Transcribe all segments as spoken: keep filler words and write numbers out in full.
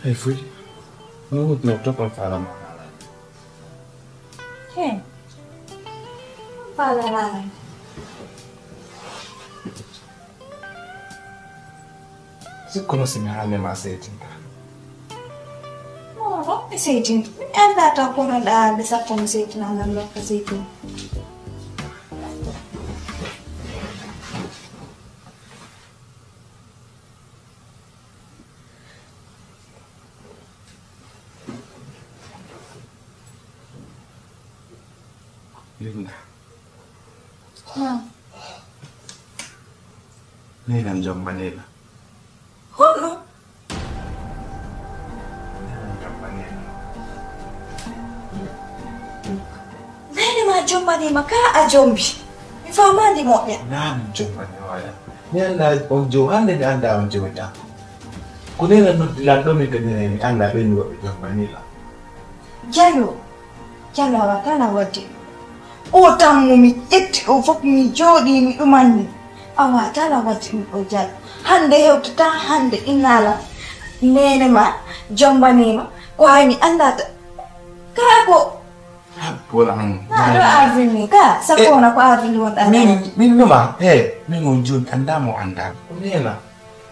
Hey, Fudi. No, no, to ko fala ma. Hey. Fala ma. Si kono si mi haalde ma seytinta. Oh, mi seytinta. Mi anndaa taw kono ɗa haalde sappo mi seytina, nan ɗon ka seytina. Linda. Ah. Neene am jombanii la. Honno? Neene am jombanii la. Neene ma jombanii ma, ka a jombi? Mi faamaali moƴƴa. Naam, jombanii waya. Mi anndaa on jo-, hannde mi anndaa on jowita. Ko neene noddi lan ɗoo, mi kadi mi anndaa ɓen woɓɓe jombanii la. Jalo, Jalo, a waawataa na waɗde ɗum. Oo tammu mi ƴetti ɗum fof, mi jooɗii, mi ɗumanni. A waawataa na waɗde ɗum ɗoo, Jalo. Hannde hewtataa, hannde innaala. Neene ma, jombanii ma, ko hay mi anndaa ta-, kaa ko. Ah, wala an. Ah, ɗo ardi ni, ka, sakko wona ko ardi ni wonɗa. Min, min numa, he, min on jooni anndaa mo anndaa. Ko neena.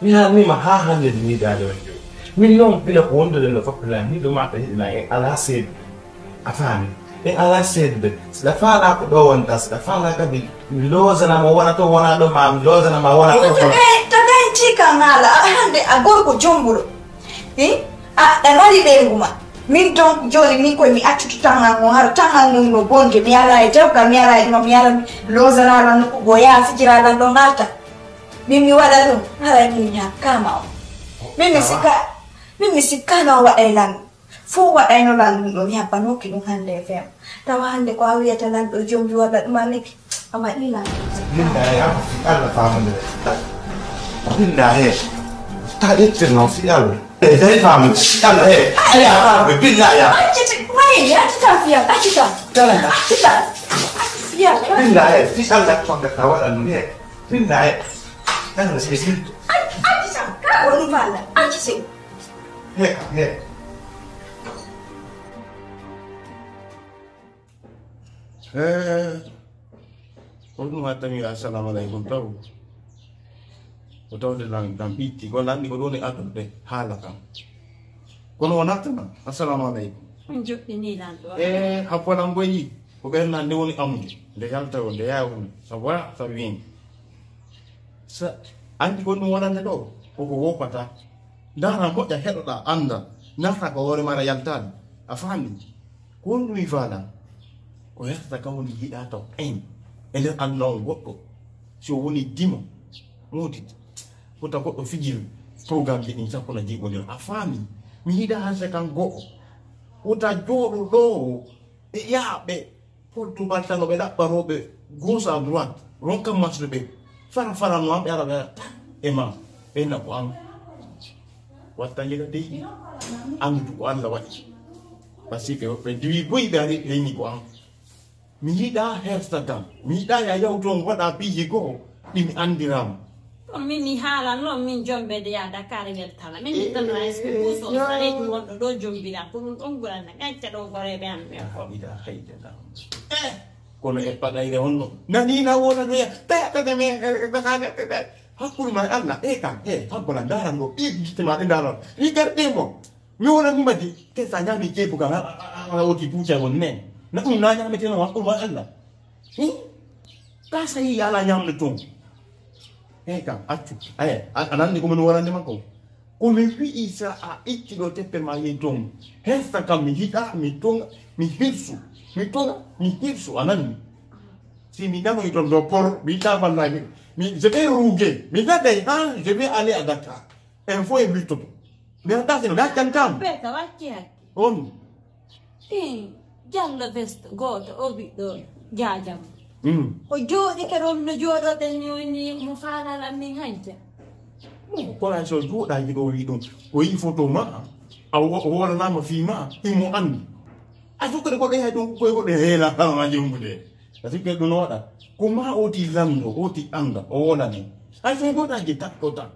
Mi haalnii ma haa hannde mi yiɗaali on jooni. Min non pila ko wondude no fof pila, mi ɗum ata hiɗina en alaa seedude. A faami? En alaa seedude. Si ɗa faalaa ko ɗo wonta, si ɗa faalaa kadi mi loosana mo wona to wona ɗo ma, mi loosana ma wona to wona. Eh, to dañti kan haala, a hannde a gorko jombuɗo. Hi? A, ɗa mari ɓeyngu ma. Min donc jooni min koye mi accutu tangal ngon, hara tangal ngon no bonde, mi alaa e dewgal, mi alaa e ɗuma, mi ara mi loosana lan nokku goo, yaa fijira lan ɗo ngalta. Min mi waɗa ɗum, haray min mi hakkaama on. Min mi sikka, min mi sikkaano o waɗay lan ɗum. Fow waɗayno lan ɗum ɗo, mi habbanooki ɗum hannde e feema. Tawa hannde ko a wiyata lan ɗo jombi walla ɗum a meki, a waɗi lan ɗum. Min da ya fi Allah faamande. Min da he. Ta ittirno fi Allah. Eh, dai faamu. Allah he. Ay, ya faamu. Billahi ya. Accete, waye, accita fi Allah, accita. Tala. Accita. Fi Allah. Billahi, fi Allah ko ngata waɗa ɗum he. Pinnaye. Ɗan da sai sun. Ai, ai, sa, ka wani mala, ai, sai. He, he. Eh, ko ɗum watta mi assalamu alaikum taw. Ko tawde lan, lan ɓitti, ko lanɗi ko ɗon e addude haala kan. Kono o nattana, assalamu alaikum. On joɗɗini lan ɗo. Eh, happolan boyi, ko ɓen lan nde woni amude, nde yalta o, nde yaawuni, sa wara, sa wiin. Sa anndi ko ɗum wonande ɗo, koko woppata. Ndaara moƴƴa, heɗoɗa, annda, naata ko hoore mara yaltaani. A faami? Ko honɗum mi faala? Ko yaltata kan woni yiɗaa taw en e nder annda on goɗɗo. Si o woni dimo, moodi, wota goɗɗo fijir programme ji ɗin sappo na jiiɓondir. A faami? Mi yiɗaa hanse kan go'o. Wota jooɗo ɗo e yaaɓe. Portugal tan, no ɓe ɗaɓɓa rewɓe gauche à droite, ronka masde ɓe fara fara no an ɓe ara ɓe ara e ma, ɓe na ko an watta njiɗa dey, anndu ko Allah waɗi. Parce que ɓe diwi boyi ɓe ari ɓe inni ko an. Mi yiɗa hersa kam, mi yiɗa ya yaw toon waɗa piiji goo. Ɗi mi anndiraama. Ɗum min mi haalan non, min jombe de yaa Dakar weltana. Min mi tana est-ce que buus o sareeti wonɗo ɗo jombira. Ko ɗum ɗon ɓurana. Ƴacca ɗon horeeɓe am ɓen fof. La ilaha illallah. Eh, kono e paɗayre honno? Nani na wona ɗo ya. Te, te, te, me, eh, eh, hakkunde ma e Allah. E kam, e, habbola ndaran ɗo. Ɗi gite ma ɗe ndaran. Ɗi garɗe mo. Mi wonani ma de, te sa ñaami ceebu kan, a, a, a, a oti buuca won nen. Na ɗum na ñaameteno hakkunde ma e Allah. Hmm? Ka sa yii ala ñamde toon. Hey kam, accu. Aye, a, a nanndi ko min warande ma ko? Ko mi wi'i sa a itti ɗo teppel ma yehi toon. Hesta kam mi hiɗa, mi toŋa, mi hirsu. Mi toŋa, mi hirsu, a nanndi. Si mi nanoyi toon ɗo por, mi yiɗa ballay, mi, mi, je vais rouguer. Mi naday, ha, je vais aller à Dakar. Info e wirtoto. Mi anndaa si no mi accantaa mo. Beta, wacci hakke. On. Ɗin, Jallo veste gooto, o ɓiɗɗo jaajam. Mm. O jooɗike ɗon no jooɗoɗen ni, woni mo faalalan min hanca. Mo, kono hay so jooɗaaki ɗo, wi ɗum, o yi'i foto ma, a wo-, o wolanaama fii ma, himo anndi. A sukkata ko ɓe hay ɗum, koye ko ɓe heela, ma jombude. A sukkata ɗum no waɗa. Ko ma oti lanndo, oti annda, o wolane. Hay so jooɗaaki takko tan.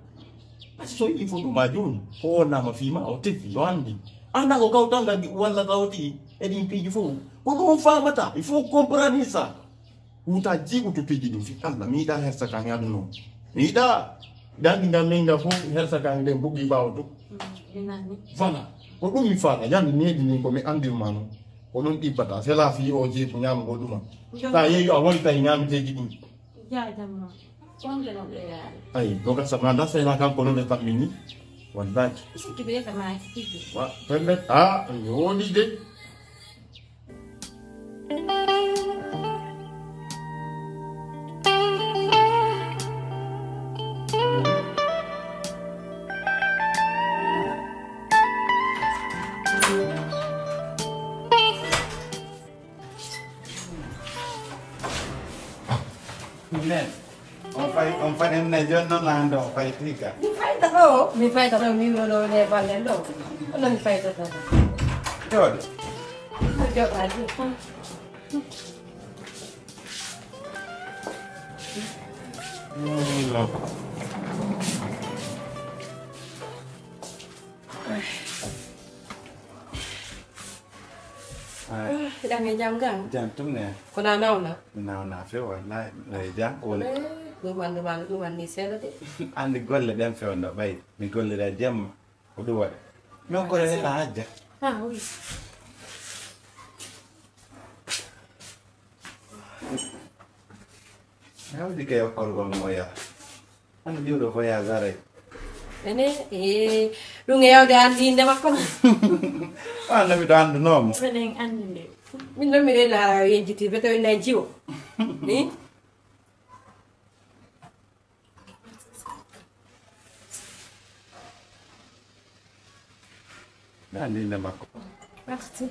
A so yi'i foto maa jooni, ko wonnama fii maa, o tefi, o anndi. Annda ko kawtal ngal walla kawti e ɗin piiji fof. Ko ɗum faamata, il faut comprendre ça. Wuta jiiɓu to piiji ɗin fii Allah. Mi yiɗaa hersa kan e aduna on. Mi yiɗaa daɗi ngal ley ngal fof, hersa kan nden bugi ɓaawo to. Voilà. Ko ɗum mi faala, yande needi ndin ko mi anndiri maa non. Ko ɗum ɗibbata, c'est la fii o jeeku ñaama ko ɗuma. Sa yeeyu a wonta e ñaamiteeji ɗin. Jaajama. Wonde no ɓe yaari. Ay, ɗo ka sama da sai na kan kono le famini. Wallahi. Sukki be ka ma tigi. Wa, pelle, ah, yo ni de. Nen, on fay, on fay, en ne jonno na ando on fay tika. Mi fayta ɗo, mi fayta ɗo, mi woni ɗo ne ballen ɗo. Kono mi fayta ɗo. Jooɗo. Jooɗaade. Ay. Ah, hiɗa e jam ga? Jam tum ne? Ko na nawna? Mi nawna few, wallahi. Ay, jam woni. Eh, ɗum andu ma, ɗum anni seeɗa de. Anndi golle ɗen fewndo ɓay. Mi gollira jemma. Ko ɗum waɗi. Mi okkore ne na hajja. Ah, oui. Hewdi ke okkorgol mo yaa. An juuɗo ko yaa garay. Ene, eh, ɗum e yawde anndi innde makko na? An na miɗo anndunoo mo. Minen anndi nde. Min ɗon miɗo illa hara yejjiti, beto illa jiwo. Ni? Ndaa ni nde makko. Merci.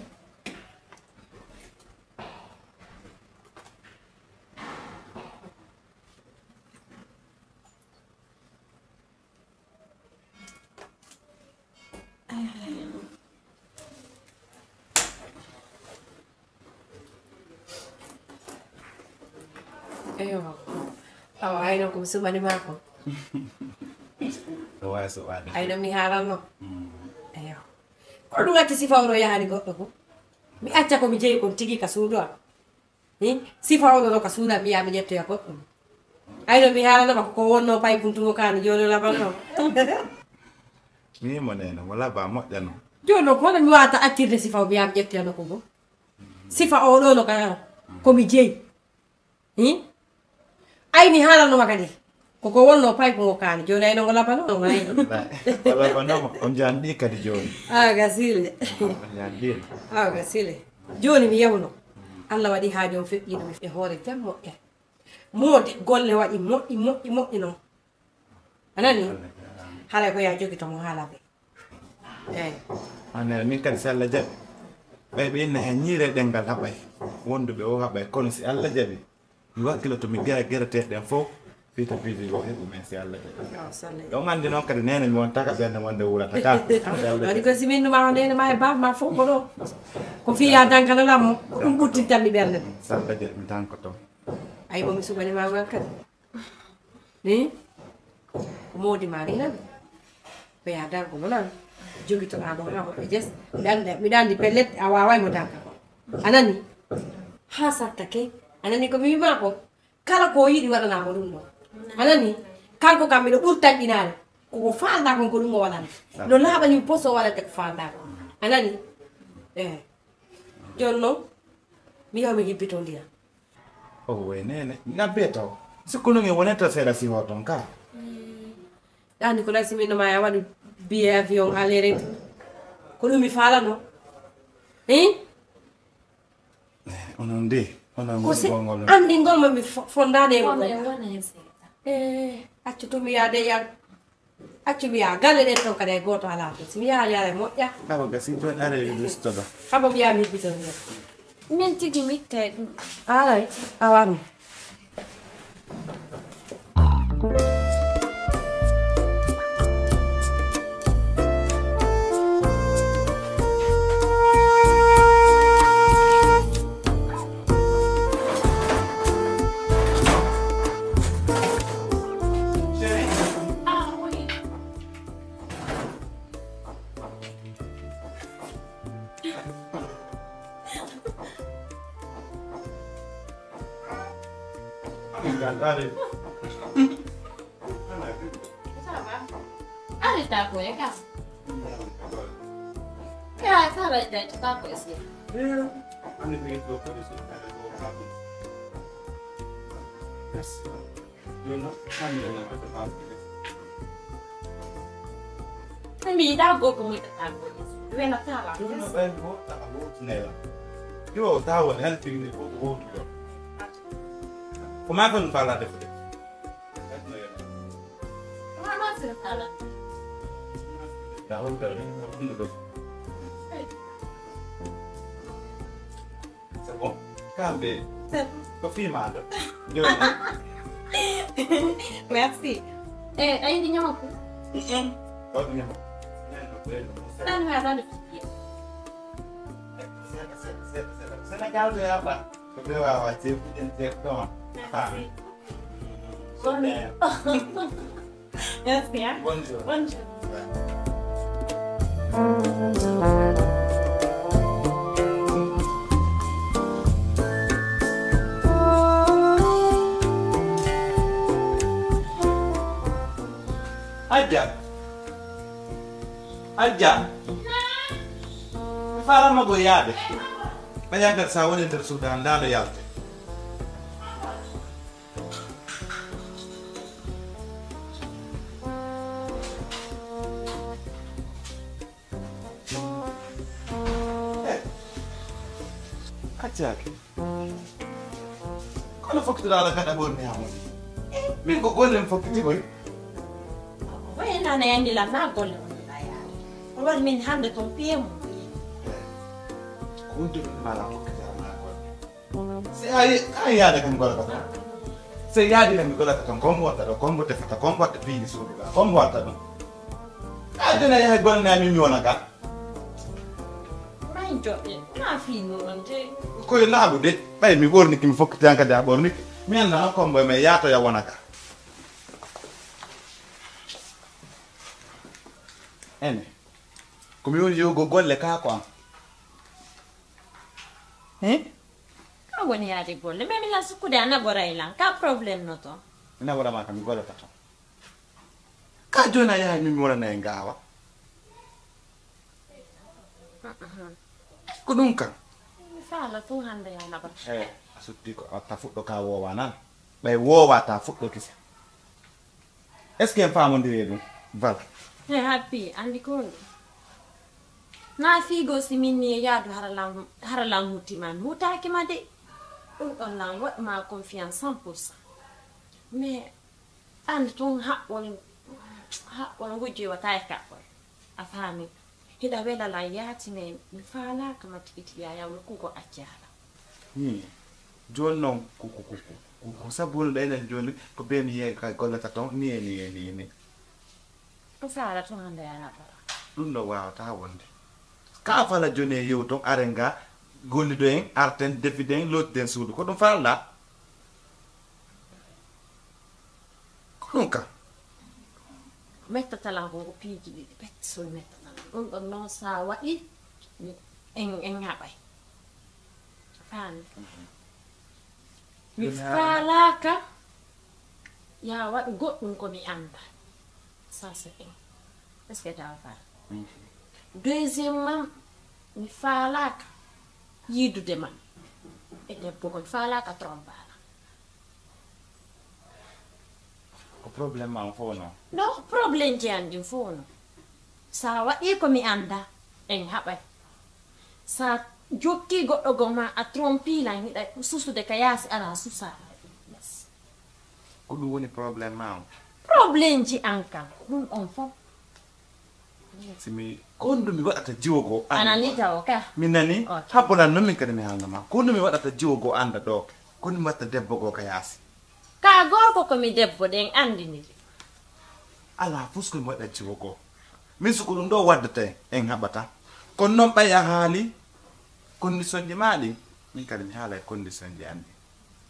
Eyo. Awa, ayno ko mi suɓani maa ko. No waawi suɓaade. Ayno mi haalanno. Mm. Eyo. Ko ɗum acci sifa o no yahani goɗɗo ko? Mi acca ko mi jeyi kon tigi ka suudu am. Hi? Sifa o no ka suudu am, mi yaha mi ƴettoya goɗɗum. Ayno mi haalanno ma ko wonno pay kuntumo kaani jooni o labanno. Mi mo neno, mo laba moƴƴano. Jooni non ko hono mi waawata accirde sifa o mi yaha mi ƴettoya nokku goo? Sifa o ɗo no ka ko mi jeyi. Hi? Ayni haalanno ma kadi. Ko ko wonno pay ko ngo kaani. Jooni ayno ngo labano, ngo ayno. Wala ko nama, on jaan ɗi kadi jooni. Ah, ga sile. On jaan ɗi. Ah, ga sile. Jooni mi yewno. Allah waɗi haaju on feƴƴiino mi e hoore jam moƴƴere. Moodi golle waɗi moƴƴi, moƴƴi, moƴƴi non. A nani? Haray ko yaa jogito mo haala ɓe. Eey. An nene, min kadi, si Allah jaɓi, ɓay ɓe inna heen ñiire ɗemngal haɓay, wonduɓe o haɓay, kono si Allah jaɓi, mi wakkiloto, mi gera gereteeɗe ɗen fof, fii to piiji goo heɓu men, si Allah jaɓi. Yo, sallay. Yo, on anndi noon kadi, neene mi wonta ka ɓernde wonde wurata ka. Waɗi ko si min numa o neene ma e baaba ma fof ko ɗo. Ko fii yaa dankana lam mo, ko ɗum ɓuttintan mi ɓernde. Si Allah jaɓi, mi dankoto. Ay, bo mi suɓani ma ngal kadi. Ni? Ko moodi ma ni nan. Ko yaa danko mo nan. Jogitoɗaa ɗum haa hoɓɓe jes. Miɗa anndi, miɗa anndi pellet, a waaway mo danka. A nani? Haa sattake. A nani ko mi wi'i maa ko? Kala ko o yiɗi waɗanaa mo ɗum ɗon. A nani? Kanko kam miɗo ɓuri tanƴinaade. Ko ko faalɗaa kon ko ɗum o waɗana. No laaɓani mi poso o waɗante ko faalɗaa kon. A nani? Eh. Jooni non, mi yaha mi hibbitondira. Oh, way neene. Ngam bee taw. Sikku non en wonata seeɗa si hoton ka. Ɗaani ko lasi min no ma ya waɗu billet avion aller retour. Ko ɗum mi faalano. Hein? Eh, onon de, onon ko si anndingol ma mi fo-, fondaade e wona, wona e seeɗa. Eh, accu to mi yaade yam. Accu mi yaha galle ɗen ton kadi hay gooto alaa ton. Si mi yahaali haray moƴƴa. Awa gasi jooni aray mi listoɗo. Haba mi yaha mi listoɗo. Min tigi mi ittay ɗum. Aray, a wano. Allez. Ça va. Arrête ta ko e ka. Ya, ça va, ta ko esi. Merci. Mi yiɗaa gorko mo yiɗataa gorko. Wela tawa. Ɗum no ɓen mo tawa wowtinela. Yo tawa woni hannde tigi ko ko wowtuɗo. Ko maa kon faalaa defude. Maa maa sira faalaa. Daa on kala. C'est bon. Kambe. C'est bon. Ko fii maa ɗo. Jooni. Merci. Eh, a yiɗi ñama ko? Mm-mm. Ko ɗum ñama. Tan mi aɗa Sénégal ɗo yaɓa. Ko ɓe waawa ceebuɗen ceebu ɗon. Merci. Merci, hein? Bonjour. Bonjour. Ajja. Ajja. Mi faalaa ma ko yaade. Ɓe yankata sa woni nder suudu an, ndaa no yalte. Eh, accaaki. Kono fokkitoɗaa ala kaɗa ɓorni haa woni. Min ko golle mi fokkiti koy. Ko en nana yandi lan na golle on la yaade. Ko waɗi min hannde ton piye mum. Ko wonde ɗum mala fokkiti ala golle. Si a yi-, a yiyaade kam golle ka ton. Si yaadi kam golle ka ton, ko mo watta ɗo, ko mo defata, ko mo watta piiji suudu ka, ko mo watta ɗum. A dina yaha golle na min mi wona ka. May joɗe, na fii no on te. Koye laaɓude, ɓay mi ɓorniki, mi fokkiti han kadi a ɓorniki. Mi annda han kombo e men yaatoya wona ka. Ene, ko mi woni yogo golle ka ko am. Hein? Ka woni yaade golle, mais mi lan sukkude a naɓoray lan, ka problème no ton. Mi naɓora ma ka, mi gollata ton. Ka jooni a yahay min mi wonana e ngaawa. Ko ɗum kan. Mi faala tun hannde ya naɓa. Eh, a sutti ko a ta fuɗɗo ka woowa nan. Ɓay woowa ta fuɗɗo kisa. Est-ce que en faamondirii ɗum? Voilà. Eh, Happy, anndi ko woni ɗum? Na fiigo si min ni e yaadu hara lan, hara lan hutti ma, mi hutaaki ma de. Ɗum ɗon lan waɗu ma confiance cent pour cent. Mais Anndi tun haɓɓol, haɓɓol ngujjo e wata e kaɓɓol. A faami? Hiɗa wela lan yaatine, mi faalaaka ma tigi tigi a yaw nokku goo accaala. Hmm. Jooni non, ko, ko, ko, ko, ko, ko sabu no ɗayɗen jooni, ko bee mi yeeyi ka gollata ton, ni e ni e ni e ni. Ko faala tun hannde a naɓora. Ɗum ɗo waawataa wonde. Ka fala jooni e yew ton, aren ga, gollidoyen, arten, defiden, lootiden suudu. Ko ɗum faalɗaa? Ko ɗum ka. Mettatalan ko, ko piiji ɗiɗi pet, so mettatalan. Ɗum ɗon non, so a waɗi, en, en haɓay. Faami? Mi faalaaka, ya waɗu goɗɗum ko mi annda. Ça, c'est un. Est-ce que tawa faala? Deuxièmement, mi faalaaka yiidude ma e debbo, ko mi faalaaka trompaa lan. Ko problème ma on fof non? Non, problème ji an ɗin fof non. Sa waɗi ko mi annda, en haɓay. Sa jokki goɗɗo goo ma, a trompi lan, hiɗa susude ka yaasi, ala susa. Ko ɗum woni problème ma on? Problème ji an kan, ɗum on fof. Si mi, ko honɗum mi waɗata jiwo goo annda? A nani tawo ka? Mi nani. Ok. Habbo lan non min kadi mi haalna ma. Ko honɗum mi waɗata jiwo goo annda ɗoo? Ko honɗum mi waɗata debbo goo ka yaasi? Ka gorko ko mi debbo, ɗen anndiniri. Alaa fus ko mi waɗa jiwo goo. Min si ko ɗum ɗoo waddata en, en haɓata. Kono non ɓay a haali condition ji maa ɗin, min kadi mi haala e condition ji an ɗin.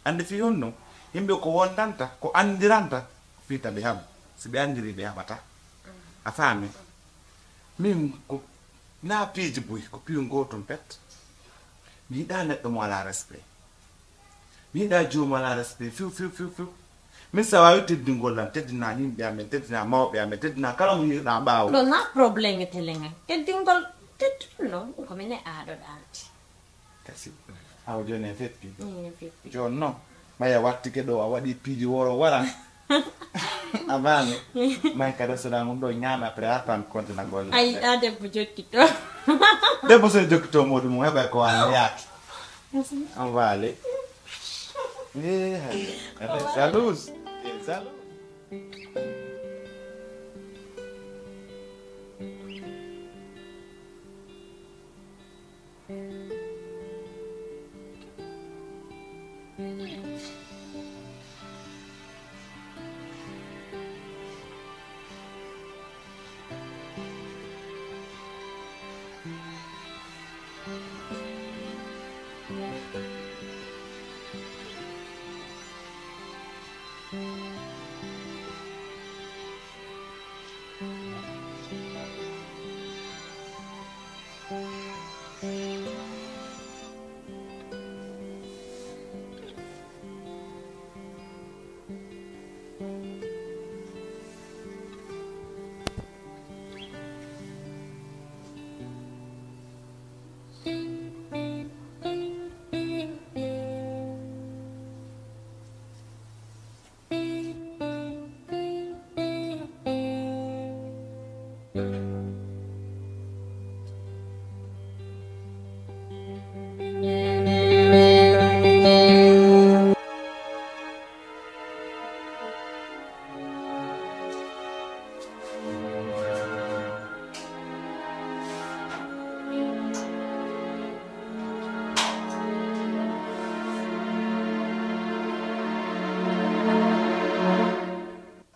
Anndi fii honno? Yimɓe ko wondanta, ko anndiranta, fii tabi haɓu. Si ɓe anndirii, ɓe haɓata. A faami? Min ko naa piiji buy, ko piiw gootum pet. Mi yiɗaa neɗɗo mo alaa respect. Mi yiɗaa jiwo mo alaa respect, fiw, fiw, fiw, fiw. Min si a waawi teddingol lan, teddinaa yimɓe amen, teddinaa mawɓe amen, teddinaa kala mo yi'uɗaa ɓaawo. Ɗon na problème e telen an. Teddingol, teddingol non, ko min e aaɗo ɗaanti. Kasi, awa jooni en feppi. Min en feppi. Jooni non, ɓay a wattike ɗoo, a waɗii piiji woro waran. A faami? May kadi so ɗan ɗoo ñaami après a tan kontina golle. Ay, a debbo jokkito. Debbo so jokkito moɗum, heɓay ko wano yaaki. On va aller. Eh, elle est jalouse. Elle est jalouse.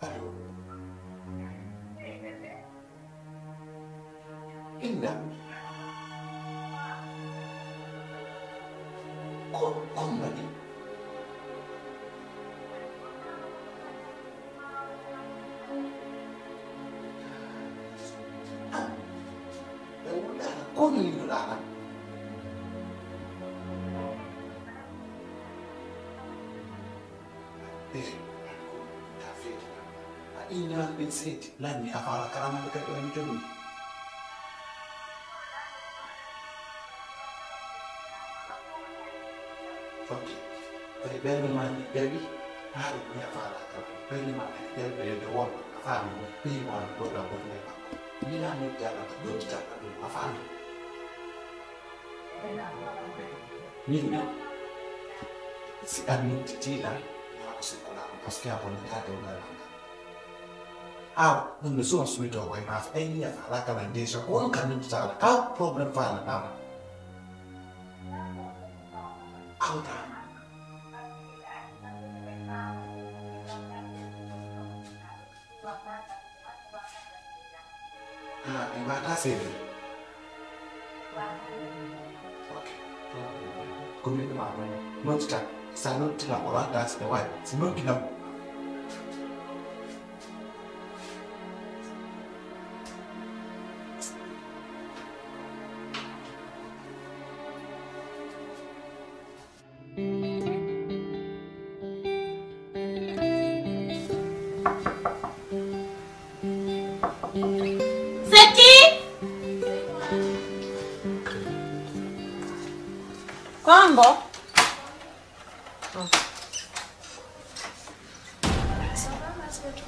Allo. Inna. Ko, ko mbaɗi? Ah, ɓe wonde hara ko no yimɓe ɗaɓɓata. Eh, a feeti. A ɗin ñaanɗe ɗin seedi. Lanni a faala karamande kadi woni jomni. Ok. Kadi ɓernde maa ni jaɓi, haa ɗum ni a faala kam. Ɓernde maa kadi jaɓi ɓe yedde won, a faami mo, ɓeyi mo an ɗo ɗa woni e makko. Mila noddi Allah, ɗum tan ɗum, a faami. Min ne, si a nodditii lan, maa ko sikku lan, parce que a bonnataa dewgal an ngal. Aw, ɗum no suwa suwitoo koye maa, fa ay ni a faalaa kala déjà, ko on ka nodditaa lan, aw, problème faalaɗaa lan. Aw, taa. Ah, ɓe mbaɗa seede. Ok. Ko min ma non. Nodditaa. Sa nodditaa o waɗa si waɗi. Si nodditaa. Seki! Kongo?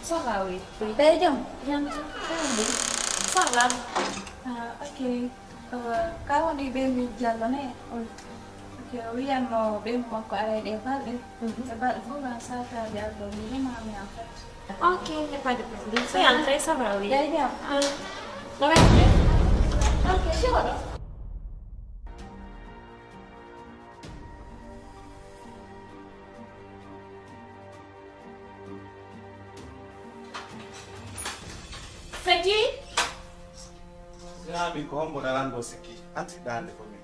Ça va, oui. Ɓe jam? Jam. Ça va. Ah, ok. Awa, ka woni ɓe mi Jallo ne? Oui. Ok, o wiyanno ɓe makko ara e ɗe balɗe. Mhm. E balɗe fof, en sata Jallo, mi yima mi en fait. Ok, il n'y a pas de problème. C'est entré, ça va, oui. Ɓe jam? Ah. Ouais. Ok, je vois. Seki? Yaa min ko hombo darando Seki? Anti dande ko min.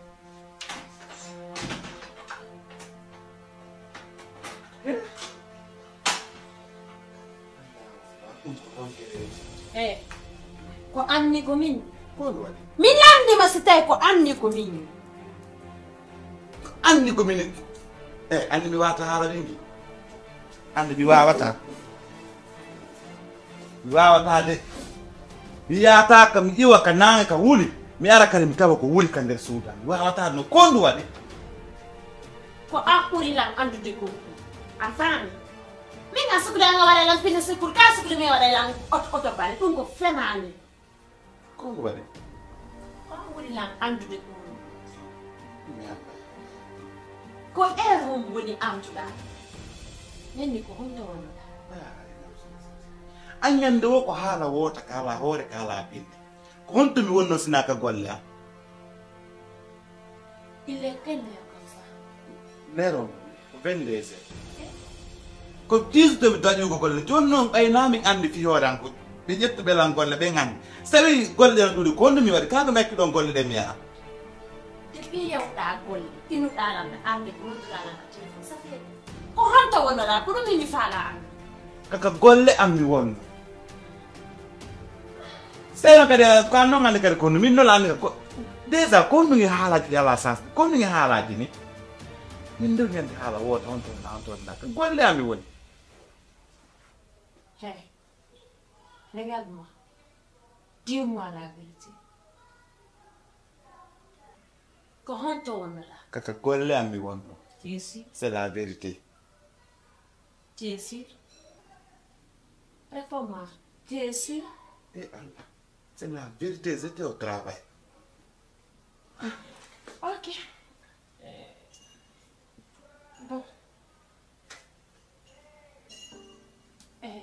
Eh, ko anni ko min. Ko ɗum waɗi? Mi lanndii ma si tawi ko anni ko min. Ko anni ko min. Eh, anni mi waata haala ɗin ki. Hannde mi waawataa. Mi waawataa de. Mi yahataa ka, mi iwa ka naange ka wuli. Mi ara kadi mi tawa ko wuli ka nder suudu am. Mi waawataa no ko ndu waɗi. Ko an ɓuri lan anndude ko. A faami? Min a sukude an a waɗa lan fini sikuru, ka sukude mi waɗa lan oto, oto bale. Ɗum ko fenaande. Ko ngu waɗi? Ko an ɓuri lan anndude ko woni. Mi anndaa. Ko heure mum woni artuɗaa. Min ni ko honto wonnoɗaa? An ñande wo ko haala woota ka alaa hoore ka alaa binde. Ko honto mi wonnoo sinaa ka golle am? Il est quelle heure comme ça? L'heure on, ko vingt-deux heures. Ko dix heures mi dañi ko golle. Jooni non ɓay naa min anndi fii hoore an ko. Ɓe ƴettu ɓe lan golle, ɓen anndi. Si tawii golle ɗen ɗuuɗi, ko honɗun mi waɗi? Kaa ɗun accu ɗon golle ɗen mi yaha. Depuis yewɗaa golle, inuɗaa lan, arde ko nodduɗaa lan ka téléphone, ça fait ko honto wonnoɗaa? Ko ɗun min mi faalaa an. Ka, ka golle an mi wonno. Seyno kadi, ko an non anndi kadi ko min non anndi ko. Déjà, ko honɗun e haalaaji ɗi alaa sens? Ko honɗun e haalaaji ni? Min nder ñande haala woota on ton, on ton na. Ka golle an mi woni. Hey, regarde-moi. Dis-moi la vérité. Ko honto wonnoɗaa? Ka, ka golle an mi wonno. Tu es sûr? C'est la vérité. Tu es sûr? Réponds-moi. Tu es sûr? Eh Allah, c'est la vérité, j'étais au travail. Ok. Bon. Eh,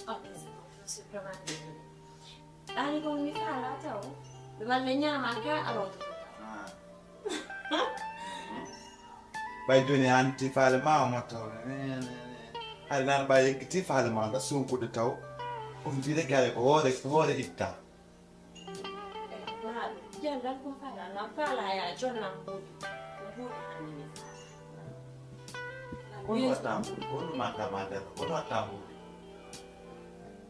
ok, c'est bon, je suis vraiment désolée. Ɗaani kon mi faalaa taw. Ɓe walle ñaamaa ka alon. Ah. Ɓay jooni an ti faale ma o motto. Hay nan ɓay yeggi ti faale ma nga sunkude taw. On jire gare ko hoore, ko hoore itta. Naa, janngal ko faalaa, nan faalaa ya jonnam buuɗi. Ko buuɗi hannde mi faalaa. Kono watta buuɗi, kono manta manta, kono watta buuɗi.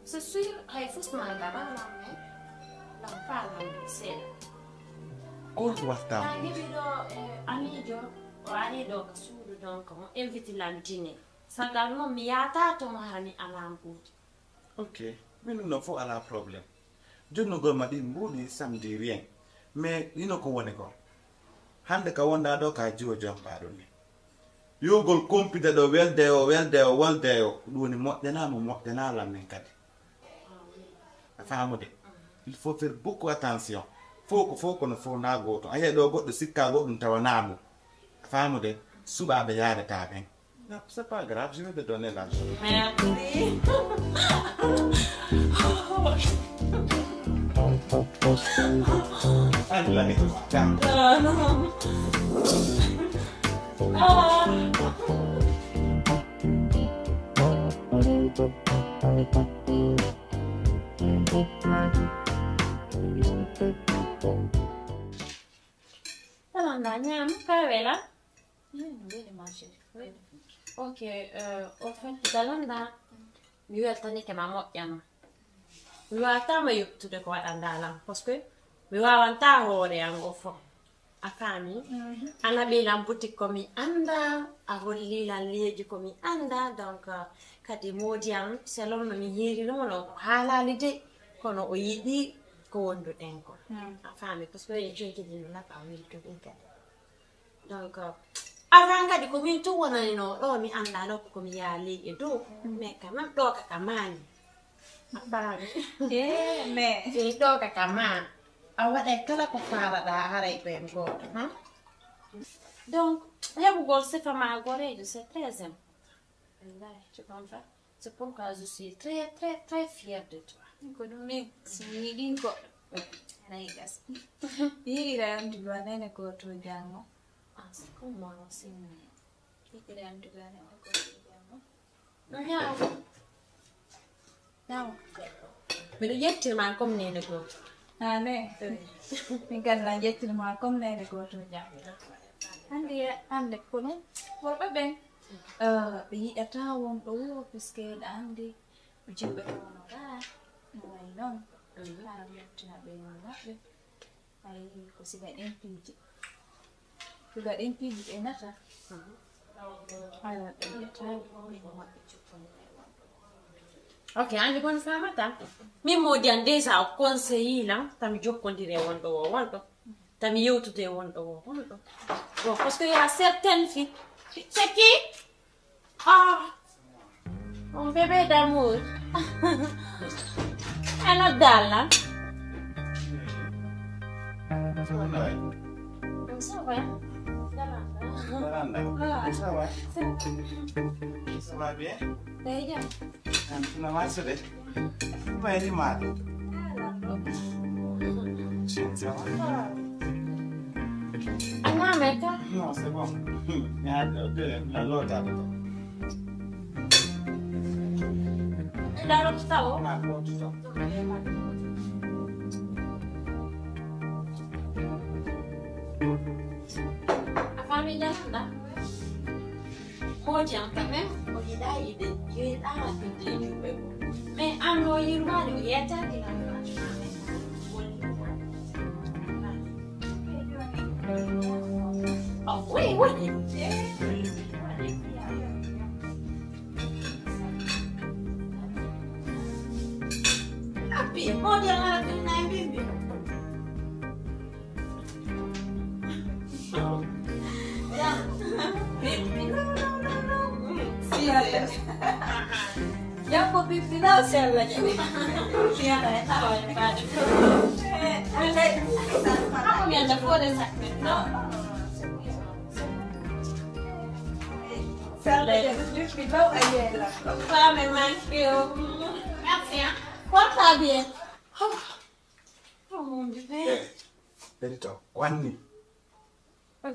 C'est sûr, hay fus manta ɓaŋ lan men, lan faalaa mi seeɗa. Kono watta buuɗi. Nan heɓi ɗo, eh, amiijo, o ari ɗo ka suudu, donc, mo invite lan dîner. Sagal non mi yaata ton hani alan buuɗi. Ok, min ɗum ɗon fof alaa problème. Jonnugol ma ɗin mbuuɗi, ça me dit rien. Mais hino ko woni ko. Hannde ka wonɗaa ɗoo ka jiwo jombaa ɗum ni. Yowgol kompida ɗo welde o, welde o, welde o, ko ɗum woni moƴƴanaa mo, moƴƴanaa lan min kadi. A faamude? Il faut faire beaucoup attention. Fof ko fof kono fof naa gooto. A yi'ay ɗoo goɗɗo sikkaa goɗɗum tawa naa ɗum. A faamude? Suɓaaɓe yaadataa ɓen. Non, c'est pas grave, je vais te donner l'argent. Merci. Allez, la météo. Ah, non. Ah. Alhamdulillah, ñaam, ka wela? Mm, weli, ma chérie, weli. Ok, euh, au fait, Dalanda, mi weltanike ma moƴƴa non. Mi waawataama yottude ko waɗanɗaa lan, parce que mi waawantaa hoore an o fof. A faami? Mhm. A naɓii lan boutique ko mi anndaa, a hollii lan liyeeji ko mi anndaa, donc, euh, kadi moodi an, selon no mi yiirinoo non, o haalaali de, kono o yiɗii ko wonduɗen ko. Mm. A faami? Parce que en jonkidino lan ka weltude kadi. Donc, avant kadi ko min tun wonani no ɗo, mi anndaa ɗo ko mi yaali e dow, mais quand même ɗo ka ka maani. A faami? Eh, mais. Ɗo ka ka maani. A waɗay kala ko faalaɗaa haray ko en gooto, han? Donc, heɓugol sifa maa goreejo, c'est très important. Wallahi, tu comprends? C'est pourquoi je suis très, très, très fière de toi. Ko ɗum min, si mi yiɗi goɗɗo, ana yiɗas. Mi yiɗira yamtude wa nene ko to jango. Ah, c'est comme moi aussi. Mi yiɗira yamtude wa nene ko to jango. Miɗo ƴettir ma comme neene gooto. Ane. Min kadi na ƴettir ma comme neene gooto jam. Hannde, hannde ko ɗum worɓe ɓen, eh, ɓe yiɗataa wonɗo wuro, puisque ɗa anndi ɓe julɓe ko wano gaa, no wayi noon. Mhm. Haa yettina ɓe maɓɓe. Ay, ko siga ɗen piiji. Siga ɗen piiji ɓe nata. Mhm. Ok, anndi kon famata. Min moodi an déjà o conseiller lan, tami jokkondire wonɗo o wonɗo. Tami yewtude wonɗo o wonɗo. Bon, parce que il y a certaines filles, c'est qui? Ah, mon bébé d'amour. Ano dala? Ça va? Ça va? Ça va? Ça va bien? Très bien. Una marche de. Vai di male. Sì, insomma. Andiamo a Mecca? No, c'est bon. Mi ha la lota. La lota? Ma tutto. La famiglia sta? Moodi an quand même, o yiɗaa yiɗde, o yiɗaa yiɗde juuɓe goo. Mais an no yurmaade, o yettaaki lan franchement, mais oh, oui, oui. Happy, moodi an ala ɗum na e mbimbi. Yakko bibbi na sella je. Siyana e tawa e baɗi. Ako mi anda fore sakne. No. Sella je bibbi baw ayela. Fame manke o. Merci, hein. Porta bien. Oh mon Dieu. Eh, Benito, wanni. Ko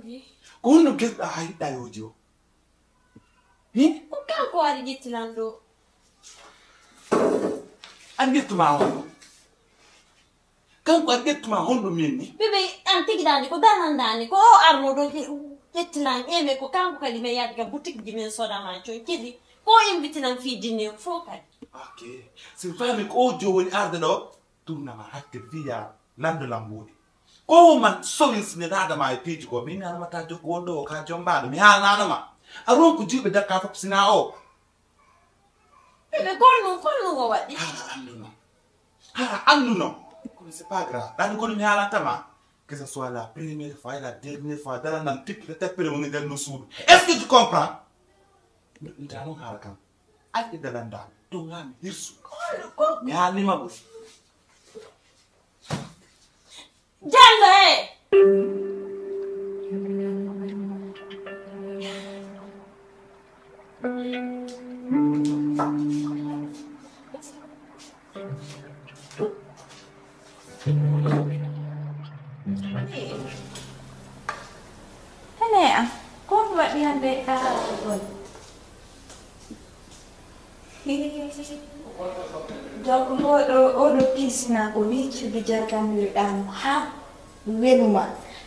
honno gelɗo haa yiɗɗaa yooji o? Hi? Ko kanko ari ƴetti lan ɗoo. An ƴettuma honno? Kanko ari ƴettuma honno min ni? Bebe, an tigi dani ko danan dani ko o arno ɗoo ƴe-, ƴetti lan eme ko kanko kadi men yaade ka boutique ji men soda ma coy kedi. Ko invite lan fii dîner fof kadi. Ok. Si mi faami ko o jowoni arde ɗoo. Turnama hakke fiya lando lambuudi. Ko man solis ne naada ma e piiji ko min nanama ta jokko wonɗo o ka jombaaɗo mi haalnaano ma. A ronku jiwɓe dakka fof sina o. Ɓe kon nun, kon nun o waɗi. Haa anduno. Haa anduno. Kono c'est pas grave. Ɗan kono mi haalanta ma. Que ce soit la première fois et la dernière fois, dara nan tippita teppere woni nder no suudu. Est-ce que tu comprends? Nda non haala kam. Alɗi dalandaa, ɗum haa mi hirsu. Mi haalnii ma ɓuri. Jallo, eh! Hene am, ko mi waɗi hannde e ɗaɓɓagol? Donc, oɗo, oɗo piisina ko wiccude jargandirɗaa mo haa weluma.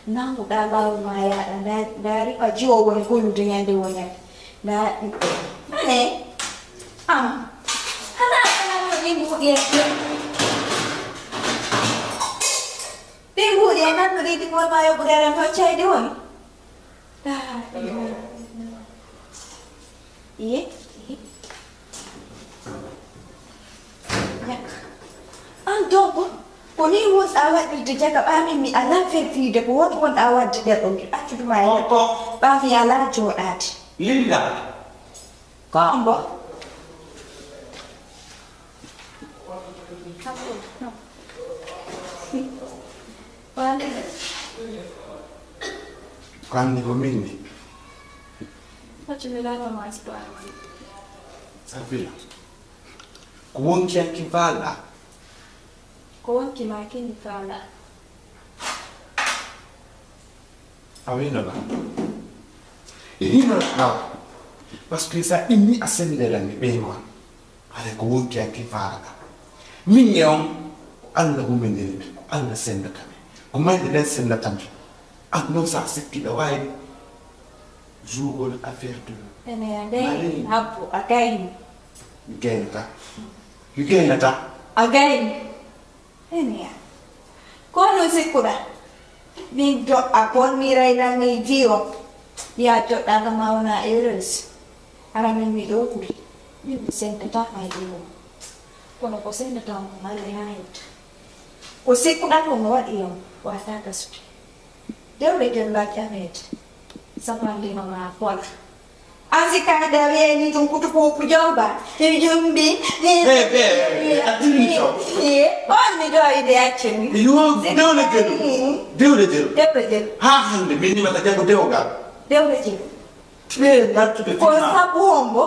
Nanguɗaa ɓaawo ma yaaɗa, nda, nda rifa jiwo woni gollude ñande wo ñande. Nda, ane, ah, hana, hana no ɗi mbuuɗi en. Ɗi mbuuɗi en, hano ɗi ɗi won ma yoɓude ren hoccayde woni. Laa ilaaha illallaah. Iye, iye. Ñakka. An donc, ko nii wonɗaa waɗirde jaka ɓaa min mi alaa ferfirde ko won wonɗaa waɗde nder ɗon, mi accuduma e neɗɗo ɓaa mi alaa jooɗaade. Linda. Ko an bo? Ko an ni ko min ni. Safira, ko wonki an kin faalɗaa? Ko wonki maa kin mi faalɗaa. A wiino lan. E hino lan. Parce que sa inni a sendere lan mi ɓeyma. Haray ko wonki an kin faalɗaa. Min e on, ko Alla humindini ɓe, ko Alla sendata ɓe. Ko mayde ɗen sendata ɓe. An non sa sikki ɗa waawi jouer affaire de Ene a gayni, habbo, a gayni. Mi gaynata. Mi gaynata. A gayni. Ene a. Ko no sikkuɗaa? Min do a bonniray lan e viwo. Yaa joɗɗaaka ma wona heureuse. Hara min miɗo ɓuri. Min mi sendata ma e ɗum. Kono ko sendata mo mala yaayta. Ko sikkuɗaa ko no waɗi on wata gasude. Dewle jella jameede. Sabu an ndima ma fola. An si ka daweeni ɗum kutu ko ku jomba. E jumbi. Hey, hey, hey, a tini to. On mi ɗo ide accumi. Yo, dewle jelu. Dewle jelu. Dewle jelu. Ha hande min ni mata jago dewgal. Dewle jelu. Ɓe nattuɓe ko fitna. Sabu hombo?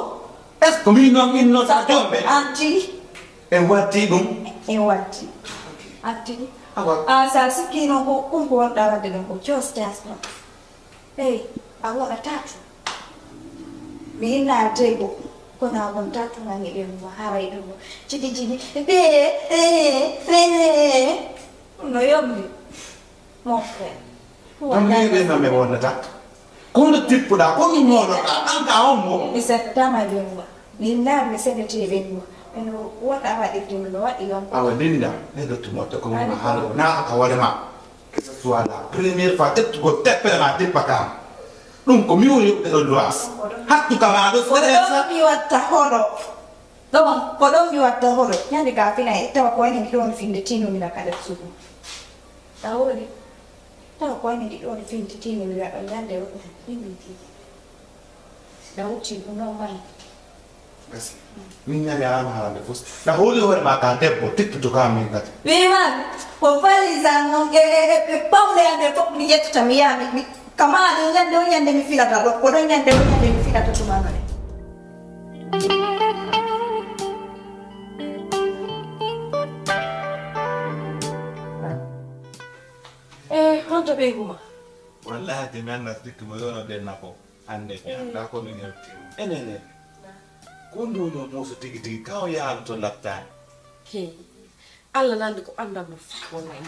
Est-ce que min non min non sa jombe? Anti. En watti ɗum. En watti. Anti. Awa. A sa sikki non ko ɗum ko wonɗa wadde ɗon ko just just non. Hey, a wona tatu. Mi inna debo. Kono a won tatu ngani ɗum mo haray ɗum mo. Ciki ciki. Be, eh, eh, eh. No yombi. Mon frère. Ɗum ni ɓe no mi wonnata. Ko no tippuɗaa, ko no moonoɗaa, an ka on mo. Mi settama ɓe mo. Min na mi senete ɓe mo. Eno wota waɗi ɗum no waɗi on. Awa Linda, ne ɗo tumoto ko ma haalo na ka wale ma. Que ce soit la première fois tettugol teppere ma tippa kam. Ɗum ko mi woni ɗo luwas. Hattu ka ma ɗo. Ko ɗo mi watta hoɗo. Ɗon, ko ɗon mi watta hoɗo. Ñande ka fina e tawa ko wani ɗon finde tino mi na kala sugu. Tawori. Tawa ko wani ɗi ɗon finde tino mi na ɗon ñande o ɗon finde tino. Da wucci ɗum non mani. Gasi. Min ñande ama harande fus. Da holi hore ma ka debbo, tipputu ka min kadi. Wiman, ko valise an non, e, e, e, e pawle an ɗe fof mi ƴettata mi yaha mi, mi, kama ɗo ñande o ñande mi filata ɗo, ko ɗo ñande o ñande mi filata tuma mani. Eh, honto ɓeyngu ma? Wallahi, de mi anndaa sikki mo yono den nafo. Hannde mi anndaa ko min hewti. Enene. Ko ndu no muusu tigi tigi, kaw yaaloto laptaani. Hey. Alla lanndi ko anndan mo fof wonay.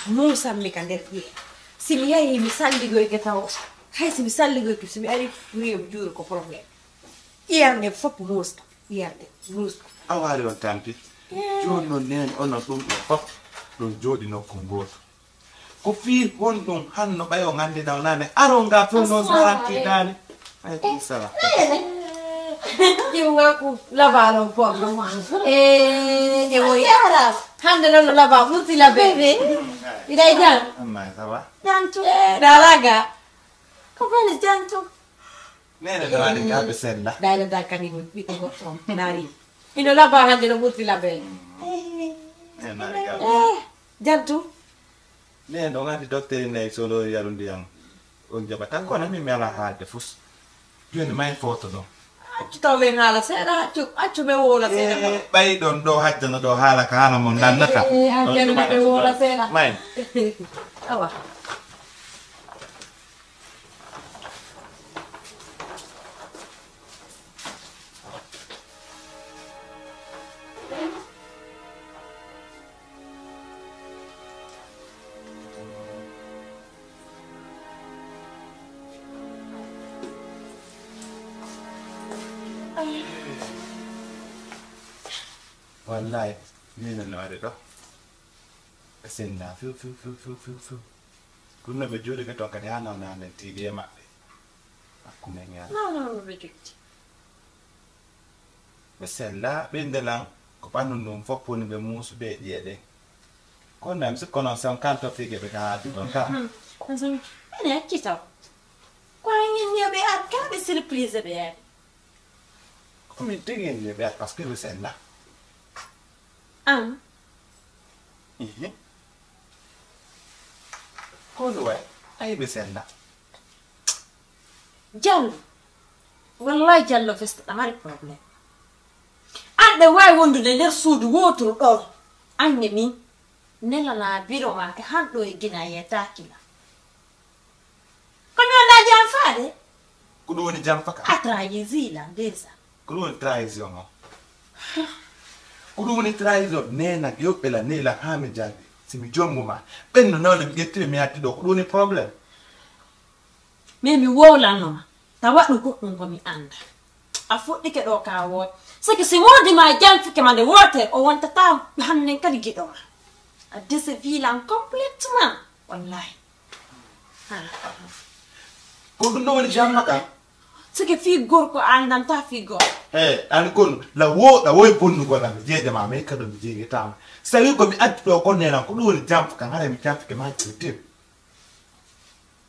Muusan mi ka nder ƴiye. Si mi yahi mi salligoyke taw. Hay si mi salligoyke, si mi ari furiyo mi juuro ko problème. Iyam nde fof muusa. Iyam nde muusa. A waari on tampi. Eh. Jooni noon neen onon ɗum ɗo fof ɗum jooɗi nokku ngootu. Ko fii honɗum hanno ɓay on anndi nawnaande aron nga fof noon sarantiiɗaani? Ay, ɗum sala. Jiwgaku labaano fof. Eh, e wo yara. Hannde noon no labaa ɓurti labe. Iɗay jam. Amma ça va? Jantu. Dalaga. Ko fani jantu? Nene no waɗi ka ɓe sella. Dayla da kadi ɓiɗɗo goɗɗo on. Naari. Ino labaa hannde no ɓurti labe. Nene no waɗi ka. Eh, jantu. Nene ɗon anndi docteur nayi solo yaru ndiyam. On jaɓata kono min mi alaa haalde fus. Jooni may foto ɗon. Accu taw men haala seeɗa, accu, accu men wowla seeɗa. Eh, ɓay ɗon ɗo hajjana ɗo haala ka haala mon dannata. Eh, hajjana men wowla seeɗa. May. Awa. Wallahi, min no ari ɗo. Ɓe senna few, few, few, few, few, few. Ɗum no ɓe jooɗi ka ton kadi haa nawna nden tiiɗi e maɓɓe. Hakkunde ngal. Non, non, non, ɓe jogiti. Ɓe sella, ɓe ndelan, ko ɓanndu ndun fof woni ɓe muusude e ƴi'e ɗen. Kono mi sikko non sen kanto fige ɓe ka haati ɗon ka. Hmm. Ene acci taw. Ko an ñin yo ɓe ar ka ɓe surprise ɓe ari. Ko min tigi en ɓe ar parce que ɓe sella. An. Mhm. Ko ɗum waɗi? Ay ɓe sella. Jallo. Wallahi Jallo festa ɗa mari problème. An ɓe waawi wondude nder suudu wooturu ɗon. An e min. Nelanaa biro maa ka han ɗo e Gina yeetaaki la. Ko mi wonaa janfaade? Ko ɗum woni janfa ka? A trahisi la déjà. Ko ɗum woni trahison o? Ko ɗum woni trahison? Neena yoɓɓe la neela haa mi jalbi. Si mi jommu ma, ɓenno nawde mi ƴetti ɓe mi addi ɗo. Ko ɗum woni problème? Mais mi wowlano ma. Tawa ɗum goɗɗum ko mi annda. A fuɗɗike ɗo ka woote. Saki si moodi ma janfike ma nde woote, o wontata hannen kadi giɗo ma. A décevi lan complètement. Wallahi. Ha. Ko ɗum ɗo woni jamma ka? Sike fii gorko anndantaa fii gorko. Eh, ɗani kono, la wo, la wo e bonnugol am, jeeɗe ma, mais kadi mi jeeɗetaama. So tawii ko mi addi ɗo kon nelan, ko ɗum woni jamma kan, haray mi jamfike ma jeeɗe.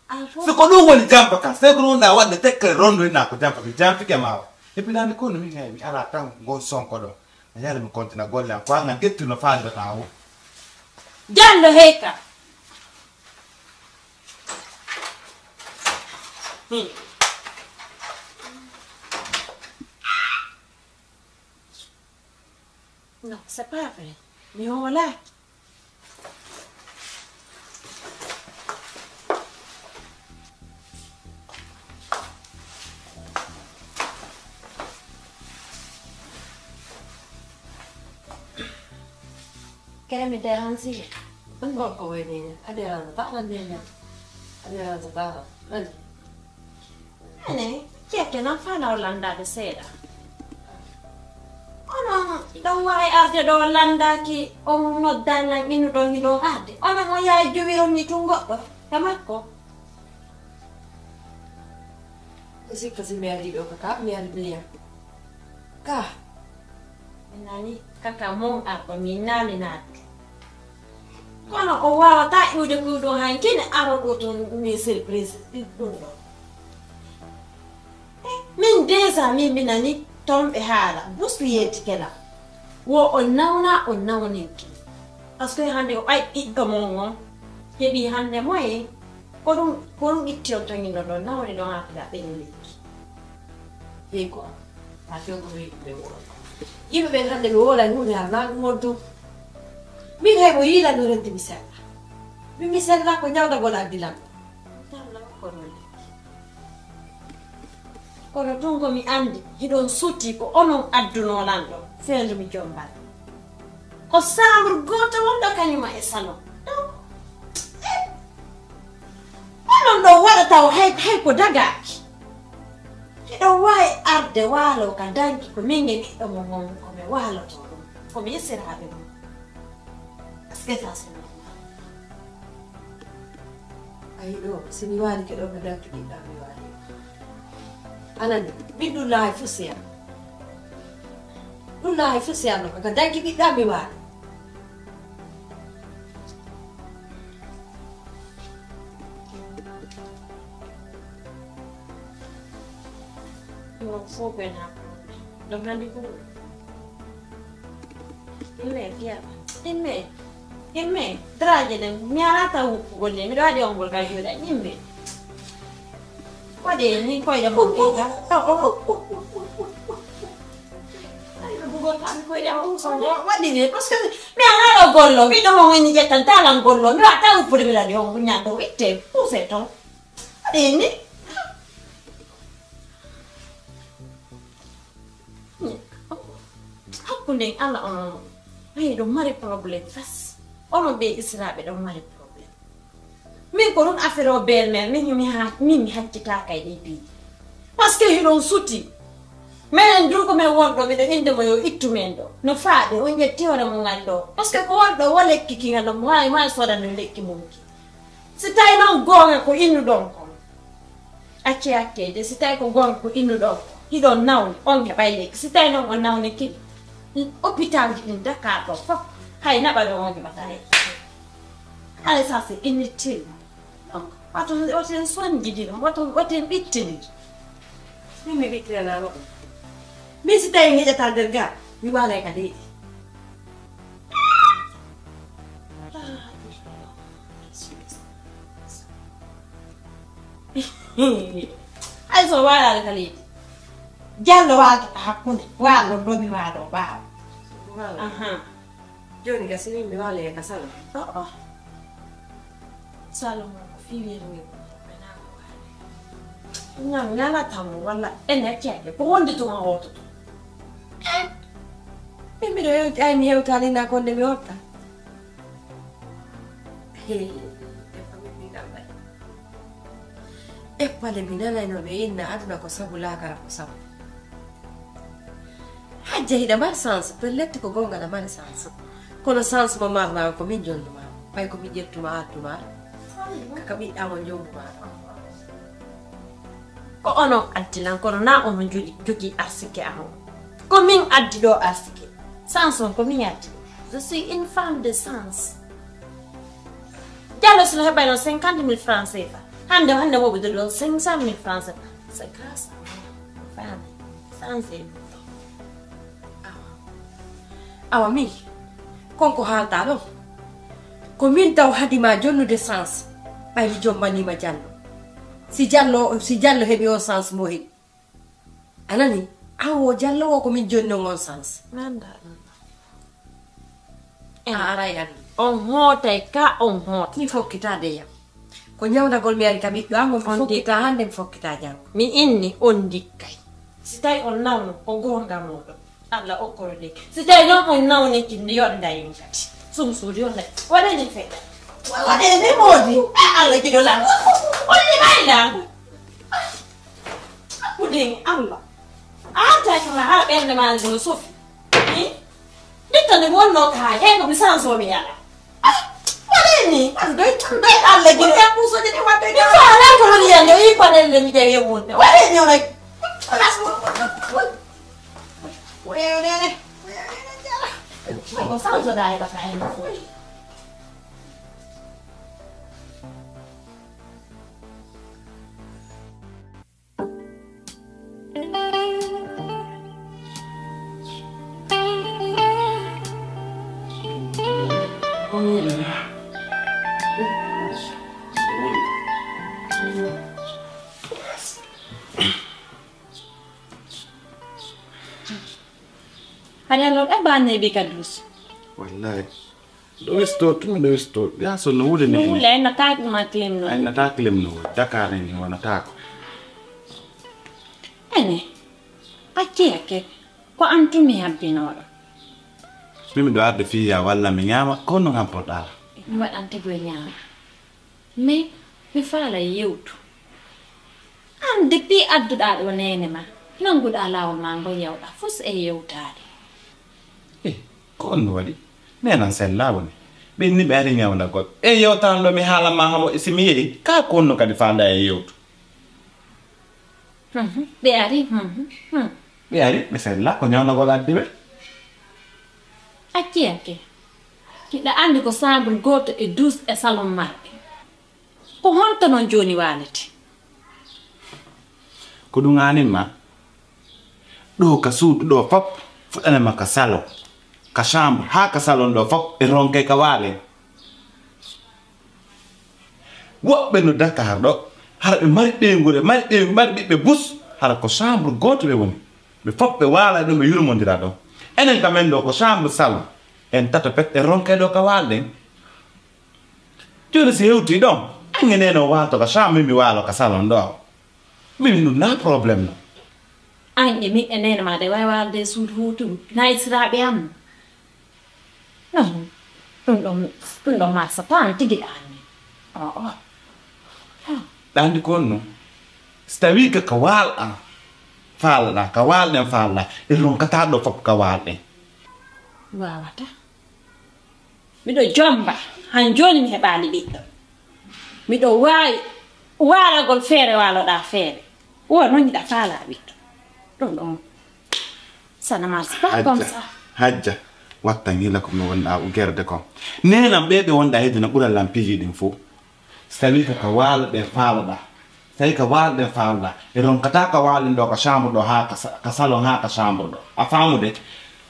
Ah, si ko ɗum woni jampa kan, sey ko ɗum wonɗaa waɗde tekkere rondoyinaa ko jampa, mi jampike ma o. E pinandi ko no min hay, mi alaa tan ngol sonko ɗo. A yara mi kontina golle am, ko an an gettuno faalndoɗaa o. Jallo hey ka. Hmm. Non, c'est pas vrai. Mi hoolaaki. Kene mi dérange. Ɗum ko ko woni a dérange pas lan nene. A dérange pas lan. Ane, keke nan fana o landaade seeɗa. Onon ɗon waawi arde ɗo landaaki on noddan lan innuɗon hiɗon arde. Onon on yaay juwiron ni tun goɗɗo e makko. Ko sikka si mi ari ɗo ka, ka mi ari ɓiya. Ka. Mi nani kaka mon arɗo min naali naati. Kono o waawataa iwde ko ɗo han kene aro ɗo ton min surprise ɗum ɗo. Min déjà min mi nani ton ɓe haala busu yeetike la. Wo on nawna on nawninki. Parce que hande o ɓay ɓiɗɗo mon on heɓi hande moye. Ko ɗum, ko ɗum itti on toñinɗo ɗon, nawori ɗon haa fiɗa ɓe lekki. Hey ko, a fewndo yimɓe woola. Yimɓe ɓen hande ɓe woola huunde haa naa ɗum wonto. Min hay mo yiila no renti mi sella. Min mi sella ko ñawdagol addi lan. Sella ko ɗon lekki. Kono tun ko mi andi, hiɗon suti ko onon addunoo lan ɗon, feendu mi jombal. Ko saamur gooto wonɗo kañuma e salon. Ɗon, eh, onon ɗon waɗata o hay, hay ko dagaaki. Hiɗon waawi arde waaloo ka danki ko min e ɓiɗɗo mon on ko mi waalotoo ɗum, ko mi yesiraaɓe mon. Est-ce que ça c'est normal? Ayi ɗo, si mi waalike ɗo ka danki ɓiɗɗo am mi waali. Anani, min ɗum na hay fo seya. Ɗum na hay fo seya no, ka danki ɓiɗɗo am mi waali. Ɗum fof ko en hakkunde. Donc, hannde ko ɗum. Imme, fiya. Imme. Imme. Daraaje ɗen. Mi alaa taw huɓɓugol ne. Miɗo waɗi on ngol ka juuɗe. Imme. Waɗi ni koyɗe mon ɗin ka. Oh, oh, oh. Ay, no bugol ka mi koyɗe mon ko waɗi ni. Parce que mi alaa ɗo gollo. Miɗo mo woni ƴettan talan gollo. Mi waɗa taw huɓɓude mi waɗi on ñaando itte. Puuse ton. Waɗi ni. Hakkunde en Allah onon, ay, ɗon mari problème fas. Onon ɓe Israaɓe ɗon mari problème. Min ko ɗum affaire o belle-mère, min mi ha-, min mi haccitaaka e ɗii piiji. Parce que hiɗon suti. Minen durko men wonɗo, miɗo innde mo yo ittu men ɗo. No faaɓe, on ƴetti hoore mo ngal ɗo. Parce que ko wonɗo, wo lekki ki ngal ɗo, mo waawi, mo waawi soodande lekki mum ki. Si tawi noon goonga ko innuɗon kon, acce acce de, si tawi ko goonga ko innuɗon kon, hiɗon nawni, on heɓay lekki. Si tawi noon on nawni kadi, hôpital ji ɗin Dakar ɗo fof, hay naɓa ɗo on heɓata lekki. Hay ça c'est inutile. Donc, wato, wato en sonjidi ɗum, wato, wato en ɓittini. Min mi ɓittinanaama ɗum. Min si tawi mi heƴataa nder ga, mi waalay ka leydi. Hay so waalaali ka leydi. Jallo waaltata hakkunde, waalo ɗo mi waalo ɓaawo. Aha. Jooni ka si min mi waaloya ka salon. Oh, oh. Salon o ko fii weerude ko ɓe naa ko waali. Ngam mi alaa tammo walla ene acci hakke ko wonde tuma hoototo. Eh, min miɗo hewti, ay mi hewtaali na konde mi hotta. Hey, eppa min mi ɗaɓɓay. Eppale mi nanayno ɓe inna aduna ko sabu laakara ko sabu. Hajja hiɗa mari chance, pellet ko gonga aɗa mari chance. Kono chance mo marɗa ko min jonnuma, ɓay ko min ƴettuma adduma, kaka ɓiɗɗa mo jonnuma. Ko onon addi lan, kono naa onon jogii, jogii arsike an on. Ko min addi ɗoo arsike. Chance on ko min addi. Je suis une femme de chance. Jallo si no heɓayno cinquante mille francs C F A. Hannde, hannde mo ɓe jogii on cinq cent mille francs C F A. C'est grâce à moi. Femme. Chance e ɗum ɗoo. Awa. Awa min, kon ko haaltaa ɗon? Ko min taw haɗi ma jonnude chance, ɓay mi jombanii ma Jallo. Si Jallo, si Jallo heɓi on chance mo heɓi. A nani? Awo Jallo wo ko min jonni on on chance. Mi anndaa ɗum. A aray anndi. On hootay ka on hoota. Mi fokkitaa de yam. Ko ñawndagol mi ari ka ɓiɗɗo an, on mi On fokkitaa hannde, mi fokkitaa janngo. Mi inni on ndikkay. Si tawi on nawno, ko goonga mooɗon. Alla okkoro ndeke. Si tawi non on nawni kindi, yonda en kadi. Sum suudu yonda. Waɗani fe. Waɗani moodi. Eh, Alla giɗo lan. On limaay lan. Kudin Alla. A artay kama haa ɓernde maa nde no sofi. Hi? Nditta nde wonnoo ka haa hee ko mi sansoo mi yala. Ah, waɗee ni. An doy tan doy Alla gila. Yaa puusooje ɗe waɗde. Mi faalaa ko woni yande, o yii panel nde mi ƴeewi e wonde. Waɗee ni on ay. Alas mo. Waɗee on ene. Waɗee on ene jala. Ko sansoɗaa e baka en. Hari Allah ɗa ba ne bi ka dus. Wallahi. Ɗo westoo, tun miɗo westoo. Yaa so no wuli ni. No wuli, ay na taak ma clim no. Ay na taak clim no. Dakar ni wona taako. Ene. Acce ke. Ko an tun mi habbinooɗo. Min miɗo arde fii yaa walla mi ñaama, ko no ngam poɗɗa. Mi waɗante goy ñaama. Mais mi faala yewtu. An, depuis adduɗaa ɗoo neene maa, nannguɗaa laawol maa ngol, yawɗaa fus e yewtaade. Eh, ko on no waɗi? Neenan sellaa woni. Ɓen ni ɓe ari ñawndagol. E yewtaan ɗo mi haala maa hamo, si mi yehi, kaa ko on no kadi faandaa e yewtu? Mhm. Ɓe ari, mhm, mhm. Ɓe ari, ɓe sellaa, ko ñawndagol addi ɓe. Acci, acci. Hiɗa anndi ko chambre gooto e douche e salon marɗe. Ko honto non jooni waalete? Ko ɗum aanin ma? Ɗoo ka suudu ɗoo fop, fuɗɗane ma ka salon, ka chambre, haa ka salon ɗoo fop, e ronke ka waalen. Woɓɓe no Dakar ɗoo, hara ɓe mari ɓeynguure, mari ɓeyngu-, mari ɓiɓɓe bus, hara ko chambre gooto ɓe woni. Ɓe fop ɓe waala e ɗon, ɓe yurmondira ɗon. Enen ka men ɗoo ko chambre salon, en tato pet, e ronke ɗoo ka waalɗen. Jooni si hewtii ɗon, an e neene on waalto ka chambre, min mi waalo ka salon ɗoo. Min ɗum naa problème no. An e min e neene maa ɗe waawi waalde e suudu huutu, naa e siraaɓe an. Non, ɗum ɗon, ɗum ɗon marsa taan tigi ɗaan ni. Oh, oh. Ɗaandi ko on non. Si tawii ka, ka waalɗaa, faalaɗaa, ka waalɗen faalaɗaa, e ronkataa ɗoo fof ka waalɗen. Waawata. Miɗo jomba, han jooni mi heɓaali ɓiɗɗo. Miɗo waawi waalagol feere waaloɗaa feere. Wo non hiɗa faalaa ɓiɗɗo. Ɗum ɗon, ça ne marche pas comme ça. Hajja, wattan hila ko mi wonɗaa ugerde kon. Neenam ɓee ɓe wonɗaa hedde no ɓura lan piiji ɗin fow. Si tawii ko ka waalo ɗen faaloɗaa, si tawii ka waalo ɗen faaloɗaa, e ronkataa ka waalo ɗen ɗoo, ka chambre ɗoo, haa ka sa-, ka salon, haa ka chambre ɗoo. A faamude?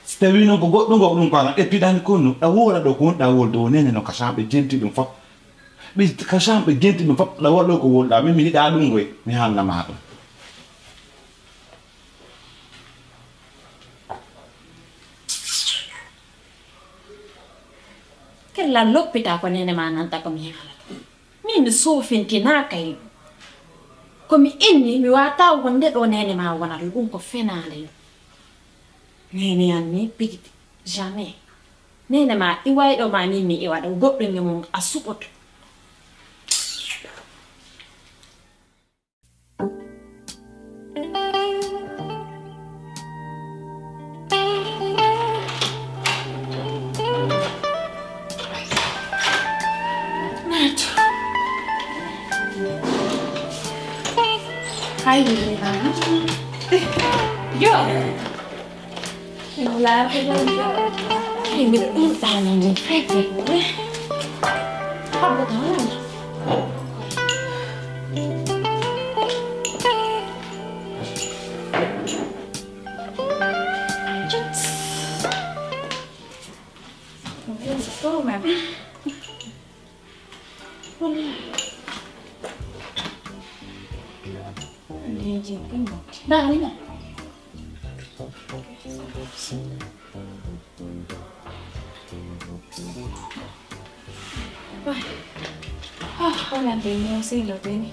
Si tawii non ko goɗɗum, ko ɗum ko an, e piɗani kon non, ɗa woora ɗoo ko wonɗaa wolde, wo nene non ka chambre, ɓe jenti ɗum fof. Ɓe ka chambre, ɓe jenti ɗum fof, ɗa woora ɗoo ko wolɗaa, min mi yiɗaa ɗum koy, mi haalna maa ɗum. Kella loppitaa ko neene maa nanta ko mi haalata. Min mi soofintinaa kay. Ko mi inni, mi waawataa wonde ɗo neene maa wonata, ɗum ko fenaande. Neene an ni, pigiti, jamais. Neene maa iway ɗo maa min mi iwa ɗo, goɗɗum e mum a suɓoto. Ay, yo. Ay, miɗo ɗum ɗaani ni. Habbo tan. Wallahi. Ndeeji ɗin. Ndaa, ndaa. Ah, wala nde mo silo bene.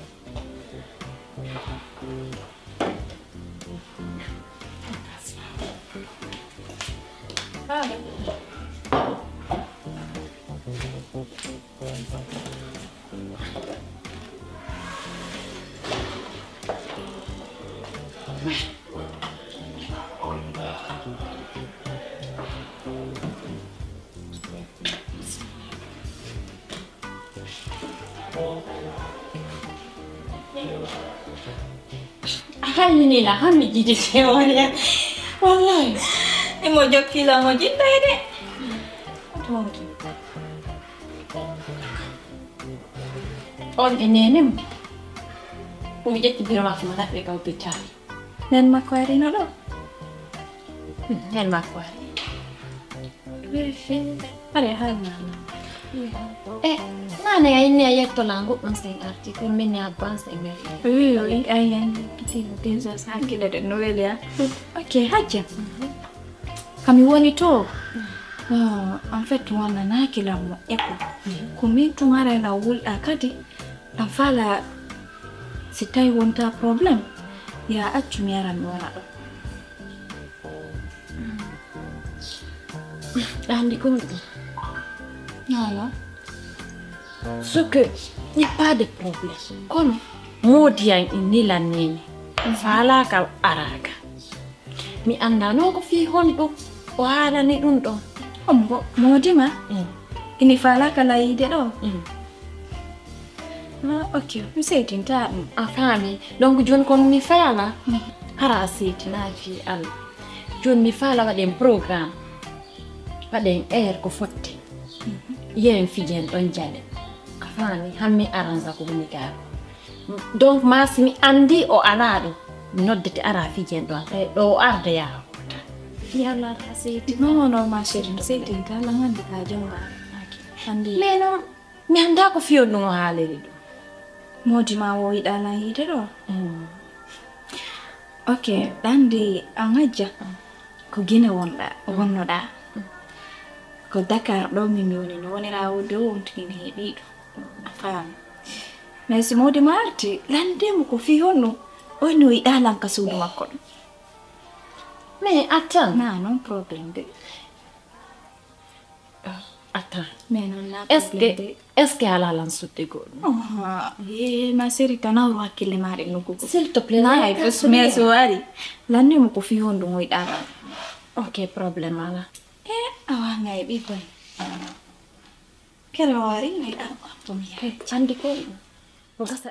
Alhamdulillah, hammi jiidi seworiya. Wallahi. Imo jokki lan o jiɗɗay de. On e nenem. Ko mi ƴetti biro makko mo naɓɓe ka hôpital. Nen makko arino ɗo? Hmm, nen makko ari. Are hal mama. E, nane a inni a yettola goɗɗum sen arti, pour min ne abban sen ngari. Oui, oui, ay, ay, kiti, déjà ça, kila de nouvelle ya. Ok, hajja. Kami woni to. Ah, en fait, wona na kila mo eko. Ko min tumara la wulɗa kadi. An faala si tawi wonta problème, ya accu mi ara mi wona ɗo. Andi ko mi ɗum. Voilà. Ce que il n'y a pas de problème. Kono moodi an inni lan nene. Faalaaka araaka. Mi anndaa non ko fii honɗum o haalani ɗum ɗon. On mo-, moodi ma? Mm. Ini faalaaka la yiide ɗo? Mm. Ah, ok, mi seytinta ɗum. A faami. Donc, jooni kon mi faala. Mm. Hara a seytinaa fii Alla. Jooni mi faala waɗen programme. Waɗen heure ko fotte. Mm. Yehen fijen ɗon jale. A faami, hammi aransa ko woni gaa. Donc, maa si mi anndi o alaa ɗo, mi noddete ara fijen ɗon. Tawi ɗo o arda yaha wota. Fii Alla a seytinaa. Non, non, ma chérie, mi seytinta. Lan anndi ka jom ba. Ok. Anndi. Mais non, mi anndaa ko fii honɗum o haaliri ɗum. Moodi ma o yiɗaa lan yiide ɗo? Mm. Ok, ɗan de an hajja. Mm. Ko Gine wonɗaa, mm, wonnoɗaa. Mm. Ko Dakar ɗo min mi woni, mi wonira o dow on tigi ne heɓi ɗum. A faami. Mais si moodi ma arti, lande mo ko fii honɗum. O no yiɗaa lan ka suudu makko ɗum. Mais attends. Na, non problème de. Ah, attends. Mais non, na est-ce que, problème de. Est-ce que alaa lan sudde goɗɗum? Ah, eh, ma chérie, tan a hakkille maaɗa e nokku goo. S'il te plaît, na lan ay fes, mais so ari, lanne mo ko fii honɗum o yiɗaa lan. Ok, problème alaa. Eh, awa, ngay ɓi koy. Kere o ari, ngay ɗan ko mi yaay. Andi ko, ko gasa.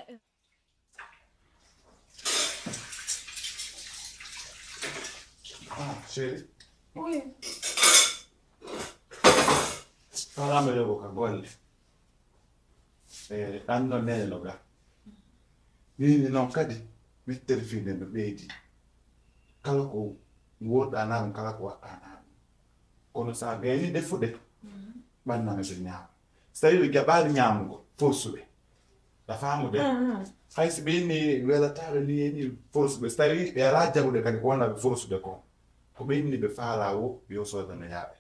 Ah, chérie. Oui. Salamu aleykum ka golle. Eh, ɗan no nene no ga. Ni, ni non kadi, mettere fii nde no ɓeydi. Kala ko woɗɗanaa ɗum, kala ko waɗɗanaa ɗum. Kono so a gayni defude, ɓanna no ɓe ñaama. So tawii ɓe jaɓaali ñaamugo, forsu ɓe. A faamu de? Ah, ah. Hay si ɓe inni welataa ɓe ni, ni forsu ɓe. So tawii ɓe alaa jaɓude kadi, ko wona ɓe forsude kon. Ko ɓe inni ɓe faalaa wo, yo soodanoyaa ɓe.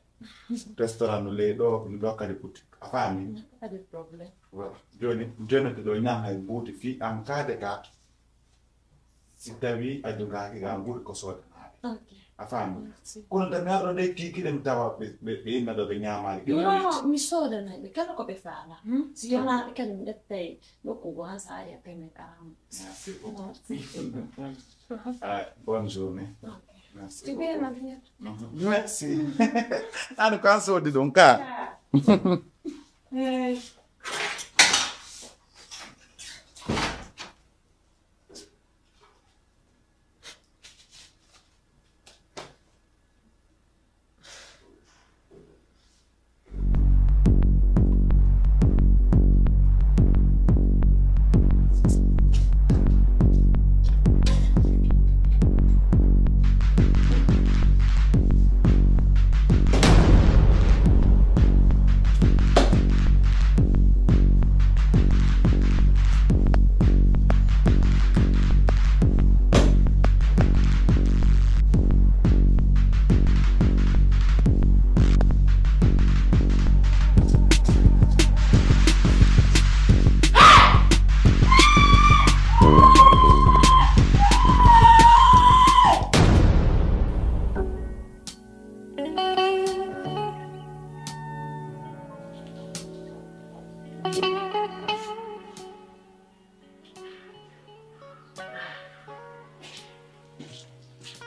Restaurant no ley ɗoo, no ɗoo kadi kuti. A faami? Kadi problème. Voilà. Jooni, jooni to ɗoo ñaam hay buuti fii an kaade ka. Si tawii a jogaaki ka, an ɓuri ko soodanaaɓe. Ok. A faami? Merci. Kono nde mi arɗo ɗe kiikiiɗe mi tawa ɓe, ɓe, ɓe inna ɗo ɓe ñaamaali. Non, mi soodanay ɓe kala ko ɓe faalaa. Hmm? Si yonaa ɓe kadi mi ƴettay nokku goo haa saaya payment aran. Merci beaucoup. Merci. Ah, bonne journée. Ok. Merci beaucoup. Tu viens, ma fille? Mhm. Merci. An ko an soodi ɗum ka. Ah. Eh.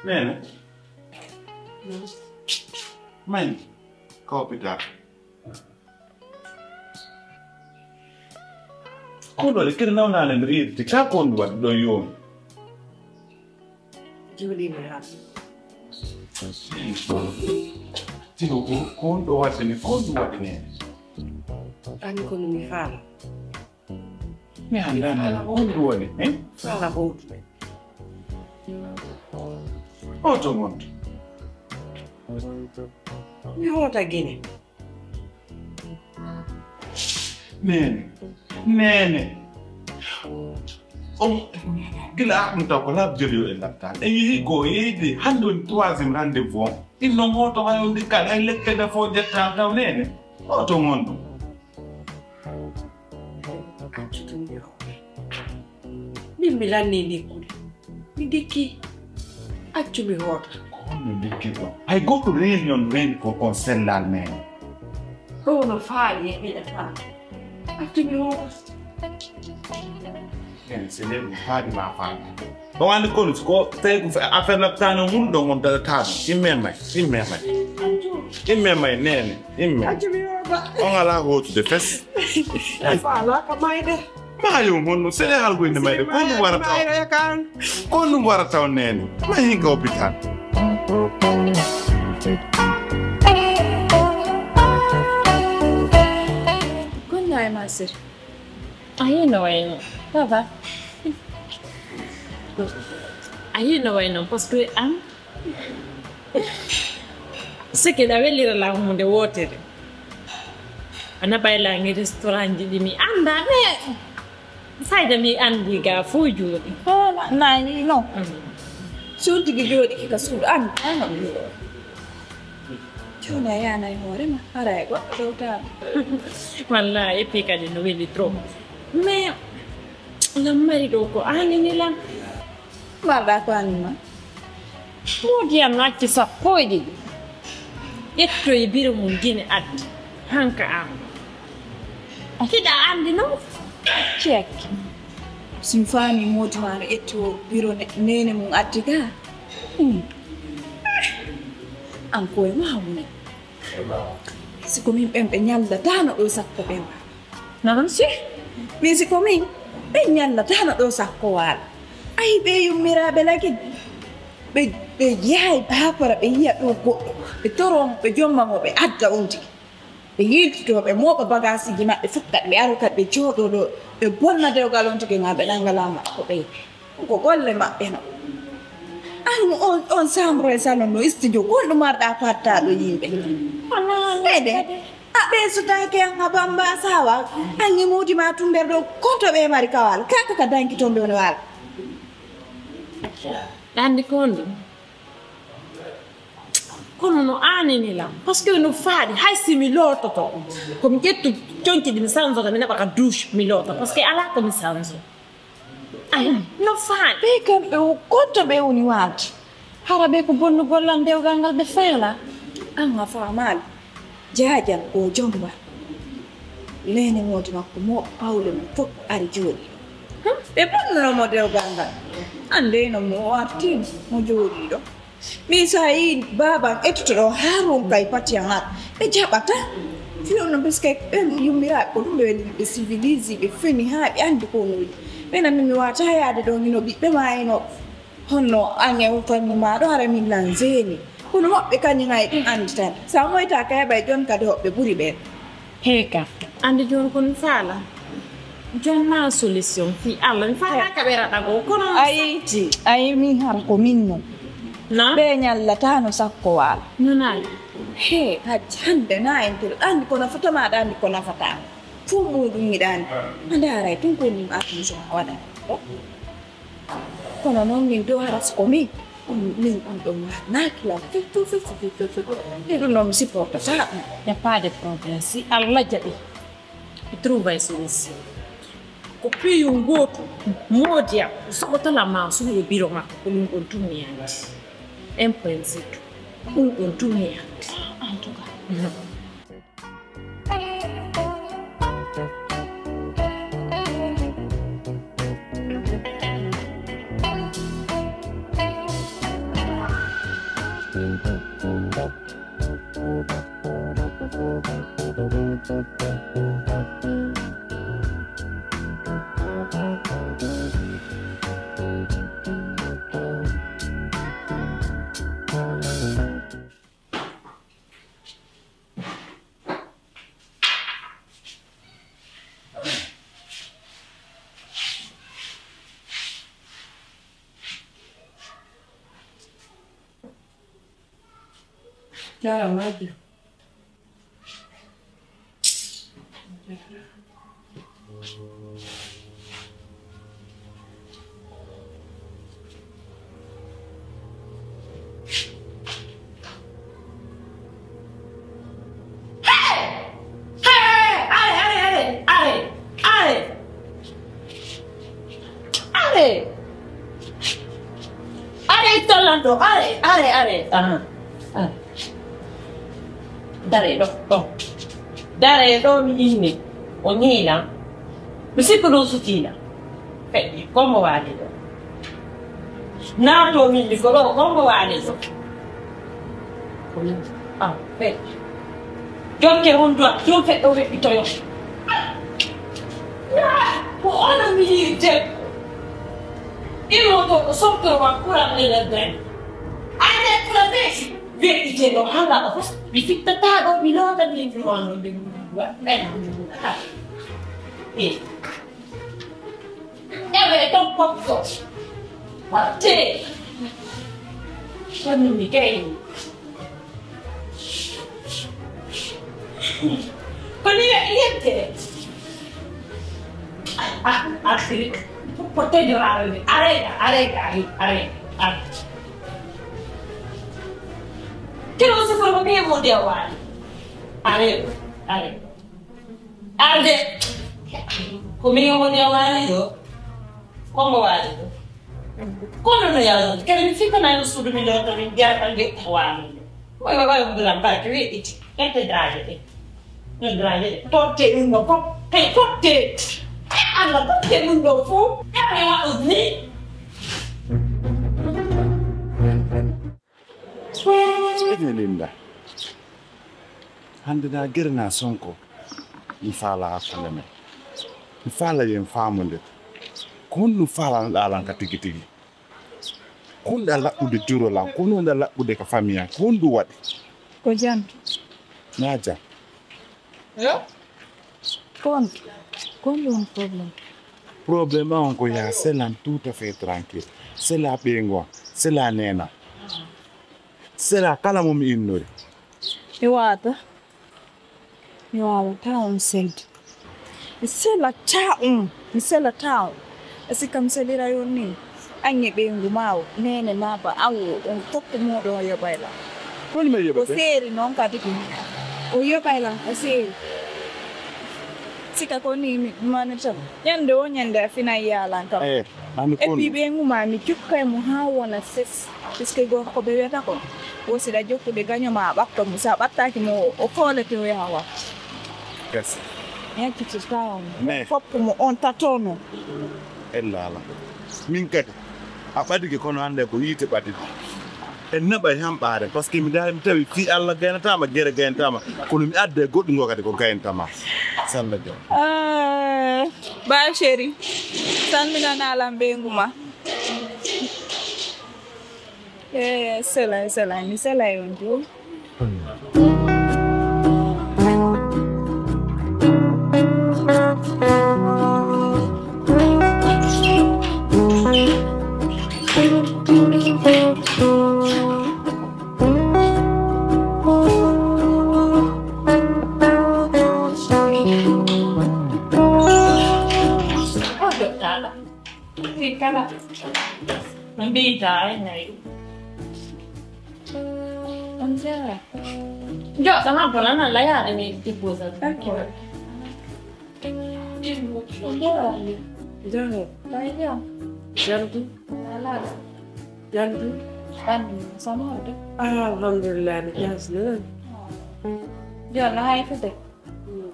Neene? Mani, ka hôpital. Ko ɗo de, kadi nawnaale mi riirti. Ka ko on waɗi ɗo yoomi? Juuliimi haa. Tino ko, ko on ɗo waɗi ni, ko on ɗo waɗi ni? Ani kono mi faala. Mi anndaa ko on ɗo waɗi, eh? Faala hootude. Hoto ngon. Mi hoota Gine. Neene, neene. On, gila ɗum taw ko laabi joli yo en lattaan. En yehi goo, yehi de, hannde woni troisième rendez-vous on. Ɗin non hoto hay on ndikka, hay lekkere fof jetta taw neene. Hoto ngon ɗum. Accu ɗum yo. Min mi lannii ndikkude. Mi ndikki. Accu mi hoota. Ko honno ndikki ɗon? Hay gooto reeni on reeni ko on sellal men. Ɗoo no faali e ɓiɗa tan. Accu mi hoota. Neene, si neene ɗum faali ma faali. On anndi kono ko tawi ko affaire laptaano mun ɗon on dalataa ɗum. Imme may, imme may. Imme may, neene, imme. Accu mi hoota. On alaa hootude fes. Faalaaka mayde. Maayo honno, sere halgo inde mayde, ko ɗum warata? Mayre kan. Ko ɗum warata on neene? Ma hinka hôpital. Gonna e ma sir. A yino wayno. Ça va? A yino wayno, parce que an, seke da welira la hunde wotere. Ana bayla ngi restaurant ji ɗi mi anda, mais Fayda mi andi ga fof jooɗi. Hola, nani, no. Mm. Si on tigi jooɗi ki ka suudu, andi, ano. Jooni a yana e hoore ma, hara e goɗɗo ɗowtaama. Wallahi, et puis kadi no weli trop. Mais, lan mari ɗo ko anini lan. Marɗa ko anni ma. Moodi am no acci sappo e ɗiɗi. Ƴettoyi biro mum Gine addi. Hanka am. Hiɗa andi no? Acci acci. Si mi faami moodi ma no ƴetti o biro ne-, neene mum addi ga. Hmm. An ko e ma woni. Si ko min ɓen ɓe ñallataano ɗo sakko ɓen. Non, si. Min si ko min, ɓe ñallataano ɗo sakko waala. Ayi, ɓe yummiraaɓe lagin. Ɓe, ɓe jeyaa e baakora, ɓe yiya ɗo goɗɗo. Ɓe toro mo, ɓe jomma mo, ɓe adda on tigi. Ɓe yiltitoo, ɓe mooɓa bagaasiji maɓɓe fof kadi, ɓe aro kadi, ɓe jooɗoo ɗo, ɓe bonna dewgal on tigi, ŋaa ɓe nannga laamu ko ɓe. Ko golle maɓɓe no. An on, on chambre e salon no studio, ko honɗum marɗa pattaaɗo yimɓe? Ɓeyde, a ɓeesutaake an a bamba a sawa, an e moodi ma tun nder ɗo, konto ɓe mari kawal, kaka ka danki ton ɓe woni wala. Ɗandi ko honɗum? Kono no aanini lan, parce que no faaɗi, hay si mi loototo, ko mi ƴettu conci ɗi mi sanzota, mi naɓa ka douche, mi loota, parce que alaa ko mi sanzo. Ay, no faaɗi. Ɓe kamɓe o, konto ɓe woni waalde. Hara ɓe ko bonnugol lan dewgal ngal ɓe faala. An a faamaali. Jaajan o jomba. Neene moodi makko mo pawle mum fof ari jooɗi. Hmm? Ɓe bonnuno mo dewgal ngal. An dey no mo warti mo jooɗi ɗo. Min so a yii baaba an ettoto ɗo haa ronka e pati an ar, ɓe jaɓata. Fii on no, parce que ɓen yummiraaɓe ko ɗum ɓe weli, ɓe civilisé, ɓe feni haa ɓe anndi ko woni. Ɓen anndi mi waata yaade ɗo, mino ɓiɓɓe ma eno. Honno an e famille maaɗo hara min lan jeeni. Kono woɓɓe kañum ay ɗum annditan. Sa moyta ka heɓay jon kadi hoɓɓe ɓuri ɓeen. Hee ka. Anndi jooni ko mi faala. Jon ma solution fii Allah. Mi faala ka ɓe raɗa goo. Kono ayi, ayi min han ko min non. Na? Ɓe ñallataano sakko waala. Nanaali. Hee, hajji hannde na en tiro. Anndi ko nafata ma, aɗa anndi ko nafata. Fof muuɗum miɗa anndi. A ndaaray tun ko min attention a waɗa. Kono noon min dow haras ko min, min ɗum ɗo waɗnaaki lan fetto, fetto, fetto, fetto. E ɗum noon mi supportata ɗum. Y a pas de problème. Si Allah jaɓi, mi trouve solution. Ko piyu ngootu, moodi am, soɓotola ma suuɗo biro makko, ko ɗum ɗon tun mi anndi. Un point zéro. Ɗum ɗon tun mi anndi. En tout cas. Non. Jaaraama, Hajja. Hey! Hey, hey, hey, hey, hey, hey! Are! Are! Are, ittol lan ɗoo. Are, are, are. Aha. Are. Daree ɗoo, ɗoo. Daree ɗoo, mi inni. O nii lan. Mi sikku ɗum sutii lan. Feƴƴi, ko mo waali ɗoo. Naatoo min ko ɗoo, ko mo waali ɗoo. Ko nii. Ah, feƴƴi. Jokke hondu am, ɗum feƴƴo weɗɗitoyo. Ko onon mi yiɗi debbo. Iwotooɗo softorwa kuran e nder ɓen. Ande kula ɓe weɗɗite ɗo hala o fos. Mi fittataa ɗo, mi loota mi fi on ɗo ɓe. Ewe ɗon popto. Watte. Kono mi kayni. Kono yo yedde. Ah, ah, ah, ko tejo arde. Arega, arega, arega, arega. Kilo se fo ko be mo de wali. Arega, arega. Arde. Ko mi woni e waali ɗo. Ko mo waali ɗo. Kono no yalla. Kadi mi fika na yo suudu mi ɗo to min jata nde ko waali. Way, way, way, mbilan barke weɗɗiti. Ete daaje ɗe. No daaje ɗe. Totte ɗum no fof. Hey, totte. Hey, Allah, totte ɗum ɗo fof. Hey, waɗo ni. Seydi Linda, hannde na gere na sonko, mi faala hakkunde men. Mi faala yo en faamondir. Ko honɗum faalanoɗaa lan ka tigi tigi? Ko honɗa laɓɓude juro lan? Ko honɗa laɓɓude ka famiyan? Ko honɗum waɗi? Ko jam. Na jam. Yo? Ko on, ko on ɗum problème? Problème an on ko yaa selan tout à fait tranquille. Sela ɓeyngu an, sela neena. Sela kala mo mi innori. Mi waata. Mi waawata on selde. Mi selataa on. Mi selataa on. E si kam selira yo ni. Aññe ɓeyngu maa o, neene maa ba, awo, on tokko muuɗum o yoɓay lan. Ko honɗum mi yoɓete? O seeri non kadi ko. O yoɓay lan, o seeri. Sika ko ni mi, mi manata. Ñande o ñande a finan yaalan kam. Eh, mami. Et puis ɓeyngu maa mi jokka e mo haa wona ses. Puisque gorko ɓe wiyata ko. Wo si ɗa jokkude gaño maa a ɓatto mo. Si a ɓattaaki mo, o foolete o yaha wa. Yes. Ñakkiti tawa mo. Mais foppu mo on tatono. Ella ala. Min kadi, a ɓadike kono hannde ko yiite ɓadike. En naɓay hamɓaare, parce que mi daari mi tawi fii Allah gaynataama, gere gaynataama, kono mi adda e goɗɗum ngo kadi ko gaynataama. Salla jam. Ah, ba chéri, salminanaa lan ɓeyngu maa. Eh, selay, selay, mi selay on tun. Fii kala. Min mbiita ay nayi. On jaara. Jo, sama bona na la yaade mi tibuza. D'accord. Jaara. Jaara. Ay jo. Jardu. Ala. Jardu. An sama de. Ah, alhamdulillah, ni jasna. Jo, na hay fete.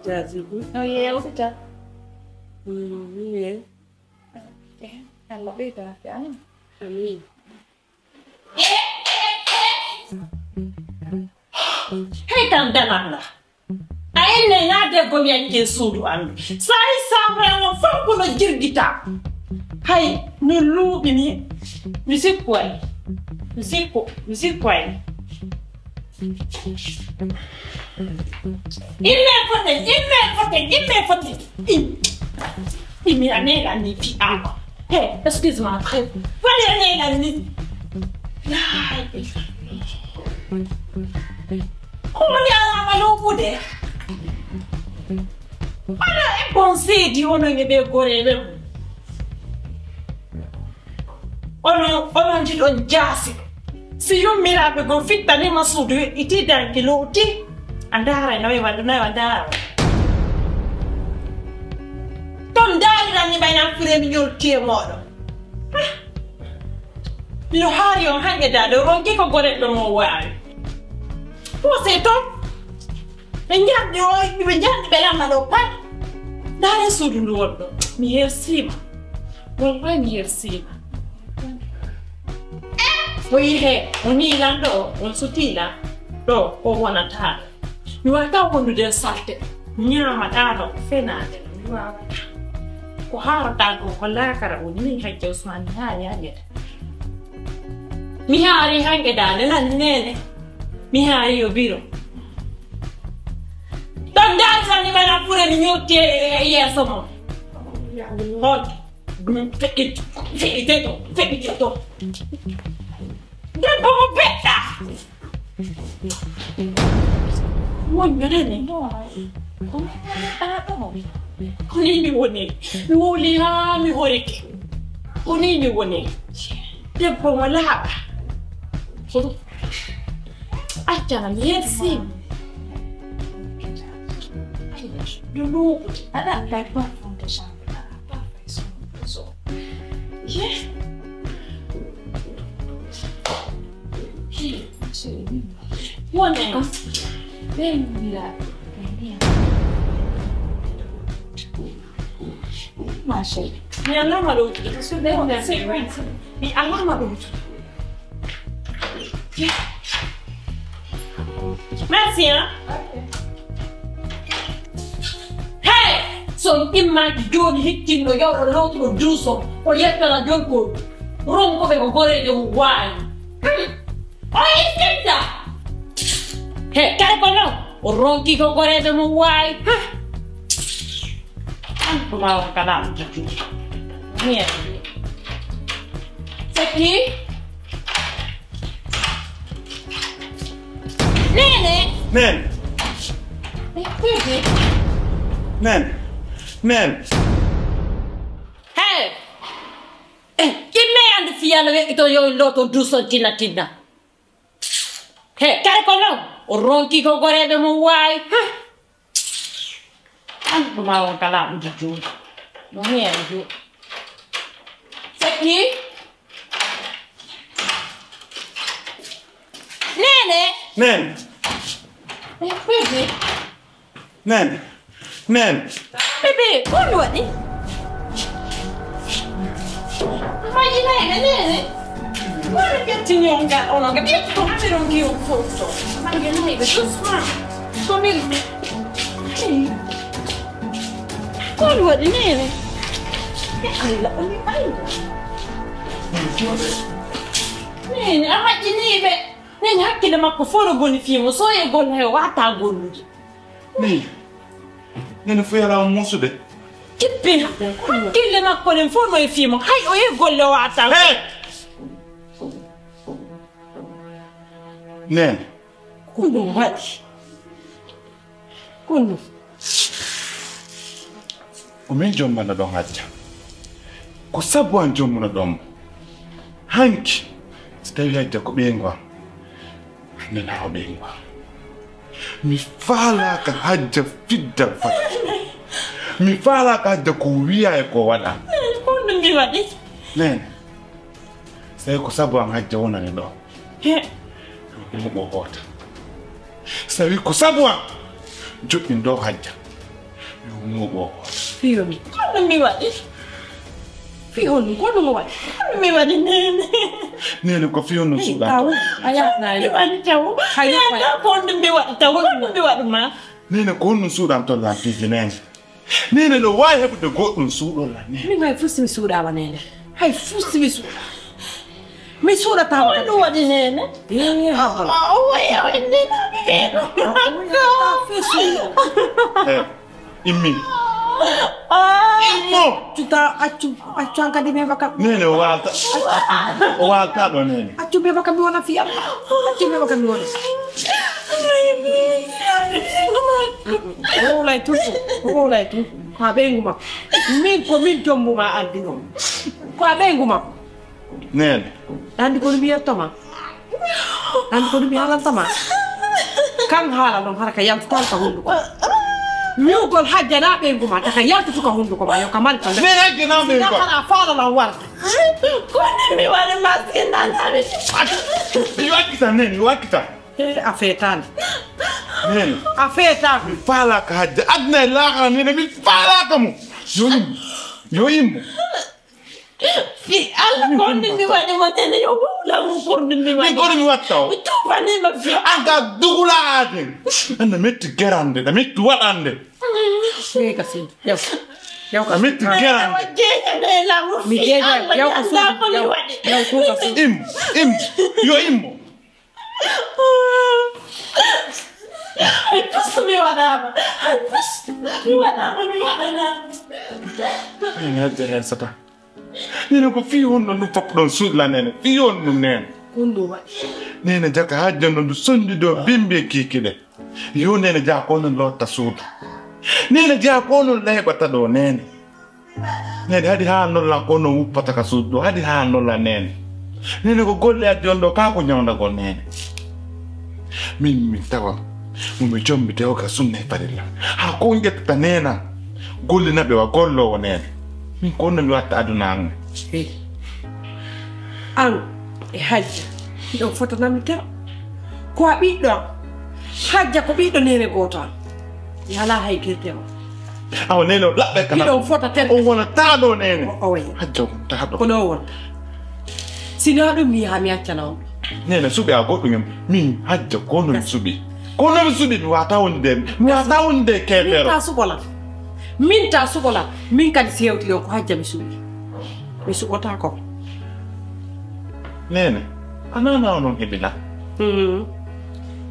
Jazibu. No yewtita. Mm, yeah. Eh, Allah ɓeyda barke, amin. Amin. Hey, kam damal la. A enne na debbo mi acce suudu an. Sa yi sabra on fof kono jirgita. Hay, no luuɓi ni. Mi sikku ay. Mi sikku, mi sikku ay. Imme foten, imme foten, imme foten. Im-, imi a neeɗan ni fi awa. Hey, excuse-moi, très. Wani a neeɗan ni. Laay. Ko woni alaama lowbude? Onon e bon seedi, onon e ɓee goreeɓe mum. Onon, onon jiɗon jaasi. Si yummiraaɓe goo fittanima suudu, weƴƴitii danki lowti. A ndaara no e waɗu, no e wa ndaara. Ton ndaariran ni ɓay nan fure mi ñolti e mooɗon. Hah! Miɗo haari on hanƴe daande, o ronki ko goreeɓe mo waawi. Puusee ton. Ɓe njarɗi o, ɓe njarɗi ɓe lamma ɗo pat. Ndaare suudu ndu wonɗo. Mi hersiima. Wallahi mi hersiima. Eh, o yii he, o nii lan ɗo, on sutii lan. Ɗo, ko wonata. Mi waawataa wondude e salte. Ñaama ɗaano, fenaande no mi waawataa. Ko haarataa ko, ko laakara woni min hajja Usmaan, mi haari hanƴe. Mi haari hanƴe daande lan neene. Mi haari yo biro. Ɗon ndaari tan ni ɓana fure mi ñotti e, e yeeso mon. Hol. Ɗum feƴƴit, feƴƴite to, feƴƴite to. Debbo mo beɗɗa. Wonɓe nani? Ko min woni ɗaa ɗo? Ko nii mi woni. Mi wowli haa mi horike. Ko nii mi woni. Debbo mo laaɓa. Accana mi yersii. Ɗum ɗum. Aɗa, kay parfum de chambre. Aɗa, parfum so. Ye. Wonde. Ɓe mbiya. Ma chérie. Mi alama ɗo. Mi alama ɗo. Merci, hein? Hey! So on immaaki jooni hikkinno yawro lowtuɗo duuso, o yettana jooni ko ronkuɓe ko goreejo mum waawi. Hmm. O iskenta! He, kala ko non, o ronki ko goreejo mum waawi. Huh. An ko maa on kala on jogii. Mien. Seki. Nene. Nene. Baby. Nene. Nene. Hey. Eh, imme ande fiyala weɓɓi ton yo looton duuson tinna tinna. He, kare ko non, o ronki ko goreeɓe mum waawi. Huh. An ko maa on kala on jogii. No heen jo. Seki. Nene. Nene. Eh, baby. Nene. Nene. Baby, ko mi waɗi? Maji nene, nene. Wala ƴettini on ga, on ga ƴetti ko affaire on gi on foto. Maji nene, doucement. Ko mi Ko mi waɗi nene? E Allah, o mi ɓayda. Nene, a majjinii ɓe. Nene, hakkille makko fof no boni fii mo. So e golle he wata gollude. Nene, nene fof yala on muusude. Tippi, hakkille makko nen fof no e fii mo. Hay o e golle o wata. Hey! Nene. Ko ɗum waɗi? Kono ko min jommano ɗon Hajja. Ko sabu an jommuno ɗon mo. Hanki, si tawi Hajja ko ɓeyngu am, nana o ɓeyngu am. Mi faalaaka Hajja fiddal fat. Mi faalaaka Hajja ko wiya e ko waɗa. Ko ɗum mi waɗi? Nene. Tawi ko sabu an Hajja wonani ɗo. He. Yo mooɓo hoota. So tawi ko sabu an joɗɗin ɗo Hajja. Yo mooɓo hoota. Fii honɗun? Ko honɗun mi waɗi? Fii honɗun? Ko honɗun mi waɗi? Ko honɗun mi waɗi, Nene? Nene, ko fii honɗun suuɗan taw? A yahnaa mi waɗi taw. Hay ko honɗun mi waɗi taw? Ko honɗun mi waɗi ma? Nene, ko honɗun suuɗan ton lan piiji, Nene? Nene no waawi heɓude goɗɗum suuɗol lan, Nene. Min hay fuu si mi suuɗaama, Nene. Hay fuu si mi suuɗaama. Mi suuɗataama. Ko ɗum waɗi, Nene? Eh, ah, ah, o wayi, o wayi, Nene, mi weeno. Eh, immi. Ah. Immo. Accu ta, accu, accu an kadi mi heɓa kam. Nene, o waalta. O waalta ɗo, Nene. Accu mi heɓa kam mi wona fii Allah. Accu mi heɓa kam mi wona. Ko wowlay tun, ko wowlay tun. Ko a ɓeyngu makko. Min ko min tombu ma addi ɗon. Ko a ɓeyngu makko. Neene. Anndi ko ɗum mi yetto ma? Anndi ko ɗum mi haalanta ma? Kan haala ɗon hara ka yaltitaali ka hunduko. Wi'ugol hajja na ɓeyngu ma, taka yaltitu ka hunduko ma, yo ka mari ka. Neene, hajja na ɓeyngu ma. Hara a faala lan warde. Ko ni mi waɗi maske na na mi. Yo accita, neene, yo accita. Eh, a feetaali. Neene. A feetaali. Mi faalaaka hajja. Aduna e laakara, neene, mi faalaaka mo. Yo immo. Yo immo. Fii Alla, ko ni mi waɗi mo, neene, yo wowla mo, ko ni mi waɗi. Min ko mi watta o? Mi tuubanii ma fii. An ka dugula aden. An na metti gerande, na metti waɗande. Ɓe ka sin. Yaw. Yaw ka. Na metti gerande. Wa jeeya de la mo. Mi fii jeeya, Alla, yaw ka ya sun. Nda ko mi waɗi. Yaw ko ka sun. Im, im. Yo immo. Hay bus mi waɗaama. Hay bus mi waɗaama, mi waɗanaama. Min hajja heen sata. Neene ko fii honno ɗum fof ɗon suuɗla neene? Fii honno ɗum neene? Ko ɗum waɗi? Neene jaka hajja no ɗum sonndi ɗo bimbi e kiiki ɗe. Yo neene jaa ko non lotta suudu. Neene jaa ko non layɓata ɗo neene. Neene, haɗi haa nollan ko no wuppata ka suudu ɗo, haɗi haa nollan neene. Neene, ko golle addi on ɗo, kaa ko ñawndagol neene. Min, min tawa, mo mi jombite o ka sunna e farilla. Haa ko on ƴettata neena, golle naɓe wa golloowo neene. Min ko on no mi watta aduna an. Hey. An e hajja, hiɗon fota namdi tero. Ko a ɓiɗɗo am. Hajja ko ɓiɗɗo neene gooto am. Mi alaa hay girde ma. Awa neene o laɓɓe kala. Hiɗon fota tere. On wona taaɗo neene. O, o wayi. Hajja on taaɗo. Ko ɗo wonta. Si naa ɗum mi yaha mi accana on. Neene suɓi a goɗɗum en. Min hajja ko no mi suɓi. Ko no mi suɓi mi wata wonde. Mi wata wonde keefeero. Min ta suɓola. Min ta suɓola. Min kadi si hewti ɗon ko hajja mi suɓi. Mi suɓotaako. Neene, a nana onon heɓi lan. Hmm.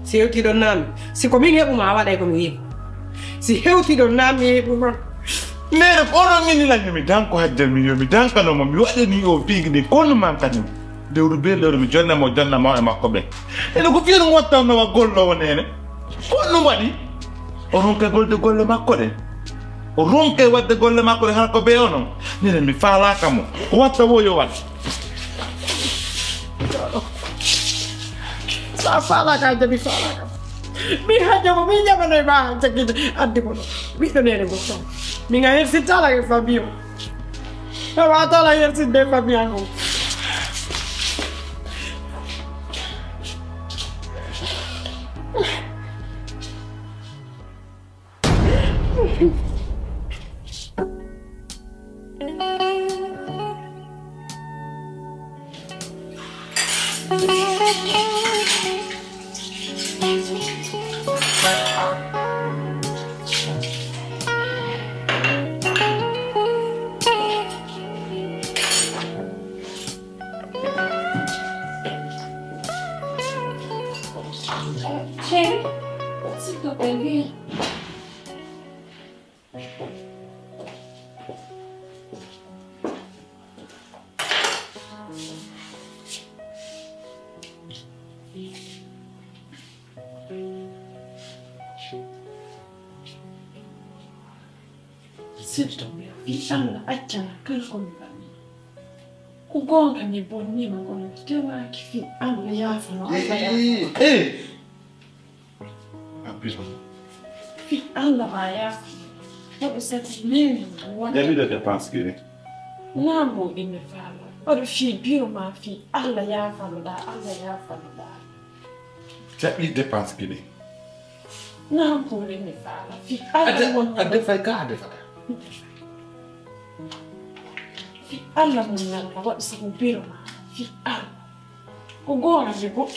Si hewti ɗon naami, si ko min heɓu ma, a waɗay ko mi wi'i. Si hewti ɗon naami, mi heɓu ma. Neene, ko onon min lan yo mi danko hajja mi, yo mi dankano mo, mi waɗani o piigi ɗin, kono man kadi. Lewru be lewru mi jonna mo, jonna mo e makko ɓe. Ene ko fiye ɗum wattanno wa gollowo neene. Ko ɗum waɗi? O ronke golde golle makko ɗen. O ronke waɗde golle makko ɗen hara ko bee onon. Minen mi faalaaka mo. O watta wo yo waɗ. Sa faalaaka hajja mi faalaaka. Mi hajja mo, mi jaɓanoy ma hajja gide. Addi mo ɗo. Ɓiɗɗo neene goo ɗon. Min a hersintaala e famille o. Tawa a tala yersinde famille an on. Chérie, s'il te plaît, viens. Sirto, fii Alla, accana kala ko mi waɗi. Ko goonga mi bonniima, kono tewaaki, fii Alla, yaafano, Alla, yaafano. Eh, eh, eh. Abiro. Fii Alla, ma yaafano. Waɗu sabi neene ma wonde. Jaɓiɗo dépense kiri. Naa mo ɓe mi faala. Waɗu fii biro ma, fii Alla, yaafano ɗaa, Alla, yaafano ɗaa. Jaɓi dépense kiri. Naa ko mi faala. Fii Alla won a defay ka a defata. Fii Alla mo mi nana waɗu sabu biro ma. Fii Alla. Ko goonga mi bo.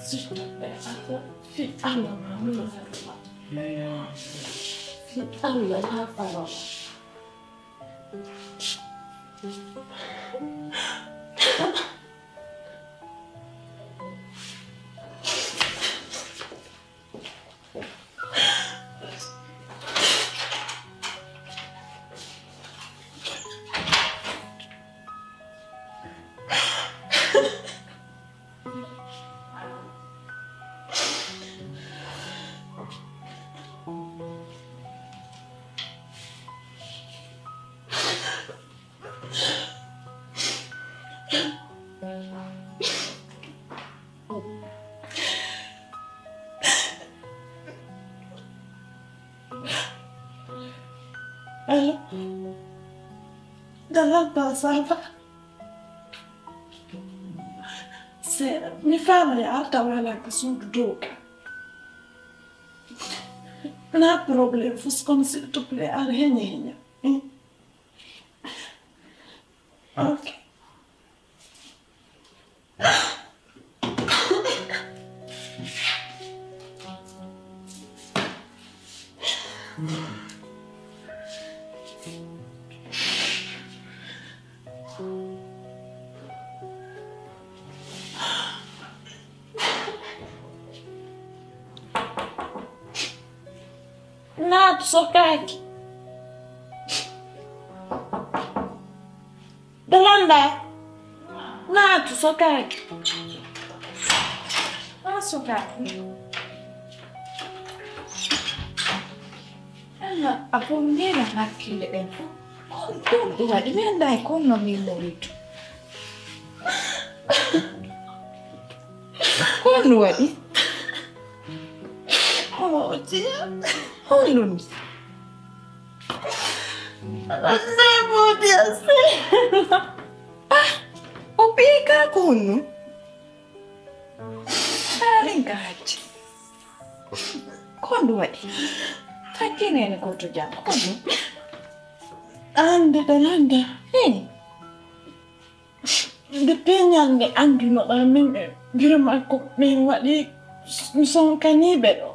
Sirto ɓe Alla. Fii Alla ma mi nana. Fii Alla yaafano. Allo? Dada, ba, ça va? Seeɗa, mi faala ya arta wala ka suudu dow ka. Na problème, fus comme s'il te plaît, ar heña heña. Hmm? Ok. Naatu sokaaki. Dalanda. Naatu sokaaki. Maa sokaaki. Alla, a ko ndeena hakkille ɗen fof. Ko ɗum ɗum waɗi, mi anndaa e kono min moritu. Ko honɗum waɗi? Omo o jeya. Honɗum? Sey Moodi a sey. Ah, o ɓii ka ko honɗum? Haa min ka hajji. Ko honɗum waɗi? Hakkine ene ko to jam. Ko honɗum? Annde ɗan annda. Hey. Nde peñal nde anndinoɗaa min e Birima ko min waɗi sonkaniiɓe ɗo.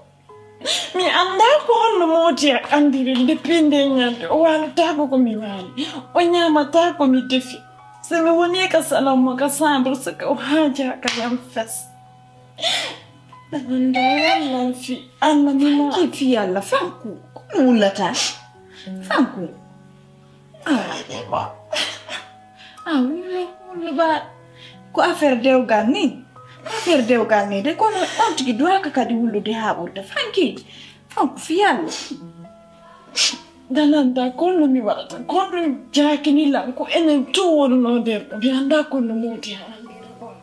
Mi anndaa ko honno Moodi anndiri nde pinde ñande. O waalataako ko mi waali. O ñaamataa ko mi defi. So mi wonii ka salon mo ka chambre, so ko o haajaaka lan fes. Ɗan anndaa lan fi Allah mi ma. Ki fi Allah, Fanku, ko mi wullata? Fanku. Ah, ah, wullu, wullu ba. Ko affaire dewgal ni. Ko affaire dewgal ni de, kono on tigi duwaaka kadi wullude haa ɓurda. Fanki, Fanku fi Allah. Ɗan anndaa ko honno mi waɗata, ko honno jaakini lan, ko enen tun wonunoo nder ɗum. Mi anndaa ko honno Moodi anndiri ɗum.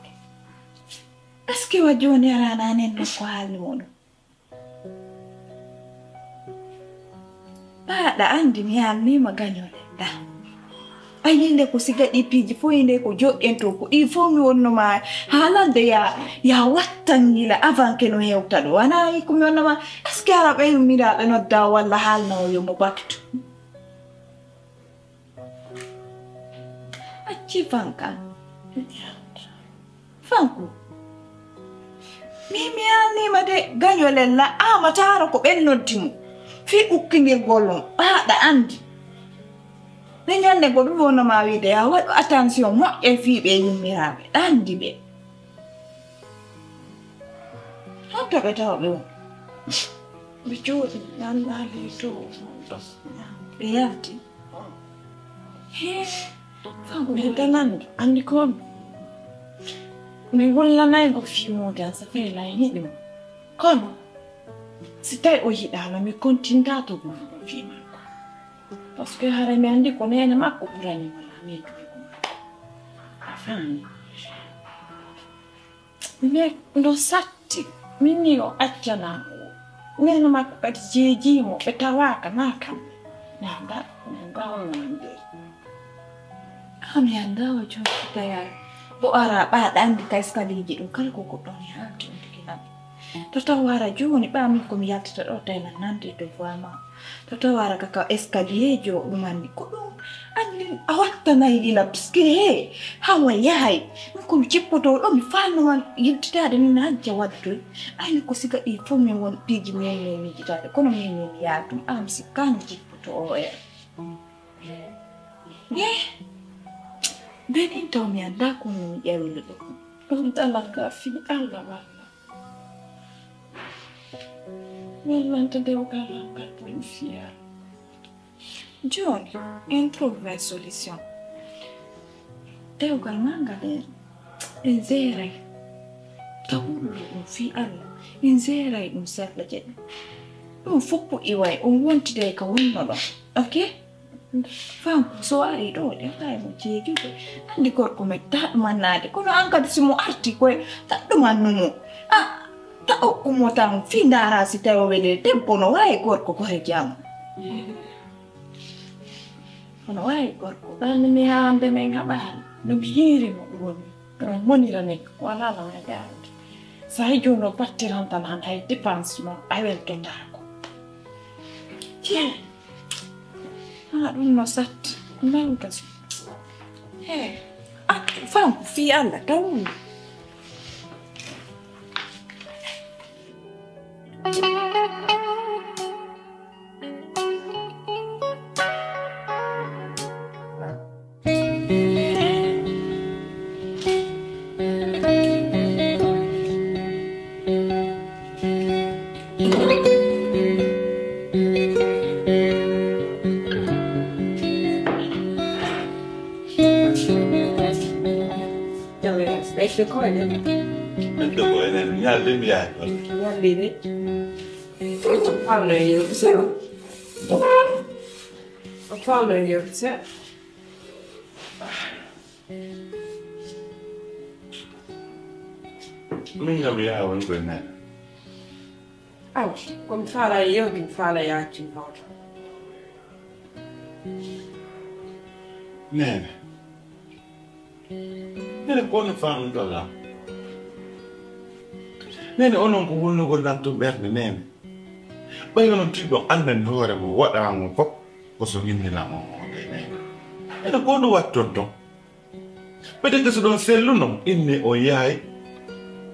Est-ce que wa jooni a raanaa nen nokku haalni mo ɗum? Baaɗa anndi mi haalniima gaño Lella. A yii nde ko siga ɗii piiji fof, yii nde ko joɗɗen to, ko ɗii fof mi wonno ma haalande ya, ya wattan yila avant que no hewta ɗo. Wanaa yi ko mi wonno ma, est-ce que ara ɓe yummiraaɓe nodda walla haalna o yo mo baktu? Acci Fanka. Fanku. Mi, mi anniima de, gaño Lella, aamataaro ko ɓen noddi mo. Fii ukkingirgol mo, ɓaaɗa anndi. Nde ñannde go ɗum wonno ma wiide, yaa waɗu attention moƴƴa fii ɓee yummiraaɓe, ɗa anndi ɓe. Honto ɓe tawa ɓe woni? Ɓe jooɗi, ɓe anndaa ley to. Ɓe yalti. Hee, Fanku. Mais Dalando, anndi ko mi wullanay ko fii Moodi an, ça fait longtemps mi yiɗi mo. Kono, si tawi o yiɗaano, mi kontintaa to gufo fii makko. Parce que hara mi anndi ko neene makko ɓurani mo, mi yiɗi ko. A faami? Mais no satti, min ni o accanaa mo. Neene makko kadi jeejii mo, ɓe tawaaka naa kamɓe. Naa nga, naa nga on naa nder. Ah, mi anndaa o jokkita yaay. O ara ɓaaɗa anndi ka eskaliiji ɗum kala ko goɗɗo on haalti on tigi nan. To taw ara jooni ɓaa min ko mi yaltata ɗo tawi nan nande to voix ma. To taw ara ka, ka escalier jo ɗum anndi ko ɗum anndi a wattanay lila parce que he hawa yahay. Min ko mi jippoto ɗo mi faalno wan yiltitaade min hajja waddoy. Ayni ko siga ɗi fof min won piiji min min mijitaade kono min min mi yaha ɗum am si kan jippoto o e. Eh, benin taw mi anndaa ko mi ƴawiri ɗo. Ɗum ɗalan ka fii Allah walla. Wallanta dewgal am ngal ɗum fiya. Jooni, en trouve solution. Dewgal maa ngal en, en jeeray. Tawullo ɗum fii Allah, en jeeray ɗum sarɗa jeɗɗa. Ɗum foppu iway, on wontiday ka wonno ɗon. Ok? Fam, so ari ɗoo, ɗen tawi mo jeejude. Anndi gorko mettaaɗo mannaade, kono an kadi si mo arti koye, taɗɗo mannu mo. A, ta okku mo tan, fii ndaara si tawi o weli debbo no waawi gorko ko he jam. Kono waawi gorko, ɓanni mi haande men haɓaani. No mi hiiri mo ɗum. Ɗum monira ni, wala no mi jaarde. Sa hay jooni o battirantan han hay dépense mo, a welto ndaako. Tiens. Ah, ɗum no satti. Nan kasi. He. Ah, fam, fii Alla, taw. Ɓeydo ko enen. Ɓeydo ko enen, ñalde mi yahay toon. Ñalde de. Faalno e yewte seeɗa. Faalno e yewte seeɗa. Min kam yaha woni koye nene. Awa, komi faala yewde, mi faala yaacin hoto. Nene. Nene, ko on faamuɗo lan? Nene, onon ko wulnugol lan tun ɓernde, nene. Ɓay onon tigi on annani hoore mon, waɗa on fof ko so winndi lan on, on, nene. Nene, ko on watton ton? Peut-être so ɗon selluno, inni on yahay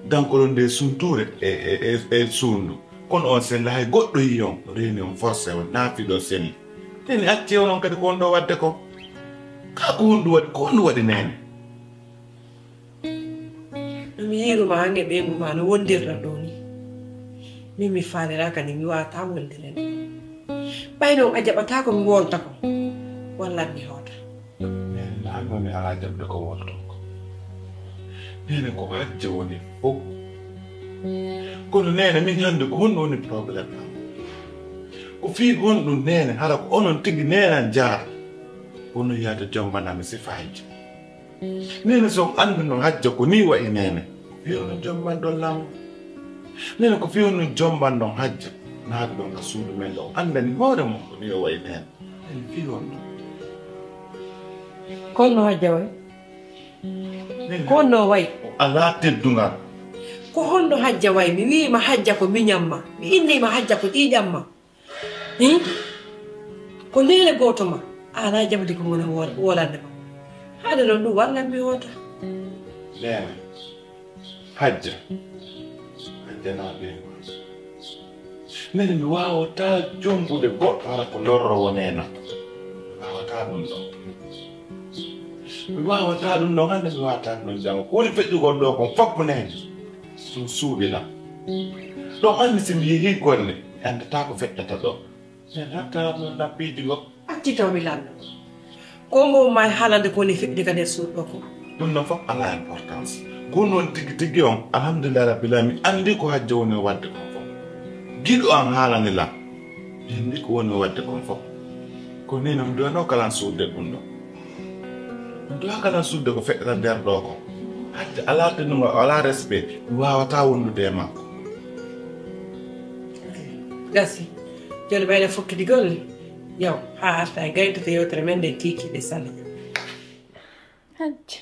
dankoɗon nde suntuure e, e, e, e suundu. Kono on sella hay goɗɗo yi on, reeni on forcé on, naafi ɗon selli. Teni acce onon kadi ko on ɗo waɗde ko. Kaa ko honɗum waɗi, ko honɗum waɗi nene? No mi yiiruma hange ɓeyngu ma no wondirɗa ɗo ni. Min mi faaliraaka ni mi waawata wondirde. Ɓay non a jaɓataa ko mi wolta ko, wallan mi hoota. Nene, an non mi alaa jaɓde ko wolton ko. Nene, ko hajja woni fof. Kono nene, min hannde ko honɗum woni problème am? Ko fii honɗum nene, hara ko onon tigi nenan jaara? Kono yaade jombanami sifaaji. Nene, so on annduno hajja ko nii wa'i nene, ko fii honɗum jombanɗon lan? Nene, ko fii honɗum jombanɗon hajja? Naatuɗon ka suudu men ɗo, on anndani hoore mon ko nii o wa'i nene. Nene, fii honɗum? Ko honno hajja wa'i? Nene. Ko honno wa'i? O alaa teddungal. Ko honno hajja wa'i? Mi wi'i ma hajja ko miñan ma. Mi inni ma hajja ko ƴiiƴan ma. Hin? Ko neene gooto ma, a alaa jaɓude ko ngona wool-, woolande ma. Haade non ɗum wallan mi hoota. Neene, hajja. Hajja naa ɓe. Neene, mi waawataa jombude goɗɗo hara ko lorroowo neena. Mi waawataa ɗum ɗon. Mi waawataa ɗum ɗon hannde, mi waawataa ɗum ɗon janngo. Ko woni feƴƴugol ɗo kon fof ko neene. Ɗum suuɗi lan. Ɗon anndi si mi yehii golle, mi anndataa ko feƴƴata ɗo. Mi hattataa ɗon lappiiji goo. Acci taw mi lanndo. Ko ngo ma e haalande ko woni feƴƴude ka nder suudu ɗo ko. Ɗum ɗon fof alaa importance. Ko non tigi tigi on, alhamdulillahi rabbil alamin, anndi ko hajja woni o waɗde kon fof. Giɗo an haalani lan. Mi anndi ko woni o waɗde kon fof. Ko nii no mi duwanoo kalan suuɗde ɗum ɗo. Mi duwaa kalan suuɗde ko feƴƴata nder ɗo ko. Hajja alaa teddungal, alaa respect. Mi waawataa wondude e makko. Gasi. Joni ɓayde fokkiti golle. Yaw, haa arta e gaytoto yewtere men nde kiikiiɗe sali. Hajja.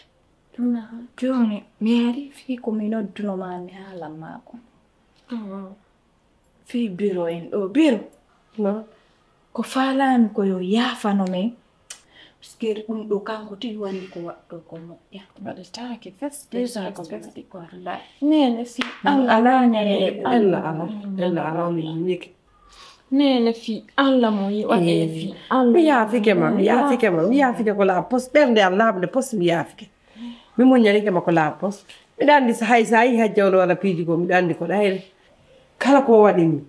Jooni, mi ari fii ko mi nodduno maa mi haalan maa ko. Fii biro en ɗo, biro. No. Ko faalaami ko yo yaafano men. Parce que ɗum ɗo kanko tigi wandi ko waɗɗo ko moƴƴa. Waɗataake fes, déjà ko fes. Wallahi. Nene fii Alla. Alla, Nene, Alla, Alla, Alla, Alla, mi yinike. Nene fii Alla mo yi waɗe fii Alla. Mi yaafike ma, mi yaafike ma, mi yaafike ko laaɓi pos, ɓernde am laaɓnde pos, mi yaafike. Mi muññanike ma ko laaɓi pos. Miɗo anndi so hay so a yii hajja on wala piiji goo, miɗo anndi ko ɗayre. Kala ko waɗi mi,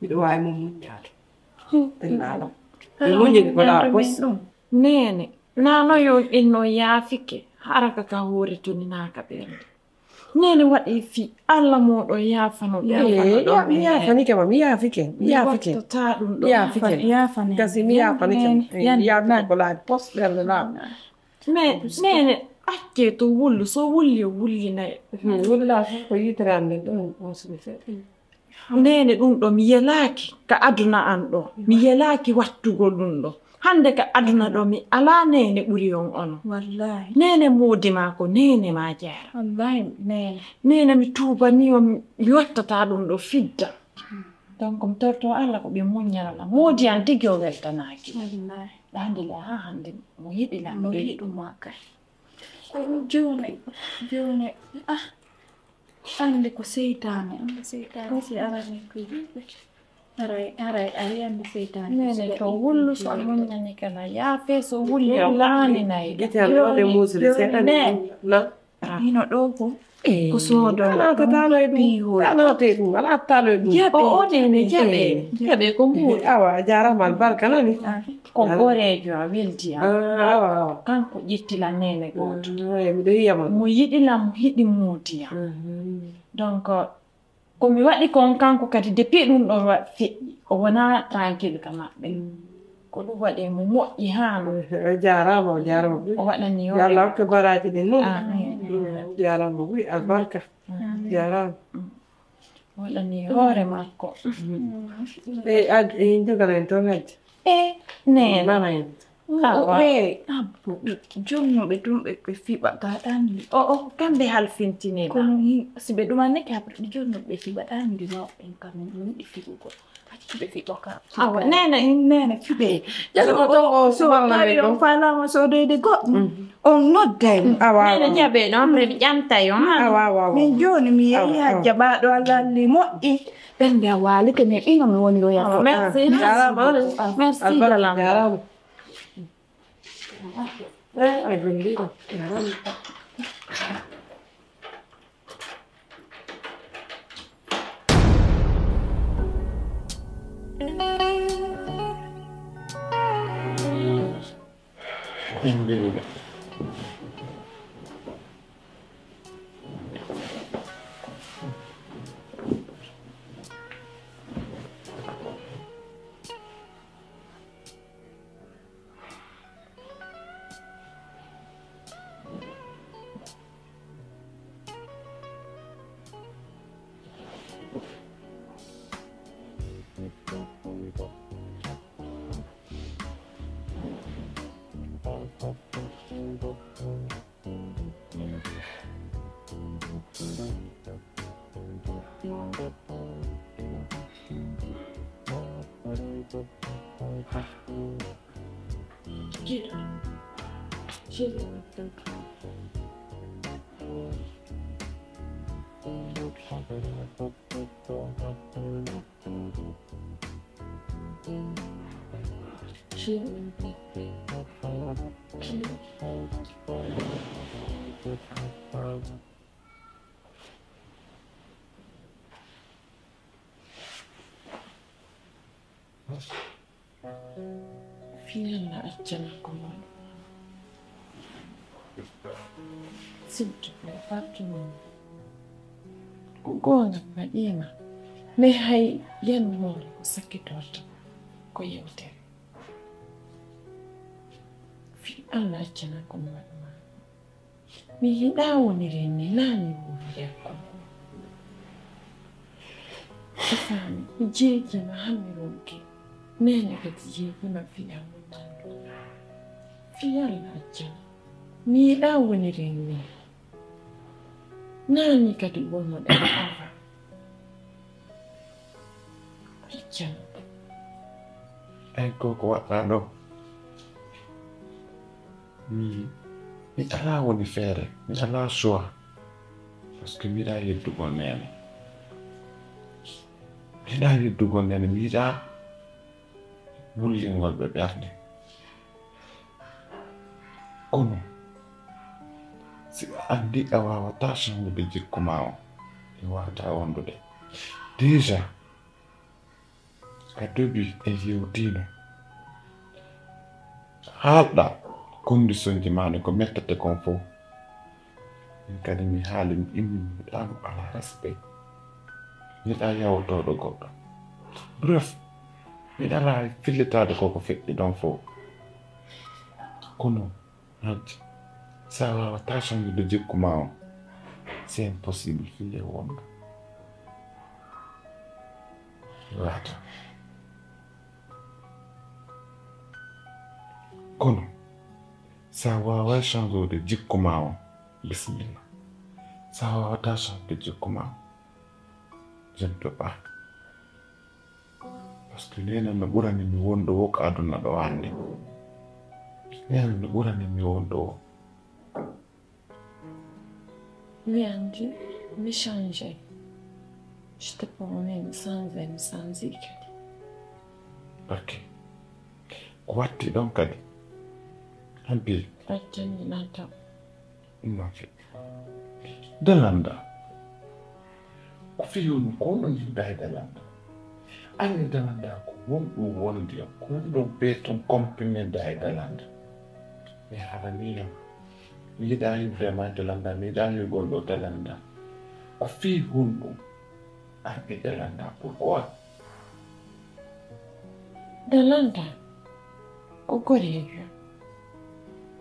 miɗo waawi mo muññaade. Ɓe naala. Mi muññini ko laaɓi pos. Nene, nano yo inno yaafike, haraka ka hoore toni naaka ɓernde. Neene waɗi fii Alla mooɗon yaafano, yaafano ɗon. Mi yaafanike ma, mi yaafike, mi yaafike. Mi wattataa ɗum ɗon. Mi yaafike. Yaafane. Gasi, mi yaafanike ma. Eh, mi yaafike ko laaɓi pos ɓernde laaɓi. Mais neene, accee to wullu, so wulli, o wullinay. Wullaa fof ko yitere an nden ɗon, on suɓi seeɗa. Neene, ɗum ɗo mi yelaaki ka aduna an ɗo. Mi yelaaki wattugol ɗum ɗo. Hannde ka aduna ɗo mi alaa neene ɓuri on onon. Wallaahi. Neene moodi maa ko neene maa jaara. Wallaahi, neene. Neene mi tuubanii on, mi wattataa ɗum ɗo fidda. Donc mi tortoo Alla ko ɓe muññanana. Moodi an tigi o weltanaaki. Wallaahi. Ɗa hannde le haa hannde mo yiɗi lan. Mo yiɗi maa kay. Ko jooni, jooni, ah, Annde ko seytaane, annde seytaane si arani ko yimɓe. Haray, haray, a yiyande seytaane. Neene to wullu so a muññani kala, yaafe so wulli o aaninay. Gite am ɗo ɗe muusde seeɗa ne. Na. Hino ɗo ko. Eh, ko soodo. Ala tatano e ɗum. Ala te ɗum, ala tatano e ɗum. Jaɓe. O, o neene, jaɓe. Eh. Jaɓe ko mbuuɗi. Awa, a jaaraama albarka nani. Ah. Ko goreejo, a weldi am. Ah, awa, awa. Kanko ƴetti lan neene gooto. Ah, eh, miɗo yiya ma. Mo yiɗi lan, mo yiɗi moodi am. Mhm. Donc, ko mi waɗi kon kanko kadi, depuis ɗum ɗon wa-, feƴƴi, o wonaa tranquille ka maɓɓe. Mm. Ko ɗum waɗi mo moƴƴi haa no. Eh, o jaaraama, o jaaraama. O waɗani yo Yo Allah hokke baraaji ɗin non. Amin. Mm, o jaaraama, wi albarka. Amin. Jaaraama. Mm. Waɗani hoore makko. E, ad-, e, joganen toon hajja. E, neen. Nana en. Awa. E, abbo, jonnuɓe tun ɓe, ɓe fiɓa ka ɗanndi. O, o, kamɓe halfintini ma. Kono hi-, si ɓe ɗumanike, après, jonnuɓe ɓe fiɓa ɗanndi mawɓe en kam, en ɗum yiɗi fiɓugol. Accu ɓe fiɓa ka. Awa, nene, nene, fiɓe. Ƴaga o to o so subhanallah tawi on ɗum. Faalaama sodoyde goɗɗum, mm, on nodday mo. Awa, awa. Nene jaɓe ɗon, ɓe ƴantay on. Awa, awa, awa. Min jooni mi yehi awa, hajja awa. Ɓaaɗo Allah alli moƴƴi. Ɓernde a waalike, mais ɓino mi woni ɗo yatto. Awa, merci. Merci. Jaaraama. Merci, albarka, jaaraama. Eh, ay, bendito. Jaaraama. Fii Alla accana ko waɗu. S'il te plaît, pardonne-moi. Ko goonga mi waɗii ma, mais hay yanu hoore ko sakkitorta ko yewtere. Fii Alla accana ko mi waɗu ma. Mi yiɗaa woniri ni, naa mi woni e kon. A faami, mi jeejima haa mi ronki. Neene kadi jeejima fii an wonandu. Fii Alla accana. Mi yiɗaa woniri ni. Naa ni kadi wonnoɗen ava. Accana. Ay, ko ko waɗɗaa ɗoo. Mi, mi alaa woni feere, mi alaa choix. Parce que mi yiɗaa yeddugol neene. Mi yiɗaa yeddugol neene, mi yiɗaa wullingol ɓe ɓernde. Kono, si a anndi a waawataa sanngude jikku maa on, mi waawataa wondude. Déjà, ka début en yewtiino. Haalɗaa condition ji maa ɗin ko mettata kon fow. Kadi mi haali, mi immi, mi ɗaanu, alaa respect. Mi yiɗaa yawtooɗo goɗɗo. Bref, mi ɗalaa fillitaade ko ko feƴƴi ɗon fow. Kono, Hajji, si a waawataa change de jikku maa on, c'est impossible, fille wonɗo. Laata. Kono, si a waawaa change de jikku maa on, bismillah. Si a waawataa change de jikku maa on, je ne peux pas. Parce que neene no ɓurani mi wonde woo ka aduna ɗoo hannde. Neene no ɓurani mi wonde woo. Mi anndi, mi change. Je te promets, mi change, mi change kadi. Ok. Ko watti ɗon kadi? Habbi. Attani nata. Ok. Dalanda. Ko fii honɗun ko honɗun yiɗaa e Dalanda? An e Dalanda ko honɗun wondi e ko honɗun beeton comprimé daa e Dalanda? Mi haalanii yam. Mi yiɗaa yi'ude ma Dalanda, mi yiɗaa yi'ugol ɗoo Dalanda. Ko fii honɗun? An e Dalanda, pourquoi? Dalanda ko goreejo.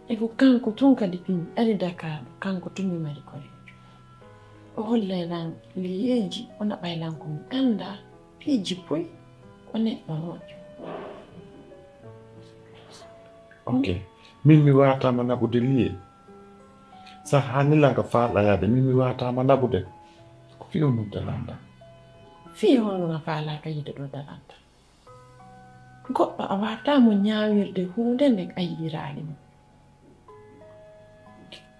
E ko kanko tun kadi fii mi ari Dakar, kanko tun mi mari goreejo. O hollay lan liyeeji, o naɓay lan ko mi anndaa, piiji buy, o neɗɗo moƴƴo. Ok. Min mi waataama naɓude liye. Sa haani lan ka faalaa yaade, min mi waataama naɓude. Ko fii honɗun Dalanda? Fii honɗun a faalaaka yiide ɗoo Dalanda? Goɗɗo a waawataa mo ñaawirde huunde nden a yiiraali mo.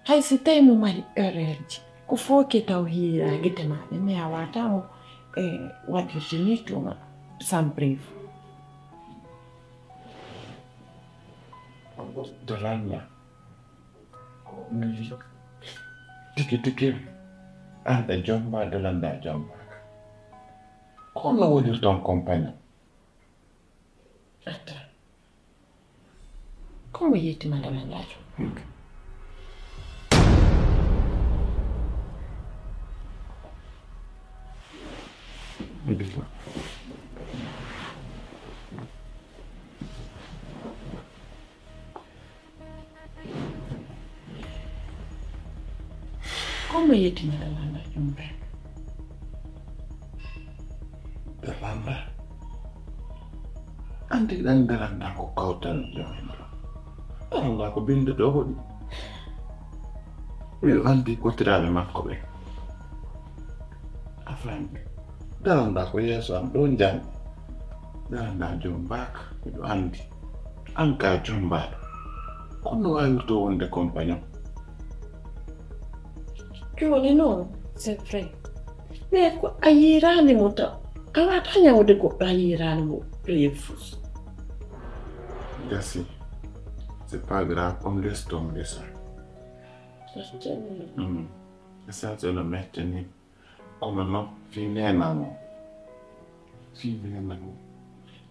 Hay si tawii mo mari erreur ji, ko fooke taw hiiraa gite maa ɗen, mais a waawataa mo, eh, waɗirde nii tuma sans preuve. Dalanda. Tigi tigi, an a jombaaka, Dalanda jombaaka. Ko honno wonirton compagnon? Atta. Ko mo yetti ma Dalanda jombaaka? Ko mo yetti ma Dalanda jombaaka? Dalanda. Anndi ɗan Dalanda ko kawtal jom en ɗo. Dalanda ko binnde ɗo hoɗi. Miɗo anndi kotiraaɓe makko ɓen. A faami? Dalanda ko yeeso am ɗo njanngi. Dalanda jombaaka, miɗo anndi. An ka jombaaɗo. Kono waawirto wonde compagnon. Jooni non, c'est vrai. Mais ko a yiiraali mo taw. A waawataa ñaawude goɗɗo a yiiraali mo. Refus. Gasii. C'est pas grave, on laisse tomber ça. Certainement. Mm. L'essentiel, le maintenir. Kono non, fii neenan on. Fii neenan on.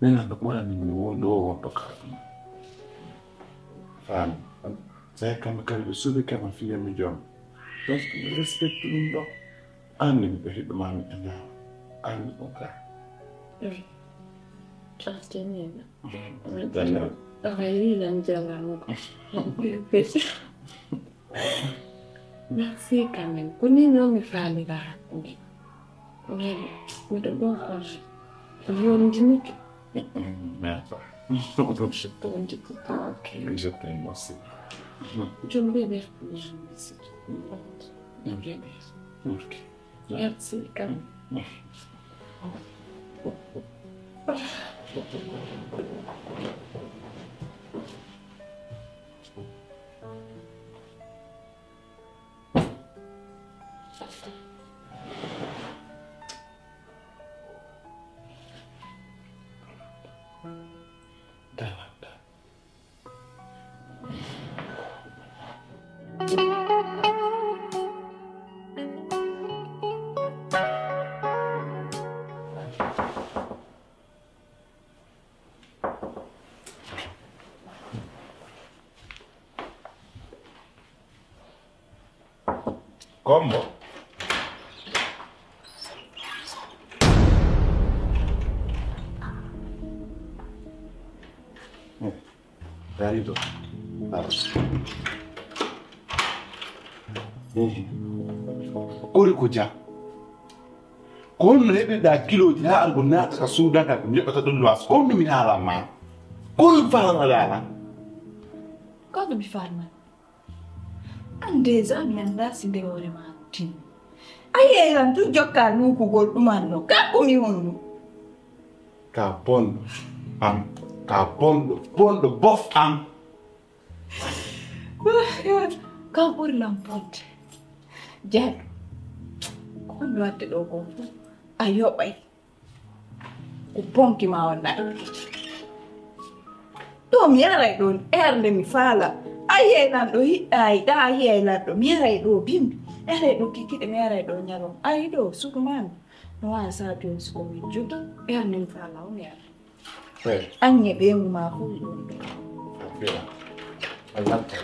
Neenan no ɓurani mi wonde woo wonɗo ka aduna. Faami. Sai kamɓe kadi ɓe suɓike ma fii yo mi jom. Donc, mi respecte ɗun ɗon. Anndi miɗo hiɗo ma, mi enaa. Anndi ɗun ka. Mm. Certainement. Daniel. Awa, yiilan jalaama ko. Merci quand même. Ko nii non mi faalira hakkunde. Miɗo ɗon kono. Yondinike. Merci. Ɗon jikku ko ok. Je t'aime aussi. Jumbe be. Ok. Merci quand même. Kombo. Eh, dari ɗo. Eh, ɓuri ko ja. Ko honno heɓirɗaa kilooji haa argo naata ka suudu an, ka mi yoɓata ɗon luwaas? Ko honno mi haalan ma? Ko honno mi faalanoɗaa lan? Ko honno mi faalanoɗaa? An déjà mi anndaa si nde hoore maa tinni. A yi'ay lan tun jokkaa luukugol ɗuman no. Kanko mi honɗun? Ka bonɗo an. Ka bonɗo, bonɗo bof an. Kan ɓuri lan bonde. Jaaɗo. Ko mi watta ɗoo kon fow, a yoɓay. Ko bonki maa on naati. Ɗoo mi aray ɗoo, ernde mi faala. A yi'ay lan ɗoo hiɗɗaayi, ɗaa a yi'ay lan ɗoo. Mi aray ɗoo bimbi. Mi aray ɗoo kikiɗe, mi aray ɗoo ñalawma. Ayi ɗoo, suku maa mi. No waawi saatude suku min jogi. Ernde mi faala, o mi aray. Eh. An e ɓeyngu maa fow ɗon ɗoo. A fiya. A yalta.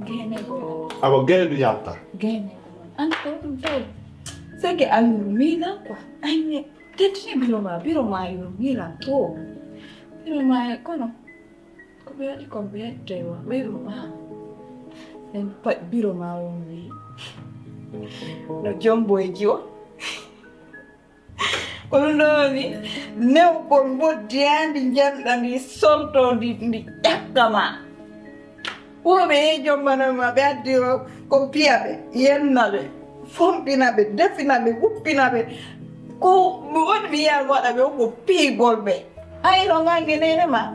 Gene ko. Awa gene du yalta. Gene ko. An ko ɗum taw. Sake an milan quoi. An e tetti biro maa, biro maa yo milan ko. Biro maa e kono. Ko ɓe waɗi ko ɓe yette wa. Biro maa. En pa biro maa on wi. No jombo e jiwo. Ko ɗum ɗoo woni newgol mboddi haa ndi njanɗa ndi sortoo ndi, ndi ƴakka ma. Wuro ɓe yehi jombano ma, ɓe addi o, ko piya ɓe, yenna ɓe, fomɗina ɓe, defina ɓe, wuppina ɓe. Ko mi woni mi yiya waɗa ɓe, ko piigol ɓe. Hayno ngange nene ma,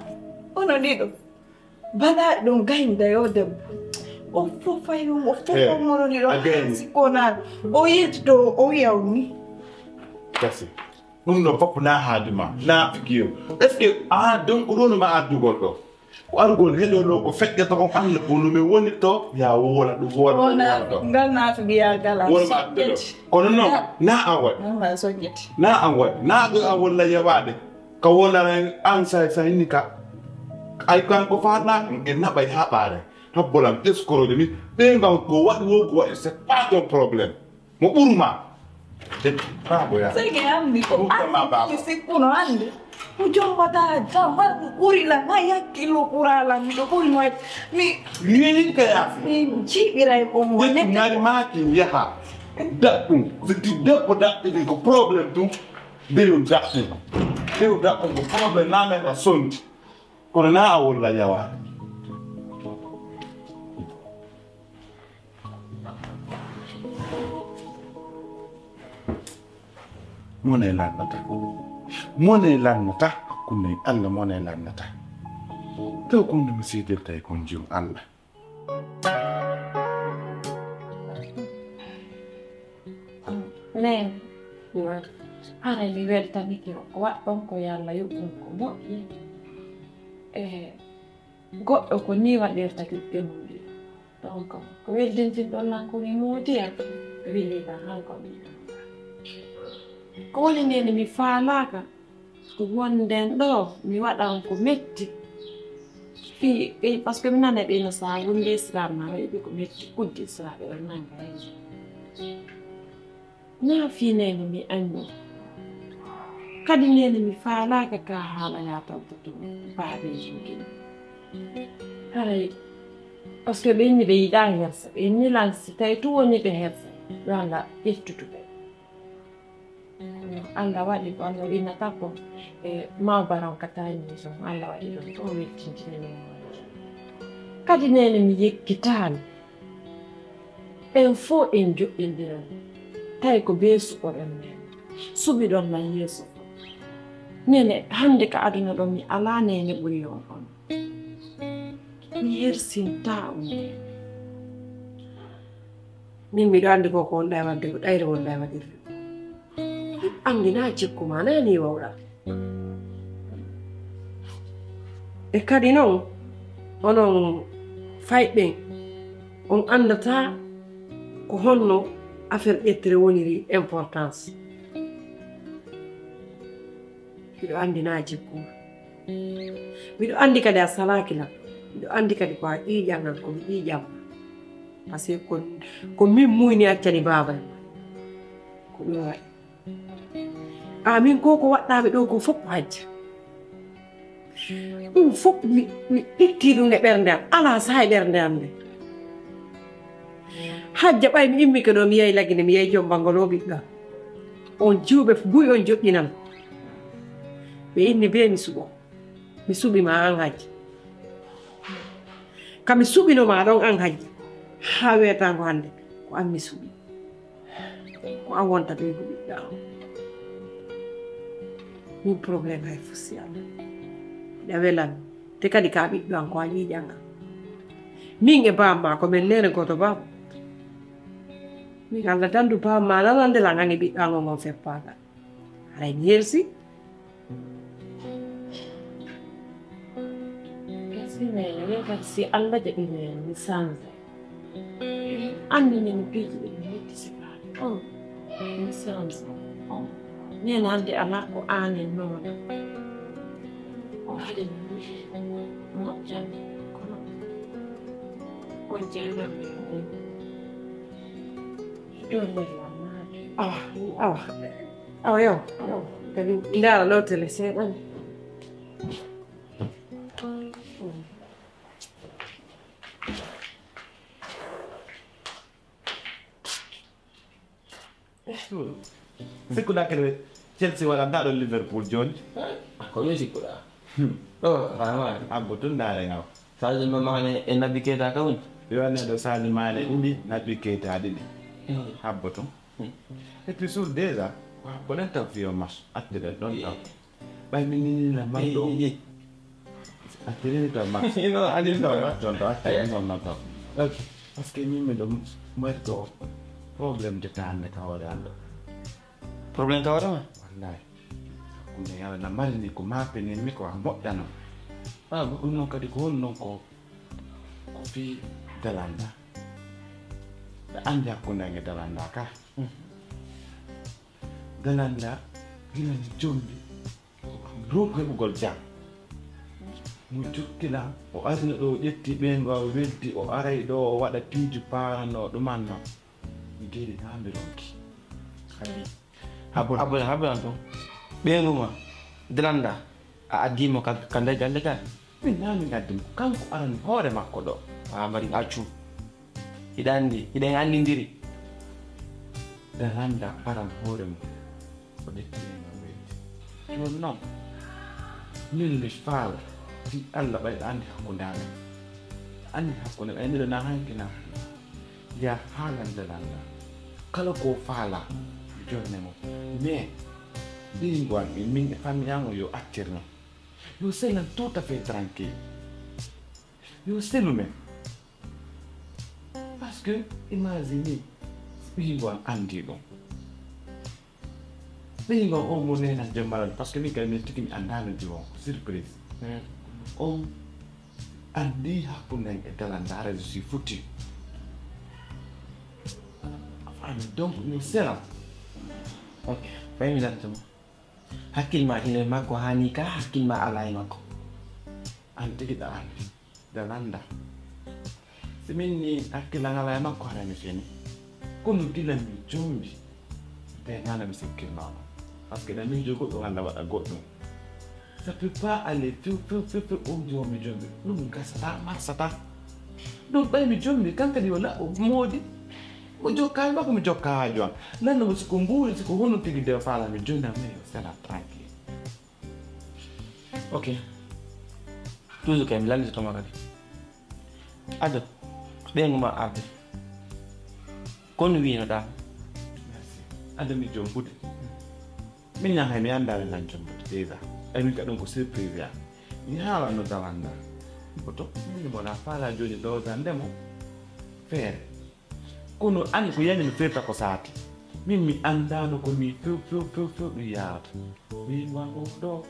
kono ɗiɗo. Balaa ɗum gaynda yo debbo. O fofa yo, o fofa mono ni ɗo. A gayni. Sikko naa o yetto, o wiya on ni. Kasi. Ɗum ɗo fof naa haaju ma, naa fiki yo. Est-ce que a donc ɗum ma addugol ɗo? Ko arugol heɗo ɗo ko feƴƴata on annda ko no mi woni to, ya woola ɗum woola ɗum woola ɗo. Ngal naatu biya gala. Woola ma addude ɗo. Kono non, naa an waɗi. Naa ma soññete. Naa an waɗi. Naa ɗo an walla yewaade. Ka wonana an say say ni ka. Ay kanko faatna en naɓay haɓaare. Habbolam escroc de mi. Ɓe ngam ko waɗi wo ko waɗi, c'est pas ton problème. Mo ɓuruma. Te faabo ya. Sege anndi ko anndi sikkuno anndi. Mo jombata jam, ɓuri la ma yakki lo ɓurala mi ɗo ɓuri mo mi. Ni ka ya. Mi jiɓira e ɓongo. Ngari maaki yaha. Daɗɗum. So ti debbo daɗɗum ko problème ɗum. Ɓeyum daɓɓe. Ɓeyum daɓɓe ko problème naa men a sonti. Kono naa a wolla yawa. Mone lannata. Mone lannata. Hakkunde Allah mone lannata. Taw ko no mi seedirta e kon jom Allah. Nene, haray mi weltanike on. Ko waɗɗon ko yo Allah yoɓ on ko moƴƴi. E goɗɗo ko nii waɗirta ɓiɓɓe mum ɗin. Donc, ko weldintinɗon lan ko mi moodi an, weli lan han ko mi. Ko woni nene mi faalaaka. Ko wonden ɗoo, mi waɗan ko metti. Fii, ɓe, parce que mi nanay ɓe no saa wonde Islam na waɗi ɓe ko metti, kuddi Islam ɓe ɗon nanga hen. Naa fii nene mi anni. Kadi nene mi faalaaka ka haala yaatalta to baabeejo gimi. Haray, parce que ɓe inni ɓe yiɗaa hersa, ɓe inni lan si tawi tun woni ɓe hersa, yo Allah ƴettutu ɓe. Allah waɗi ko Allah winata ko e mawbaran ka taani ɗum. Allah waɗi ɗum ko weltintini min. Kadi nene mi yekkitaani. En fof en joɗɗindiran. Tawi ko bee suɓoɗon men. Suɓiɗon lan yeeso fof. Nene hannde ka aduna ɗo mi alaa nene ɓuri on on. Mi hersintaa on nene. Min miɗo anndi ko ko wonɗa e waɗde ko ɗayre wonɗa e waɗirde. Anndi na jikku ma na ni wawɗa. E kadi non onon fayɓe on anndataa ko honno affaire ƴettere woniri importance. Miɗo anndi na jikku ma. Miɗo anndi kadi a salaaki lan. Miɗo anndi kadi ko a ƴiiƴan lan ko mi ƴiiƴan ma. Parce que ko, ko min muyni accani baaba en. Ko ɗum waɗi. A min ko ko waɗɗaaɓe ɗoo ko fof ko hajja. Ɗum fof mi, mi ittii ɗum e ɓernde am. Alaa saha e ɓernde am nde. Hajja ɓay mi immike ɗoo mi yahi Lagine, mi yahi jombangol o ɓiɗɗo am. On jiwɓe buy on joɗɗinam. Ɓe inni bee mi suɓo. Mi suɓi ma an hajja. Ka mi suɓino ma ɗon an hajja. Haa weetango hannde ko an mi suɓi. Ko an wonta ɓeyduɗo ɓiɗɗo am. Min problème hay fuu si Allah. Hiɗa welan. Te kadi ka ɓiɗɗo an ko a ƴiiƴan an. Min e baaba ma ko men neene gooto baaba. Min Allah dandu baaba ma nanande lan an e ɓiɗɗo an on on feppaagal. Haray mi helsi. Kasi men, men kadi si Allah jaɓi men, mi sansa. Anndi min piiji ɗi mi yetti sifaaɓe. Oh, mi sansa. Oh, min hannde alaa ko aanin noona. Oh, hade mi moƴƴani kono on jaanami. Ɗum woni lammaade. Awa, awa. Awa, yo, yo. Kadi ndaara ɗo tele seeɗa ni. Sikkuɗaa kadi Chelsea waɗantaa ɗo Liverpool jooni? Ah, ko ɗum sikkuɗaa? Hmm. Oh, vraiment. Habbo tun ndaare ngaw. Sadio Mané e Naby Keita ka woni? Yo ne ɗo Sadio Mané ɗiɗi, Naby Keita ɗiɗi. Eh. Habbo tun. Hmm. Et puis sur déjà, ko habbo ɗen taw fiyo match, attiɗen ɗon taw. Ɓay min ni na man ɗo. Eh, eh, eh. Attiɗen taw match. Non, allez, non. Match on taw, attiɗen non, non taw. Ok. Parce que min miɗo mari ɗo problème de temps hannde ka hoore an ɗo. Problème ka hoore ma? Wallahi. Hakkunde Yàlla na mari ni ko maapini mi ko a moƴƴano. Ah, bon. Ɗum noon kadi ko honno ko, ko fii Dalanda. Ɓe anndi hakkunde an e Dalanda ka. Mm. Dalanda, gila mi jombi. Ronku heɓugol jam. Mo jokki lan, o arino ɗo, o ƴetti ɓeyngu, o weldi, o aray ɗo, o waɗa piiji paarano, ɗumanno. Mi geri naa mi ronki. Habbo, habbo, habbo lan ton. Ɓeyngu ma, Dalanda, a addi mo ka, ka nder galle ka? Min naa min addi mo, kanko arani hoore makko ɗo. A mari accu. Hiɗa anndi, hiɗen anndindiri. Dalanda aran hoore mum. Ko ƴetti e no weldi. Jooni non, min mi faala, fii Alla ɓay ɗa anndi hakkunde amen. Anndi hakkunde ɓay miɗo na hanki na. Ya haalande landa. Kala ko faala, mi jonna mo. Mais, ɓiyngu an, min e famille an o yo accir non. Yo selan tout à fait tranquille. Yo selu men. Parce que, imagine, ɓiyngu an anndi ɗum. Ɓiyngu an on mo nenan jommalal, parce que min kadi min tigi mi anndaano jiwon. Surprise. Mm. On anndi hakkunde an e Dalanda, je suis foutu. Enfin, donc, yo selan. Ok, fay mi lannduma. Hakkil ma hino e makko, haani ka hakkil ma alaa e makko. An tigi ɗa anndi, ɗa lannda. Si min ni hakkil an alaa e makko, hara mi feni. Kono gila mi jombi, ɓe nana mi sikkirno ma. Parce que ɗa min jogo ɗum, Alla waɗa goɗɗum. Ça peut pas aller few, few, few, few, on jour mi jombi. Ɗum gasata, marsata. Ɗum ɓay mi jombi, kan kadi wala o moodi. Mo jokka haaju makko, mi jokka haaju an. Lanno mo si ko mbuuri, si ko honno tigi de faala, mi jonna, mais c'est la tranquille. Ok. Toujours kay, mi lannitoto ma kadi. Ado, ɓeyngu ma arde. Kono wiinoɗaa. Merci. Ado mi jombude. Min ñahay mi anndaali lan jombude déjà. Ay min ka ɗum ko surprise ya. Mi haalanno Dalanda. Ko to, min mo na faala jooni ɗo dande mo. Feere. Kono an ko yani no firta ko saati. Min mi anndaano ko mi few, few, few, few ɗum yaarata. Min wan o ɗo.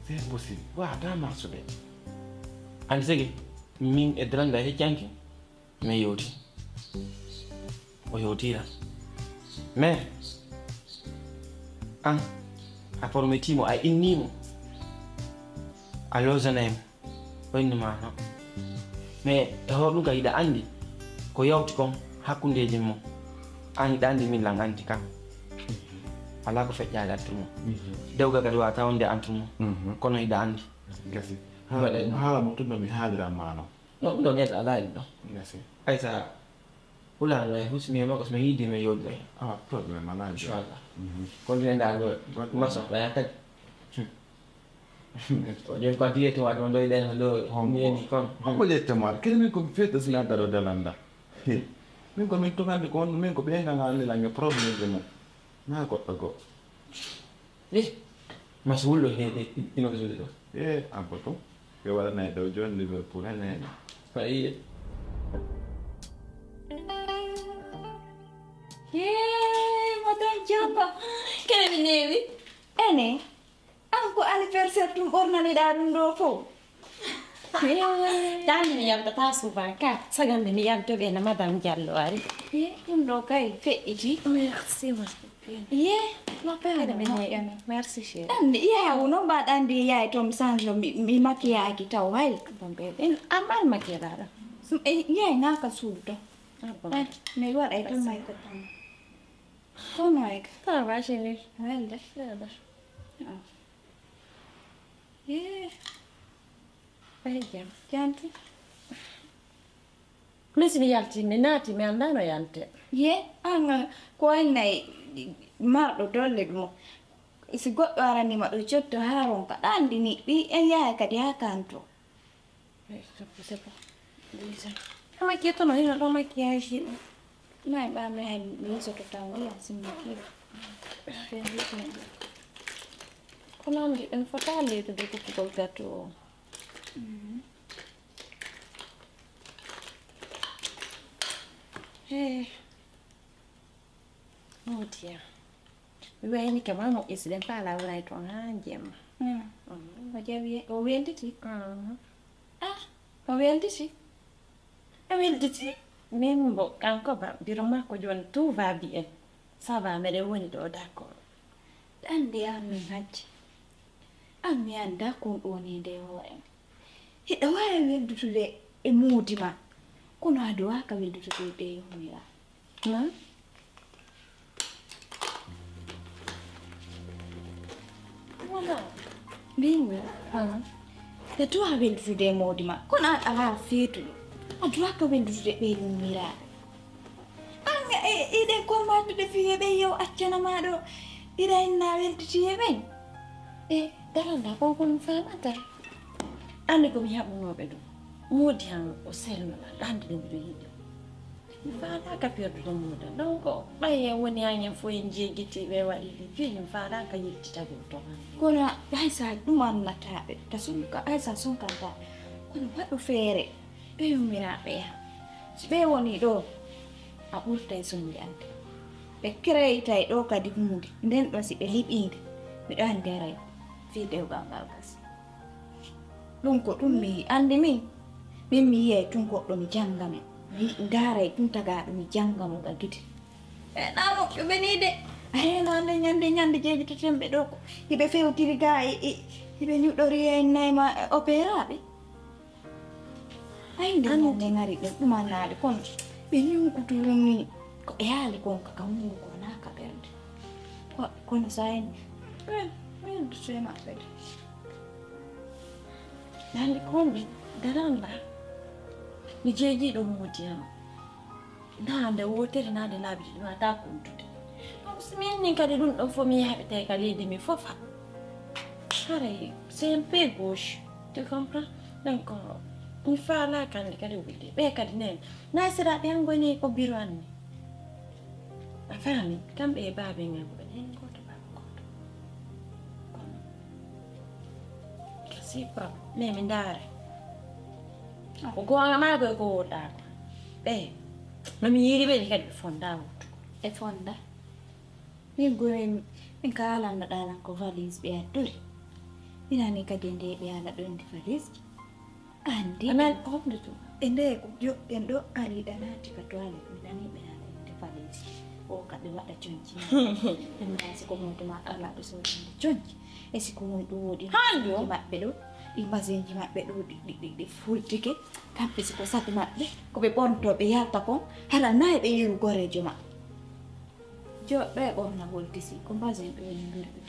C'est impossible. Waawataa marsude. An sigi, min e Dalanda heccanki, min yewti. O yewtira. Mais, an, a prometimo, a innimo. A losanay mo. O inni ma non. Mais, e hoore ɗum ka hiɗa anndi. Ko yawti kon hakkundeeji mon, an hiɗa anndi, min lan anndi kan. Alaa ko feƴƴaali entre mon. Mhm. Dewgal kadi waawataa wonde entre mon. Mhm. Kono hiɗa anndi. Gasi. Haala, haala mo tun no mi haalira ma non. Non, ɗum ɗoo neɗɗo alaa e ɗum ɗoo. Merci. Ay sa hulaano e husmi e makko, so mi yiidi mi yooɗi ɗo. Ah, problème alaa. Inchallah. Mhm. Kono mi endaa ɗo. Goɗɗo. Maso, ɓaya kadi. Hmm. O ƴeew ko adiyete waɗi on ɗo e ɗen ɗo. Honko? Mi yeeni kon. Honko ƴetta mo? Kadi min ko mi feeto si nanta ɗo dalanda. He. Min ko min tugande ko on, min ko ɓe nana lange problème de mon. Na goɗɗo goo. Eh, maso wulɗo he, he, ino ko suuɗi ɗo. Eh, abbo to. Ɓe waɗanay ɗo jooni Liverpool, hene. Fayi. Yee, Madame Diallo. Kene mi neewi. Ene, an ko anniversaire tun ɓornaniɗaa ɗum ɗo fow? Ɗaande mi yaltataa souvent ka, sagan nde mi yaltoɓe na Madame Diallo ari. Ye, ɗum ɗo kay feƴƴiti. Merci, ma copine. Ye, ma père. Kadi mi neeƴano. Merci, chérie. Ɗan, yaha wo non mbaɗa anndi yaay to mi change mi, mi maquillage taw hay. Bon, bébé. En, amma maquillage. Eh, yaay naka suudu to. Ah, bon. Eh, mi waɗa e to may ko tan. Kono ay ka. Ça va, chérie. Welde. Ça va. Ah. Eh. Ay jam. Janti. Min si mi yalti, mi naati, mi anndaa no yante. Ye, an, ko wayi nay marɗo dolle ɗum. Si goɗɗo arani ma ɗo cotto haa ronka, ɗa anndi ni, ɗi en yaha kadi haa kanto. Eh, c'est bon, c'est bon. Déjà. Ama ke tono hino ɗo maquillage ɗo. Nay ɓa mi hay mi soto taw wiya si mi kiiɗo. Kono anndi en fota leydude kukkugol gâteau o. Mhm. Hey. Moodi ya. Mi wayni ka ma moƴƴi si ɗen faala wonay toon haa jemma. Mm. Mm. O jawi, o welditi? Mm. Ah, o welditi? O welditi? Min mbo, kanko ba, biro makko jooni tout va bien. Ça va, meɗen woni ɗo, d'accord. Anndi an min hajji. An mi anndaa kon ɗoonii nde hoore ma. Hiɗa waawi weldutude e moodi ma, kono a duwaaka weldutude e ɓee yummiraa. Na? Wala. Bingo. Ah. Hiɗa duwaa weldutude e moodi ma, kono an alaa feetuɗo. A duwaaka weldutude e ɓee yummiraaɓe. An e, iɗen kon wattude fii e ɓe yo accana ma ɗo. Iɗa inna weltiti e ɓen. E daranda kon ko ɗum faamata. Anndi ko mi haɓunooɓe ɗum. Moodi han o selma ma, ɗande ɗum miɗo yiɗi. Mi faalaaka perdude moodi an. Donc, ɓay en woni han en fof en jeegiti ɓe waɗi ɗi fii, mi faalaaka yettitagol to han. Kono hay sa ɗum annata ɓe, ta sunka, hay sa sunkanta ɓe. Kono waɗu feere. Ɓe yummiraaɓe ya. Si ɓe woni ɗo, a ɓurtay sonjande. Ɓe kereyitay ɗo kadi huunde. Nden ɗo si ɓe liɓiinde, miɗo anndi aray fii dewgal ngal gasi. Ɗum ko ɗum mi anndi min. Min mi yiyay tun goɗɗo mi jannga min. Mi ndaaray tun tagaaɗo mi jannga mo ga gite. E ɗa moƴƴuɓe ni de. A heenaande ñande, ñande jeeɗitaten ɓe ɗo ko. Hiɓe fewtiri ga, e, e, hiɓe ñuɗori e nayma, e, operaaɓe. Ay, nde ñande ngari ɓe ɗumannaade kono ɓe ñunkuturu ni ko ɓe yaali kon ka, ka hunduko wonaa ka ɓernde. Ko, kono sa en, ɓen, ɓen dutee maɓɓe de. Daande ko mi daranda. Mi jeejiiɗo moodi am. Daande wootere, daande laabi ɗiɗi, mi waawataa kuntude. Donc, si mi inni kadi ɗum ɗon fof, mi yaaɓitay ka leydi mi fofa. Haray, c'est un peu gauche. Tu comprends? Donc, mi faalaaka hannde kadi wulde. Ɓe kadi nen, na sera ɓe an goni ko biro an ni. A faami? Kamɓe e baaben an ko ɓe nen gooto baaba gooto. Kono, kasi problème. Mais mi ndaara. Ko goonga maa ko e ko wooɗaa ko. Ɓe, no mi yiiri ɓe ni kadi ɓe fondaa wuttu. Ɓe fonda. Min gure, min ka alanno ɗalan ko valise ɓe addori. Minani kadi e nde ɓe ala ɗon ndi valise. Andi. Anan homde to. E nde ko joɗɗen ɗo ari ɗa naati ka toilette, mi nani ɓe ala ɗon ndi valise. O ka ɓe waɗa conci. Min nani si ko moto ma ala ɓe soodande conci. E si ko woni ɗum woɗi. Hande o. Maɓɓe ɗo. Ɗi mbaseeji maɓɓe ɗo ɗi, ɗi, ɗi, ɗi fultike, kamɓe si ko sago maɓɓe, ko ɓe ɓornotoo ɓe yalta kon, hara naa e ɓe yeru goreejo maɓɓe. Jooɗo e ɓornagol tisi, ko mbasen ɓe woni ndurɓe.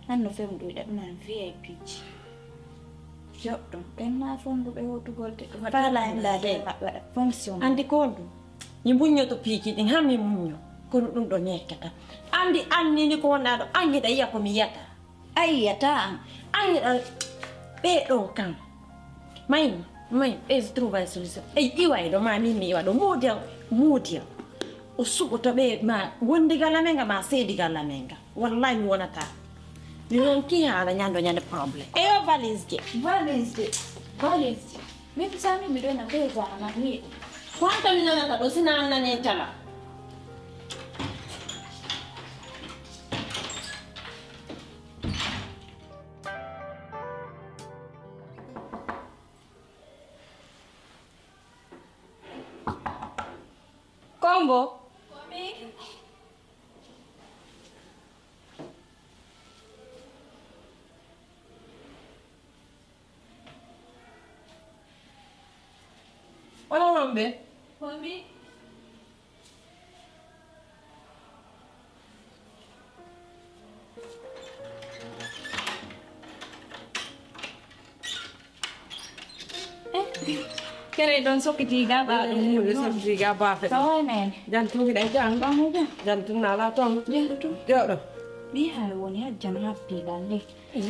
Nan no femɗoyɗa ɗum nan V I P ji. Jooɗo ɗon, ɓen naa fonnduɓe hootugol de, ɗum faala en laa de maɓɓe waɗa fonction. Anndi ko honɗum? Mi muññoto piiji ɗin, haa mi muñño. Kono ɗum ɗo nekkata. Anndi, anndi ni ko wonɗaa ɗo, anndi ɗa yi'a ko mi yiyata. A yiyataa an. An yiɗa ɓee ɗoo kan. May, may, ɓe trouver solution. Ey, iwa e ɗo, ma min mi iwa ɗo. Moodi an, moodi an. O suɓoto ɓe ma wondigal amen nga, ma seedigal amen nga. Wallahi mi wonataa. Mi wonki haala ñande ñande problème. Eyo valise je. Valise je. Valise je. Min sami mi ɗo na ɓe zana ni. Ko an ka mi nanata ɗo, sina an nani tala. Kombo. Onon wonɓe? Wonɓe. Eh, kere ɗon sokkitii ga ɓaa ɗum. Eh, ɗum sokkitii ga baafe. Ko hoy men? Jan tun hiɗen jan. Ɓaamu jan. Jan tun na ala ton. Jehɗo tun. Jooɗo. Ɗi hay woni hajjan habbi ɗan le. Eh,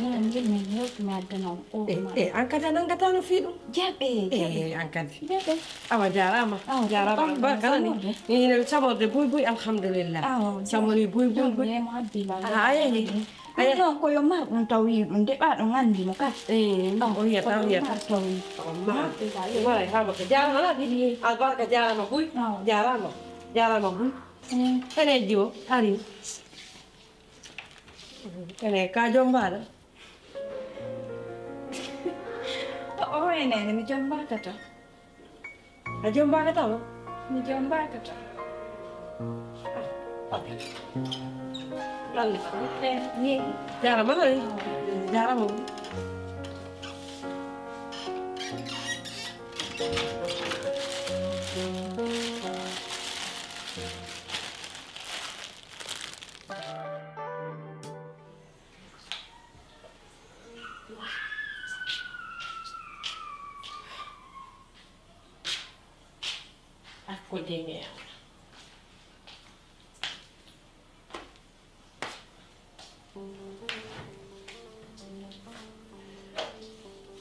an kadi a nangata no fii ɗum? Jaɓe, jaɓe. Eh, an kadi. Jaɓe. Awa, jaaraama. Awa, jaaraama. Barka ni. Ni hino samorde buy buy, alhamdulillah. Awa, samori buy buy buy. Jaɓe, mo habbi la. Ah, ayi. Ayi. Ɗum ɗon ko yo mar ɗum taw yi ɗum, de ɓaa ɗum anndi mo ka. Eh, o yiyata, o yiyata. Mar taw yi. Awa, mar. Mar, haa ko jaaraama na. Albarka jaaraama buy. Awa. Jaaraama. Jaaraama buy. Eh. Ene jiwo, ari. Ene ka jombaaɗo? O, o, ene, ene mi jombaaka tan. A jombaaka tan? Mi jombaaka tan. Ah, ah. Ɗalle. Eh, ni. Jaaraama, eh. Jaaraama. Hakkunde nge.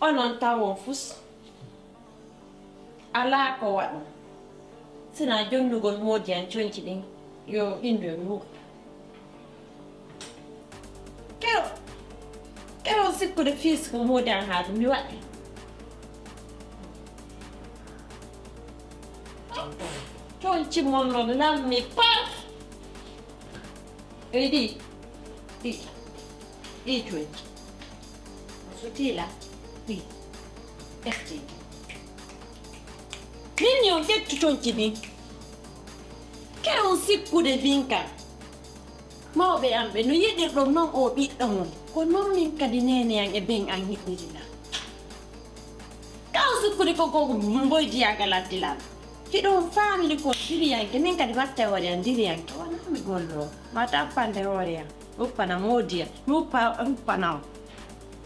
Onon tawon fus, alaa ko waɗon, sinaa jonnugol moodi an conci ɗin, yo innu e muuɗum. Kero, kero sikkude fii ko moodi an haaju mi waɗi. Conci mon non lammi par. Ey, ɗi, ɗi, ɗi conci. So tiila, ɗi, ƴetti. Min yo ƴettu conci ɗin. Kere on sikkude min kan. Mawɓe am ɓe no yiɗirɗon non oo ɓiɗɗo mon. Ko non min kadi neene an e ben an yiɗiri lan. Ka on sikkude ko, ko mboydiyaagal addi lan. Hiɗo on faamini ko diriyanke, min kadi watta e hoore an diriyanke. Wonaa mi golloowo. Wata uppande hoore an. Uppana moodi an. Mi uppa, uppana on.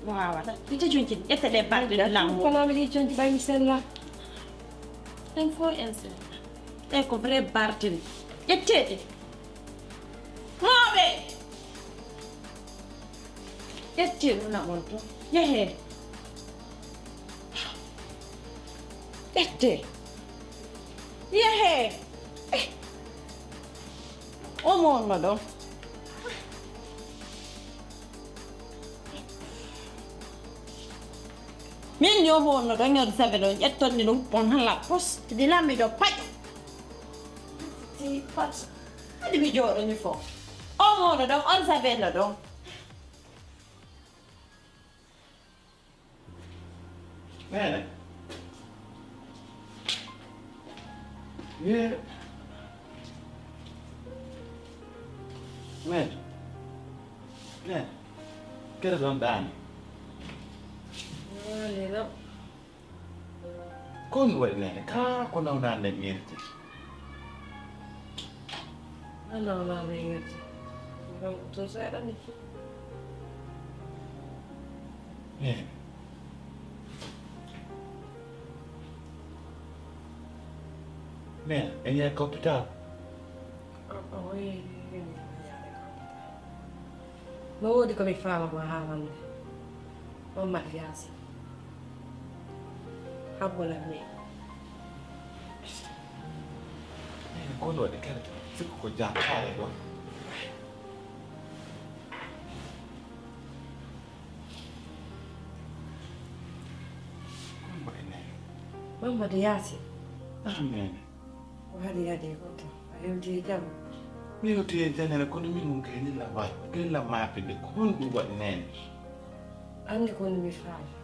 Waawata. Ite conci, ƴette ɗe barɗe lan. Kono mi ɗi conci ɓay mi sella. Ɗen fof en sella. Ɗe ko vrai barɗe. Ƴettee ɗe. Mawɓe! Ƴettee ɗum na on to. Yehee. Ƴettee. Yehee. Eh. Omo on no ɗon. Min ni omo on no ɗon, on sabe ɗon, ƴetton ni ɗum, on hala pos. Di lammi ɗo paƴ. Ti paƴ. Adi mi jooɗo mi fo. Omo on no ɗon, on sabe no ɗon. Mene? Ye. Mene? Mene? Kere ɗon ɗaani. Waalino. Ko honɗun waɗi, Neene? Kaa ko nawnaande nden ŋerti? Ko nawnaande ŋerti. Ɗum tun seeɗa ni. Neene. Neene, en yahay ka hopitaal? O, o, wi, wi, wi, wi, wi, wi. No woodi ko mi faama ma haalande. On Mati Yaasin. Habbo lan mi. Neene, ko honɗun waɗi kadi? Sikku ko jam faale ɗon. Ko honɗun waɗi, Neene? Mammadu Yaasin. Naam, Neene. Ko haɗi haɗi ko to? A hewti e jam? Mi hewti e jam, Neene, kono min on kay nila wa-, nila maapinde. Ko honɗun waɗi, Neene? Anndi ko mi faala.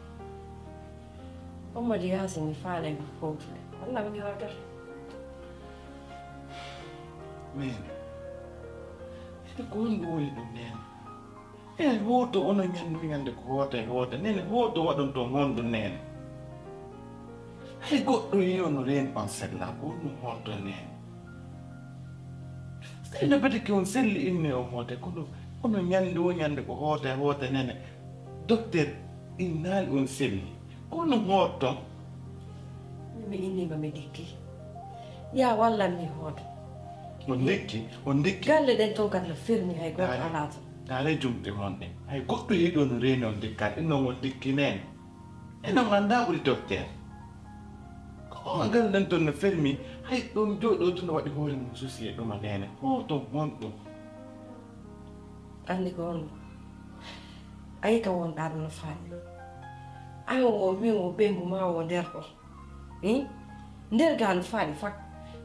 On Mati Yaasin mi faala e makko hootude. Alla mi hewtata. Neene. Ete ko honɗun woni ɗun, Neene? Enen hooto onon ñanndu ñannde ko hoota e hoota. Neene, hooto waɗon ton honɗun, Neene? Hay goɗɗo yi'o no reeni on sella, ko honɗun hoota, Neene? Sey no betike on selli inne on hoota, kono onon ñannde wo ñannde ko hoota e hoota, Neene. Dokter innaali on selli. Ko honɗun hoota ton? Mi innii ma mi ndikki. Yaa wallan mi hooto. On ndikki, on ndikki. Galle ɗen ton kadi no fermi hay gooto alaa ton. Ndaaree jumɗe mon ɗen. Hay goɗɗo yi'o no reeni on ndikkaali. Innon on ndikki, Neene. Enen on anndaa ɓuri dokter. Ko on galle ɗen ton no fermi. Hay ɗon jooɗoo tun no waɗi hoore mum susi e ɗuma, Neene. Hooto honɗun? Anndi ko honɗun? A yi'i ka wonɗaa ɗoo no faali. An o, min o ɓeyngu maa o nder ɗoo. Hin? Nder gaa no faali fak.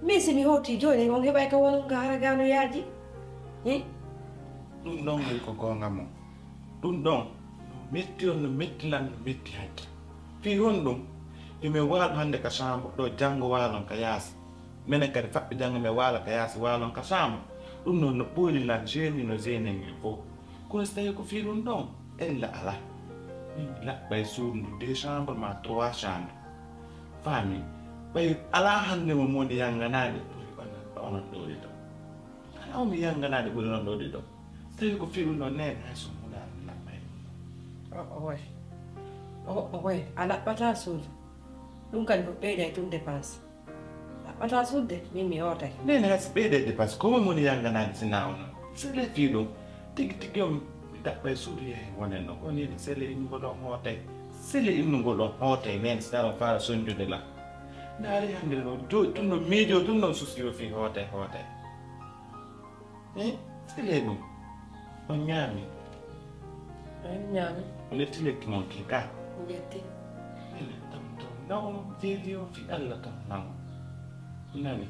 Min si mi hootii jooni, on heɓay ka wonon ka hara gaa no yaaji. Hin? Ɗun ɗon hay ko goonga mon. Ɗun ɗon no metti on, no metti lan, no metti hajja. Fii honɗun? Yo men waalo hannde ka saambo ɗoo, janngo waalon ka yaasi. Menen kadi faɓɓi janngo men waala ka yaasi, waalon ka saambo. Ɗun non no ɓoyni lan, jeeni no jeenen en fow. Kono si tawii ko fii ɗun ɗon, ella alaa. Min mi laɓɓay suudu ndu deux chambres maa trois chambres. Faami? Ɓay alaa hannde mo moodi yannganaade ɓuri onon, onon ɗoo ɗiɗo. Alaa mo mi yannganaade ɓuri onon ɗoo ɗiɗo. Si tawii ko fii ɗun ɗon, Neene, hay so mi hunaano mi laɓɓay. O, o, oy. O, o, oy. A laɓɓataa suudu. Ɗun kadi ko ɓeyday tun dépense. Laɓɓataa suudu de, min mi hootay. Neene, hay si ɓeyday dépense, ko moy woni yannganaade si naa onon? Sele fii ɗun. Tigi tigi on mi ɗaɓɓay suudu yahay wonen non. Ko nii sele innugol on hootay. Sele innugol on hootay, Neene, si naa on faala sonjude lan. Ndaaree hannde non, jo-, tun no miijoo, tun no susi o fii hootay, hootay. Eh, sele ɗun. On ñaami? En ñaami. On ƴetti lekki mon kin ka? En ƴetti. Ele, tam, tam. Na on jeeli on fi Alla tam, na on. Nani?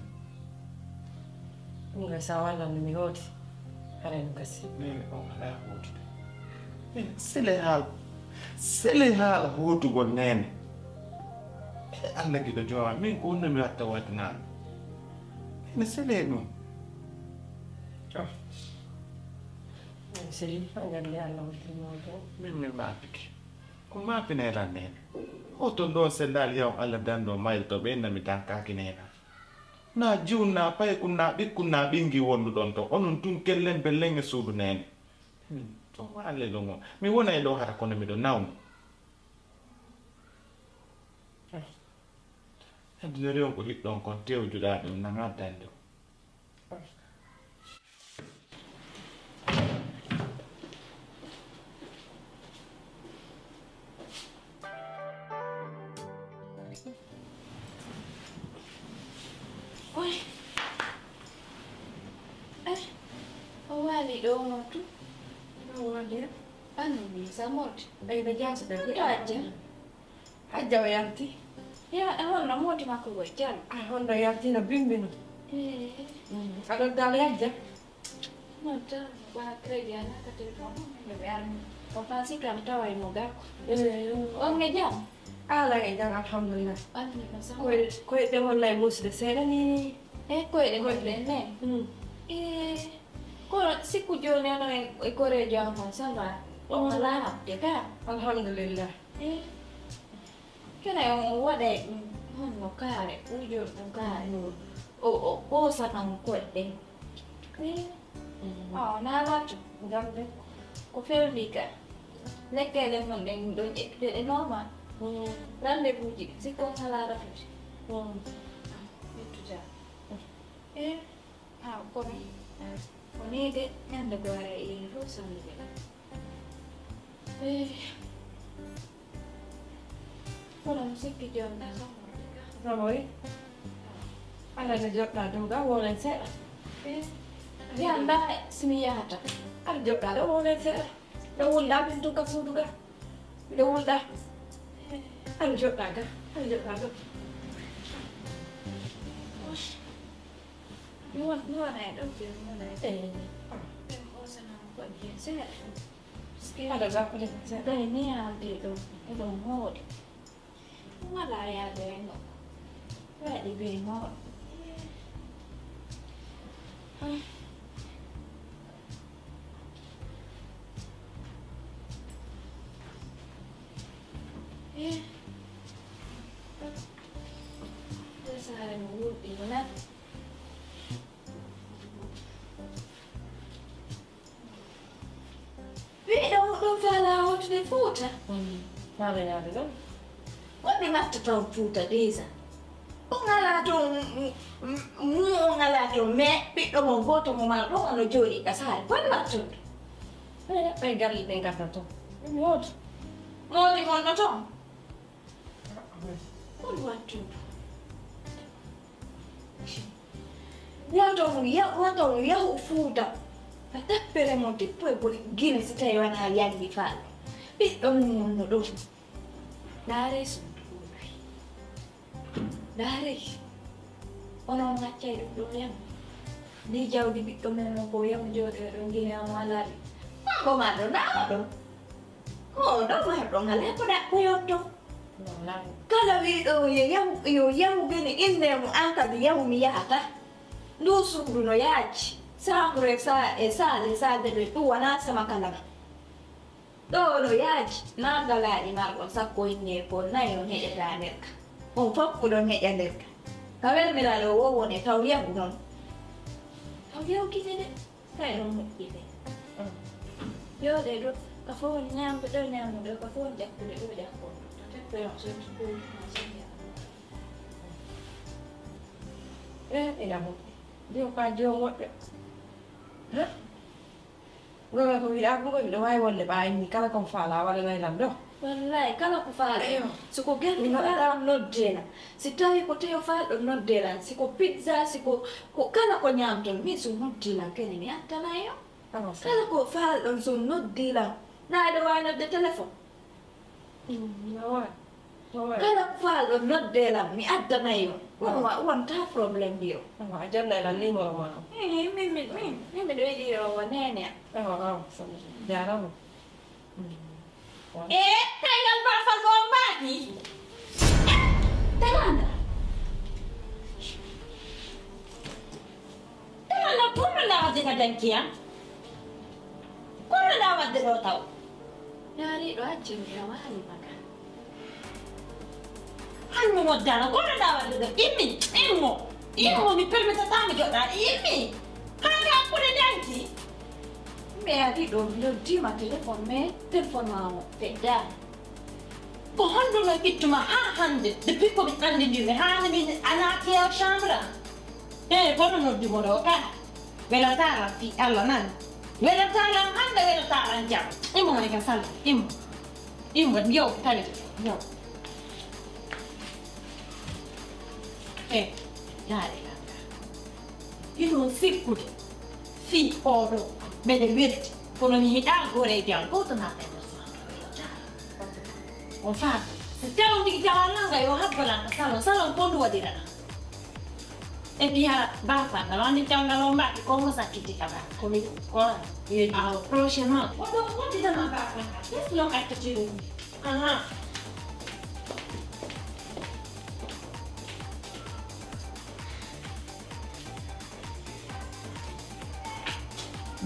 Ɗun kay sa wallan mi hooti. Haray no gasi. Neene on alaa hootude. Neene, sele haal-, sele haala hootugol, Neene. E Alla giɗo jooma, min ko honno mi watta waɗde naa? Neene, sele ɗun. Oh. Seli, a gandi Alla hoddii mo to. Min mi maapike. Ko maapinay lan, Neene? O ton ɗon sellaali yaw Alla danndo mayde to ɓe inna mi dankaaki, Neene. Naa jiwun, naa paykun, naa ɓikkun, naa ɓingi wonduɗon to. Onon tun kellen bellen e suudu, Neene. Hmm, to waale ɗon o. Mi wonay ɗo hara kono miɗo nawni. Addunori on ko hiɗɗon kon tewjuɗaa ɗum na ngaddande on. Oy. Eh, o waali ɗo non tun. Ɗo waali. Anu mi samorti. Ay, na jaasi da. Ɗo ajja. Hajja o yalti. Ya, e honno mooti makko ko jam? Ah, honno yalti no bimbi no. Eh. Mm. Aɗo dal yajja? Non tan, wona crédit ana ka téléphone, min mi armi. O fansi kam tawa e mo gakko. Eh. On e jam? Ala e jam, alhamdulillah. Alhamdulillah, ça va. Koy, koy de wallahi musude seeɗa ni. Eh, koy de koy de ne. Mm. Eh, ko sikku joni ano e, e korejo am on, ça va. On ala habde ka. Alhamdulillah. Eh. Kene on waɗay ɗum honno kaare, ɓuujoy ɗum kaare. O, o ɓoosa kan koɗɗe. Eh, mm. Awa, naa laatu. Ngam de, ko fewndi ka. Lekkele mon ɗen ɗon ƴettude ɗe normal. Mm. Rendez-vous ji, si ko ngalaa ratude. Mm. Ƴettude. Eh, awa, kono, ko nii de, ñande goo ara e fof sondude. Eh. Kono mi sikki jooni na samorde ka. Samoy? Ala no joɗɗa dow ga, wonen seeɗa. Eh. Yanda si mi yahata. Ala joɗɗa ɗo, wonen seeɗa. Ɗo wulɗa min tun ka suudu ga. Miɗo wulɗa. Ala joɗɗa ga, ala joɗɗa ɗo. Mi won, mi wona e ɗo, mi wona e ɗo. Eh. Ɓen ɓoosana ko ɗiye seeɗa. Ada gakkude. Gay ni haalde ɗo, eɗon moodi. Wala yaade no. Waɗi be moodi. Eh. Saare mo wurɗi mo na. Ɓiɗɗo muɗum faalaa wontude Fuuta? Mm, faalaa yaade ɗon. Wonɓe nattata on Fuuta déjà. On alaa ton, mm, mm, mum on alaa ton, mais ɓiɗɗo mon gooto mo marɗon ono jooɗii ka saare. Wonɓe wattude. Ɓe, ɓe galle ɓe ngadda ton. Ɗum wooto. Moodi mon no ton? Kon wattudu. Woto mo ya-, woto mo yahu Fuuta. A tappere mo dippo e boni Gine si tawi wanaa Yandi Faal. Ɓiɗɗo mum wonno ɗon. Ndaaree suudu ɗum. Ndaaree. Onon ngaccay ɗum ɗo yam. Ndi jawdi ɓiɗɗo men mo ko yam jooɗo ɗon Gine on alaa ɗi. Mambo ma ɗo, ndaa o ɗo. Ko ɗo marɗo ngal, e ko ɗaɓɓoyotto. Wallahi. Kala wiiɗo yo yahu, yo yahu Gine, innee mo an kadi yahu mi yahata. Ndu suudu no yaaji. Chambre e sa-, e salle, e salle de bain, ɗum wonaa sama kala. Ɗo no yaaji, naa galaaɗi marɗon sakko innee ko nayi on heƴata nder ka. On fof ko ɗon heƴa nder ka. Ka welmiraaɗo o woni taw yahu non. Taw yahu Gine de. Kay ɗon moƴƴi de. Mm. Yo ɗe ɗo, ka fof woni ñaamde ɗo, ñaamde ɗo, ka fof woni ƴakkude ɗo, ƴakkude ɗo. Teppo yo so ɗum ɗum, ɗum, ɗum. Eh, ina moƴƴi. Ndiyo ka ndiyo moƴƴo. Hah? Ngol ko wiɗaa ko miɗo waawi wonde ɓaayi ni kala ko mi faalaa waɗanay lan ɗo. Wallahi, kala ko faalɗon. Eyo. Si ko gerte faalɗon, noddee lan. Si tawii ko teyo faalɗon, noddee lan. Si ko pizza, si ko, ko kala ko ñaamton, min si noddii lan kene, mi addanay on. Awa, sa- Kala ko faalɗon, si noddii lan. Naa eɗo waawi nodde téléphone. Mm, no waawi. No waawi. Kala ko faalɗon, noddee lan, mi addanay on. Awa. Won wa-, wontaa problème yo. Awa, a jannay lan numéro maa on. Eh, min, min, min, min, miɗo yiɗi o neene am. Awa, awa, sa-, jaaraama. Mm. Ee, kaygal baafal ko on mbaaki? Ee, Taganda. Taganda, ko honɗaa waɗde ka danki an? Ko honɗaa waɗde ɗoo taw? Yaariiɗo accumi ka waali maka. An mi noddaano, ko honɗaa waɗde ɗoo? Immi, immo, immo, mi permitataa mi joɗɗaade, immi. Haa ka hakkunde danki. Mi ari ɗo, mi noddiima téléphone, mais téléphone maa o feddaani. Ko honɗun no ittuma haa hannde? Depuis ko min anndindiri, haa hannde min a naati e chambre am. Ee, kono noddumo ɗo ka. Welataa lan fii Alla nan. Welataa lan hannde, welataa lan jam. Immo woni ka salla, immo. Immo, yow, tawete, yow. Ee, yaade lan ka. Hiɗon sikkude fii oo ɗoo, meɗen welti, kono mi yiɗaa goreejo am gooto naata e nder salon. On faami? Si tawon tigi tawaa nanga yo habbalan ka salon, salon ko ndu waɗira ɗan. Et puis hara baafa, no anndi cawndal on mbaɗi ko mo sakkiti ka ba. Ko mi, ko, awa, prochainement. Woɗo, woɗɗitama baafa ka. Qu'est-ce que l'on a fait? Aha.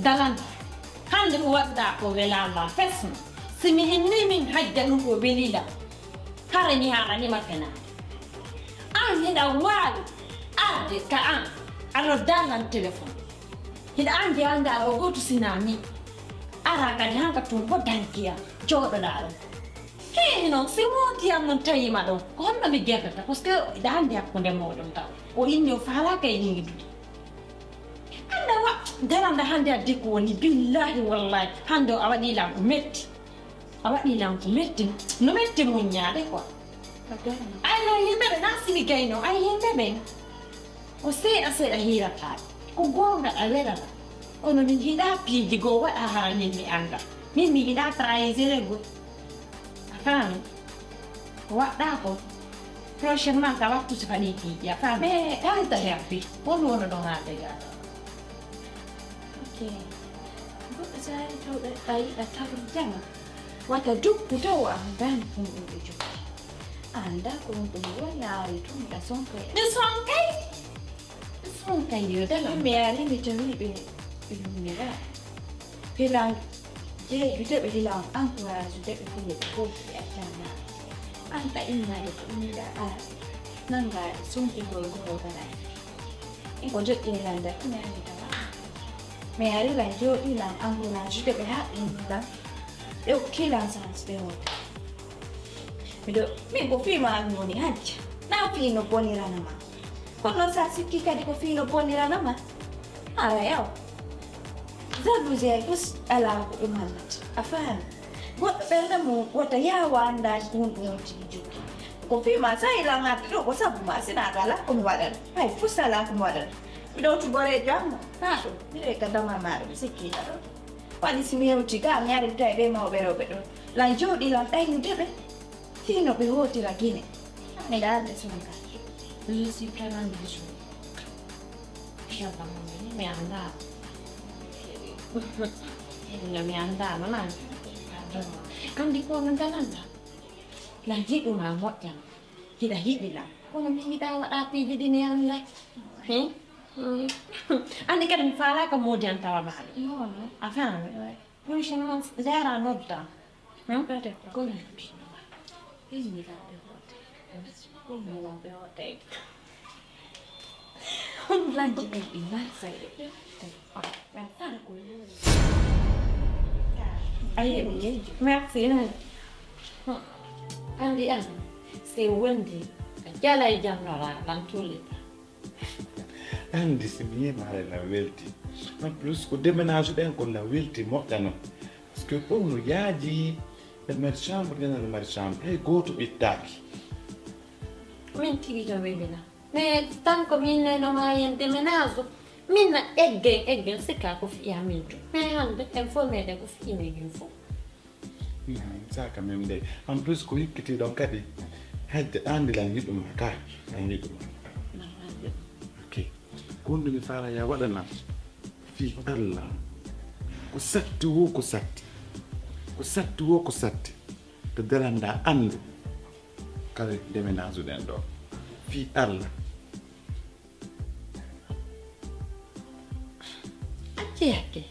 Dalan, hannde ko waɗuɗaa ko welaama fes ma. Si mi innii min hajja ɗum ko welii lan. Hara mi haananima fenaade. An hiɗa waawi arde ka an, a noddaa lan telefon. Hiɗa anndi an ndaa o gooto sinaa mi. Araa kadi han ka tun ko danki an, jooɗoɗaa ɗon. Hee non, si mooti an non tawii ma ɗon, ko honno mi gerdata? Parce que hiɗa anndi hakkunde mooɗon taw. O inni o faalaaka e hiidude. Hannde wa, daranda hannde addi ko woni, billaahi wallaahi, hannde o a waɗii lan ko metti. A waɗii lan ko metti, no metti muññaade quoi. Ay no yimɓe ɓe naa simi gayno, ay yimɓe ɓen. Ko seeɗa seeɗa hiirataa ɓe. Ko goonga a welana. Kono min hiɗaa piiji goo waɗa hara min mi annda. Min mi yiɗaa trahir goo. A faami? Ko waɗɗaa ko, prochainement ka wattu si faɗii piiji, a faami? Mais ɗaanta he abbi, won wono ɗon haa ɓe gaa. Ok. Goɗɗo saari tawɗo a yiɗa tawi jama. Wata duppu taw a anndaani ɗum ɗum ɓe jogii. A anndaa ko ɗum ɗum woni, a ari tun miɗa sonka e. Mi sonkay? Mi sonkay yo dala. Mi ari mi tawi ɓe, ɓe yummiraa. Hilan jeeɗude ɓe, hilan encouragedude ɓe, fuu ɓe fof ɓe accaama. An ka innaade ko ummiɗa ara, nanngaade sumpugol goo kala. Ko joɗɗini lan da, ɗum yani tawa. Mi ari lan jooɗi lan encouragedude ɓe haa ɓe lan. Ɓe okki lan sans ɓe wota. Miɗo, min ko fii ma an woni hajja. Naa fii no bonirana ma. Kono sa sikki kadi ko fii no bonirana ma. Hara yaw. Jalousie ay fus alaa ko ɗum hannata. A faami? Goɗɗo ɓernde mum wota yaawa anndaade ko honɗum on tigi jokki. Ko fii ma sa yilan arde ɗo ko sabu ma, sinaa ɗum alaa ko mi waɗata. Hay fus alaa ko mi waɗata. Miɗo tu goreejo am mo. Naa ɗum. Miɗo e ka damal maaɗa mi sikkiiɗa ɗo. Waɗi si mi hewti ga mi ari mi tawi ɓe mawɓe rewɓe ɗo. Lan jooɗi lan ɗaynude ɓe. Fii no ɓe hootira Gine. Miɗa arde Senegal. Je suis vraiment désolée. Yalla mo mi, mi anndaa. Yalla mi anndaa, non anndi. Anndi ko no dalanda. La yiɗu ma moƴƴan. Hiɗa yiɗi lan. Kono mi yiɗaa waɗa piiji ɗi mi anndaa. Hmm? Hmm. Anndi kadi mi faalaaka moodi an tawa maaɗa. Non, non. A faami? Ouais. Prochainement, Zara nodda. Hmm? Pas de problème. Ko mi noddi no ma. Inni lan ɓe hootay. Inni lan ɓe hootay. Lanji min ɗi mansay. Ayi, merci. Anndi an, si wondi, a jalay jannora lan tulita. Anndi si mi yi'i ma haray na welti. En plus, ko déménage ɗen kon na welti moƴƴa non. Parce que fof no yaaji, ɓe mari chambre, ɓe no mari chambre. Hay gooto ɓittaaki. Min tigi to weli na. Mais tant que min neno ma yen déménage, min na eggen, eggen, sikka ko fiya min to. Mais hannde, en fof meɗen ko fiyi men hen fof. Non, ça quand même de. En plus, ko yikkitii ɗon kadi, hedde anndi lan yiɗuma ka, lan yiɗuma. Ok. Ko honɗum mi faala ya waɗana fii Allah. Ko satti wo ko satti. Ko satti wo ko satti. To daranda anndu. Kala déménage ɗen ɗo. Fii Allah. Acce yakke.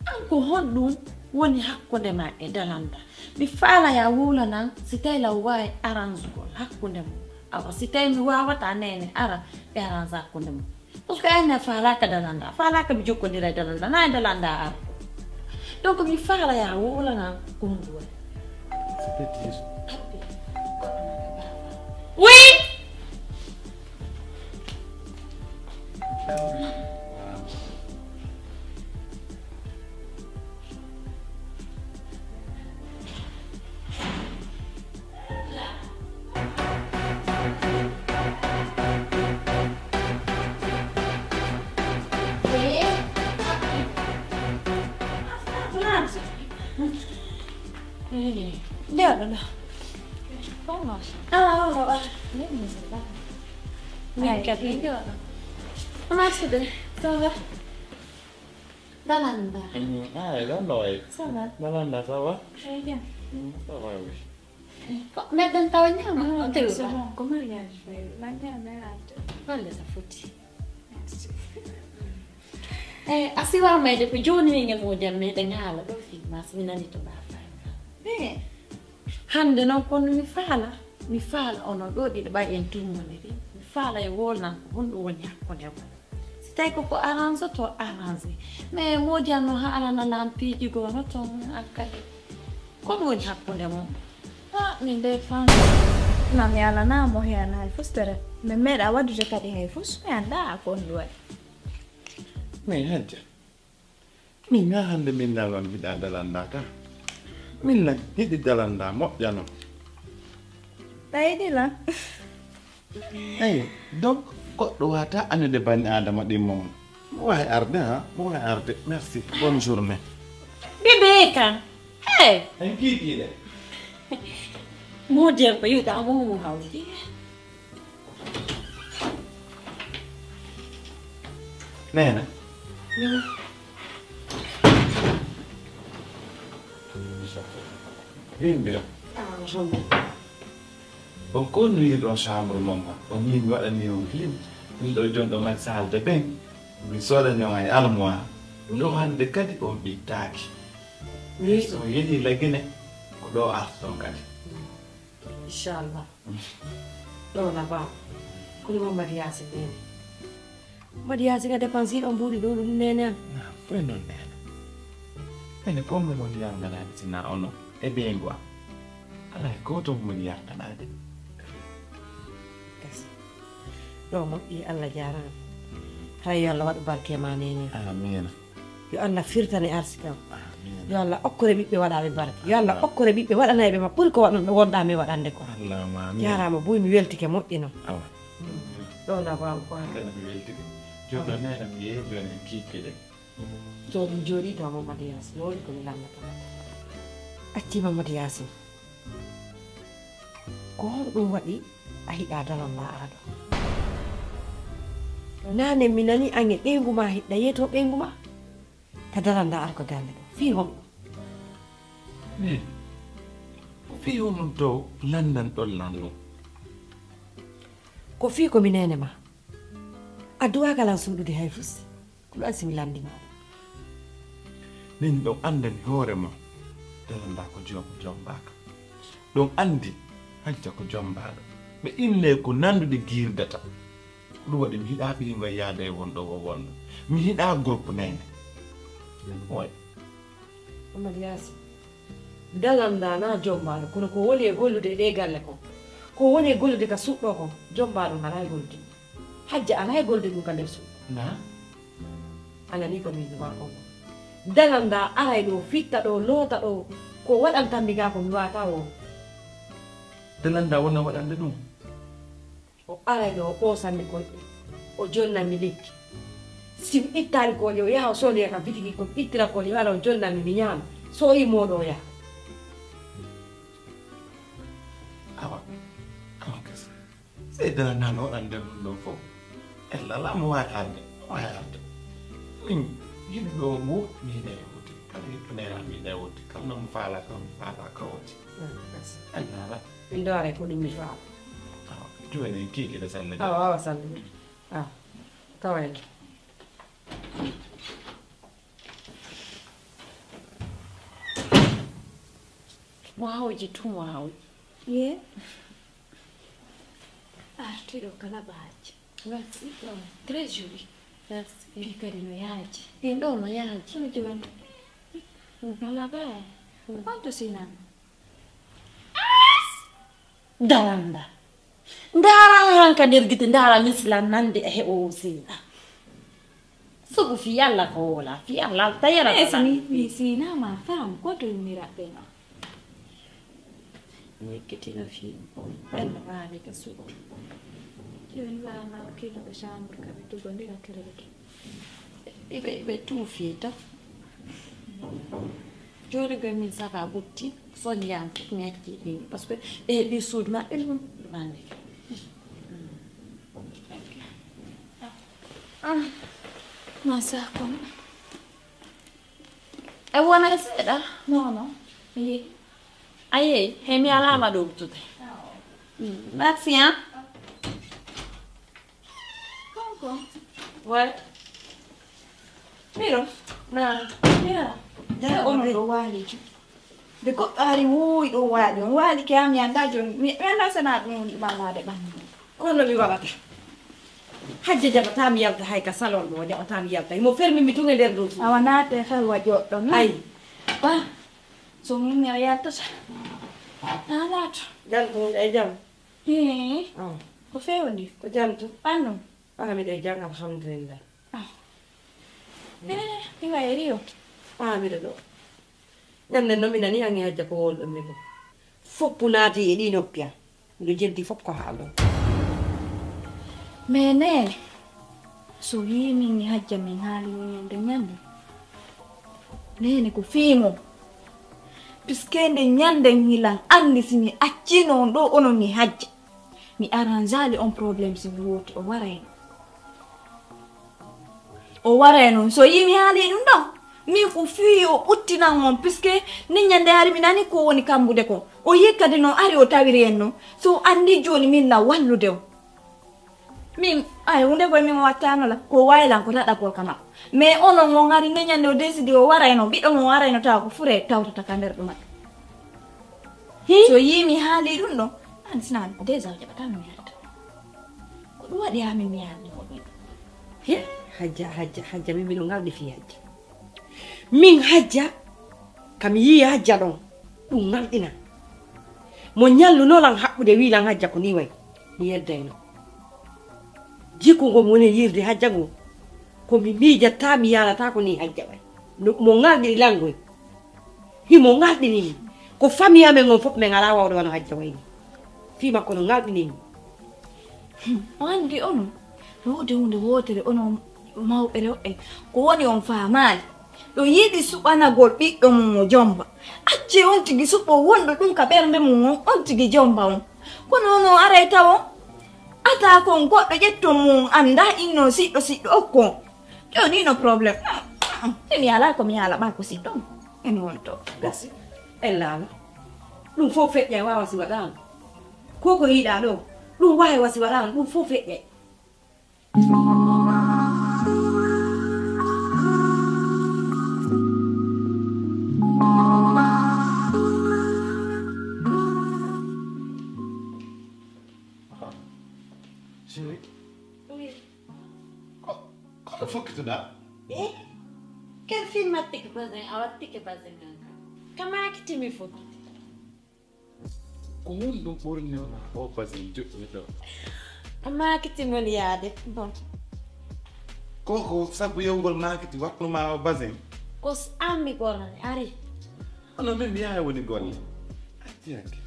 An ko honɗum woni hakkunde ma e Dalanda? Mi faala ya wowlanan si tawi law waawi arrangugol hakkunde mum. Awa si tawi mi waawataa neene ara ɓe arrange hakkunde mum. Parce que ay na faalaaka Dalanda, faalaaka mi jokkondira e Dalanda, na e Dalanda ara. Donc mi faala ya wowlanan ko honɗum woni. C'est-à-dire? Oui! Ndeeɗo ɗo. Ah, oh, oh, ah. Min kadi. Ndeeɗo ɗo. Comment tu vas? Ça va? Dalanda. Mm, ah, Dalanda, ouais. Ça va? Dalanda, ça va? Très bien. Mm, ça va, oui. Ko meɗen tawa ñaama, ah, ok, c'est bon. Ko mariage, mais la ñaama, ah, walla sa foti. Merci. Eh, a siwaa mayde ko jooni min e Moodi am meɗen haala ɗo fii ma, so mi nani to baa fay. Eh. Hannde non, kono mi faala, mi faala onon ɗoo ɗiɗo ɓay en tummondirii. Mi faala e wolnan ko honɗum woni hakkunde mon. Si tawi ko ko arrange to arrange. Mais Modiyan no haalana lan piiji goo no ton an kadi. Ko ɗum woni hakkunde mon? Ah, min de fami. Na mi alana mo he ana hay fus tere. Mi meeɗa waɗude kadi hay fus, mi anndaa ko on waɗi. Mais Hajja, min haa hannde min na lan yiɗaa dalandaa ka. Min lan yiɗi dalandaa moƴƴa non. Ɓaydi lan. Eyi, donc, goɗɗo waawataa añude bani Aadama ɗimmo mum. Mo waawi arde, ha? Mo waawi arde. Merci. Bonne journée. Bébé kan. Hey! En kiikiiɗe. Modiyan ko yiɗaa mo mo hawti. Neena. Yimɓe. Bon, ko no yiɗon chambre mon ma? On yiɗi mi waɗani on clim. Min ɗo jonɗo ma salle de bain. Mi soodani on ay armoire. Ɗo hannde kadi on ɓittaaki. Wi. So on yehi Lagine, ko ɗo artoɗon kadi. Inchallah. Ɗo na ba. Ko ɗum Mamadi Yaasin neene. Mamadi Yaasin ka dépense on mbuuɗi ɗo ɗum neene an. Na, foy non neene. Ene ko mo mon yanganaade si na ono e ɓeyngu am. Alaa e gooto mo mon yanganaade. Kasi. Ɗo moƴƴi, Allah jaaraama. Hay yo Allah waɗu barke ma neene. Amiina. Yo Allah firtane arsike on. Amiin. Yo Allah okkore ɓiɓɓe waɗaaɓe barke. Yo Allah okkore ɓiɓɓe waɗanayɓe ma ɓuri ko waɗan-, wonɗaa mi waɗande ko. Allahumma amiin. Jaaraama buy, mi weltike moƴƴi non. Awa. Ɗo na ko am ko hannde. Kala mi weltike. Jooni neena mi yehi jooni en kiikiiɗe. Jooni jooɗii to Mamadu Yaasin. Woni ko mi lannata. Accii Mamadu Yaasin. Ko honɗum waɗi a hiɗaa dalandaa ara ɗo? Naane mi nani an e ɓeyngu maa hiɗɗa yeetoo ɓeyngu maa ka dalandaa ara ko galle ɗo. Fii honɗum? Min, ko fii honɗum to lanndan ɗon lan ɗum? Ko fii ko mi neene maa. A duwaaka lan suuɗude hay fus. Ko ɗum si mi lanndii ma. Min ɗon anndani hoore ma, dalandaa ko joom-, joombaaka. Ɗon anndi Hajja ko joombaaɗo. Ɓe inne ko nanndude giirdata. Ko ɗum waɗi mi hiɗaa ɓiyngu yaada e wonɗo o wonɗo. Mi hiɗaa groupe neene. Oy. Mamadu Yaasin. Dalandaa na joombaaɗo, kono ko woni e gollude e ɗee galle kon, ko woni e gollude ka suuɗo kon, joombaaɗo alaa e gollude. Hajja alaa e gollude ɗum ka nder suuɗo. Na? A nanii ko min numaa kon. Dalandaa aray ɗoo, fitta ɗoo, loota ɗoo, ko waɗantammi gaa ko mi waawataa woo. Dalandaa wona waɗande ɗum? O aray ɗoo, o ɓoosanmi koyɗe, o jonnanmi lekki. Si mi ittaali kooƴe, o yaha o soodoya ka bitiki kon, ittira kooƴe, o ara o jonnanmi, mi ñaama. So o yii mooɗo, o yaha. Awa, awa kese. Sey dalandaa no waɗande ɗum ɗon fof. Ella alaa mo waawi arde, mo waawi arde. Min, yimɓe o ngu, mi hino e wuti. Kala yimɓe neera, mi hino e wuti. Kala no mo faala, kala mo faala, ka wuti. Ella alaa. Min ɗo aray ko ɗum mi faala. Awa, jooni en kiikiiɗe sanne de. Awa, awa sanne. Awa, tawayno. Mo hawji tun, mo hawji. Ye. Arti ɗo kala ɓaaji. Merci. Très joli. Merci. Ɗi kadi no yaaji. Ɗin ɗo no yaaji. Ɗum jooni. Wala ba. Honto sinan? Dalandaa. Ndaara han ka nder gite, ndaara misilan nande e heɓo o sina. Sugu fii Alla ko woola, fii Alla alta yara. Eh, si mi, mi sina ma fam, ko to mi raɓɓe no. Mi ekkitino fii Alla waali ka sugu. Jooni wala ma kilo ko chambre ka ɓe tugondira kala ɓe. Iɓe, iɓe tuufi tan. Jooni gay min saka ɓutti, soñjaan fof mi accii ɗin, parce que ɓe heɓi suudu maɓɓe ɗum, ɗum annde. Ah, ma sa kono. E wona e seeɗa? Non, non. Mi yehi. A yehi? Hey, mi alaama ɗo wuttude. Mm, merci, hein? Kanko? Ouais. Miro? Na. Miro? Jaa, ono ɗo waali. Nde goɗɗo ari wuuwi ɗum waaɗi, on waaɗi ke am yannda jooni, mi, mi anndaa so naa ɗum woni ɗumaamaade ɓanndu. Kono mi waɗata. Hajja jaɓataa mi yalta hay ka salon ɗo, jaɓataa mi yalta. Himo fermi mi tun e nder ɗum. Awa naate halwa joɗɗo, non? Ay. Ba, so min mi o yaltata. Naa laato. Jam ɗum e jam. Hee. Awa. Ko fewndi? Ko jam tun. Ɓanndu? Ah, miɗo e jam, alhamdulillah. Ah. Eh, mi wayri yo. Ah, miɗo ɗo. Ɲande no mi nani an e Hajja ko wowluɗon mi ko. Foppu naati e ɗii noppi an. Miɗo jenti fop ko haalɗon. Mais Neene, so wii min e Hajja min haali wonande ɲande, Neene ko fii mum. Puisque nde ɲande hilan anndi si mi acciino on ɗo onon e Hajja, mi arrangeali on problème si mi wooti o waray. O waray non, so yii mi haali ɗum ɗon, min ko fii o ɓuttinan on, puisque nden ɲande hari mi nani ko woni kambude kon. O yii kadi non ari o tawiri en non, so o anndi jooni min la wallude on. Min, ay, huunde koye min o wattaano la, ko waylan ko taɗagol ka makko. Mais onon on hari nden ɲande o décidi o waray non, ɓiɗɗo mon o waray non tawa ko fure tawtata ka nder ɗumal. Hi? So yii mi haali ɗum ɗon, an sinaa déjà o jaɓataa mi mi yalta. Ko ɗum waɗi haa min mi yalni mo ɗum. He, Hajja, Hajja, Hajja, min miɗo ŋalɗi fii Hajja. Min Hajja, ka mi yii Hajja ɗon, ɗum ŋalɗina. Mo ɲallunoo lan haɓɓude wii lan Hajja ko nii wayi, mi yeddayno. Jikku ngon woni yiirde Hajja ngon, ko mi miijataa, mi yaalataa ko nii Hajja wayi. No, mo ŋalɗini lan ngoy. Himo ŋalɗini min. Ko famille amen on fof men alaa wawɗo wano Hajja wayni. Fii makko no ŋalɗini min. Hmm, o anndi onon. Wowde huunde wootere onon mawɓe rewɓe. Ko woni on faamaali. Ɗo yiɗi suɓanagol ɓiɗɗo mum o jomba. Accee on tigi suɓo wonɗo ɗum ka ɓernde mum on, on tigi jomba on. Kono on o aray tawo. Ataa kon goɗɗo ƴetton mum anndaa innoo siɗɗo siɗɗo okkon. Jooni no problème. Ah, ah, ah. Mi alaa ko mi ala ɓaa ko si ɗon. Ene woni to. Gasi. En laala. Ɗum fof feƴƴay waawa si waɗaama. Ko ko yiɗaa ɗo, ɗum waawa si waɗaama, ɗum fof feƴƴay. Chérie. Oui. Ko, ko no fokkituɗaa? Eh? Ken film attike basin, a wattike basin an kan. Ka maakiti mi fokkiti. Ko honɗum ɓurni on o basin joɗɗini ɗo? A maakiti mon yaade. Bon. Ko, ko sabu yewgol maakiti waɗnuma o basin? Ko s-, an mi ɓorani, ari. Kono min mi yahay woni golle. Acci hakke.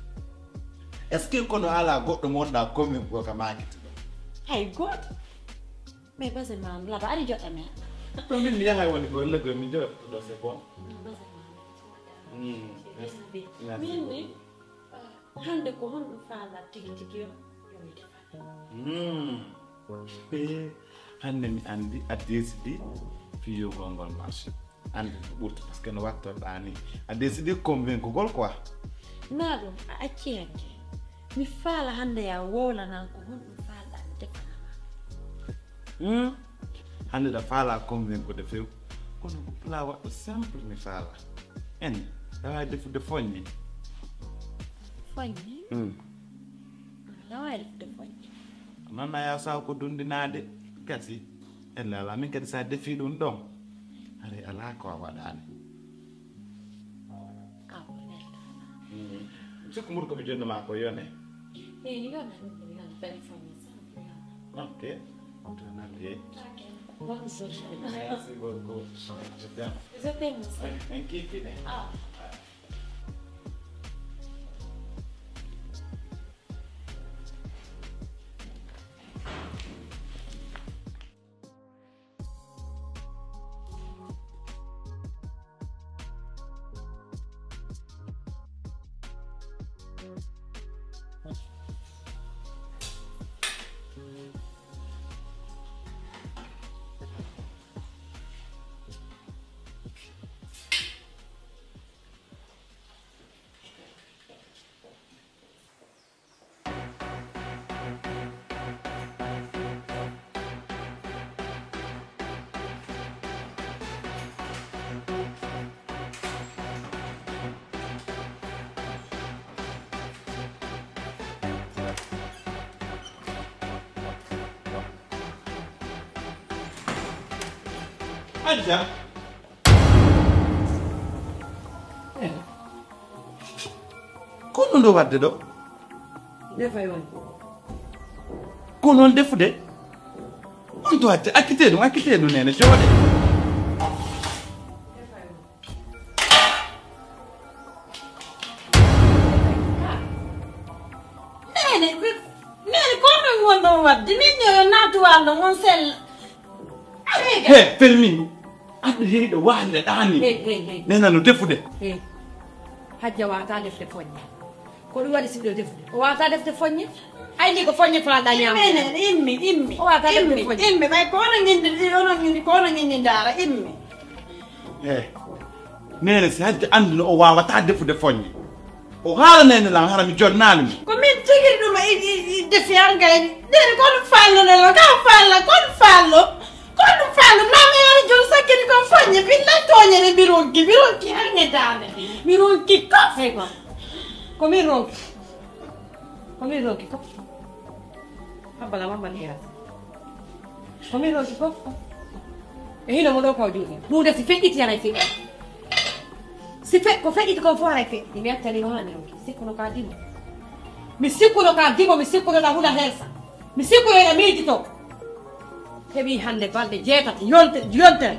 Est-ce que kono alaa goɗɗo mo wonɗaa commune ko ka maakiti ɗo? Hay gooto. Mais base ma laba ari joɗɗa mi. Ɗum min mi yahay woni golle goy mi joɗɗo ɗo c'est bon. Base ma. Mm, merci. Merci. Merci beaucoup. Min ni, eh, hannde ko honɗum faala tigi tigi yo, yo mi defa. Mm. Eh, hannde mi anndi a décidi fiyugol ngol marché. Anndi ko ɓurti, parce que no wattorɗaa ni. A décidi convaincugol quoi. Naa ɗum, a acci hakke. Mi faala hannde ya wowlanan ko honɗum faalɗaa mi defana ma. Hmm? Hannde ɗa faala convaincre de few. Kono ko plat waɗɗo simple mi faala. En, ɗa waawi defude foññe. Foññe? Hmm. Ɗa waawi defude foññe. Noon a yaa saw ko dunndinaade. Gasi. Ella alaa, min kadi so a defii ɗum ɗon, haray alaa ko a waɗaani. Awa, weltaama. Mm. Sikku mbuɗu ko mi jonnoo maa ko yone. Eh, yone, yone, téléphone, ça, yone. Ok. Ɗum noon, eh. Ok. Bonne journée. Merci beaucoup. Je t'aime. Je t'aime aussi. Un, un kikiné. Ah. Adda. Eh. Ko honɗun ɗoo waɗde ɗoo? Defay on. Ko non defude? On to acca, accitee ɗun, accitee ɗun, neene, jooɗee. Neene, neene, ko non wonɗon waɗde? Min yo naatu waalɗon on sella. He, Fermi. Ande heɗo waalde ɗaani. Hey, hey, hey. Neena no defude. Hey. Hajja waawataa defde foññe. Ko ɗun waɗi si ɗoo defude. O waawataa defde foññe. Ay, ni ko foññe faalɗaa ñaamude. Immi, immi, immi. O waawataa defde foññe. Immi, immi. Ɓay ko onon ñinndi, onon ñinndi, ko onon ñinndi ndaara, immi. He. Neene, si Hajja anduno o waawataa defude foññe. O haalanayno lan, hara mi jonnaali mo. Ko min tigi ɗun i, i, i defi an kay. Neene, ko ɗun faallo ne lan, ka faallo, ko ɗun faallo. Ko ɗun faallo, naa mi ari jom sakkini kon foññe, billahi tooñere mi ronki, mi ronki hange daande. Mi ronki ko. Hey, ko. Ko min ronki. Ko min ronki ko. Habbala mamman hira. Ko min ronki ko. E hino mo ɗoo kaw juuɗe. Ɗun de si feƴƴiti haray feƴƴi. Si fe-, ko feƴƴiti kon fow haray feƴƴi. Mi accani no haani ronki. Sikkuno ka dimo. Mi sikkuno ka dimo, mi sikkuno na hula hersa. Mi sikkuno ena miijitoo. Heɓii hannde balɗe jeetati, yonte-, yontere.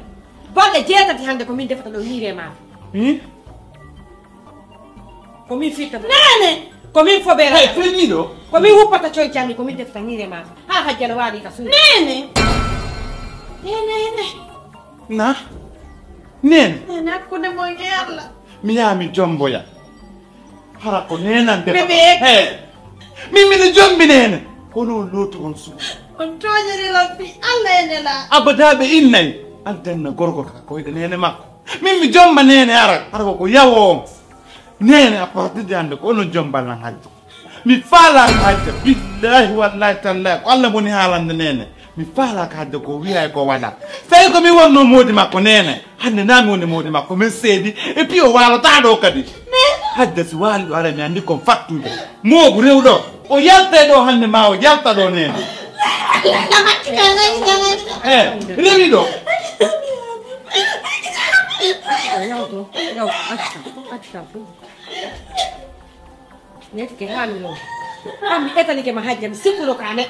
Balɗe jeetati hannde ko min defata ɗoo ñiiri e maafe. Hmm? Ko min firtata. Neene! Ko min fobera. Hey, fini ɗoo. Ko min wuppata coy canni, ko min defata ñiiri e maafe. Haa Hajja no waali ka suudu. Neene! Neene, neene. Na? Neene. Neene, hakkunde mon e Alla. Mi yaha mi jomboya. Hara ko neenan de. Bébé. He. Min miɗo jombi neene. Kono on lootu on suudu. On tooñiri lan fii Alla e Nelaaɗo. Abadaa ɓe innay. Aljanna gorko ka koyɗe neene makko. Min mi jomba neene ara. Hara ko ko yawo on. Neene à partir de hannde ko onon jomba lan Hajja. Mi faalaaka Hajja. Billaahi wallaahi tallaahi ko Alla woni haalande neene. Mi faalaaka Hajja ko wi'a e ko waɗa. Tawi ko mi wonno moodi makko neene. Hannde naa mi woni moodi makko, min seedi. Et puis o waalotaa ɗoo kadi. Hajja si waali ɗoo, ara mi anndi kon fattude. Moogu rewɗo. O yaltay ɗoo hannde, maa o yalta ɗoo neene. Eh, rewi ɗoo. Yaw to, yaw, acca, acca. Netike haa mi lori. An mi etanike ma Hajja, mi sikkuno ka neɗɗo.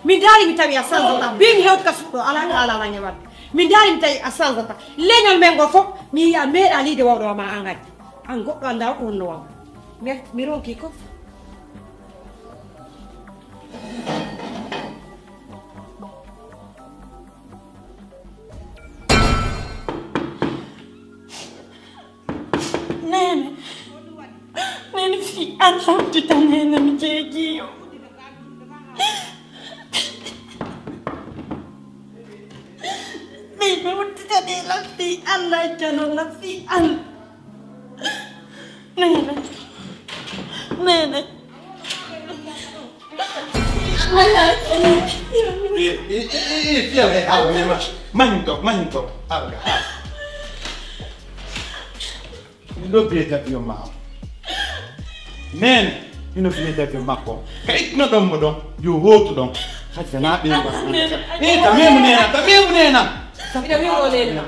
Mi ndaari mi tawi a sanzata. Bin hewti ka suuɗo, alaa ka alaa nange wadde. Mi ndaari mi tawi a sanzata. Leñol men ngol fof, mi yi'a meeɗa liide wawɗo ma an Hajja. An goɗɗo anndaa ko honno wawa. Mi, mi ronki ko. Neene, neene, fii Alla uddita neene, mi jeegii yo. Neene, uddita neene, fii Alla, jano la, fii Alla. Neene, neene. Eh, eh, eh, eh, fiyal, eh, haala, eh, ma-, mahin to, mahin to, haala, haala. Ɗo biyee jabiyo ma. Neene, hino biyee jabiyo makko. Ka ittino ɗon mo ɗon, yo hootu ɗon. Hajja na ɓe ma. Eh, ta memu neena, ta memu neena. Ina wi'o neena.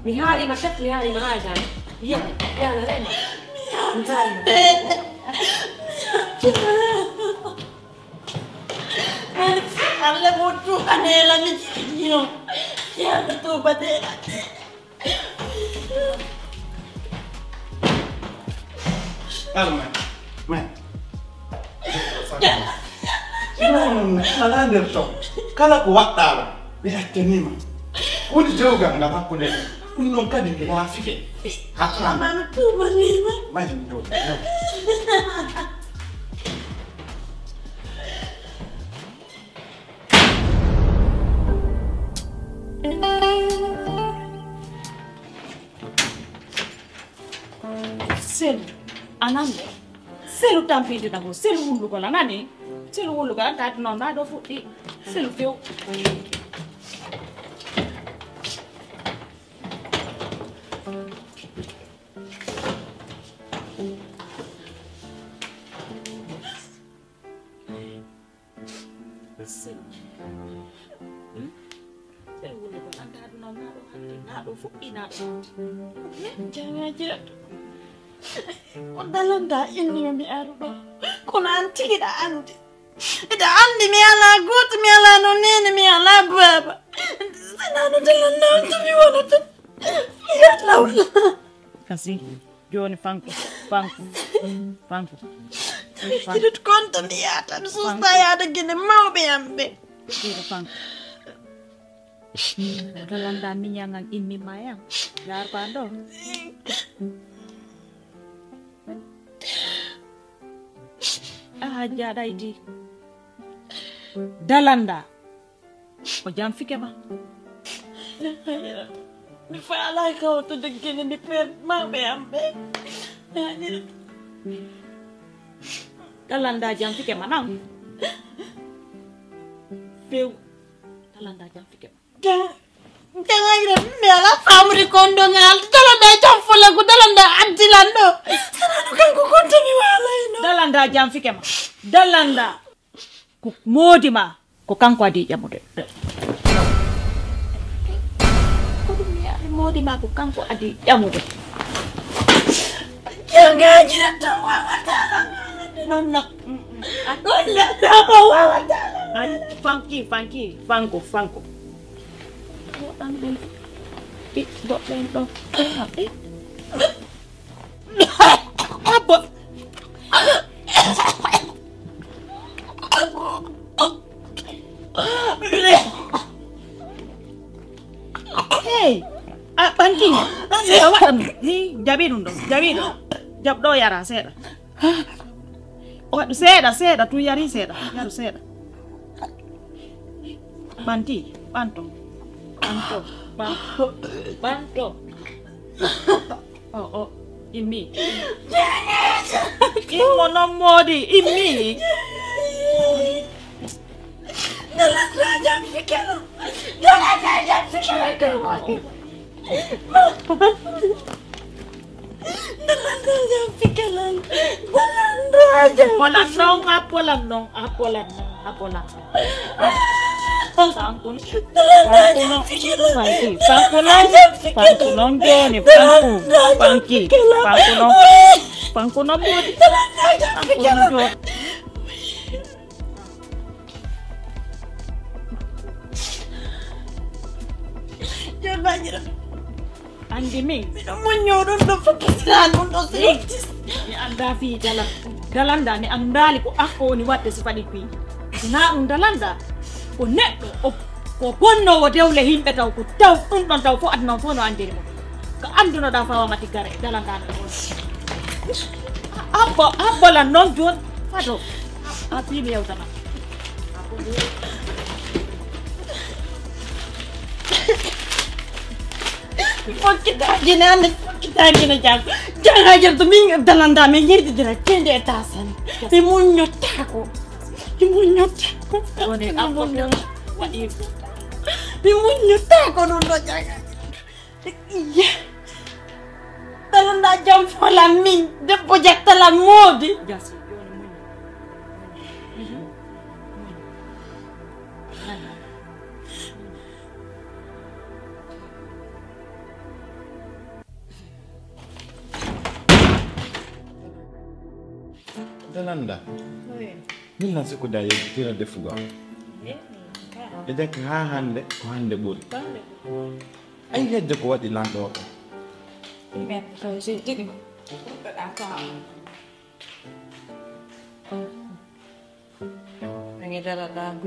Mi haaliima sek, mi haaliima haajaa. Yiya, yiya na rema. Mi haaliima. Alla mo tuuba neela mi jiɗino. Yalla tuuba neela. Alma, man. Non, alaa nder ton. Kala ko waɗɗaa ɗo, ɓe accanii ma. Woni dewgal ngal hakkunde men. Ɗum ɗon kadi mi laafike. Hakkilaa ma. Mami tuuba neela. Mami tuuba. Selu, a nanii? Selu tampindiɗa ko, selu wullugol, a nanii? Selu wullugol, a taati noon, ndaa ɗo fuɗɗi. Selu few. Selu. Hmm? Selu woni ko anta aduna o, naa ɗo Naa ɗum fuɗɗinaa ɗum. Jangaaji ko Dalanda inni mi aru ɗo. Kono an tigi ɗa andi. Hiɗa andi mi alaa gooto, mi alaa no neene, mi alaa baaba. Sinaa no Dalanda on tumi wonata. Yalla wala. Kasi, jooni fanko, fanko, fanko. Hiɗa konta mi yaata, mi susta yaata gine mawɓe am ɓe. Jooni fanko. Ko Dalanda miñan an immi ma yan. Yaar ko an ɗo. A hajja ɗayti. Dalanda. O janfike ma. Mi faalaa ka hoto deggene mi per mawɓe am ɓe. Dalanda janfike ma nan. Few. Dalanda janfike ma. Jang-, jangayra mi ala famri kondo ngal. Dalanda jam fola ko Dalanda addilan ɗo. Sanano kanko konta mi waalay no. Dalanda janfike ma. Dalanda. Ko moodi ma. Ko kanko adii ƴamude. Ko ɗum mi ari moodi ma ko kanko adii ƴamude. Jangaaji tan wawata. Non na. Ɗon neɗɗo ko wawata. Ay, fanki, fanki, fanko, fanko. Ɗan ɗon. Ɓiɗɗo ɗen ɗon. Abba. Hey, a ɓanti. A waɗan. Hi, jaɓi ɗum ɗo. Jaɓi ɗo. Jaɓ ɗo yara seeɗa. Waɗu seeɗa, seeɗa, tun yari seeɗa. Yaru seeɗa. Ɓanti, ɓanto. Ɓanto, ɓanto, ɓanto. O, o, immi. Immo non moodi, immi. Nalata jam fikeno. Nalata jam fikeno. Polan non, a polan non, a polan non, a polan non. Fanku non, fanku non, fanki, fanku non, fanku non jooni, fanku, fanki, fanku non, fanku non moodi, fanku non jooni. Yo Bañira. Andi min. Miɗo muññoo ɗum ɗo fokkitiraa ɗum ɗo si. Mi anndaa fii Dalan-, Dalanda, mi anndaali ko an ko woni waɗde si faɗi piiji. Si naa ɗum Dalanda, ko neɗɗo, o, ko bonnoowo dewle yimɓe taw, ko taw ɗum ɗon taw fof aduna on fof no anndiri mo. Ko anndunoɗaa fawaa ma tiggare, Dalanda no ɗon. Abbo, abbo lan noon jooni, fado. A fii mi yewtana. Fokkitaaki ne, annde fokkitaaki ne jam. Jam haajar to min Dalanda, min yerdidira kende e tasan. Mi muññotaako. Mi muññotaako. Woni Mi muñño-, waɗi. Mi muññotaako ɗum ɗo jam. Iya. Dalanda jam folan min, debbo jattalan moodi. Jasi, jooni muñño. Muñño. Muñño. Dalanda. Oi. Min lan sikkude a yejjitira defugol. Eh, ka. E deke haa hannde, ko hannde ɓuri. Ko hannde ɓuri. Ay, hedde ko waɗi lan ɗoo ɗoo. Ɓen ko si tigi. Ɗuɗɗo ɗan ko. Ngi dara ɗan ko.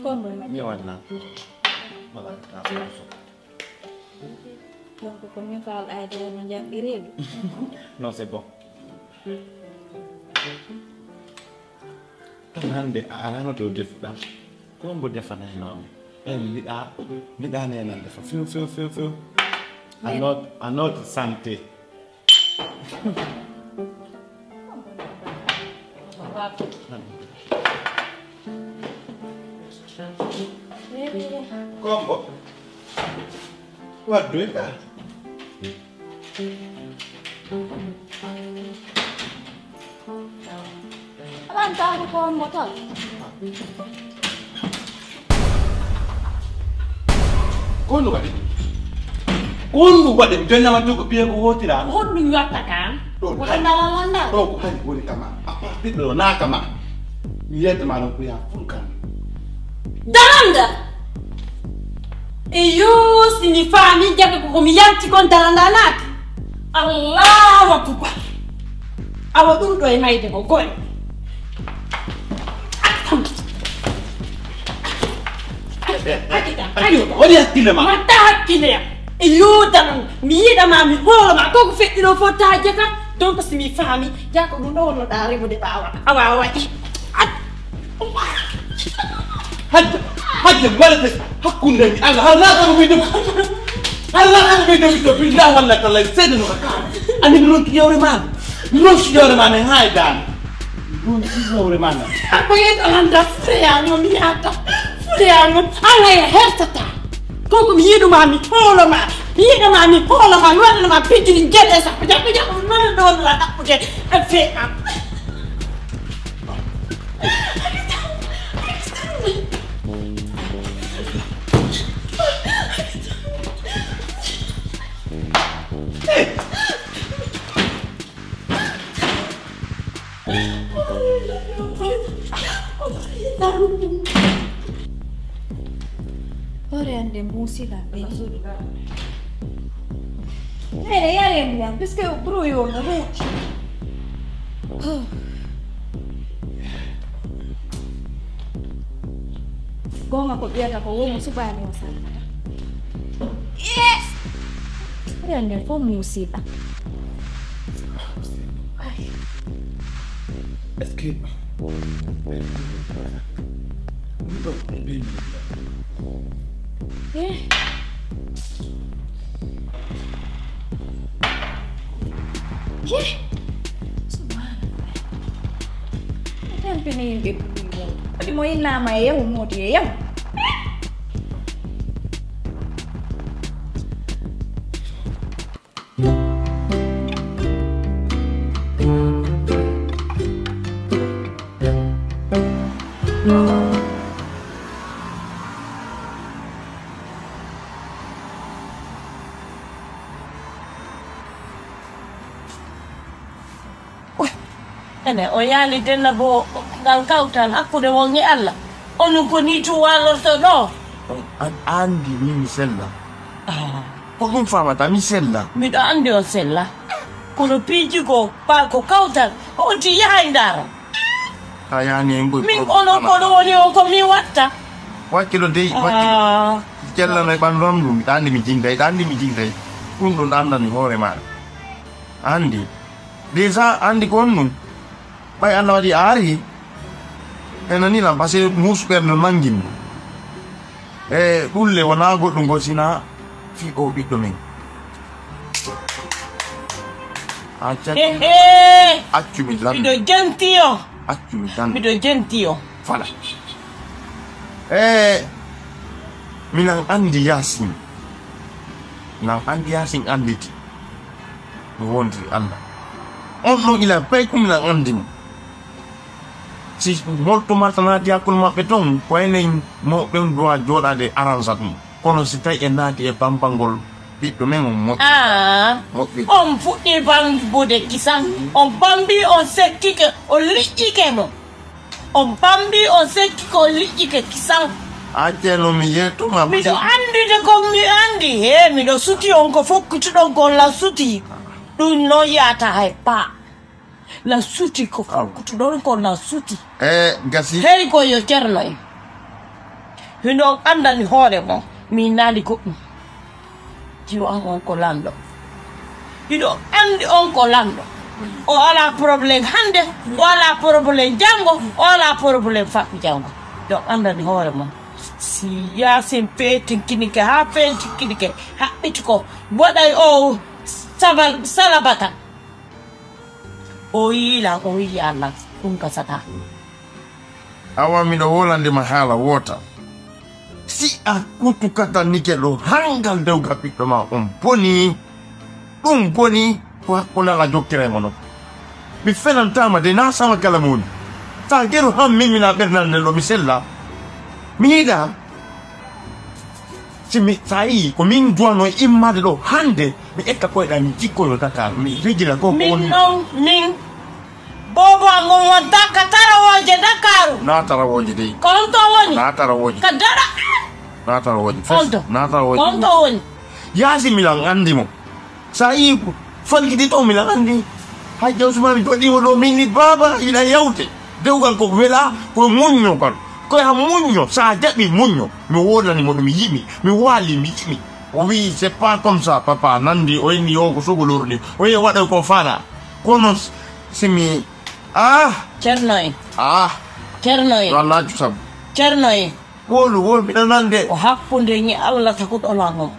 Kono mi wanna. Wala, na so. Donc, ko min faal ayde no jaɓɓireeɗo. Non, c'est bon. Tan hannde a arano to defuɗaa. Ko mbo defanayno mi? Ɓen mbiɗa, mbiɗa nenan defa. Few, few, few, few. A noot, a noot santé. Kombo. Waddu e ka. Aɗa anndi ko hombo tan? Ko honɗum waɗi? Ko honɗum waɗi? Mi jonnama to ko biyee ko wootira. Ko honɗum watta kan? Ɗo ko hani. Landa, landa. Ɗo ko hani woni kama. Papa, ɓiɗɗo o naa kama. Mi yedda ma ɗon ko yaa ful kan. Daranda! E yoo, si mi faami jaga ko mi yalti kon daranda naati. Allahu akbar. Awa ɗum ɗo e mayde ko goy. Hakkita, hakkita. Waɗi hakkille ma. Watta hakkille am. E yoo, daranda. Mi yiɗa ma, mi hoolo ma. Ko ko feƴƴi ɗo fof taa jaka. Donc si mi faami, jaka ɗum ɗo wonno ɗa remude ɓaawa. Awa, awa. Hajja, hajja, mi waɗata hakkunde mi Allah, hara laata ko ɓeydo, hara laata ko ɓeydo mi to, billahi wallahi tallahi, seede no ka kaara. Ani mi ronki yawre ma, mi ronki yawre ma, mi haydani. Mi ronki yawre ma na. Ako yeta landa, fureyango, mi yata, fureyango, Allah ya hertata. Koko mi yiɗuma, mi toloma, mi yiɗuma, mi toloma, mi waɗanoma pijiri jeɗe sappo, jappo, jappo, mi waɗa ɗon la ɗaɓɓude, e fe am. Hoore an nde muusi lan ɓe. Nene, yare ndiyam, puisque bro yo no ruuti. Gonga ko ɓiyata ko womo suɓaani o salmata. Yes! Hoore an nde fof muusi lan. Est-ce que ɗum ɗo ɓe Eh. Eh. Subhanallah. Tampini yimɓe ɓuri mo. Waɗi mo innama e yahu moodi e yahu. Ene, o yaali dennabo ngal kawtal hakkunde mon e Allah. Onon ko nii tun waalorto ɗoo. An, an anndi min mi sella. Ah. Ko ɗum faamata, mi sella. Miɗo anndi on sella. Kono piiji goo, ɓaa ko kawtal, on ti yahay ndaara. A yaani en ɓuri min problème onon, kono woni on ko mi watta. Wakkilo dey, wakkilo. Ah. Cellano e ɓanndu am ɗum, ɗa anndi mi jintay, ɗa anndi mi jintay. Ɗum ɗum ɗa anndani hoore maaɗa. Anndi. Déjà, anndi ko on ɗum. Ɓay Allah waɗi a ari, e nani lan, parce que muusu ɓernde nangin mo. E ɗulle wonaa goɗɗum ko sina fii o ɓiɗɗo men. A jatti. He, he. Accu mi lan. Miɗo jenti yo. Accu mi lan. Miɗo jenti yo. Voilà. E minan anndi Yaasin. Minan anndi Yaasin annditi. Mi wontiri Allah. On ɗon ila pay ko minan anndi mo. Si molto marta naati hakkunde maɓɓe ton, ko enen mawɓe on duwa jooɗaade aransa ɗum. Kono si tawi en naati e bambangol ɓiɗɗo men on moƴƴi. Ah, moƴƴi. On fuɗɗii bambude kisan. On bambii, on sekkike, on liƴƴike mo. On bambii, on sekkike, on liƴƴike kisan. Accee no mi yeetuma. Miɗo anndi de ko mi anndi. He, miɗo suti on ko fokkutuɗon kon la suti. Ɗum noon yaata hay paa. La suti ko fokkutuɗon ko la suti. E gasi. Hey ko yo Ceerno en. Hino anndani hoore mon. Mi naali goɗɗum. Jiwo an on ko lanɗo. Hiɗo anndi on ko lanɗo. O alaa problème hannde, o alaa problème janngo, o alaa problème faɓɓi janngo. Hiɗo anndani hoore mon. Yaasin feetinkinike, haa feetinkinike, haɓɓiti ko, waɗay o sabal, salabata. O yiilan, o yiilan, ɗum gasataa. Awa miɗo wolande ma haala woota. Si a kutukatanike ɗo hangal dewgal ɓiɗɗo ma on boni, ɗum boni ko hakkunde Alla jokkira e mono. Mi fenantaama de, naa sama kala mo woni. Sa geru han min mina ɓernal nden ɗo mi sella. Mi yiɗa. Si mi, sa yii ko min duwano e immade ɗo hande, mi ƴetta koyɗe am, mi jikkoyo Dakar, mi rejina ko ko min woni. Non, min, boobo an on wonta ka tarawooje Dakaru. Na tarawooje dey. Ko on to woni? Na tarawooje. Ka dara. Na tarawooje. On to. Na tarawooje. Ko on to woni? Yaasi milan andi mo. Sa yii ko falkiti to milan andi. Hajja Usman mi waɗi mo ɗo min ni baaba ina yawte. Dewgal ko wela, ko muñño kon. Ko ya muñño, sa jaɓi muñño. Mi wodani mo ɗum yiɗi. Mi waali mi yiɗi. O wi, c'est pas comme ça, papa. Nandi, o inni, yo, ko sogolorɗi. O ye waɗa ko fana. Kono s-, si mi, ah! Ceerno en. Ah! Ceerno en. Yo Allah accu sabu. Ceerno en. Wolu, wolu, miɗo nande. Ko hakkunde ñi Allah taguɗo lan on.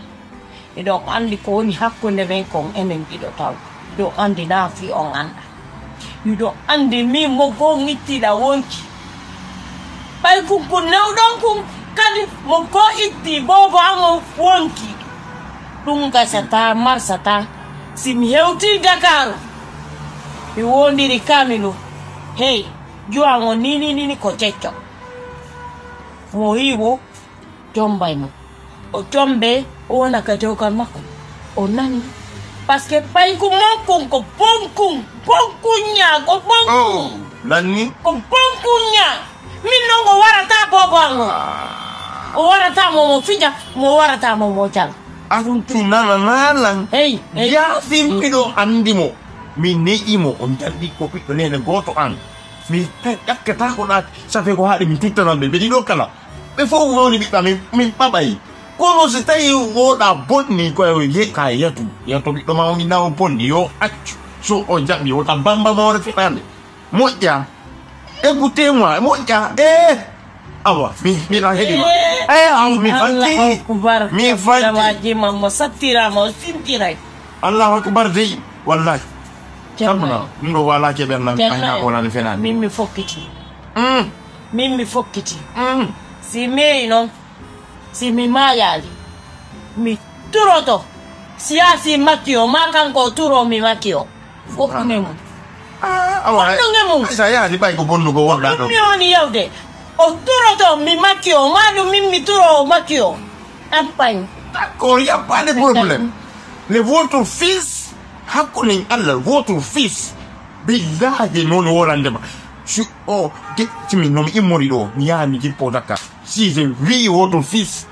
Miɗo andi ko woni hakkunde men kon enen ɗiɗo taw. Miɗo andi naa fii on anda. Miɗo andi min mo goo ittiɗa wonki. Ɓay kun kun newɗon kun kadi mo goo itti boobo an on wonki. Ɗum gasataa, marsataa. Si mi hewtii Dakaaru, mi woondiri Kamilu. Hey, juwan on nii, nii, nii, nii ko cecco. Mo yi'i wo, jombay mo. O jombe, o wona ka dewgal makko. O nani. Parce que paykun mon kun ko bonkun, bonkun ñaa, ko bonkun. Oh, lanni? Ko bonkun ñaa. Min non o warata boobo an o. Ah. O warata mo mo fija, mo warata mo mo jala. Aɗum tu nana nalan. Hey, hey. Yaasin miɗo andi mo. Mi ne'i mo, o jalli ko ɓiɗɗo nene gooto an. Mi ƴakkata ko ɗaati, safe ko haɗi mi tuttanan ɓe, ɓe ɗiɗo kala. Ɓe fof woni ɓiɓɓe amin, min ɓaɓay. Kono si tawi woɗa bonni ko e ye-, ka yatu, yato ɓiɗɗo ma woni na o bonni, yo accu. So o jaɓi, wota bamba moore fiɓande. Moƴƴa. Écoutez-moi, moƴƴa. Eh! Awa, mi, mi la heɗi ma. Eh! Eh, awa, mi fanti. Allahu Akbar. Mi fanti. Tawaji ma mo sattirama, o sintiray. Allahu Akbar dey, wallahi. Ceerno. Kamna, ɗum ɗo wala keɓel nan, Ceerno. Ayna wala ni fenani. Min mi fokkiti. Mm. Min mi fokkiti. Mm. Si meyi non, si mi maayaali, mi turoto. Si yaa si makki o, maa kanko o turo mi makki o. Fof ɗum e mum. Ah, awa. Fof ɗum e mum. Ay, sa yaadi ɓay ko bonnugo wonɗa ɗon. Ɗum mi woni yewde. O turoto mi makki o, maa ɗum min mi turo o makki o. Ampañ. D'accord, y a pas de problème. Le votre fils, hakkunde Allah, votre fils. Billahi, non wolande ma. Si o, de, si mi, no mi immori ɗo, mi yaha mi jippo Dakar. Si je vis votre fils,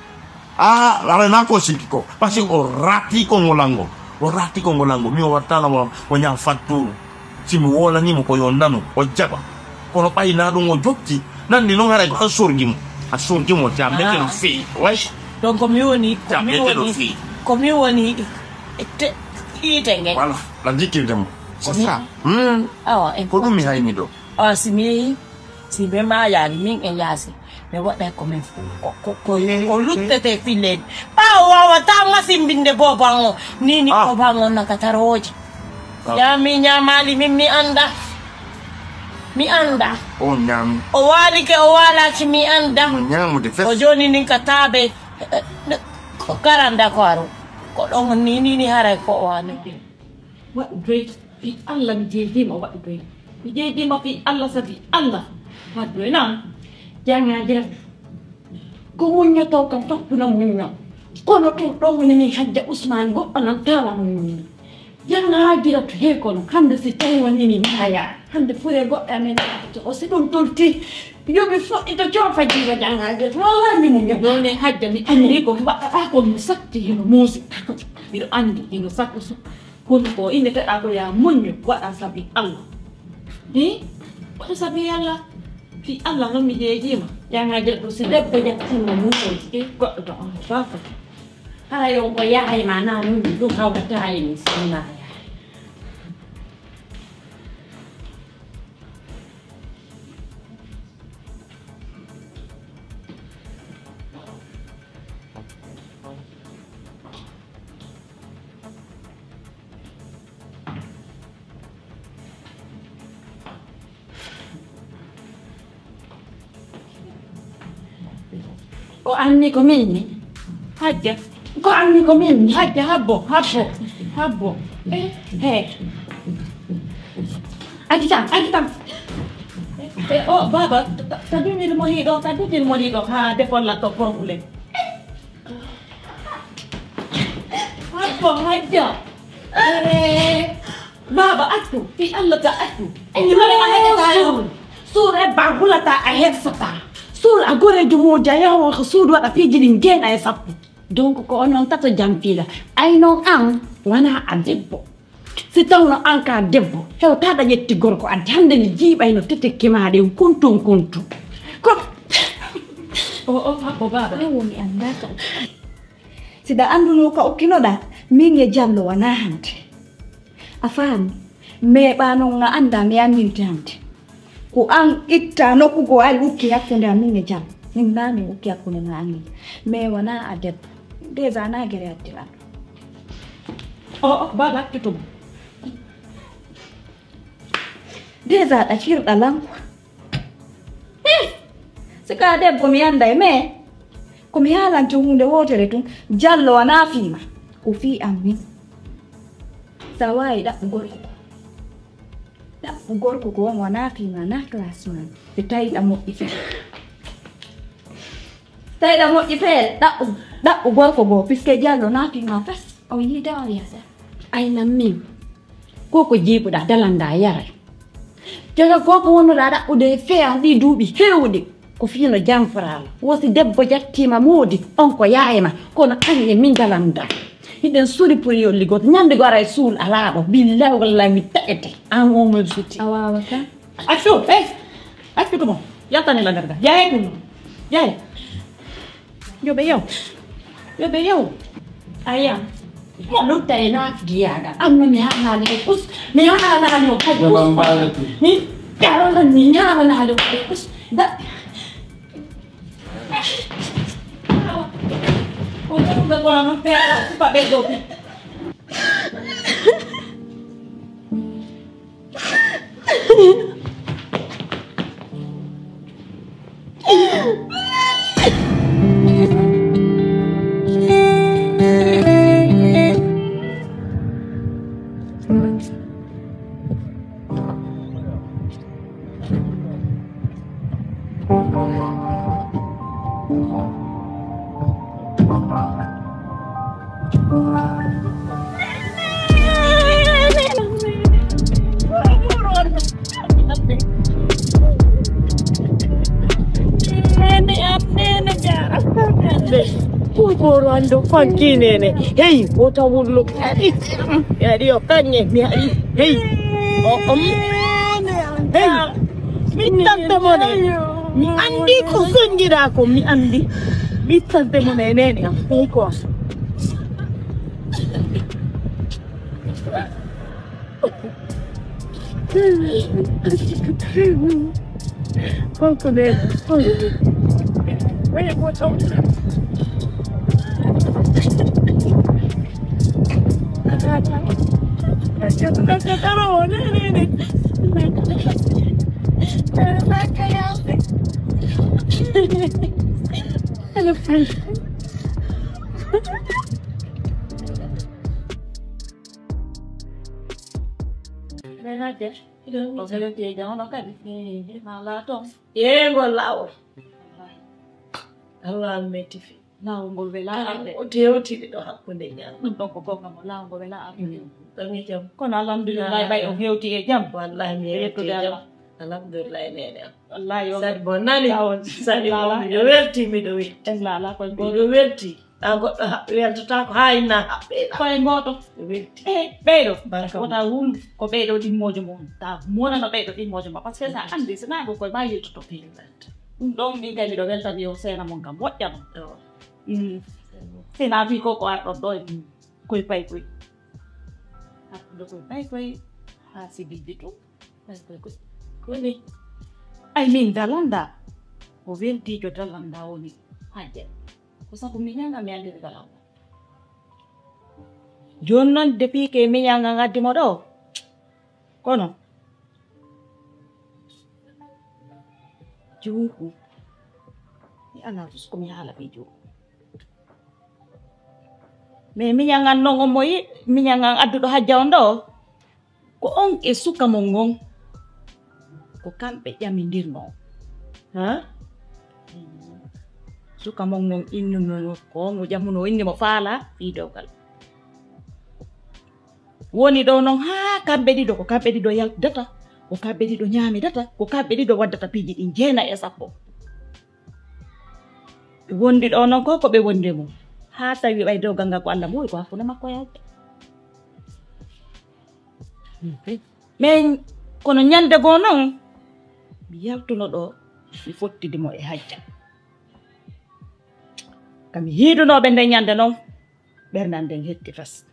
ah, aɗa na ko sikki ko. Parce que o rati ko ngolango. O rati ko ngolango. Mi o wattana mo, o ñaa fatturu. Si mi wolani mo ko yo nanu, o jaɓa. Kono ɓay na ɗum o jokki, nanndi non haray ko a sorgi mo. A sorgi mo, tu as mete no feewi. Way. Donc, ko mi woni, ko mi woni, ko mi woni te-, yiite nge. Voilà, la jikkirde mo. C'est ça. Hmm. Awa, en ko ɗum mi hayni ɗo. Awa, si mi yehi, si ɓe maayaali, min e Yaasi, mi waɗay ko min fu-, ko, ko, ko, ko luttete filleede. Ɓaawo waawataa masimbinde boobo an o, ni, ni boobo an o naka tarooje. Ah. Yaa mi ñaamaali, min mi annda. Mi annda. O ñaami. O waalike, o waalaaki, mi annda. O ñaamude fes. O jooni nin ka taabe, eh, eh, ko karanda ko aru. Ko ɗon ni, ni, ni haray ko o waani. Waɗu doy, fii Alla mi jeydii ma, waɗu doy. Mi jeydii ma fii Alla, sabi Alla. Waɗu doy, naam. Jaŋŋaa jam. Ko muññotoo kam, fottuno muñño. Kono tun ɗon woni min Hajja Usmaan, goɗɗo nan taala mo muñño. Jaŋŋaa Hajiratu hee kono, hannde si tawii wonii mi maayaa, hannde furee goɗɗo amen naatoto. O si ɗum toltii, yo mi fuɗɗito coofa jiiba Jaŋŋaa Hajiratu. Wallaahi mi muñño. Ɗon ne Hajja mi anndi ko mbaɗɗaa kon mi satti hino muusi. Miɗo anndi hino satti. Kono ko inneteɗaa ko yaa muñño, waɗaa sabi Alla. Hii? Waɗu sabi Alla. Fii Alla non mi jeejii ma. Jaŋŋaa Hajiratu si debbo yettiima muñño, hii, goɗɗo to on faafa. Haray on ko yahay ma naa muñño, ɗum hawrataa e min si wonaa yahay. Ko anni ko min ni. Hajja. Ko anni ko min ni. Hajja, habbo, habbo, habbo. Eh, he. Agitan, agitan. Eh, oh, baba, ta, ta, ta dumil mo hiɗo, ta dumil mo hiɗo. Ha, defol la to problem. Habbo, hajja. Eh, baba, accu. Fi Allah ta accu. Accu, hore ma hajja ta yo. Suur e ba hulata a hersata. Suur a goreejo mo jayawo ko suudu waɗa piiji ɗin jeena e sappo. Donc ko onon tato jam fiila. Ay non an wana a debbo. Si tawno an ka debbo, hewtaɗa ƴetti gorko addi hannde mi jiiɓayno tetekke ma ɗen kuntum kuntum. Ko o o habbo baba. Awo mi anndaa ka ukki. Si ɗa annduno ka ukkinoɗa, min e Jallo wanaa hannde. A faami? Meeɓaa non a anndaa mi anninte hannde. Ko an itta nokku goo ari ukki hakkunde amin e Jallo. Min naa min ukki hakkunde ma amin. Mais wanaa a debbo. Déjà naa gere addiranɗo. O o baba accu tuma. Déjà ɗa firɗa lan quoi. Hih! Si ka debbo mi annday, mais ko mi haalante huunde wootere tun, Jallo wanaa fii ma, ko fii an min. Sa waawi ɗaɓɓu gorko ko. Ɗaɓɓu gorko ko on wanaa fii ma, naa classe ma. Si tawi ɗa moƴƴi fii. Tawi ɗa moƴƴi feere, ɗaɓɓu, ɗaɓɓu gorko goo, puisque Jallo naa fii ma fes. O yiida, o yiyata. Aynan min. Ko ko jiiɓuɗaa, dalanɗaa, yaray. Joga ko ko wonnoɗaa ɗaɓɓude e feere ɗii duuɓi heewuɗi. Ko fii no janforaala. Wo si debbo jattiima moodi, on ko yaye ma. Kono an e min dalanɗaa. Hiɗen suri pour yolli gooto. Ñannde goo aray suul alaa ɗo. Billaahi wallaahi mi taƴete. An o mo suti. A waawata. Accu, eh! Accu ɗum o. Yaltani la nder ga. Yaye ɗum o. Yaye. Yo ɓe yaw. Yo ɓe yaw. Aya. Mo lutta e naafgiyaagal. Amma mi haalaali e kus. Mi haalaali o kadi kus. Mi haalaali, mi haalaali o kadi kus. Da. Ko ɗum ɓe kono non peeɗa suka ɓe ɗo. Ɓooro an ɗo fanki nene. Hey, wota wullo. Mi ari, mi ari o kaŋŋe, mi ari. Hey. O, um. Hey. Mi tante mo ne. Mi andi ko sonjiraa ko, mi andi. Mi tante mo ne, nene am. Hey, ko. Fow ko ɓeeɗo, fow. Oya ko tawta. Hello, friend. Renate, ko hewti e jam, hono kadi? Maa laato. Yeeyngol laawol. Allah an metti fi. Laawol ngol welaa arde. O tewti ɗo hakkunde jam. Ɗum ɗon ko goonga mo, laawol ngol welaa arde. Mm. Ɗon e jam. Kono alhamdulillahi, ɓay on hewti e jam. Wallahi, mi hewti e jam. Yettude Allah. Alhamdulillahi, neene am. Wallahi, on saɗi mo nani. Saɗi mo, miɗo welti, miɗo welti. En laalaa koye goonga. Miɗo welti. Taa goɗɗo haɓɓi weltotaako haa inna haɓɓe ɗa. Koye gooto. Welti. E ɓeyɗo. Barka wota wul ko ɓeyɗo ɗimmoojo mum. Taa monano ɓeyɗo ɗimmoojo ma. Par ce que sa anndi, so naa ko koye ma yiltoto. Ɗum ɗon min kay miɗo weltani yo seena mon kam moƴƴa non. Mm. Seena fii ko ko arɗon ɗo e koye pay koye. Arɗude koye pay koye. Haa sigiiji ɗum. Pay koye koye. Koni. Ay min dalanda. Ko weltiijo dalanda woni hajja. Ko sabu mi ñaŋa mi anndiri kala. Jooni non, depuis que mi ñaŋa ngaddi mo ɗo, kono juuku Alaa fus ko mi haala fii jooni. Mais miñan an non on mo yi-, miñan an adduɗo hajja on ɗoo, ko on e suka mon ngon, ko kamɓe ƴamindirnoo. Ha? Suka mon ngon innuno ko on o ƴamunoo, inni mo faala fii dewgal. Woni ɗoo non haa kamɓe ɗiɗo, ko kamɓe ɗiɗo yaltidata, ko kamɓe ɗiɗo ñaamidata, ko kamɓe ɗiɗo waddata piiji ɗin jeenay e sappo. Ɓe wondi ɗoo non ko, ko ɓe wondi e mun. Haa tawi ɓay dewgal ngal ko Alla mowi ko hakkunde makko e hajja. Men, kono ñande goo non, mi yaltuno ɗoo, mi fottidi mo e hajja. Ka mi hiidunoo ɓe nden ñande non, ɓernde an nden hetti fes.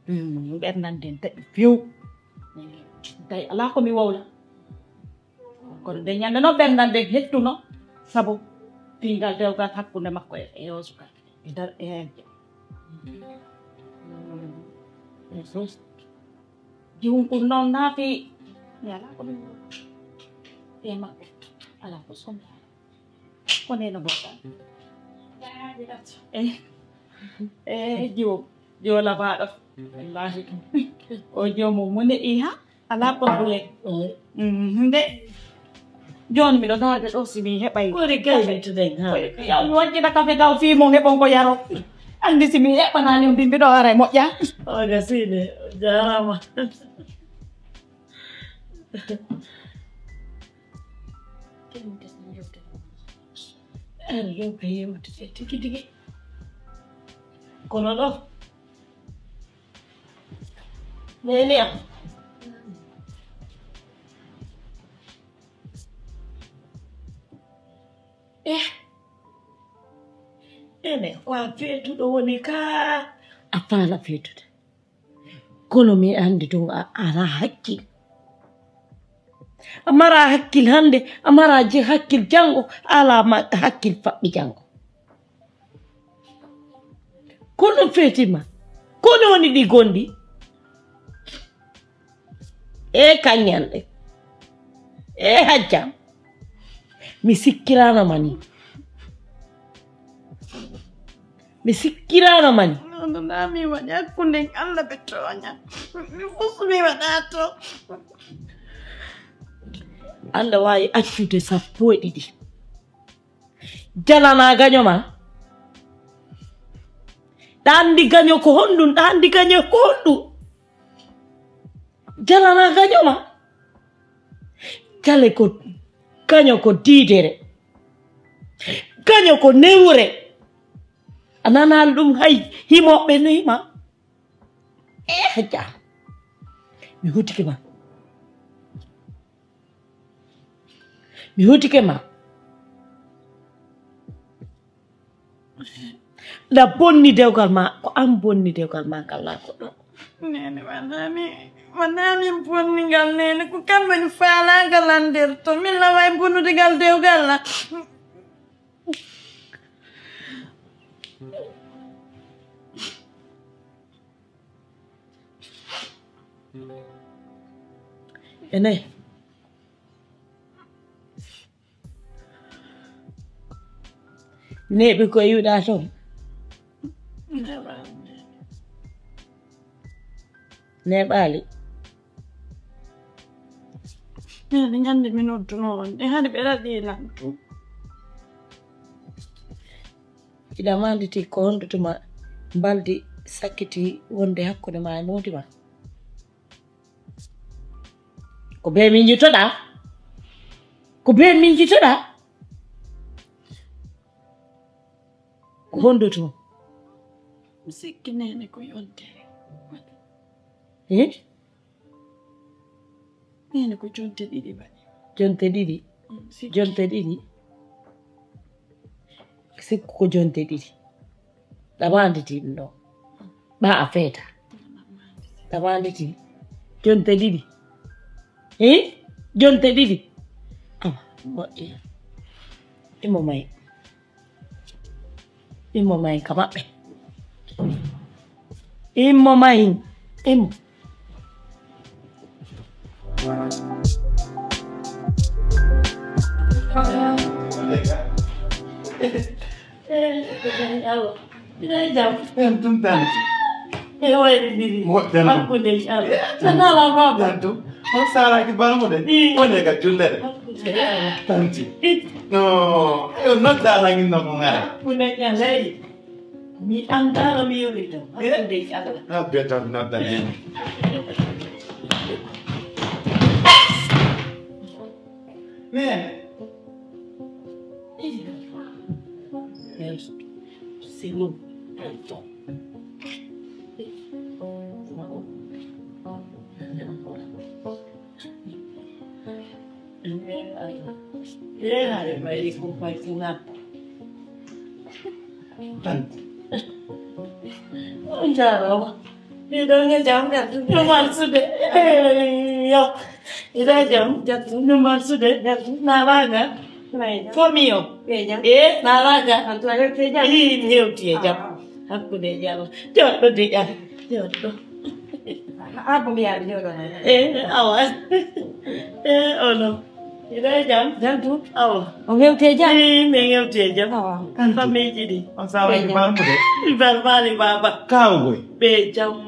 Mm, ɓernde an nden taƴi few. Tawi alaa ko mi wowla. Kono nde ñande non ɓernde an nden hettuno, sabu piingal dewgal hakkunde makko e, e oo suka. E dar-, e hajja. Jiwunkun non naati, mi alaa ko mi wowla. E maɓɓe, alaa ko somi. Ko neene goɗɗo. Eh, eh, jiwo, jiwo labaaɗo. Wallaahi. O jiwo mo, mo neɗi ha, alaa ko ɗuwe. Mm, nde, jooni miɗo daade ɗoo, si mi heɓay. Ko woni gaynituɗen, ha? Yo mi waɗɗina kafe gaw fii mon heɓon ko yaro. Anndi si mi heɓanaali on, mbiɗo ara e moƴƴa. O gasiide, o jaaraama. Aɗa yewta yewtude tigi tigi. Kono ɗo, neene am. Eh, neene, ko a feetuɗo woni ka? A faala feetude. Kono mi anndi tun a, a alaa hakkil. A maraa hakkil hannde, a maraa je-, hakkil janngo, a alaa ma-, hakkil faɓɓi janngo. Ko ɗum feetii ma? Ko nooni ɗi gonɗi? E kaɲɲanɗe. E hajjam. Mi sikkiraano ma ni. Mi sikkiraano ma ni. Hono naa mi waɗi hakkunde Alla ɓe tooña. Mi fus mi waɗaa to. Alla waawi accude sappo e ɗiɗi. Jalanaa gaɲo ma. Ɗa anndi gaɲo ko honɗum? Ɗa anndi gaɲo ko honɗum? Jalanaa gaɲo ma. Jale ko, gaɲo ko diidere. Gaɲo ko newre. A nanaa ɗum hay himooɓe no hima. Eh, hajja. Mi hutike ma. Mi hutike ma. Ɗa bonni dewgal ma, ko an bonni dewgal ma ngal, naa ko ɗo. Neene, wanaami, wanaami bonni ngal, neene, ko kamɓe no faalaa ngal anndirto. Min na waawi bonnude ngal dewgal na. Ene. Neeɓi ko iwɗa ton. Neeɓaali. Neeɓaali. Min, ñande mi nodduno on, ɗe hani ɓe raɗi lan tun. Hiɗa maanditi ko honɗo tuma mbaldi sakkiti wonde hakkunde ma e moodi ma? Ko bee miijitoɗaa? Ko bee miijitoɗaa? Ko honɗo tun? Mi sikki neene ko yontere. Eh? Neene ko jonte ɗiɗi waɗi. Jonte ɗiɗi? Mm, sikki. Jonte ɗiɗi? Sikku ko jonte ɗiɗi. Ɗamaandi ti ɗum ɗo. Ɓa a feeta. Ɗamaandi ti. Jonte ɗiɗi. Eh? Jonte ɗiɗi. Awa, moƴƴi. Imo may. Immo mahin ka maɓɓe. Immo mahin. Immo. Eh, Allah. Ina jam. En tun tan. E wayri ndiri. Moƴƴa non. Hakkunde e Allah. Tan ala baba. Tan tun. On saaraki bana mo de. Ii. On e ka jullere. Hakkunde e Allah. Tanti. Ii. No, yo nodda ala ngin no ko ngara. Hakkunde e Allah. Mi andaa no mi yoni ɗum. Hakkunde e Allah. Abbe tan nodda ni. Ne. C'est bon. On jaaraama. Miɗo e jam, no marsude. Yo. Miɗo e jam, no marsude. Naalaga. Ko mi yo. E, naalaga. Ii, mi hewti e jam. Hakkunde e jam. Joɗɗo de jam. Joɗɗo. Abbo mi yaari joɗo. E, awa. E, ono. Miɗo e jam. Jam tun. Awa. O hewti e jam? Ii, mi hewti e jam. Awa. Famille ji ɗi. On sawa e jam. Barbaali baba. Kawgoy. Ɓe jam.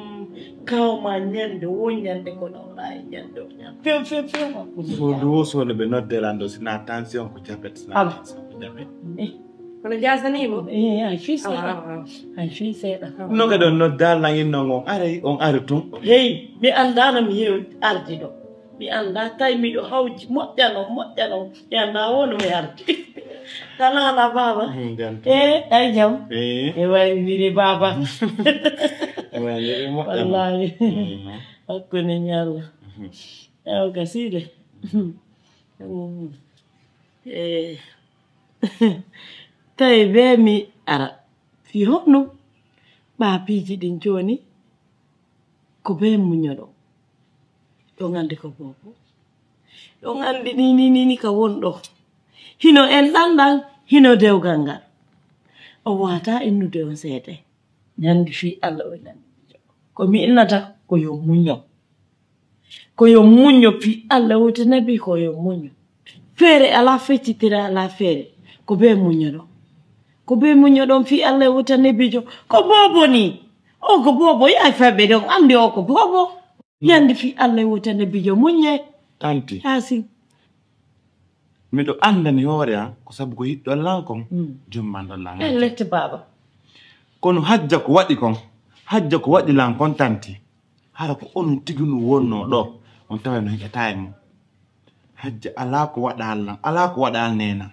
Kawma ñande wo ñande ko ɗon laay ñande wo ñande. Few, few, few. Soodu wo soodu ɓe nodde lan ɗo, sina tension ko diabète, sina tension ko diabète. Eh, kono jaasanii mo? Eh, ay fii seeɗa. Awa, awa. Ay fii seeɗa. No ka ɗon nodda lan inno ngon, aray on ari tun. Hey, mi anndaano mi yew ardi ɗo. Mi anndaa, tawi miɗo hawji, moƴƴano, moƴƴano. Mi anndaa wo no mi ardi. Tana ala baba. Mm, jam tan. Eh, ay jam. Eh. E wawi wiri baba. E wawi wiri moƴƴano. Wallahi. Mm. Hakkunde ñalla. Mhm. Ewa, gasiide. Mm. Eh, tawi bee mi ara. Fii honno? Ɓaa piiji ɗin jooni, ko bee muñoɗo. Ɗon anndi ko boobo. Ɗon anndi ni, ni, ni, ni ka wonɗo. Hino enɗan ɗan, hino dewgal ngal. O waawataa innude on seede. Ñande fii Alla o nani. Ko mi innata, ko yo muño. Ko yo muño fii Alla wota nabi, ko yo muño. Feere alaa feccitira, alaa feere. Ko bee muñoɗon. Ko bee muñoɗon fii Alla wota nabiijo. Ko boobo ni. O ko boobo, yaa fayɓe ɗon anndi o ko boobo. Ñande fii Alla wota nabiijo, muññe. Tanti. Yaasin. Miɗo anndani hoore an, ko sabu ko yiɗɗon lan kon, mm, jummanɗon lan. Eh, lette baaba. Kono hajja ko waɗi kon, hajja ko waɗi lan kon tanti. Hara ko onon tigi no wonnoo ɗoo, on taway no heƴataa e mum. Hajja alaa ko waɗaa lan, alaa ko waɗaa neena.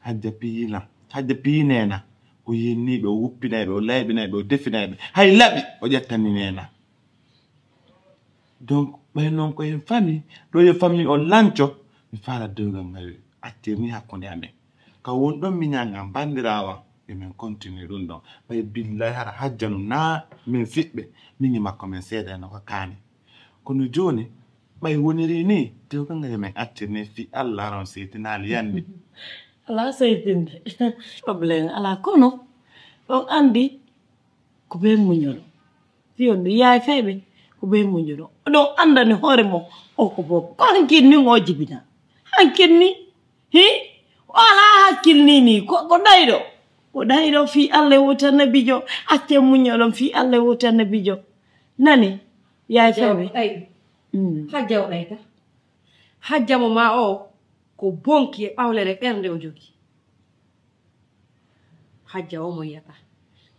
Hajja piyi lan, hajja piyi neena. O yennii ɓe, o wuppinay ɓe, o layɓinay ɓe, o definay ɓe. Hay laɓi, o ƴettani neena. Donc, ɓay non ko en famille, ɗo yo famille on lanco, mi faala dewgal ngal accee ni hakkunde amen. Ka won ɗon miñan an banndiraawo an, yo men continue ɗum ɗon. Ɓay billahi hara hajjanu naa min siɓɓe, min e makko men seedayno ko kaani. Kono jooni, ɓay woniri ni, dewgal ngal yo men accir ni fii Allah aron seytinaali yandi. Alaa seytinde. Problème alaa kono, on anndi ko bee muñol. Fii on ɗum yaay fayɓe, ko bee muñol. Ɗon anndani hoore mum, o ko boobo. Ko hankin ni o jibina. Hankin ni, hi? O alaa hakkil ni ni, ko, ko ɗayɗo. Ko ɗayɗo fii Allah e wota nabijo. Accee muñol on fii Allah e wota nabijo. Nani? Yaay fayɓe. Ay. Mm. Hajja o ɗayta. Hajja mo maa o, ko bonki e ɓawlere ɓernde o jogi. Hajja o mo yiyata.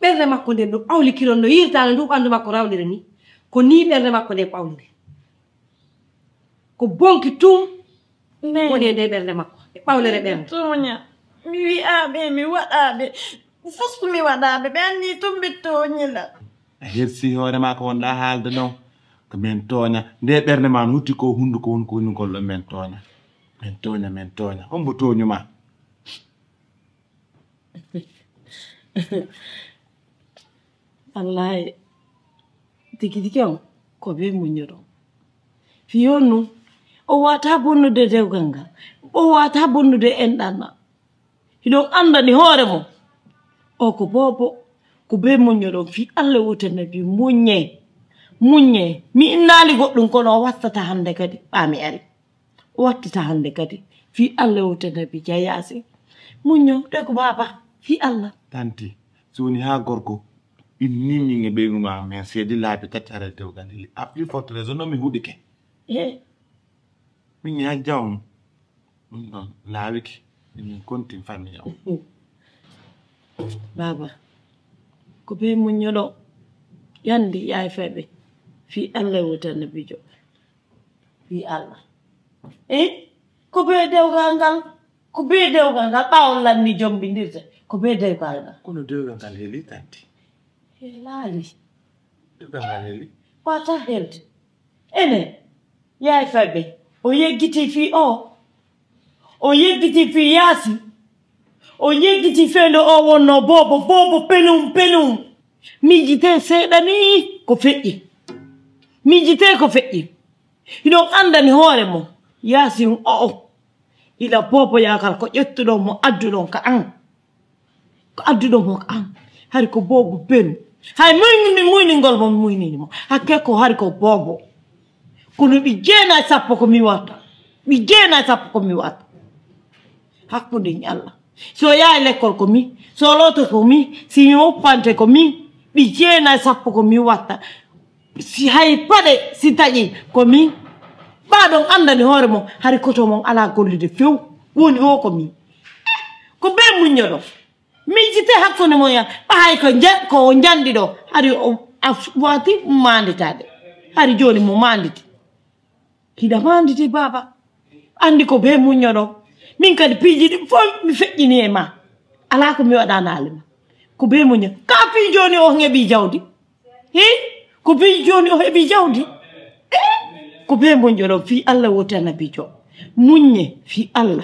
Ɓernde makko nden no ɓawlikiroo, no yirtaa no ndu ɓanndu makko rawniri ni. Ko nii ɓernde makko nden ɓawliri. Ko bonki tun woni e nde ɓernde makko, e ɓawlere ɓernde. Tooña. Mi wi'aa ɓe, mi waɗaa ɓe. Fof mi waɗaa ɓe, ɓe annii tun ɓe tooñi lan. A hersii hoore maa ko wonɗaa haalde non. Ko men tooña. Nde ɓernde maa no hutti ko hunnduko woni ko woni ngol ɗon men tooña. Men tooña, men tooña. Hombo tooñu maa? Wallaahi, tigi tigi on, ko bee muññuɗo. Fii on nun, o waawataa bonnude dewgal ngal, o waawataa bonnude enɗan ɗan. Hiɗon anndani hoore mon, o ko boobo, ko bee muññuɗon fii Alla wota nabi, muññee, muññee. Mi innaali goɗɗum, kono o wattataa hannde kadi, ɓaa mi ari. O wattita hannde kadi. Fii Alla wota nabi ja yaasi. Muñño, ɗe ko baaba. Fii Alla. Tanti, si woni haa gorko, inni min e ɓeygu ma, men seedi laabi tati haray dewgal heli. À plus forte raison, non mi huɗike. Eh. Min e hajja on. Ɗum ɗon laawike. Min kontin famille on. Baaba, ko bee muñño ɗo. Yandi yaay fayɓe. Fii Alla wota nabijo. Fii Alla. Eh? Ko bee dewgal ngal? Ko bee dewgal ngal? Ɓaawo lanni jombindirte. Ko bee dewgal ngal? Kono dewgal ngal heli tanti. Helaali. Dewgal ngal heli. Wata helde. Ene. Yaay fayɓe. O yeggitii fii o. O yeggitii fii yaasi. O yeggitii fii no o wonnoo boobo, boobo pelum, pelum. Miijitee seeɗa nii ko feƴƴi. Miijitee ko feƴƴi. Hiɗon anndani hoore mon. Yaasin o'o. Ila boobo yaakal ko ƴettuɗon mo adduɗon ka an. Ko adduɗon mo ka an. Hari ko boobo benu. Hay muyni-, muyningol mo muynini mo. Hakke ko hari ko boobo. Kono ɓe jeenay sappo ko mi watta. Ɓe jeenay sappo ko mi watta. Hakkunde e Alla. Si o yahay lekkol ko mi, si o looto ko mi, si mi woppante ko mi, ɓe jeenay sappo ko mi watta. Si hay paɗe si taƴi ko mi, ɓaa ɗon anndani hoore mon, hari koto mon alaa gollude few, woni o ko mi. Ko bee muññoɗon. Miijitee hakkunde mon ya, ɓaa hay ko nja-, ko o njanɗi ɗo, hari o, a f-, waati maanditaade. Hari jooni mo maanditi. Hiɗa maanditi, baaba. Anndi ko bee muññoɗon. Min kadi piiji ɗin fof mi feƴƴini e ma. Alaa ko mi waɗanaali ma. Ko bee muñño. Ka fii jooni o heɓii jawdi. Hii? Ko bee jooni o heɓii jawdi. Eh? Ko bee muññoɗon fii Alla wota nabijo. Muññe fii Alla.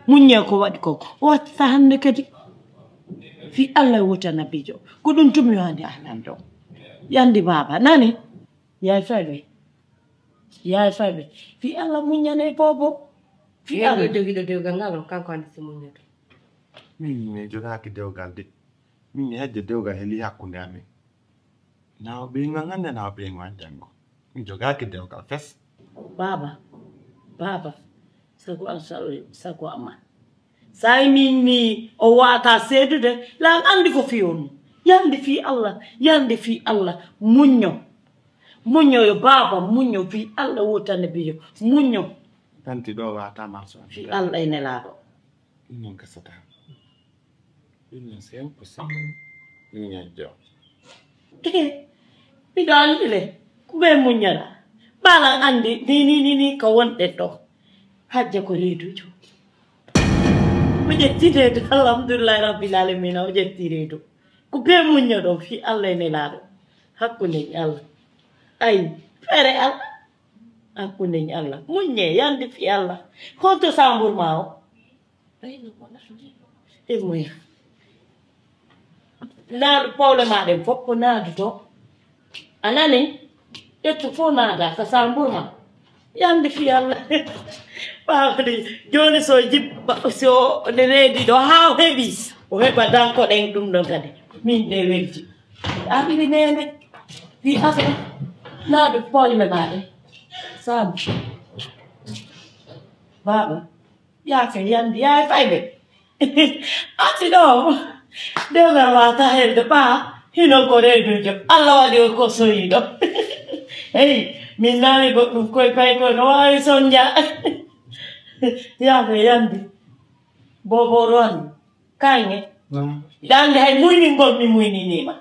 Muññe ko waɗi ko. O wattata hannde kadi. Fii Alla wota nabijo. Ko ɗum tumi waani ahlande on. Yandi baaba. Nani? Yaay fayɓe. Yaay fayɓe. Fii Alla muññanee boobo. Fii Alla. Jogiiɗo dewgal ngal on, kanko anndi si muññoto. Min mi jogaaki dewgal de. Min mi hejje dewgal heli hakkunde amen. Naa o ɓeyngu an hannde, naa o ɓeyngu an janngo. Mi jogaaki dewgal fes. Baaba, baaba, sago an sa-, sago an ma. Sa min ni o waata seedude, lan anndi ko fii on. Yandi fii Alla, yandi fii Alla. Muñño. Muñño yo baaba, muñño fii Alla wota nabijo. Muñño. Tanti ɗo waata marso. Fii Alla e Nelaaɗo. Ɗum non gasataa. Ɗum non c'est impossible. Ɗum ñajjo. Miɗo anndi le, ko ɓe muññata. Ɓaa lan anndi, ni, ni, ni, ni, ko wonɗen ɗo. Hajja ko reeduujo. O ƴetti reedu, alhamdulillahi rabbil alamina, o ƴetti reedu. Ko ɓe muññoɗon fii Alla e Nelaaɗo. Hakkunde e Alla. Ay, feere Alla. Hakkunde e Alla. Muññe, yandi fii Alla. Honto saambur maa o? Immoya. Naadu pawle maa ɗen fof ko naadu to. A nani? Ƴettu fof naada ka saambur maa. Yandi fii Alla. Ɓaawde jooni so jibba, so ne reedi ɗo haa o heɓi, o heɓa danko ɗen ɗum ɗon kadi. Min de welji. Aɓiri neene. Fii Alla. Naadu pawle maa ɗen. Saambur. Baaba. Yaa fe yandi, yaa e fayɓe. Ati ɗo, dewgal waata helde ɓaa, hino ko reeduujo. Alla waɗi o ko soyiɗo. Hey, min nani goɗɗum koy pay koy no waawi sonja. Yaa fe yandi. Bobo Ron, kaŋŋe. Naam. Yandi hay muyningol mi muyniniima.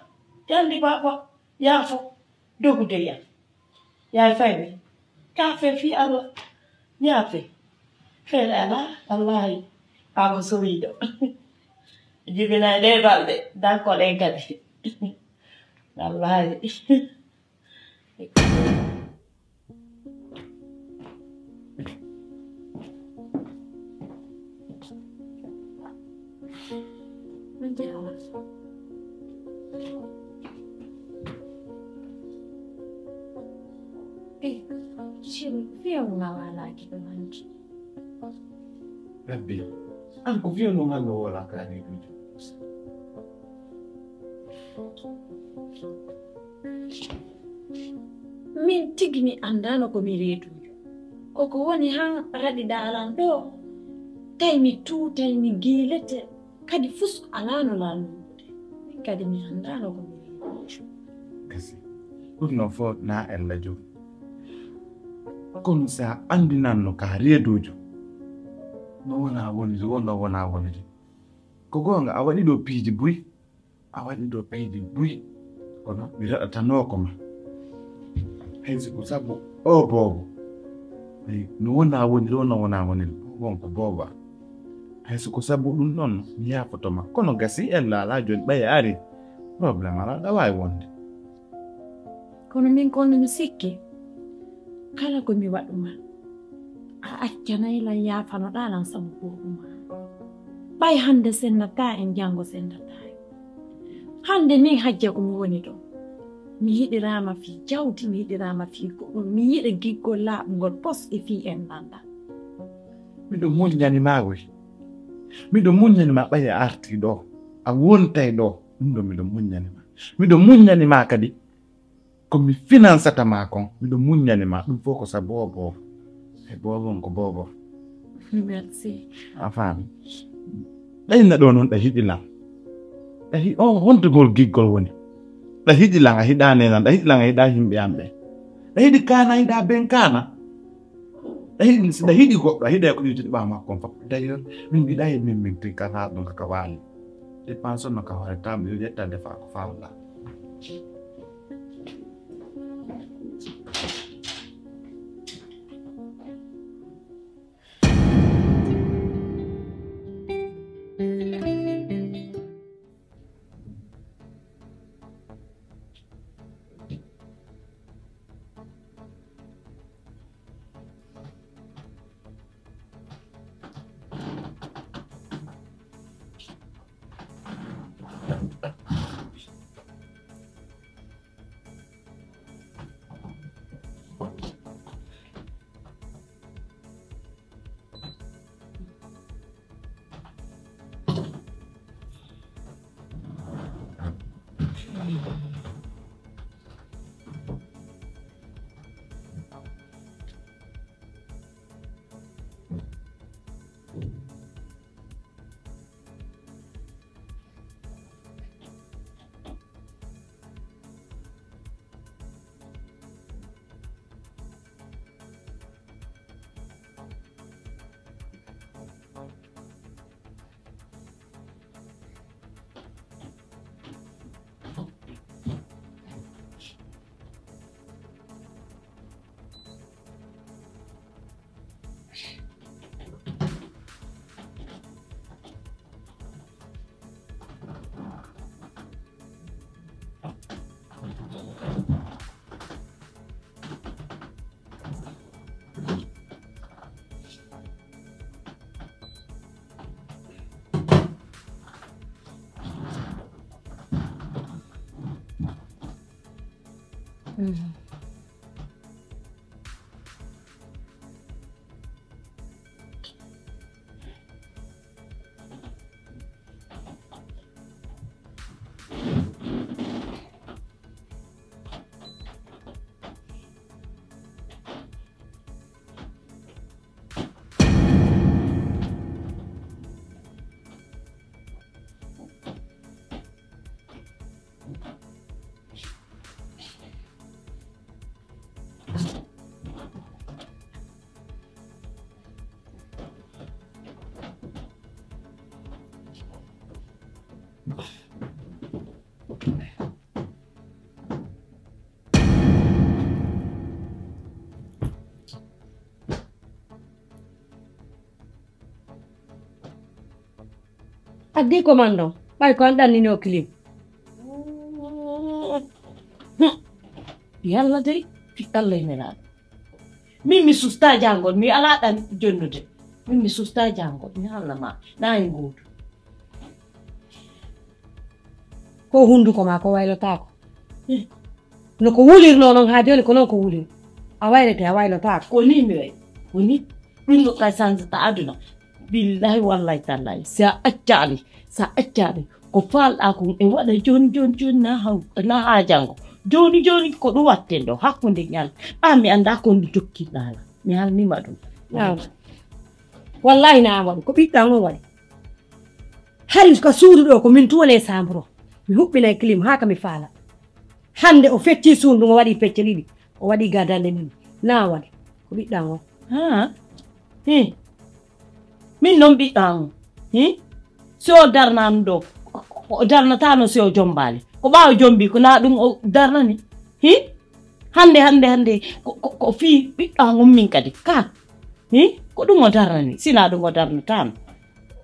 Yandi baaba, yaafo, dogude yam. Yaay fayɓe. Yaafe fii Alla. Yaafe. Feere alaa, wallaahi. Ɓaa ko sowiiɗo. Jibinay ɗee balɗe. Danko ɗen kadi. Wallaahi. Eh, Ciro, fiyaw nga walaaki ɗo hanti. Rabbi, an ko fiyaw no ngal no wala ka ni dujo. Min tigi mi andaano ko mi reeduujo. Ko ko woni han raɗiɗaa lan ɗoo, tawi mi tuutay, mi giilete, kadi fus alaa no laannunde. Min kadi mi anndaano ko mi wi'i. Kasi, ɗum no fof na ella jom. Kono si a anndinan no ka reeduujo, no wona wonde, wonno wona wonde. Ko goonga, a waɗi ɗo piiji buy. A waɗi ɗo piiji buy, kono mi raɗatanoo ko ma. Hay si ko sabu oo boobo, ay, no wonaa woniri, wonaa wonaa woniri, boobo on ko boobo am. Hay si ko sabu ɗum ɗon, mi yaafoto ma. Kono gasi ella alaa jooni, ɓay a ari, problème alaa, ɗa waawi wonde. Kono min ko mi sikki, kala ko mi waɗu ma, a accanay lan, yaafanoɗaa lan sabu boobo maa. Ɓay hannde sennataa en, janngo sennataa en. Hannde min hajja ko mi woni ɗo. Mi yiɗiraama fii jawdi, mi yiɗiraama fii goɗɗum, mi yiɗa giggol laaɓungol pos e fii en lanɗa. Miɗo muññani maa woy. Miɗo muññani maa ɓay a artii ɗo, a wontay ɗo. Ɗum ɗo miɗo muññani maa. Miɗo muññani maa kadi. Ko mi finansata ma kon, miɗo muññani ma ɗum fof ko sa boobo. E boobo on ko boobo. Merci. A faami? Ɗa inna ɗo noon, ɗa hiɗi lan. Ɗa hi-, on honto ngol giggol woni? Ɗa hiɗi lan, a hiɗaani lan, ɗa hiɗi lan, a hiɗaa yimɓe am ɓe. Ɗa hiɗi kaana, a hiɗaa ben kaana. Ɗa hiɗi, si ɗa hiɗi goɗɗo, a hiɗay ko iwtude ɓaawo makko on fof. D'ailleurs, min mbiɗa e min, min tinka haa ɗum kaka waali. Dépense on no ka hoore tam, yo ƴetta defa ko faalɗaa. Addi commande on, ɓay ko an ɗannini o kilim. Yalla dey, fi Allah e Nelaaɗo. Min mi sustaa janngol, mi alaa ɗan jonnude. Min mi sustaa janngol, mi haalna ma, na en gootu. Ko hunduko maa ko waylotaako. No ko wulirnoo non haa jooni, ko non ko wuliri. A waylete, a waylotaako. Ko nii mi wayi. Ko nii. Ɗum no kay sansata aduna. Billahi, wallahi, tallahi. Si a accaali, si a accaali, ko faalɗaa kon e waɗa jooni, jooni, jooni, na haw-, na haa janngo. Jooni, jooni, ko ɗum watten ɗo, hakkunde ñalɗi. An mi anndaa ko ndu jokkiɗaa lan. Mi halnii ma ɗum. Awa. Wallaahi na an waɗi, ko ɓiɗɗo an on waɗi. Hari ka suudu ɗoo, ko min tun woni e saamburu. Mi huɓɓinay kilim haa ka mi faala. Hannde o feccii suudu ndun, o waɗi pecce ɗiɗi, o waɗi gadande ɗiɗi. Na an waɗi, ko ɓiɗɗo an on. Haa? Hii. Min non ɓiɗɗo an on. Hii? Si o darnaano ɗoo, o darnataano si o jombaali. Ko ɓaawo jombii, ko na ɗum o darnani. Hii? Hannde, hannde, hannde, ko, ko, ko fii ɓiɗɗo an on min kadi. Ka? Hii? Ko ɗum o darnani, si na ɗum o darnataano.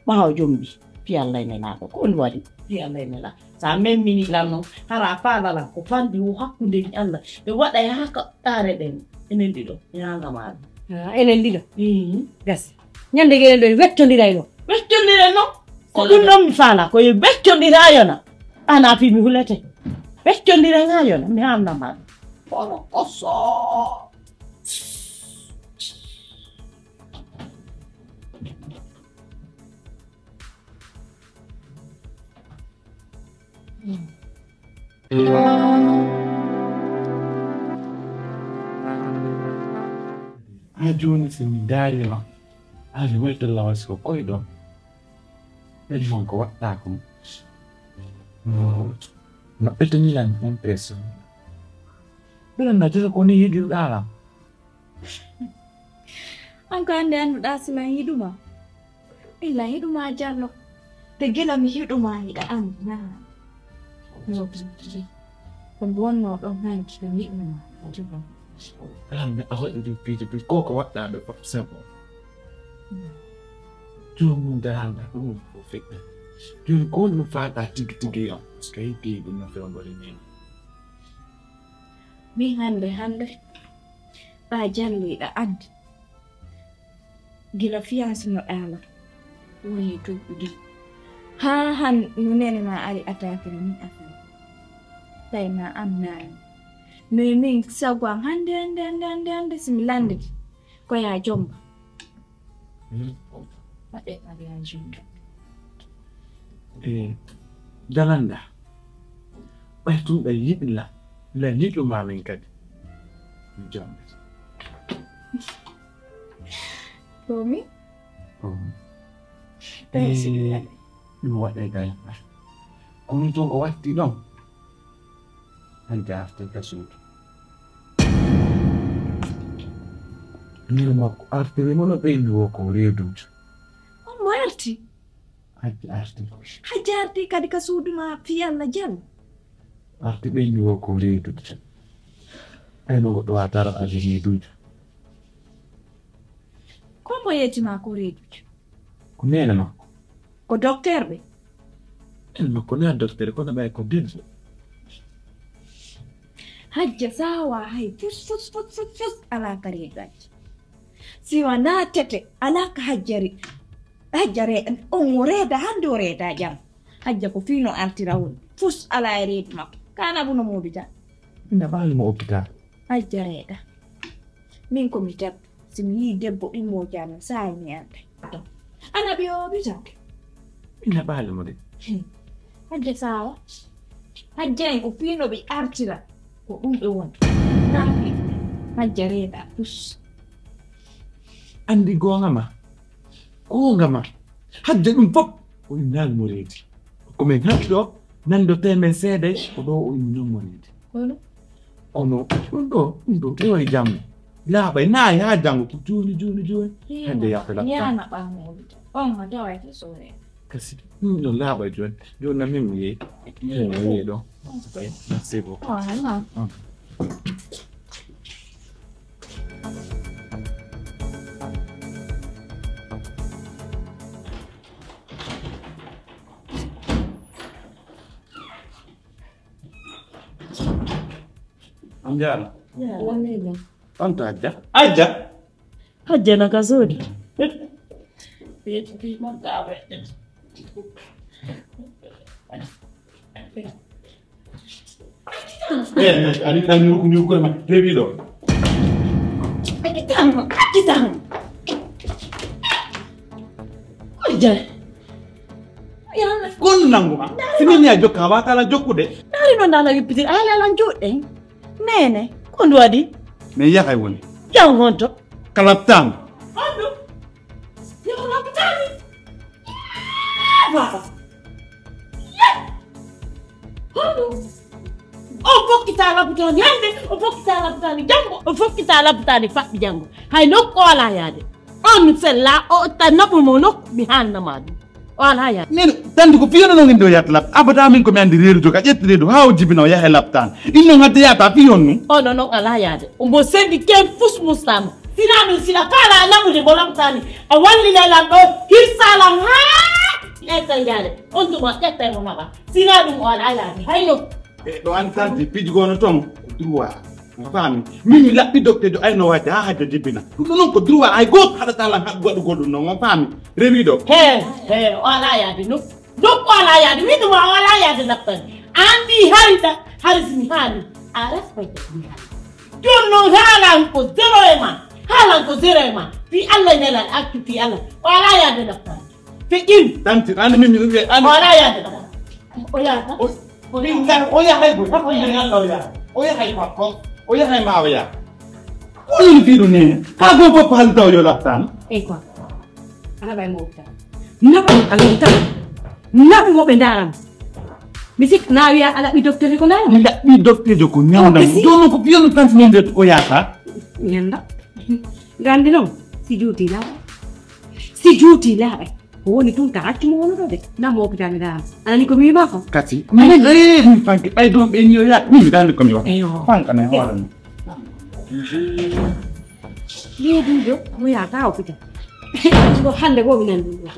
Ɓaawo jombii, fii Alla e Nelaaɗo. Ko ɗum waɗi, fii Alla e Nelaaɗo. Sa memminii lan non, hara a faalaa lan ko fanɗi woo hakkunde e Alla. Ɓe waɗay haa ka ɗaare ɗen, enen ɗiɗo, ñaanga maaɗa. Ah, enen ɗiɗo? Ii. Gasi. Ñande genen ɗo, weccondiray ɗo. Weccondiray non? Ko ɗum ɗon mi faalaa, ko yo weccondiraa yona. Ana fii mi hulete. Weccondiray haa yona, mi haalna maaɗa. Kono koso. Haa jooni, si mi ndaarii ma, haa mi welta lawas ko koy ɗon. Ɓen mon ko waɗɗaa kon. No, no ɓetanii lan impression. Ɓen na tata ko ni yiɗirɗaa lan. An ko hannde annduɗaa si lan yiɗu ma? Illa yiɗu ma Jallo. Te gila mi yiɗu ma hiɗa anndi naa. No, ko mi wonnoo ɗon hanki mi yiɗu ma. Lan mi a waɗi ɗum piiji ɗum ko ko waɗɗaa ɗo fof c'est bon. Joomum daranda ɗum ko feƴƴa. Jooni ko honɗum faalɗaa tigi tigi on? Parce que heddii ɗum no fewndo e neene. Min hannde, hannde, ɓaa jalliiɗa an. Gila fiyaasinoɗaa lan, wonii duuɓi ɗiɗi. Haa han no neene maa ari attaquer min affaire. Tawi ma an naani. Mais min sago an hannde, hannde, hannde, hannde, hannde, si mi lanndike, ko yaa jomba. Waɗee mariage yimɓe. E dalanda ɓay tun ɓe yiɗi la la yiɗu ma min kadi mi jombe. Komi? Komi. Tawi si mi ɗum waɗay gayna. Kono tun o watti ɗon. Hannde artirta suudu. Miin makko artiri mo no ɓeydi woo ko reeduujo. On mo arti? Hajji arti. Hajji arti kadi ka suudu ma fii Alla jam. Arti ɓeydi woo ko reeduujo. Ay no goɗɗo waatara ali reeduujo. Ko mbo yeeti ma ko reeduujo? Ko neene makko. Ko docteur ɓe? En makko na docteur kono ɓay ko debbo. Hajja sawa hay fus fus fus fus fus ala ka reedu hajja. Si wanaa tete ala ka hajjari. Hajja reeda on o reeda hannde o reeda jam. Hajja ko fii no artira woni fus ala e reedu makko. Kana buno moobita. Ina ɓaali mo oppital. Hajja reeda. Min ko mi debbo. Si mi yii debbo ɗum moƴƴaani, saa'i mi annda. Ana ɓe oobita? Ina ɓaali mo de. Hmm. Hajja saawa. Hajja en o piino ɓe artira. Ko ɗum ɓe woni. Naa fi. Hajja reeda. Us. Anndi goonga ma. Goonga ma. Hajja ɗum fof. O innaali mo reedi. Ko men haɗi ɗo, nanndoten men seeday, ko ɗo o inni non mo reedi. Kono? Kono ɗum ɗo, ɗum ɗo, ɗo e janngo. Laaɓay, naa yaa janngo, ko jooni, jooni, jooni. Hannde yaafe laɓɓa. Yana ɓaamuɗo. On ma taway to soore. Kasi, ɗum ɗo laaɓay jooni. Jooni na min mi yehi. Min mi yehi ɗo. Merci beaucoup. Oh, non. Ah. On jaaraama. On to Hajja. Hajja. Hajja na ka soodi. Eh, ani tan ñuuku ñuuku ma rewi ɗo. Akitan, akitan. Hajja. Gonɗo nanngu ma. Si min ni a jokka, a waata lan jokkude. Naari non dala yippitir, ala lan juuɗe. Nene, ko ndu waɗi? Min yahay woni. Yaw honto? Ka laptaan. Honɗum? Yo ko laptaani? Baba. Ye! Honɗum? O fokkitaa laptaani hannde, o fokkitaa laptaani janngo, o fokkitaa laptaani faɓɓi janngo. Hay nokku o alaa yaade. On sella, o ta naɓu mo nokku, mi haalna ma ɗum. O alaa yaade. Min, tanti ko fii honno non inndi o yahata laptaan? Abada min ko mi anndi reedu joga, ƴetti reedu haa o jibina o yaha e laptaan. Inno hadde yahata fii honno? O non non alaa yaade. Omo sendi ken fus mustaama. Sinaa ɗum, sila faala a naɓude mo laptaani. A wallina lan ɗo, hirsa lan haa ƴetta yaade. On tuma ƴetta mo naɓa. Sinaa ɗum o alaa yaade. Hayno. E ɗo an tanti piiji goo no ton ko droit. A faami? Min mi laɓɓi dokteejo ay no waade haa hajjo jibbina. Ɗum ɗo non ko droit, ay gooto haɗataa lan haɗ-, waɗugol ɗum non. A faami? Rewiiɗo. He, he, o alaa yaade nokku. Nokku o alaa yaade. Wiɗuma o alaa yaade laptaan. An mbii hari ta, hari si mi haali. A respecte mi haali. Jooni non haalan ko zéro e ma. Haalan ko zéro e ma. Fii Alla nelal accu fii Alla. O alaa yaade laptaan. Fii ɗin. Tanti, an min mi, an o alaa yaade laptaan. O yaata. O, min ngan, o yahay gol. Min ngan o yahay. O yahay makko. O yahay ma o yaha. Ko woni fii ɗum ne? Haa goo fof ko haalta o yo laptaan. Ey quoi. Ana ɓay mo opita. Naɓa mo ka lawtal. Naɓu mo ɓe ndaara mo. Mi sik na wiya a laɓi docteur ko ndaara mo. Mi laɓɓi docteur ko ñawndam. O kasi. Jooni ko fii honno tanti non de o yaata. Ñanda. Gandi non. Si juuti laaɓay. Si juuti laaɓay. Ko woni tun ka accu mo wono ɗo de. Nan mo hôpital mi dara. Anani ko mi wiima ko? Kati. Anani. Min, eh, min fanke. Ɓay ɗon ɓe ñiyo ya. Min mi dandi ko mi wa. Eyo. Fanka ne hoore mum. Ni ɗum ɗo, mo yaata hôpital. Ko hande ko mi nan ɗum ɗo.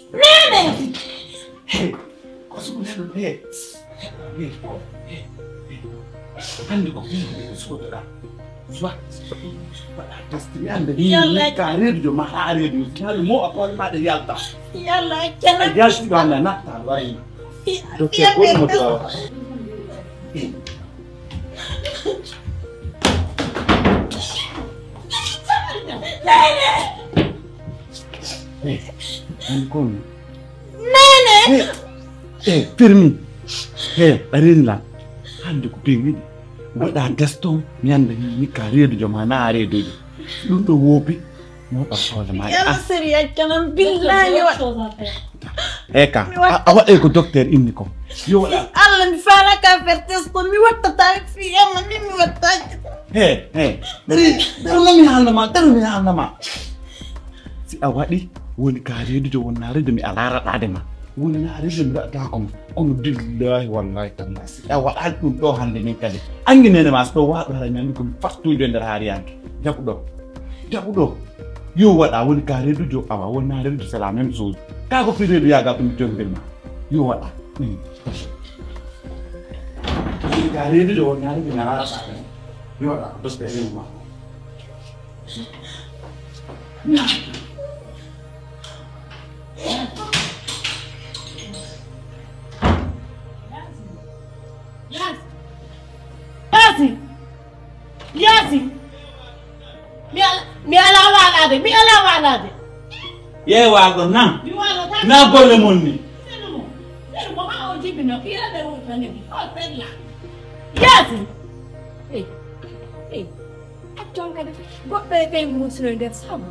Nene! Hey, ko sugu nene, hey. Hey, hey, hey. Hande ko fii ko sodoɗaa. Soit waɗa test mi annda ni. Yalla. Ka reedu jo ma haa reedu. Sinaa mo a koole ma ɗe yalta. Yalla, a yalti ɗo annda natta wayi. Docteur goɗɗo mo duwa. Nene! Eh, an kon. Nene! Eh, eh, permis. Eh, a reeni lan. Hande ko permis ɗi. Waɗa test on, mi annda ni ka reedu jo ma na reedu jo. Ɗum ɗo woopi. Mo ɓa hoore ma. Yalla sérieux kanam billahi wa. Eka, mi watta. A, a waɗay ko docteur inni ko. Yo waɗa. Alla mi faala ka faire test ko mi wattata fi yamma min mi watta. He, he. Dari, dari no mi haalna ma, dari mi haalna ma. Si a waɗi, woni ka reedujo won na reedu mi alaa raɗaade ma. Woni na reedu mi raɗata ko ma. Kono billahi wallahi tallahi. Si a waɗaali ɗum ɗo hannde min kadi. Annginene ma so ɗo waaɗo hara mi anndi ko mi fattude nder haariyanke. Jaɓu ɗo. Jaɓu ɗo. Yo waɗa woni ka reedujo, awa woni na reedujo, c'est la même chose. Ka ko fi reedu yaaga ko mi tondir ma. Yo waɗa. Hmm. Woni ka reedujo, woni na reedu na rara sa. Yo waɗa, parce que reedu ma. Yaasin! Yaasin! Yaasin! Mi ala, mi alaa waalaade, mi alaa waalaade. Yee waalɗo nan. Mi waalotaake. Na golle mon ni. Senu mo, senu mo, haa o jibino, ɓiira ɓe woni to nebi, o sella. Yaasin! Ey, ey, accon kadi, goɗɗo e ɓeyngu mum sino e nder sabu.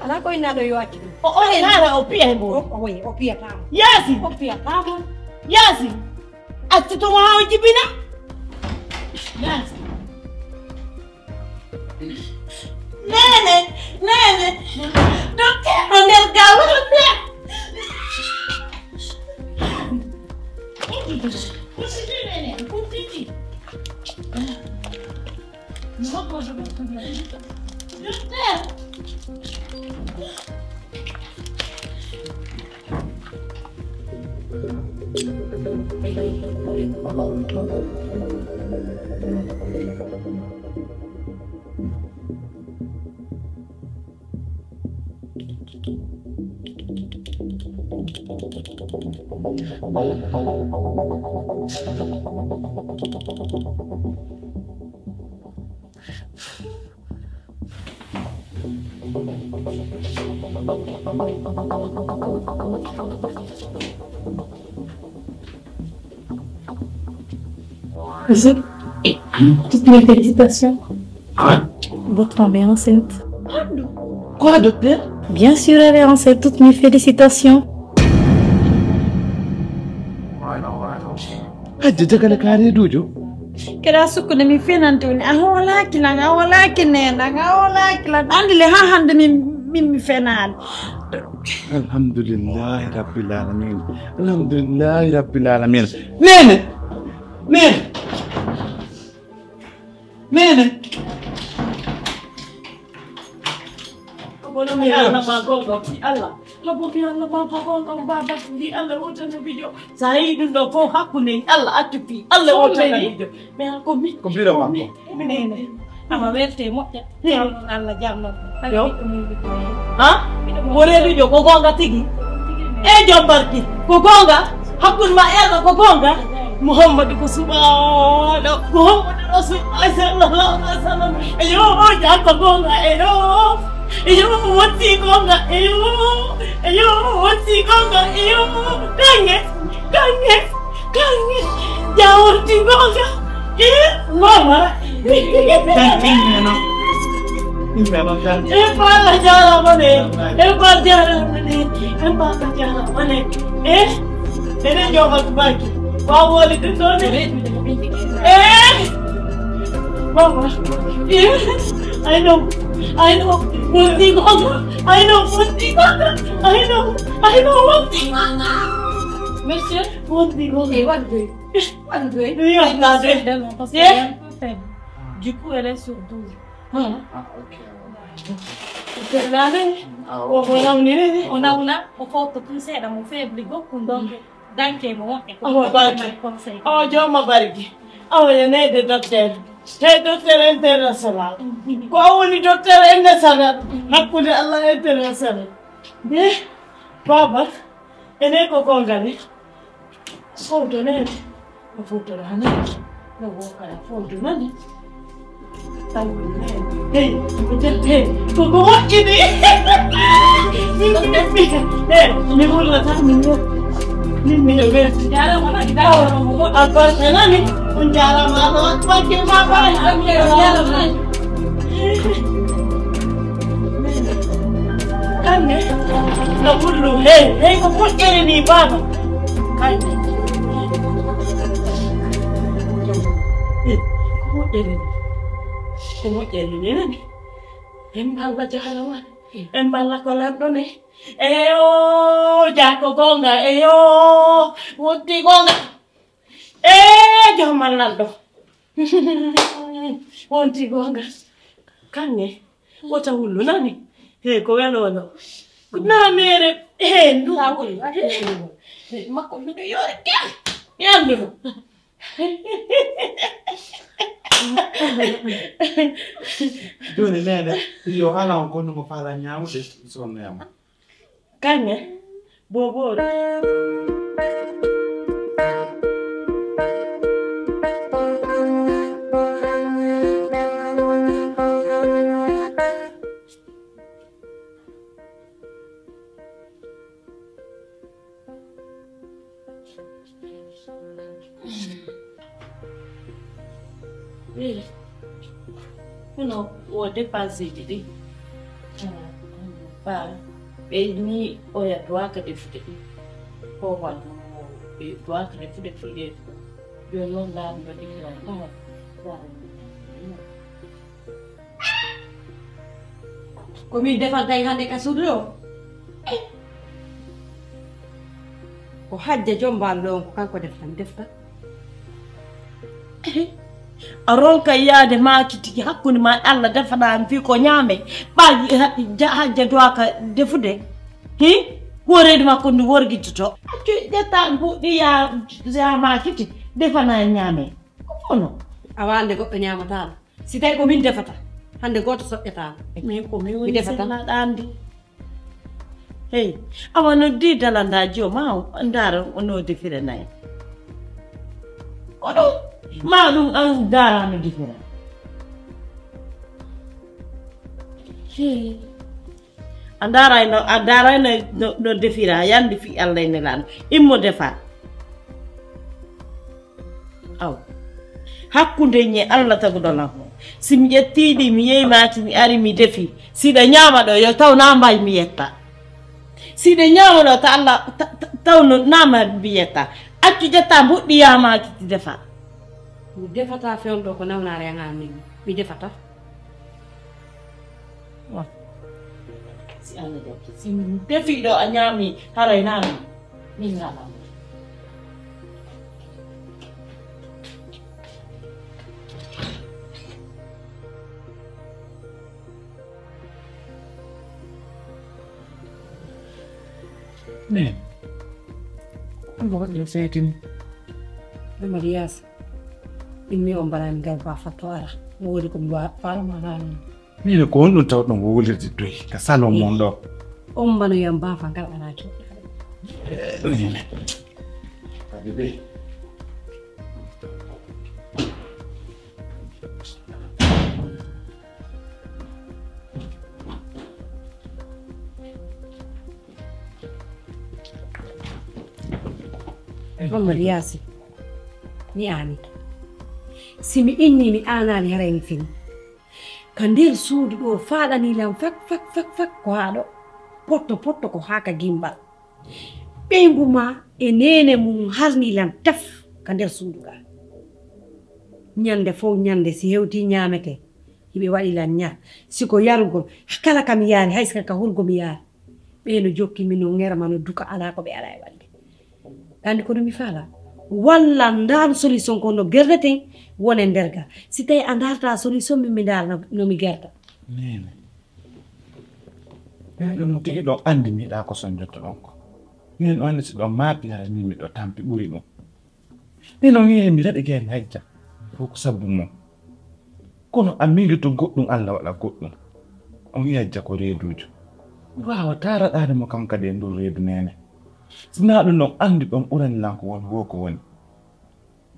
Alaa ko innaaɗo yo accu ɗum. O, o e laara o piya e mum. O, o, o piyata mo. Yaasin! O piyata mo. Yaasin! Accu to mo haa o jibina. Yaasin! Nene, nene, docteur o nder gawlo nder. Docteur. Toutes mes félicitations. Hein? Votre femme est enceinte. Quoi, docteur? Bien sûr, elle est enceinte. Toutes mes félicitations. Hajja, jagale ka reeduujo. Kadi a sukkude mi fenante woni, a hoolaaki lan, a hoolaaki neenan, a hoolaaki lan. Anndi le, haa hannde min, min mi fenaali. Alhamdulillahi Rabbil Alamin. Alhamdulillahi Rabbil Alamin. Neene! Neene! Neene! Ko bono mi Allah ma gonga fi Allah. Ko bono mi Allah ma gonga baba fi Allah wota no bijo. Sa yi ɗum ɗo fof hakkunde Allah accu fi Allah wota no bijo. Mais ko mi. Ko mbiɗo ma ko. Minene. Ama werte moƴƴa. Yo Allah jamma. Yo. Ha? Mo reedujo ko gonga tigi. E jom barki. Ko gonga. Hakkunde ma e Allah ko gonga. Muhammadu ko suɓaaɗo. Muhammadu Rasulullah sallallahu alaihi wasallam. Eyo, ja ko gonga. Eyo. Eyo, wonti gonga. Eyo. Eyo, wonti gonga. Eyo. Kange. Kange. Kange. Ja wonti gonga. Eh, mama. Thank you, no. Eh, Baba, jaaraama ne. Eh, Baba, jaaraama ne. Eh, Baba, jaaraama ne. Eh, ene joga baki. Wa woli ɗum ɗo ne. Eh, Baba. Eh, I know. I know. Wonti gonga. I know. Wonti gonga. I know. I know. Wonti gonga. Monsieur. Wonti gonga. Eh, what do you? What do you? Oui, on a deux. Parce que elle est un peu faible. Du coup, elle est sur douze. Ah, ok. Laaɓe, ah, o, ok. O namniri. O nawna, o fotto tun seeɗa, mo faible gokkun, donc, danke mo woɗɗe ko. Awa, barki. Conseil. Awa, jooma barki. Awa, yo neede docteur. Hey, docteur international. Ko a woni docteur international. Hakkunde Allah international. Eh, Baba, ene ko gonga ne. Fowto nani. O fowto nani. No wokala fowto nani. Hey, ko jel-, hey, ko ko moƴƴi ni. Min, min, min, hey, mi wurlata, min, min, min, min, min. Jaaraama, on jaaraama. Albarka nani. On jaaraama, Allah waɗi barke ma, baay. Amin, jaaraama. Kanne, no ɓurɗo, hey, hey, ko moƴƴere ni, baaba. Kanne. Hey, ko moƴƴere ni. Ko moƴƴere ni, nani? En mballa jaaraama. En mballa ko lanɗo ne. Eyo, jaa ko goonga, eyo, wonti goonga. Ee, joomal lanɗo. Wonti goonga. Kanŋe, wota wullu nani? He, ko weloono. Ko naameere, he, ndu. He, makko, miɗo yoori kem. Yambi mo. Jooni, neene, yo ala on konnumo faala ñaamude, sonnoyama. Kanŋe, boobooru. Wi, kono wo dépenseeji ɗi, ba, ɓe ni oya duwaaka defude ɗi. Ko wano ɓe duwaaka defude ɗi. Jooni noon, ndaa mi waɗi ko, ko, ko. Ko min defanta en hannde ka suudu ɗo? Ko hajja jombal ɗo on, ko kanko defta, mi defta. A ronka yaade maaki tigi hakkunde ma e Allah, defana mi fii ko ñaame. Ɓa ja-, hajja duwaaka defude. Hi? Ko reedu makko ndu worgitoto. Accu ƴetta buuɗi ya, ya maaki ti, defana e ñaame. Ko fono? A waalde goɗɗo ñaamataano. Si tawi ko min defata, hannde gooto soƴƴataano. Min ko min woni defata. Sellaɗa anndi. Hey, awa no di dalandaa jo ma ndaara no defira nayi. Ko ɗum, ma ɗum an ndaara no defira. Hee. A ndaaray no, a ndaaray no, no, no defira, yande fii Alla e Nelaaɗo. Immo defa. Aw. Hakkunde ñe Alla taguɗo lan on. Si mi ƴettii ɗi, mi yeyi maaki, mi ari, mi defi. Si ɗe ñaama ɗo, yo taw naa mbay mi yetta. Si ɗe ñaama ɗo, ta Alla, ta, ta, taw no, naa ma mi yetta. Accu ƴetta mbuɗɗi yaa maaki ti defa. Mi defata fewndo ko nawnaare an an min. Mi defata. Wa. Si Alla jaɓi, si mi defii ɗo a ñaami, haray naa mi, min ñaama. Min. Ko waɗi seetini? Amadu Yaasi. Ɗum mi on mbaɗani ngal ba fatto ara. No woni ko mi wa-, faala ma haala. Min ko honɗum tawɗon wowlirde toy ka salon mon ɗo? On mbanoyam baafa ngal alaa joɗɗaade. Eh, min. Kadi de. Mamadou Yaasin, mi aani. Si mi innii mi aanaali haray mi fini. Ka nder suudu ɗoo faaɗanii lan fak, fak, fak, fak ko haa ɗoo. Potto, potto ko haa ka gimmbal. Ɓeyngu maa e neene mun harnii lan tef ka nder suudu gaa. Ñannde fow ñannde si hewtii ñaametee, hiɓe waɗi lan ñaa. Si ko yarugol, kala ka mi yaari, hay si ka hurgo mi yaari. Ɓee no jokki mi no ŋerma no duka alaa ko ɓe alaa e waɗde. Anndi ko no mi faalaa? Walla ndaar solution ko no gerdeten wonen nder ga. Si tawii a ndaartaa solution min mi ndaara no, no mi gerda. Neene. Ɓee ɗum tigi ɗon anndi mi yiɗaa ko sonjoto ɗon ko. Min on anndi si ɗon maapi hara min miɗo tampi ɓuri ɗum. Min on wi'e mi daɗi gen hajja. Fof ko sabu mum. Kono a miilito goɗɗum, Alla waɗa goɗɗum. On wi'a jako reeduujo. Mi waawataa raɗaade mo kam kadi e ndun reedu neene. Si naa ɗum ɗon anndi ɗon ɓurani lan ko woni woo ko woni.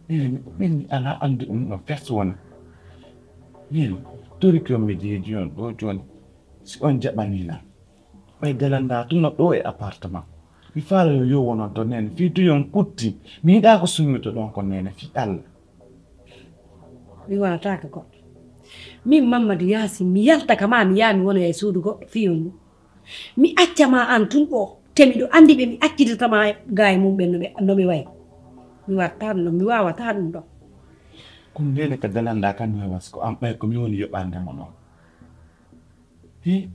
Min, min mi alaa anndi ɗum ɗon fes woni. Min toriki on mi jeeji on ɗoo jooni. Si on jaɓanii lan. Ɓay dalandaa tun no ɗoo e appartement. Mi faala yo yo wonon to neene. Fii tun yon kutti. Mi yiɗaa ko sunnito ɗon ko neene fii Alla. Mi wonataake goɗɗo. Min Mammadu Yaasin, mi yalta ka maa, mi yaha mi wonoya e suudu goɗɗo fii on ɗum. Mi acca ma an tun ɗoo, te miɗo anndi ɓe mi accidata ma gaa e mum ɓen no ɓe, no ɓe wayi. Mi waɗataa ɗum ɗon, mi waawataa ɗum ɗon. Ko neene ka dalandaa kan no hewas ko an ɓay ko mi woni yoɓande mo ɗon. Hi,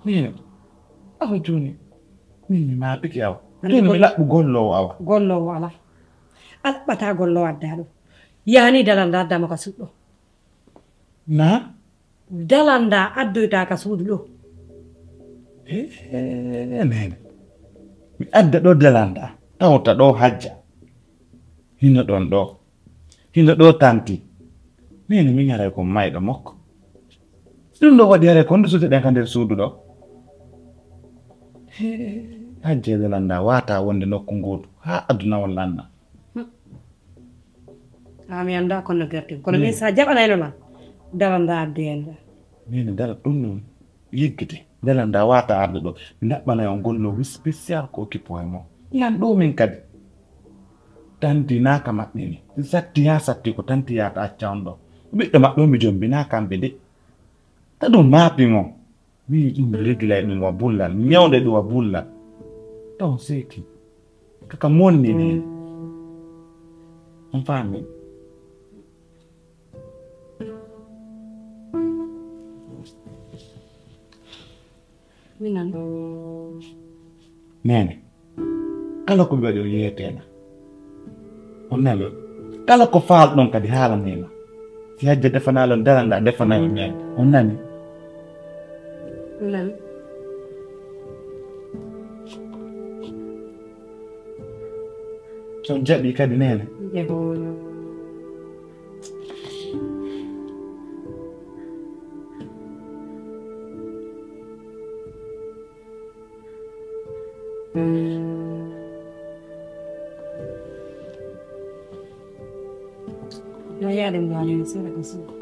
neene, awa jooni, min mi maapike awa. Jooni mi laɓɓu golloowo awa. Golloowo alaa. A laɓɓataa golloowo addaa ɗoo. Yaha nii dalandaa addaa mo ka suudu ɗoo. Naa? Dalandaa addoytaa ka suudu ɗoo. Eh, eh, neene. Mi adda ɗoo dalandaa. Tawta ɗoo hajja. Hino ɗon ɗoo. Hino ɗoo tanti. Min, min haray ko mayɗo mokko. Si ɗum ɗoo waɗi haray ko honɗun suuteɗen ka nder suudu ɗoo? Hee, hajjee dalandaa waataa wonde nokku ngootu haa aduna on lanna. Hmm. Haa mi anndaa kono gertin. Kono min, si a jaɓanayno lan, dalandaa addoyay lan. Min dala ɗum ɗum. Yeggite, ndelan nda wata arde ɗo, mi ɗaɓɓana on golloowo spécial ko occupé e mo. Yan ɗo min kadi. Tanti naa ka maɓɓe ni. Si satti yaa satti ko tanti yaata acca on ɗo. Ɓiɓɓe maɓɓe on mi jombinaa kamɓe de. Ta ɗum maapi mo. Mi ɗum regilay ɗum wa bullal. Mi ñawde ɗum wa bullal. Taw seeki. Kaka monni ni. On faami? Minan. Neene, kala ko mi waɗi on yeeteena. On nani? Kala ko faalɗon kadi haalanee ma. Si hajja defanaa lan daranɗaa defanaa on neene. On nani? Minan. So on jaɓii kadi neene. Jaɓi. No yaade mi waani mi sera ko suuɗa.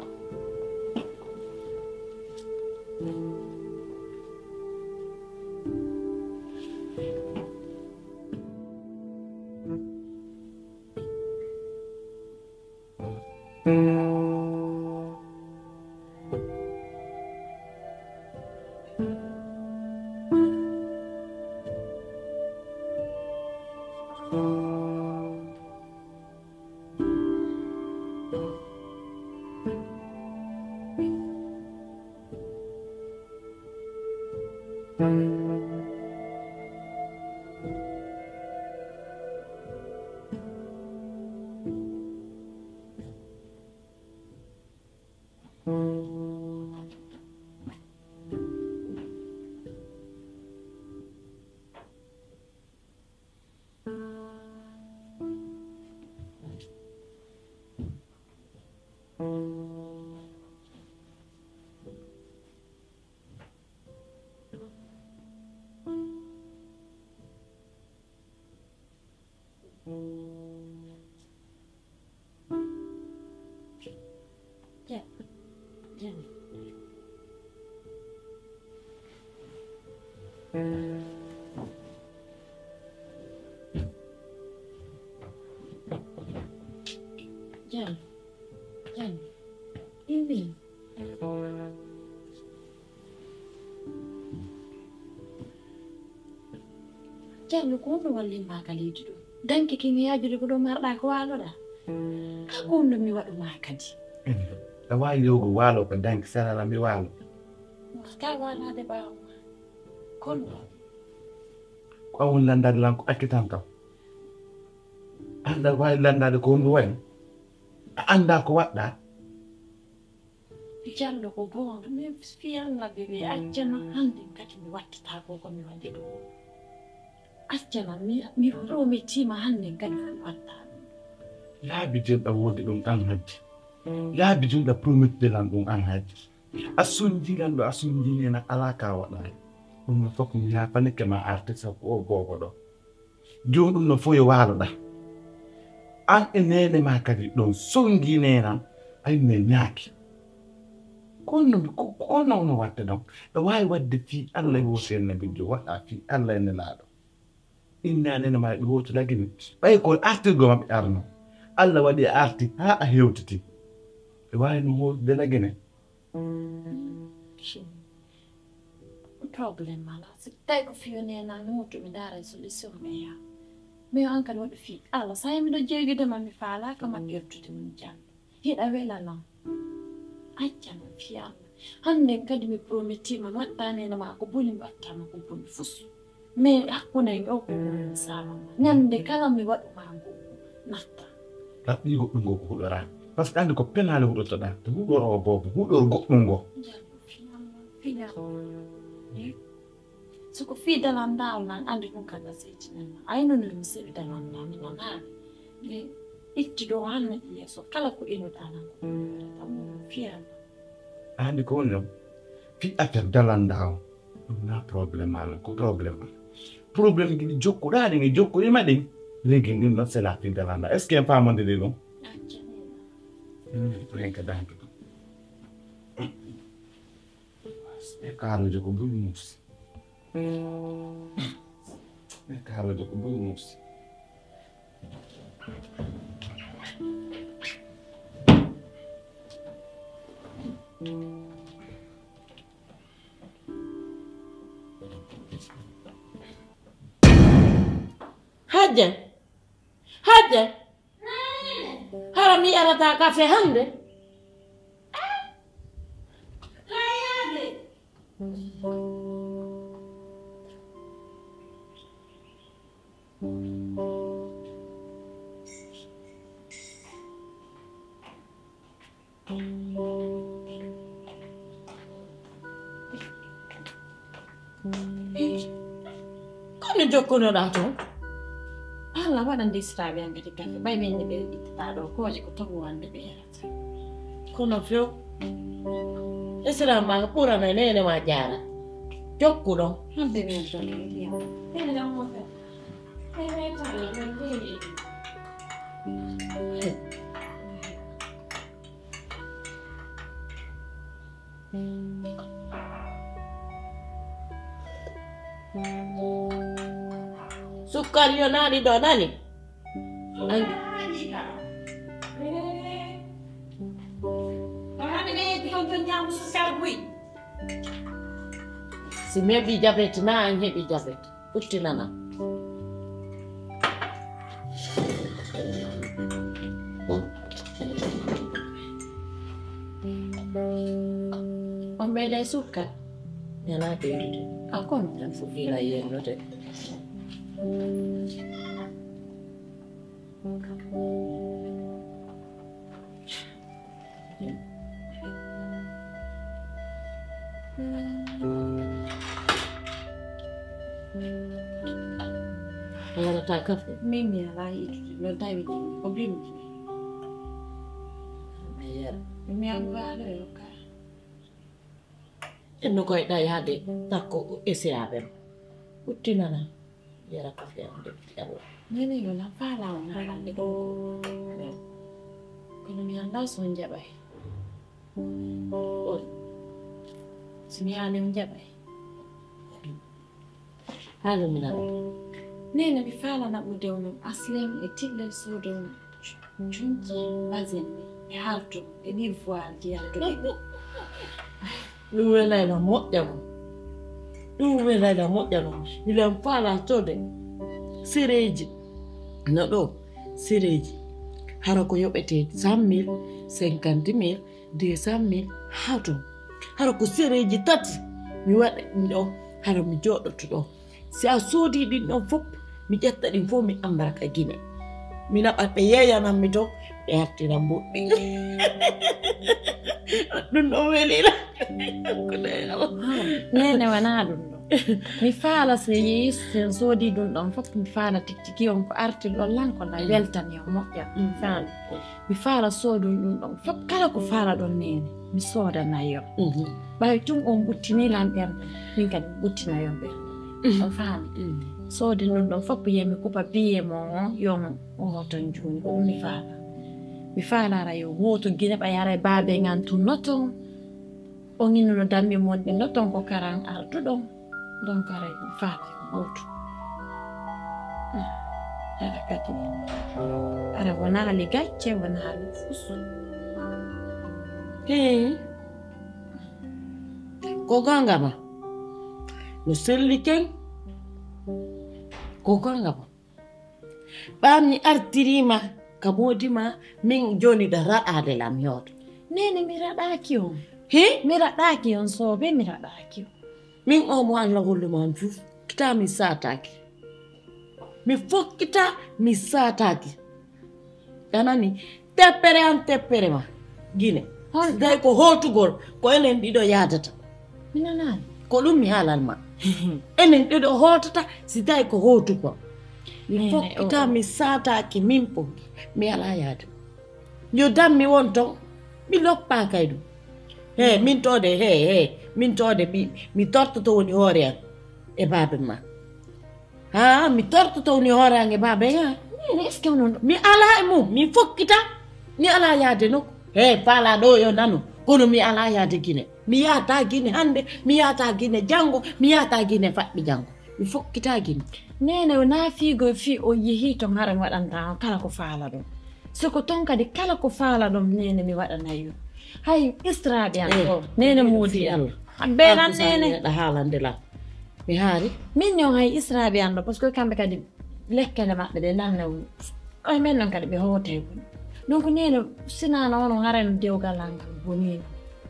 Jam, jam, ini. Jam, ko honɗun walli maa ka leydi ɗoo? Danki kin e yaajude ko ɗoo marɗaa ko waaloɗaa? Ka ko honɗun mi waɗu maa kadi? A waawi yahugol waaloo ka danki, sara mi waaloo. Ka waalaade ɓaawo maa. Kono. Ko an woni lanndaade lan ko accuɗaa lan kan. An ɗa waawi lanndaade ko honɗun wayi. A anndaa ko waɗɗaa. Jallo ko goonga, min fii Alla bebe accana hannde kadi mi wattataa ko ko mi waɗi ɗoo. Accana mi, mi prometiima hannde kadi mi wattaa ɗum. Laabi joy ɗa woodi ɗum an hajji. Laabi joy ɗa prometiɗe lan ɗum an hajji. A sonjii lan ɗoo, a sonjii neene alaa ka waɗaali. Ɗum no fof mi yaafanike ma artiste ko o boobo ɗoo. Jooni ɗum no fof yo waaloɗaa. An e neene maa kadi ɗon sonngi neenan, ay mi ñaaki. Kono no, ko, ko honno no watta ɗon? Ɗo waawi waɗde fii Alla e wootere Nabiijo, waɗaa fii Alla e Nelaaɗo. Inna neene maa e ɗum hewti Lagine. Ɓay ko artirgol maɓɓe arno. Alla waɗi a arti haa a hewtiti. Ɓe waawi no hewtude Lagine. Ko problème alaa. Si tawi ko fii yo neena mi wuttu, mi ndaara solution mi yaha. Mais yo an kadi waɗu fii Alla. Sa miɗo jeegude ma, mi faalaaka ma ƴettude min janngo. Hiɗa wela lan. Acca non fii Alla. Hannde kadi mi prometiima mi wattaa neena maa ko boni, mi wattaa ma ko boni fus. Mais hakkunde en ɗoo ko woni saama ma. Ñannde kala mi waɗu ma ngu natta. Ɗaɓɓi goɗɗum ngo ko huɗoraa. Par ce que anndi ko penaale huɗotoɗaa. To huɗoroo boobo, huɗor goɗɗum ngo. Janngo fii Alla. Fii Alla. Eh? So ko fii dalandaa on nan anndi ɗum kala seytinanma. Aynu no mi sewi dalandaa mi nanaani. Mi itti ɗoo hannde yeeso kala ko inuɗaa nan ko ɗum fii Alla. Anndi ko woni ɗon? Fii affaire dalandaa on. Ɗum na problème ala, ko problème ala. Problème ɗi jokkuɗaa ɗin, e jokkuɗi ma ɗin. Régler ɗin ɗon, c'est la fii dalandaa. Est-ce que en faamondiri ɗum? Acca. Ɗum ka danki ɗum. Ɓe kaaroje ko buri muusi. Ɓe kaaroje ko buri muusi. Hajja! Hajja! Hara mi yarataa kafe hannde? Kono jokkunoɗaa toon? Alla waɗan desiraaɓe an kadi kafe, ɓay men ne ɓe ittataa ɗoo kooje ko togo wande ɓe yarata. Kono few, desiraaɓe maa ɓurana neene maa jaara. Jokku ɗoo. Hande men ɗoo e ndiyam. Ene ɗam mo fe. Ene tan ɗoo e ndiyam. Sukkar yo naɗi ɗo nani. Ay. Si mi heɓi jabet na an heɓi jabet. Ɓuttinana. On ɓeyday sukka? Nana ɓeydude. A kon? Tan fof fiila yennude. Ta kafe. Min mi alaa yiɗude, non tawi ko bimbi. Mi yara. Mi an waalo yo ka. Enno koy ɗa yaade takko esiraaɓe ma. Uttinana. Yara kafe am de, yalla. Nene yo na fala on halande ɗo. Kono mi anndaa so on jaɓay. On. Si mi haali on jaɓay. Haala mi nana. Nene mi fala naɓude on aslem e tillel soodo on. Junji basin e hartu e ɗi voile ji yaltuɓe. Ɗum welayno moƴƴa non. Ɗum welayno moƴƴa non. Miɗen faalaa soode sereeji. No ɗo sereeji. Hara ko yoɓetee cent mille, cinquante mille, deux cent mille, haa ton. Hara ko sereeji tati. Mi waɗa ɗum ɗo. Hara mi jooɗoto ɗo. Si a soodii ɗin ɗon fof, mi ƴetta ɗin fof, mi ambara ka Gine. Mi naɓa ɓe yeeyanan mi ton, ɓe artira mboɗɗi. Ɗum ɗon welii lan. Ko ɗe yawa. Nene, wanaa ɗum ɗon. Mi faala so yeeyi, so en soodii ɗum ɗon fof, mi faala tigi tigi on ko artirɗon lan ko lan weltani on moƴƴa. Mi faala. Mi faala soodun ɗum ɗon fof, kala ko faalaɗon neene, mi soodanay on. Mhm. Ɓay tun on ɓuttinii lan ɓernde, min kadi mi ɓuttinay on ɓernde. Mhm. On faami? Mhm. Soodun ɗum ɗon fof, yo mi kupa biye mo on, yo on omo ton jooni, ko ɗum mi faala. Mi faalaara yo wooto Gine ɓay haray baabe ngan tun no ton. On innuno dammi mon ɗin no ton ko karan arduɗon. Donc, aray, faati, gooto. Aɗa kadi. Aɗa wonaali gacce, wonaali fus. Hee. Ko ganga ma. No selli ken. Ko ganga ma. Ɓaa mi artirii ma ka moodi ma, min jooni ɗa raɗaade lam yooto. Nene, mi raɗaaki on. He? Mi raɗaaki on, soobe, mi raɗaaki on. Min oo mo Alla hollu ma on fof, kitaa mi saataaki. Mi fof kitaa mi saataaki. A nani? Teppere an teppere ma. Gine. Hol- Si tawi ko hootugol, ko enen ɗiɗo yaadata. Mi nanaani. Ko ɗum mi haalan ma. Enen ɗiɗo hootata, si tawi ko hootugol. Mi Nene, fokkita, o, o. Mi saataaki, min fof. Mi alaa yaade. Yo dammi won ton, mi loppaa kay ɗum. He, min toode, he, he, min toode, mi, mi tortoto woni hoore an e baabe ma. Haa, mi tortoto woni hoore an e baabe an. Nene, est-ce que onon ɗo? Mi alaa e mum, mi fokkita. Mi alaa yaade nokku. He, faalaa ɗo yo nanu. Kono mi alaa yaade Gine. Mi yahataa Gine hannde, mi yahataa Gine janngo, mi yahataa Gine faɓɓi janngo. Mi fokkitaa Gine. Nene, o naafiigo fii o yehii ton hara mi waɗanta on kala ko faalaɗon. Si ko ton kadi kala ko faalaɗon, nene mi waɗanay on. Hay israaɓe an Eh, ɗo, nene eh, moodi fii an. Allah. An beelan An ko nene. Sañiɗa haalande lan. Mi haari. Min non hay israaɓe an ɗo, parce que kamɓe kadi lekkere maɓɓe ɗe lanna woni. Oye men non kadi ɓe hootay woni. Donc nene sinano onon harayno dewgal an ngal bonino.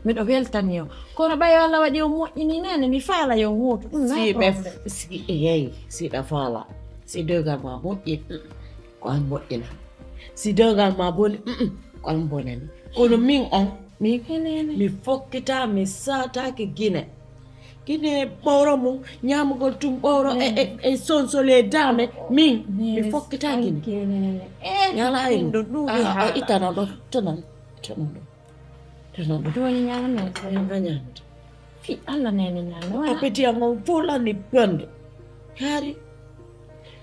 Miɗo weltani on. Kono ɓay Allah waɗi on moƴƴini nene mi faala yo on hootu. Ɗum na Si ɓe problème. Si yeey, si ɗa faala. Si dewgal ma moƴƴi, mm, ko an moƴƴina. Si dewgal ma boni, mm, mm, ko an bonani. Kono min on, min, Nene. Mi fokkita, mi saataaki Gine. Gine ɓowro mum, ñaamugol tun ɓowro e, e, e sonsolee daame, min, mi fokkita Gine. Eh, mi alaa e mum. Ɗum ɗum Ah, ah, haala. Itano ɗo, tanan, tanan ɗo, tanan ɗo. Jooni ñaama non. Ñaama ñaamata. Fii Allah nene ñaama, wala? Appétit am on fof lanni bonde. Haari.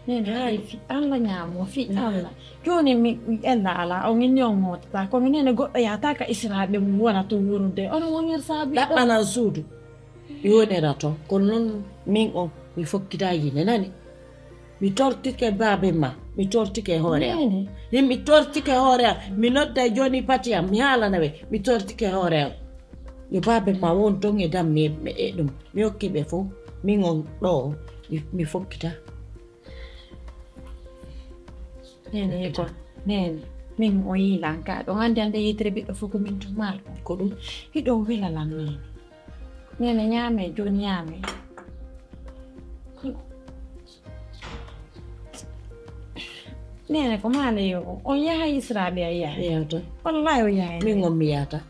Nene, haari fii Allah ñaamo, fii Allah. Jooni mi, mi ella alaa, on inni on mootata. Kono nene goɗɗo yahata ka israaɓe mum wona tun wurude. Ono wonir saabi ɗo. Ɗaɓɓanan suudu. Mi wonira ton. Kono non min on, mi fokkitaaki ne nani. Mi tortike baabe ma, mi tortike hoore am. Nene. Min mi tortike hoore am. Mi nodda jooni pati am, mi haalana ɓe, mi tortike hoore am. Yo baabe ma won ton e dammi e, e ɗum. Mi hokki ɓe fof. Min on ɗo, mi, mi fokkita. Nene, ko, nene, min o yiilan ka. Ɗon anndi annde yitere ɓiɗɗo fof ko min tun maal. Ko ɗum? Hiɗo wela lan nene. Nene, ñaame, jooni ñaame. Nene, ko maale yo, on yahay israaɓe a yahay. Yahata. Wallahi o yahay. Min on mi yahata.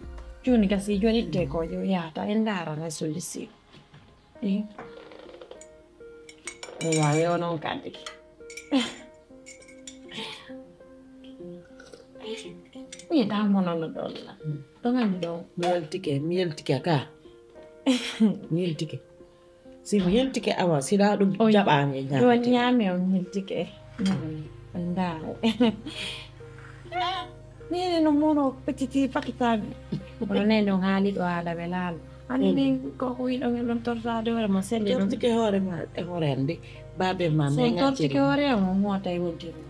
Jooni gasi, jooni itte ko yo yahata. En ndaarana solution. Eh. Ewa, yo non kadi. Mi yiɗaa mono no ɗolla. Ɗon anndi ɗon. Mi weltike, mi weltike ka. Mi weltike. Si mi weltike, awa, si ɗaa ɗum jaɓaani e ñaame. Ñaame on weltike. Ndaa. Mini no mono petiti pakitami. Ono ne ɗon haali ɗo haala ɓe laalo. Anndi min ko ko wiɗo min ɗon tortaade hoore mo selde ɗum. Tortike hoore ma, e hoore hannde. Baabe ma, so men tortike hoore mo, mo tawi wonti ɗum.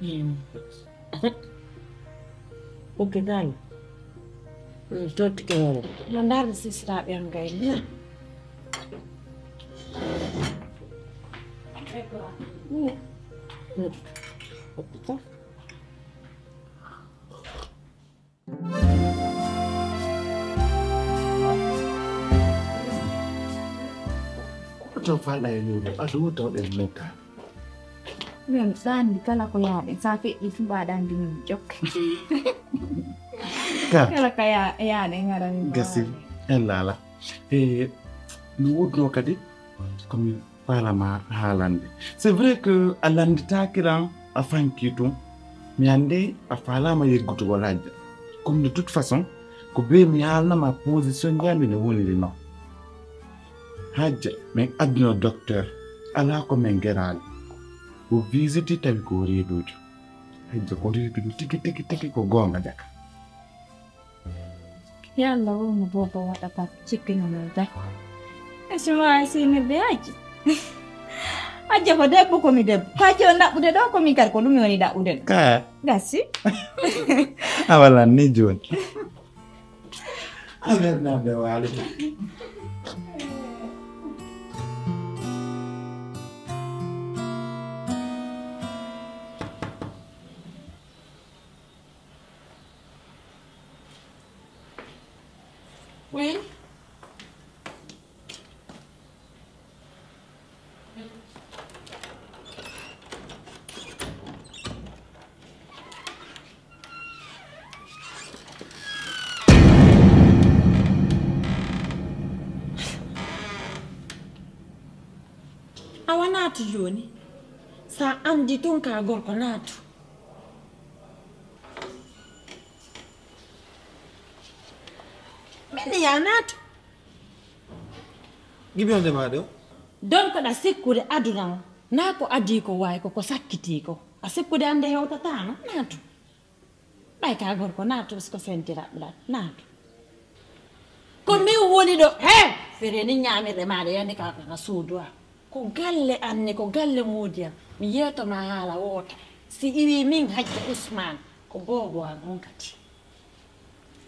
Min kadi. Ukke gaani. Tottike hoore. No ndaarde sisiraaɓe am gayni. Ko to faɗa e luuɗe ɓadu tawɗen nokka. Min ɗaandi kala ko yaaɗen, sa feƴƴi fu mbaɗa anndi min jokke. Ka. Kala ka ya-, yaaɗen haɗa min gasi. En laala. E, mi wudno kadi, ko mi faalama haalande. C'est vrai que a landitaaki lan, a fanki tun. Mi anndi a faalama yeggutugol hajja. Comme de toute façon, ko be mi haalnama position jami no woniri non. Hajja, min addino docteur, alaa ko min geraali. O visiti tawi ko reeduujo. Hajja ko reeduujo tigi, tigi, tigi ko goonga jaka. Yalla wonno boobo waɗata cikkino men tan. E si waawi si neɗɗo hajji. Hajja ko debbo ko mi debbo. Ko hajji on ɗaɓɓude ɗo ko min kadi ko ɗum mi woni ɗaɓɓude ɗo. Ka. Gasi. A walan ni jooni. Amen, amen, wa alaikum. Oui. Awa naatu jooni. Sa anndi tun ka gorko naatu. Min ya naatu. Gibi on de ma do. Donc ɗa sikkude aduna on. Naa ko adii ko waay ko ko sakkitii ko. A sikkude annde hewtataano naatu. Ɓay ka gorko naatu siko sentira ɓural naatu. Ko min woni ɗo, he! Fere ni ñaamirɗe maaɗa yande ka ka suudu a. Ko galle anne, ko galle moodi am. Mi yeeto ma haala woota. Si iwi min hajja Usmaan, ko boobo am on kadi.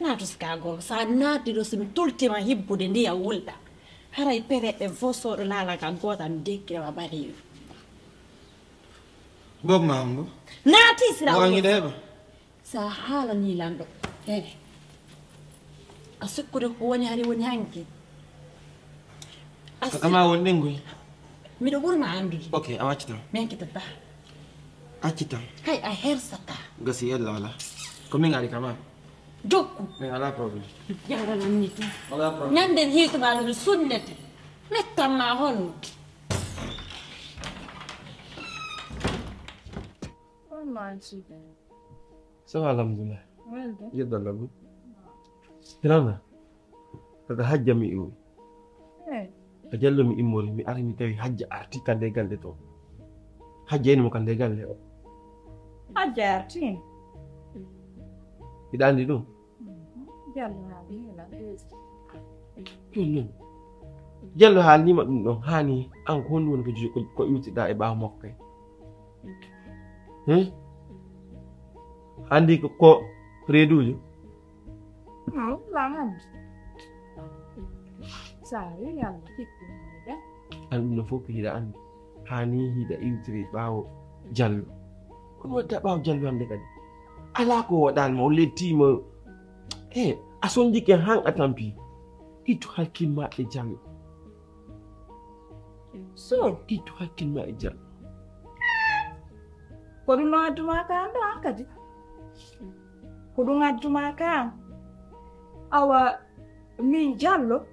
Naatu si ka gorko, sa naati ɗo si mi tultima hibbude ndiyam wulɗa. Haray pereɗe fof sooɗo laala ka goota mi dekkira wa ɓaleeru. Bob ma on bo? Naati sira. Wangi ɗe heɓa. Sa haalanii lanɗo, eh, a sikkude ko woni hari woni hanki. A sik- Kama won ɗen goy. Miɗo ɓurma anndude. Ok, a waccitan. Mi yankitataa. Accitan. Hay a hersataa. Gasi yalla wala. Ko min ari kama. Jokku. Min ala problème. Jaranan ni tun. Wala problème. Ñanden hiitu ma ɗum sunnete. Mettan ma honno. Wonno an suudu. Ça va, alhamdulillah. Welde. Yedda lagu. Hirana. Daga hajja mi iwi. Eh. A jallo mi immori, mi ari mi tawi hajja arti kande galle to. Hajja eni mo kande galle o. Hajja arti. Hiɗa andi ɗum? Jallo haali hela. Ɗum ɗum. Jallo haalnima ɗum ɗon, haani an ko honɗum woni ko ju-, ko, ko iwtiɗa e ɓaawo makko kay? Hmm? Andi ko, ko reeduujo? Aw, la andi. Sa wi Yalla hikku mo de. An ɗum ɗo fof ko hiɗa andi. Haani hiɗa iwtiri ɓaawo Jallo. Kono wadda ɓaawo Jallo hannde kadi? Alaa ko waɗaani ma, o lettiima. Eh, a sonjike han a tampi. Ittu hakkil ma e Jallo. So. Ittu hakkil ma e Jallo. Ko ɗum no addu ma ka an ɗo an kadi? Ko ɗum addu ma ka an? Awa, min Jallo,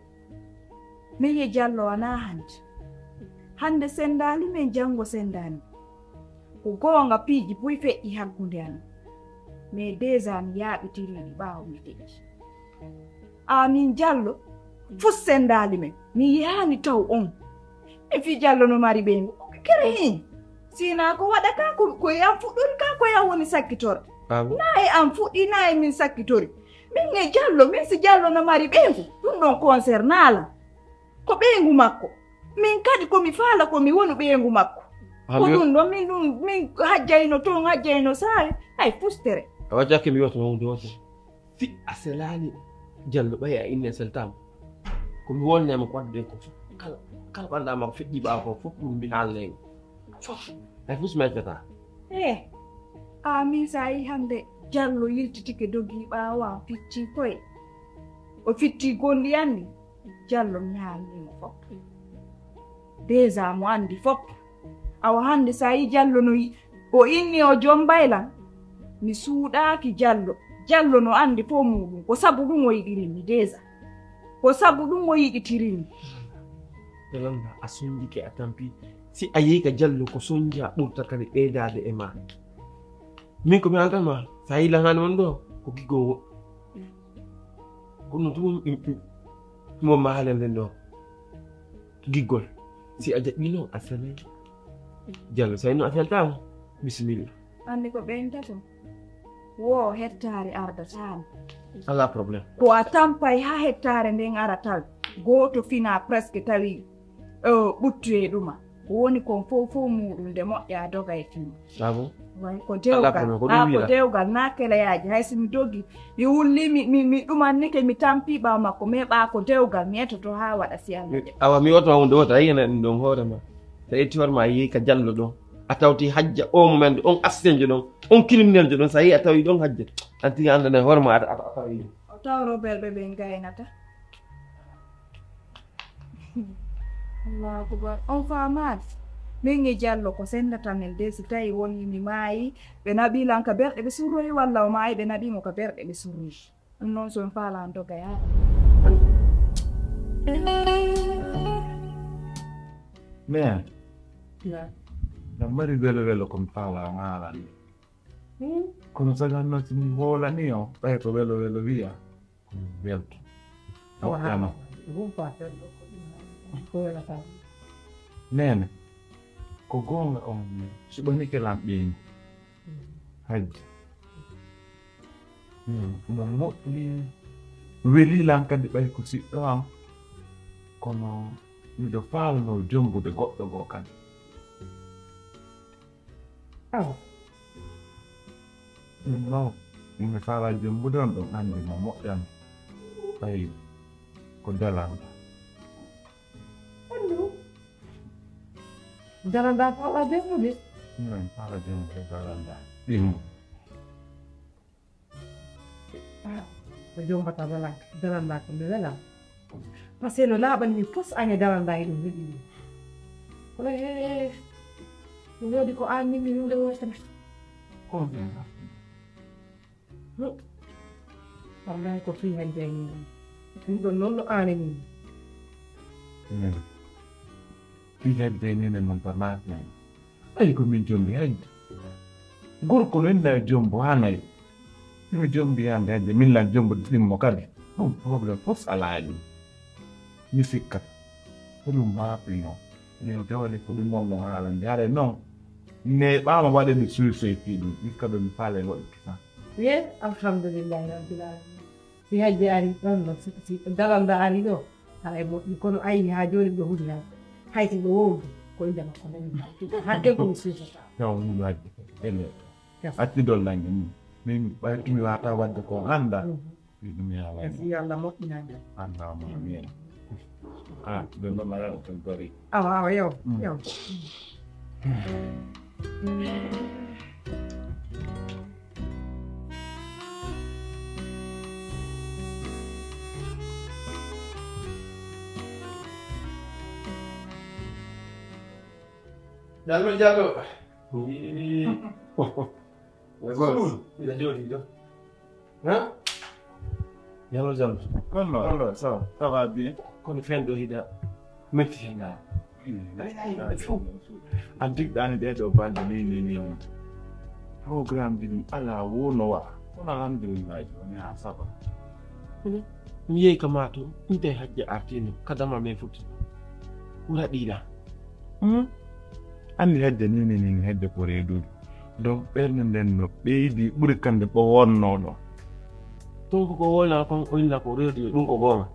min e Jallo wanaa hannde. Hannde senndaali min, janngo senndaani. Ko goonga piiji buy feƴƴi hakkunde amin. Mais déjà mi yaaɓitirii ɗi ɓaawo mi deƴƴi. Aa min Jallo, fus senndaali men. Mi yi'aani taw on. Mi fii Jallo no mari ɓeyngu. Kere hin. Si hinaa ko waɗa ka, ko, ko e an fuɗɗori ka, ko e an woni sakkitorde. Ah bon? Naa e an fuɗɗi, naa e min sakkitori. Min e Jallo, min si Jallo no mari ɓeyngu, ɗun ɗon concernaa lan. Ko ɓeyngu makko. Min kadi ko mi faala ko mi wonu ɓeyngu makko. Ah, ko mi ɗun ɗon, min ɗun, min hajjayno ton, hajjayno saawi, hay fustere. A waɗi hakke mi wi'ata ma huunde wootere. Si a selaani Jallo ɓay a inni a seltaama. Ko mi wolnay ma ko adduɗen ko fof. Kala, kala ko anndaa ma ko feƴƴi ɓaawo ko fof ɗun mi haalnay ma. Fof. Hay fus mi accataa. Eh, aa min si a yi'ii hannde Jallo yiltitike dogii ɓaawo an ficcii koy. O fittii gonɗi an ɗin. Jallo mi haalnii mo fof. Déjà mo anndi fof. Awa hannde si a yi'ii Jallo no yi-, o inni o jommbay lan. Mi suuɗaaki Jallo. Jallo no anndi fof muuɗun. Ko sabu ɗun o yiɗiri mi déjà. Ko sabu ɗun o yiɗitiri mi. Yolanda, a sonjike a tampi. Si a yehi ka Jallo ko sonja ɓurta kadi ɓeydaade e ma. Min ko mi haaltan ma, si a yi'ii lan hannde won ɗoo, ko giggol. Kono ɗun ɗum, ɗum, ɗum, ɗum on ma haalanden ɗoo. Giggol. Si a jaɓii non, a selay. Jallo, si a yi'ii non a seltaama, bisimilla. Anndi ko ɓen tato. Wo hettaare ardataano. Alaa problème. Ko a tampay haa hettaare nden ara tawi. Gooto finaa presque tawi, eh, ɓuttu e ɗuma. Ko woni kon fow fow muuɗum nde moƴƴa doga e fii. Ah bon? Way, ko dewgal. Alaa problème, ko ɗum ah, ko wiira. Dewgal, naa keleyaaji. Hay si mi dogi, mi wulli, mi, mi, mi ɗumannike, mi tampi ɓaawo makko, mais ɓaa ko dewgal, mi etoto haa waɗa si Allah jaɓi. Awa, mi wota hunde wota, a yi'ana ɗum ɗon hoore ma. Si a ƴetti hoore ma, a yehi ka Jallo ɗon. A tawti hajja, o mo men, on assisenjo ɗon, on crimineljo ɗon, si a yehi a tawi ɗon hajja. An tigi a anndanay hoore ma, a, a, a tawi ɗum. O taw Robert ɓe ɓen gaynata. Allahu akbar. On faamaali? Min e Jallo ko senndata men de, si tawi wonii mi maayi, ɓe naɓii lan ka berɗe ɓe surroyi, walla o maayi, ɓe naɓii mo ka berɗe ɓe surroyi. Ɗum noon, so mi faalaa, mi doga yaade. Mais, na mari welo welo ko mi faalaa, mi haalani. Hmm? Kono sagan noon, si mi hoolanii on, ɓay ko welo welo wiya. Welto. Awa, haa. Moƴƴano. Ɗum ko a felɗo ko ɗum ko welata. Neene, ko goonga on suɓanike lan ɓeyngu. Hajji. Hmm, mo moƴƴi. Weli lan kadi ɓay ko siɗɗo an. Kono miɗo faalnoo jombude goɗɗo goo kadi. Awa. Ɗum noon, mi faalaa jombude on, ɗum anndi mo moƴƴan. Ɓay ko dalanɗaa. Honɗum? Dalanɗaa faalaa jombude? Min faalaa jombude dalanɗaa. Ɗum. Ah, ko jombata dalan-, dalanɗaa ko mi welaa. Parce que no laaɓani mi pos an e dalanɗaa e ɗum weɗi ɗum. Kono, eh, mi woodi ko an min mi wonde wonde. Ko on ɗum? Hmm. Wallahi ko fii hajja e min. Ɗum ɗon noon no an e min. Hmm. Fii hajja e min e non par maaki. Ayi ko min jombi hajja. Gorko no inna e jombo haa nayi. Si mi jombi hannde hajja, min lan jombo ɗimmo kadi. Ɗum problème fof alaa e ɗum. Mi sikkata. Ko ɗum maafi non. Min tawani ko ɗum wonno haalande. Haray non, neeɓaama waɗe mi suusey fii ɗum. Ikka ɗo mi faala e waɗuki tan. Ye, alhamdulillahi rabbil alamin. Si hajja ari ɗon no, si, si dalanɗaa ari ɗo, haray moƴƴi. Kono ayi haa jooni ɗo huɗi hajja. Hay si ɗo wowdi, ko innde makko nani. Hadde ko mi suusata. Taw mi waɗde. Ele. Yes. Accu dollangel mum. Min ɓay tumi wata waɗde ko annda. Mhm. Ɗum yaalani. Yes, yo Allah moƴƴinan en. Allahumma amin. Ah, ɓe mbaɗa ko gori. Awa, awa, yo, mm, yo. Jallo, Jallo. Ii. Boss, ina jooɗii ɗo. Hein? Jallo, Jallo. Kono, kono, ça, ça va bien? Kono fen ɗo hiɗa metti hen gaa. An tigɗaani ɗee ɗoo balɗe ni, ni, ni, ni. Programme ji ɗum alaa wo no wa'a. Kono alhamdulillahi, woni haa saba. Hmm. Mi yehi ka maa to, mi tawi Hajja artiino, ka dama men futti. Wura ɗiɗa. Hmm. Anndi Hajja ni, ni, ni, ni Hajja ko reeduɗo. Donc, ɓernde nden no ɓeydi ɓuri kande ko wonnoo ɗo. Ɗum ko, ko wona kon, o inna ko reeduɗo, ɗum ko goonga.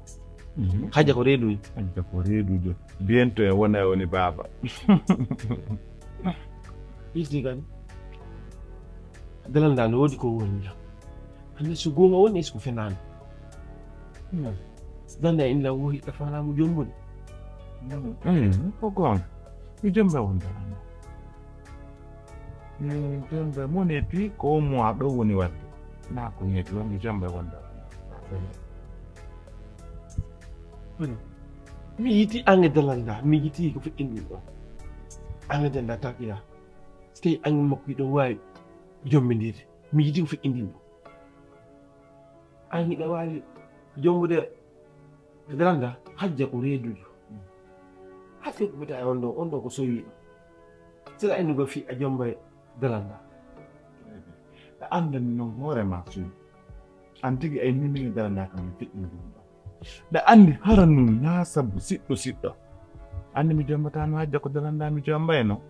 Mhm. Hajja ko reeduɗo. Hajja ko reeduɗo. Bientôt e wona e woni baaba. Itti kadi. Dalanda no woodi ko woni la. Hande so goonga woni, est-ce que fenaani? Hmm. Dalanda inna wo hiɗa faala mo jombude. Hmm, ko goonga. Mi jomba won dalanda. Mi jomba mo ne pi ko mo a ɗo woni warde. Na ko ne pi won mi jomba won dalanda. Hmm. Mi yiti ange dalanda, mi yiti ko feƴƴinɗin ɗon. Ange dalanda taw ila. So tawi ange makko hiɗo waawi jombindirde, mi yiti ko feƴƴinɗin ɗon. An hiɗa waawi jombude dalanda, Hajja ko reeduɗo. Haa feƴƴude e on ɗon, on ɗon ko sowiiɗo. Sila en go fi a jomba e dalanda. Ɗa anndani non hoore maa suudu. An tigi ay nimini dalanda kam mi feƴƴinɗin ɗon. Ɗa anndi hara nun naa sabu siɗɗo siɗɗo. Anndi mi jombataano Hajja ko dalanda mi jombayno.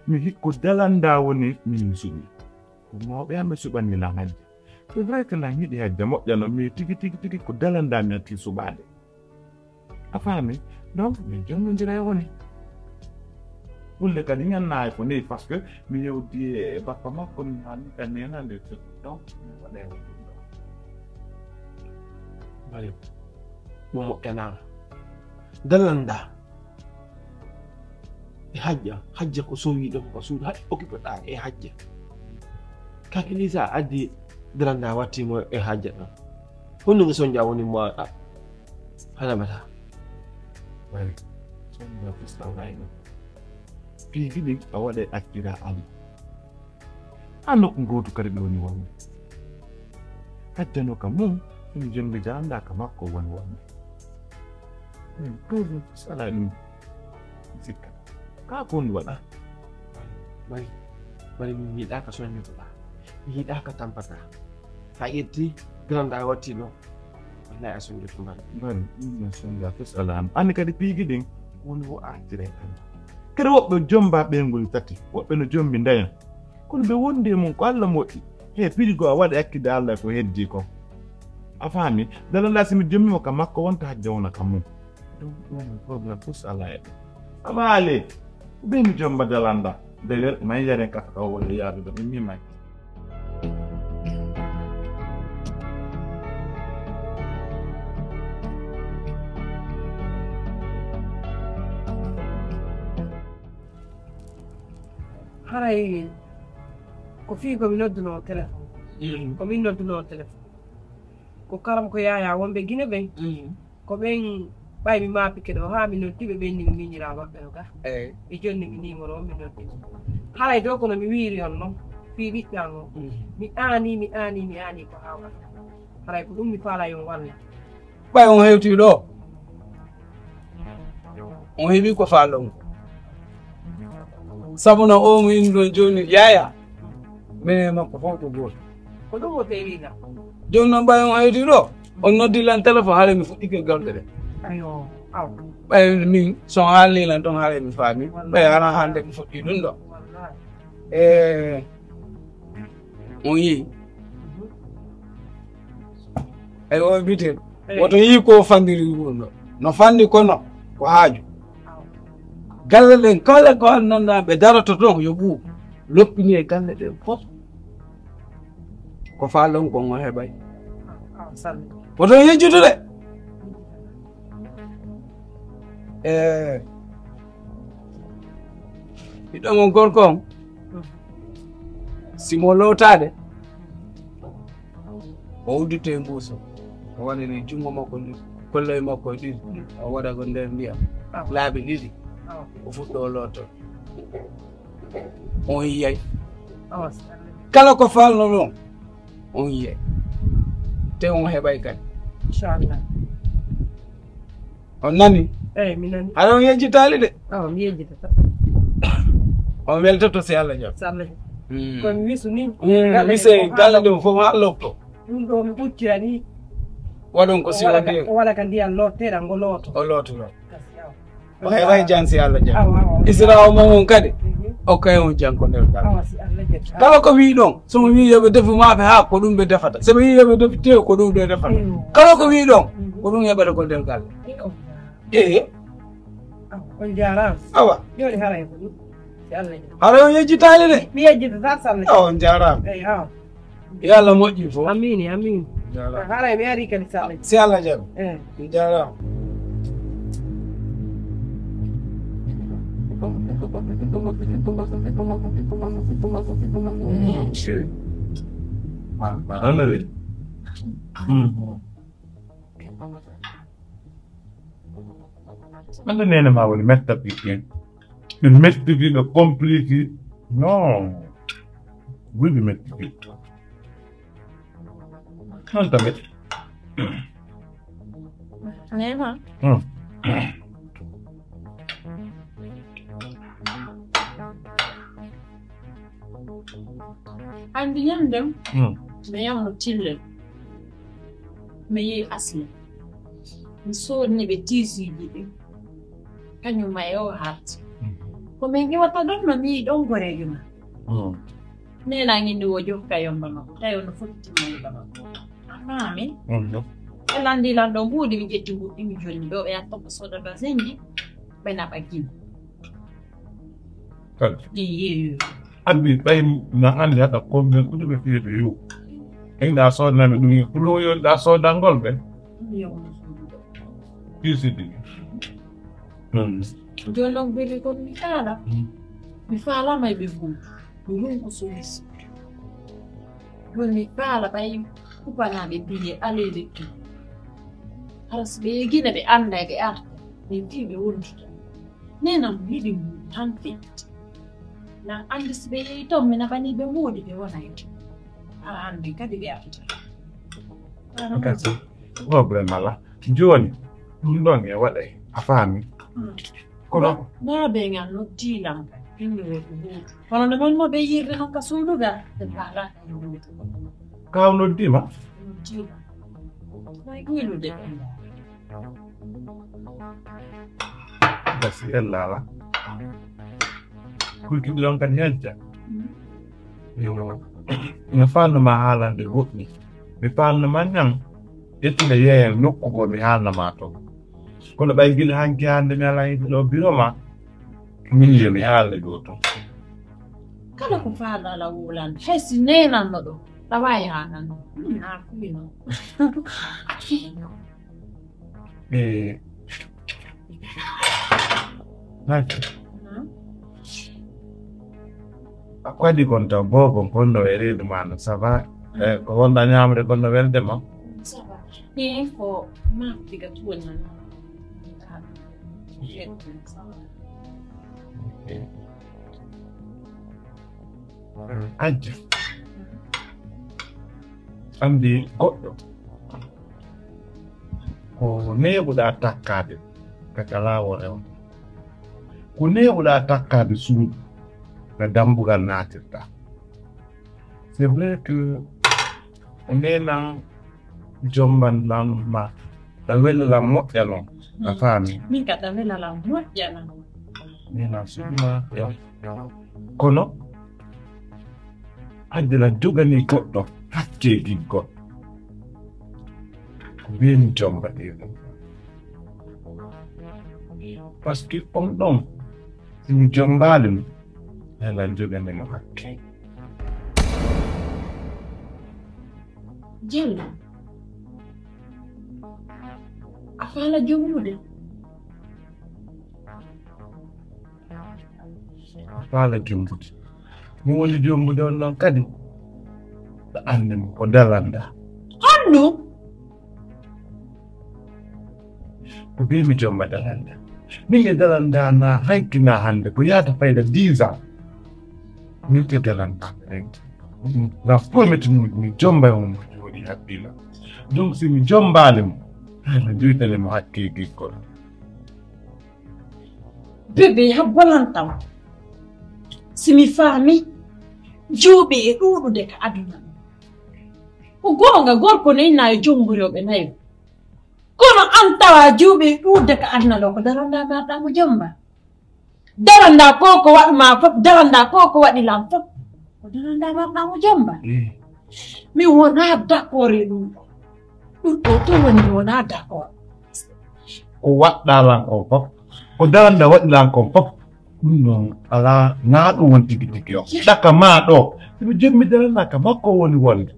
Mi hikko dalanda woni min mi suɓi. Ko mawɓe am ɓe suɓani lan Hajja. C'est vrai que lan yiɗi Hajja moƴƴa no mi tigi tigi tigi ko dalanda mi atti suɓaade. A faami? Donc, min jonnondira e woni. Kulle kadi ñannaayi ko neyi, parce que mi yewdi e bappa makko, mi haalni ka nenande, donc, mi waɗa e woni ɗum ɗo. Bari, mo moƴƴanaama. Dalanda. E Hajja, Hajja ko sowi ɗon ko suudu, hay occupé ɗaa e Hajja. Kakili sa addi dalanda watti mo e Hajja ɗon. Honno nge sonja woni mo a, a, hana bata. Bari, sonja ko sawrayno. Piiji ɗin a waɗa accira Ali. Haa nokku gootu kadi ɓe woni wonde. Haddano ka mum, ɗum jonnde jaandaa ka makko woni wonde. Ɗum toujours salaa ɗum sikka. Kaa ko woni waɗa? Bari, bari min mi yiɗaa ka soññotoɗaa. Mi yiɗaa ka tampataa. Sa ƴetti, granda watti ɗo. Wallahi a sonjoto mbal. Mbal, ɗum no sonja fes alaa. Anndi kadi piiji ɗin, woni wo artire tan. Kadi woɓɓe jomba ɓeyngol tati, woɓɓe no jombi ndayan. Kono ɓe wondi e mum ko Alla moƴƴi. He piiji goo a waɗa yakkide Alla ko heddi ko. A faami? Dalanda si mi jommi mo ka makko wonta hajja wona ka mum. Ɗum, ɗum, problème fes alaa e ɗum. Abaale, ko ɓe mi jomba dalanda. D'ailleurs, may yaren kasa ka wala yaadude, mi mi may. Haray ko fii ko mi noddunoo téléphone. Mm. Ko min noddunoo téléphone. Ko karam ko Yaayaa wonɓe Gine ɓen. Mm. Ko ɓen ɓay mi maapike ɗo haa mi noddi ɓe, ɓen ni mi miñiraa maɓɓe no ga. Eey. E jonni mi nimoro on mi noddi. Haray dow kono mi wiiri on non, fii ɓiɓɓe an on. Mm. Mi aanii, mi aanii, mi aanii ko haawata. Haray ko ɗum mi faalaa yo on wallu. Ɓay on hewtii ɗo, on heɓii ko faalɗon. Sabu no o mo inni ɗon jooni Yaayaa, minen e makko fof ko gooto. Ko ɗum o feewi na? Jooni noon ɓay on hewtii ɗo, on noddi lan téléphone, haray mi fuɗɗike golɗe ɗe. Ayo, aw. Ɓay min, so on haalnii lan ɗon, haray mi faami. Ɓay hara hannde mi fuɗɗii ɗum ɗo. Wallahi. E, on yii. Eyi, o bitel. Eyi. Woto yii ko fandiri ɗum ɗo. No fandi kono, ko haaju. Galle ɗen kala ko anndanɗaa ɓe daroto toon, yo ɓuu. Loppini e galle ɗen fof. Ko faalon kon o heɓay. Awa, salli. Woto yejjutude. E, ɓiɗɗo mon gorko on, si mo lootaade, o udditee mbuuso, o waɗani junngo makko ndun, kolloy makko ɗin, o waɗa ko nder ndiyam laabi ɗiɗi, o fuɗɗoo looto. On yiyay. Kala ko faalno ɗon, on yiyay. Te on heɓay kadi. Inchallah. On nani? Eyi, mi nani. Haɗa on yejjitaali de. Awa, mi yejjitata. On weltoto si Allah jaɓi. Si Allah jaɓi. Ko mi wisu ni. Mm, galle mise ɗen ko galle haa ɗum fof haa loppo. Ɗum ɗo mi ɓuccira ni. Waɗon ko o waɗa ka, siwondiron. O waɗa ka ndiyan lotteeɗan ngo looto. O lootoro. Kasi, awa. O heɓay jam si Allah jaɓi. Awa, awa. Isra o mon on kadi. Mhm. Okkay on jam ko nder galle. Awa, si Allah jaɓi. Kala ko wi'i ɗon, so mo wi'i yo ɓe defu maafe haa ko ɗum ɓe defata. So ɓe wi'i yo ɓe defu tew ko ɗum ɓe defata. Mm. Kala ko wi'i ɗon, mhm, ko ɗum heɓata ko nder galle. Iyo. Ee. Awa, on jaaraama. Awa. Jooni haray ko ɗum. Si Allah jaɓi. Haray on yejjitaali de. Mi yejjitataa si Allah jaɓi. Awa, on jaaraama. Eyi, awa. Yo Allah moƴƴin fof. Amiin, amiin. Jaaraama. Haray mi arii kadi si Allah jaɓi. Si Allah jaɓi. Eh. On jaaraama. Mm, chéri. Ma, ma, ma, ma. Mm. Anda nene ma woni metta pikin. Ɓe metti ɓe compliqué. Non. Oui, ɓe metti. Non, tamit. Neema. Hmm. Andi ñande, hmm, mi yamno tille. Mi yi'i Asli. Mi soodni ɓe tiisuuji ɗin. Kañum ma e o haalti. Hmm. Ko min iwata ɗon no mi yi'i ɗon goreejo ma. Hmm. Neena ngini wo jokka yomba makko, tawi ono fotti ma yomba makko. Amma amin. Hmm. E landi lan ɗo mbuuɗi mi ƴetti mbuuɗi mi jonni ɗo ɓe yatto ko soda basenji. Ɓe naɓa gimi. Kadi. Iyo. Anndi ɓay na anndi haɗa combien kuɗi ɓe fiyata yo. Inda sodnami ɗum, kulo yo da sodangol ɓe. Iyo. Kisidi. Hmm. Jolong bele kon mi kala. Hmm. Mi fala may ɓe fuu. Mi hunko solis. Joni mi faala ɓay kupanaaɓe piye aleede ɗum. Hara si ɓe yegina ɓe annda e ɓe arta, ɓe mbii ɓe wondude. Nenam yiɗi mum tan fitti. Na anndi si ɓe yehi ton, mi naɓanii ɓe moodi ɓe wona e ton. Hara hannde kadi ɓe arta. Hara Kasi, problème alaa. Jooni, ɗum ɗon e waɗay. A faami? Mm. Kono naa ɓe ngal noddi lan, ɗum ɗo ko huutu. Kono nde mon mo ɓe yirde non ka suudu ga, ɓe faala ɗum huutu. Ka o noddi ma? Noddi ma. May guylude. Gasi ella ala. Kulki ɗon kan yajja. Mm. Yo. Mi faanno ma haalande goɗɗum. Mi faanno ma ñan. Ƴettinde yeeyen nokku goo mi haalna ma ton. Kono ɓay gila hanki hannde mi alaa yiɗde ɗo biro ma, min yo mi haalne ɗo ton. Kala ko faalɗo ala wulande, hay si neenanno ɗo, ɗa waawi haalande. Hmm, a fii non. Eh. Naati. Hmm? A ko waɗi kon taw boobo kon no e reedu ma no, ça va? Eh, ko wonɗa ñaamre kon no welde ma? Ça va. Ni ko ma diga tuwon nan. Ajja. Anndi goɗɗo ko neeɓuɗaa takkaade ka ka laawol e on. Ko neeɓuɗaa takkaade suudu ka dambugal naatirɗaa. C'est vrai que o neenan jomban lan ma, ɗa wela lan moƴƴa non, a faami? Min ka ɗa wela lan moƴƴa non. Neenan suudu ma, ya. Kono, Hajja lan joganii goɗɗo hakkee giggol. Ko bee mi jomba ɗee ɗum. Parce que on ɗon, si mi jombaali mo, halan joganii mo hakkee. Jallo, a faala jombude? Faala jombude. Mi woni jombude on non kadi. Ɗa anndi mo ko dalanda. Honno? Ko bee mi jomba dalanda. Min e dalanda na hanki na hannde ko yaata fayda dix ans. Min ke dalanda. La première mi, mi jomba on mo jooɗi hakkila. Donc si mi jombaali mo, mi joytale mo hakkee giggol. Bébé, a bolantam. Si mi faami, Juuɓe e ɗuuɗude ka aduna ɗoo. Ko goonga, gorko no inna e jommbori o ɓe nayo. Kono an tawa juuɓe e ɗuuɗude ka aduna ɗoo, ko darandaa marɗaa mo jommbaa. Darandaa ko ko waɗu maa fof, darandaa ko ko waɗi lan fof. Ko darandaa marɗaa mo jommbaa. Min wonaa d'accord e ɗum ɗoo. Ɗum ɗoo tun woni mi wonaa d'accord. Ko waɗɗaa lan kon fof, ko darandaa waɗi lan kon fof, ɗum ɗon alaa, naa ɗum woni tigi tigi on. Ɗaka maa ɗoo, sibu jemmi darandaa ka makko woni wonde.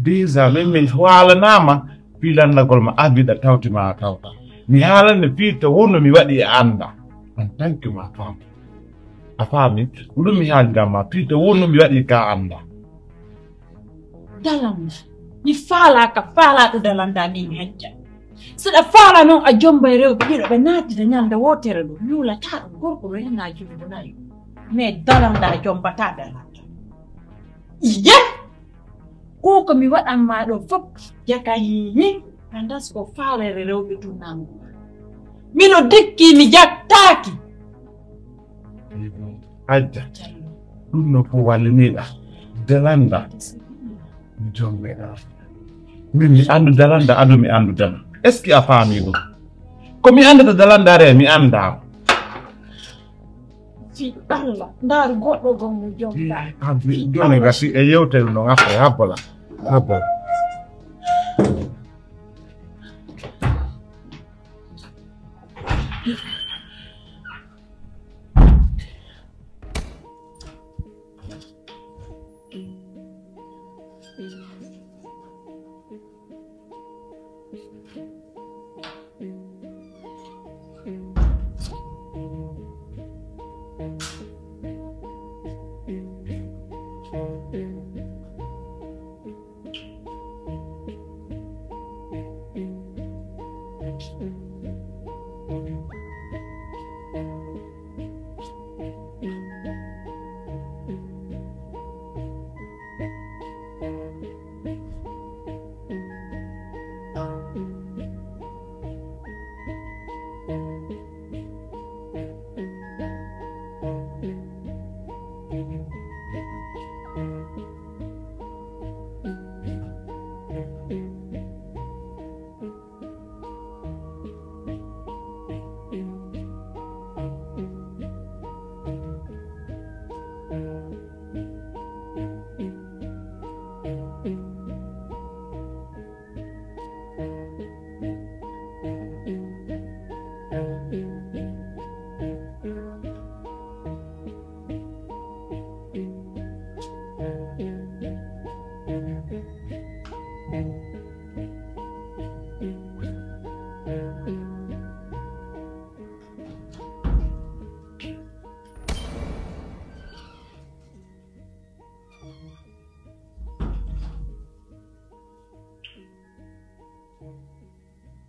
Déjà, min mi haalanaama fii lanndagol ma, ardiɗa tawti ma a tawta. Mi haalane fii to wonu mi waɗi e annda. En tant que ma femme. A faami? Ɗum mi haalida ma fii to wonu mi waɗi ka annda. Dalandaa, mi faalaa ka faalaaɗo dalandaa min hajja. Si ɗa faalaa non a jommbay rewɓe ɗiɗo ɓe naatida ñannde wootere ɗoo, mi wulataa ɗum, gorko no inna junngo nayo. Mais dalandaa jombataa dalandaa. Iye! Ko ko mi waɗan maa ɗoo fof, jaka hihi, andas ko faalere rewɓe tun nangu. Mino dikki mi jattaaki. Hajja, ɗum no ko walliniɗa. Dalandaa. Mi jommeɗa. Min mi anndu dalandaa, ado mi anndu dema. Est-ce que a faami ɗum? Ko mi anndata dalandaa re, mi anndaa. Fii Allah, ndaaru goɗɗo goo mo jomtaa. Jooni gasi e yewtere non affaire habbola. Habbola.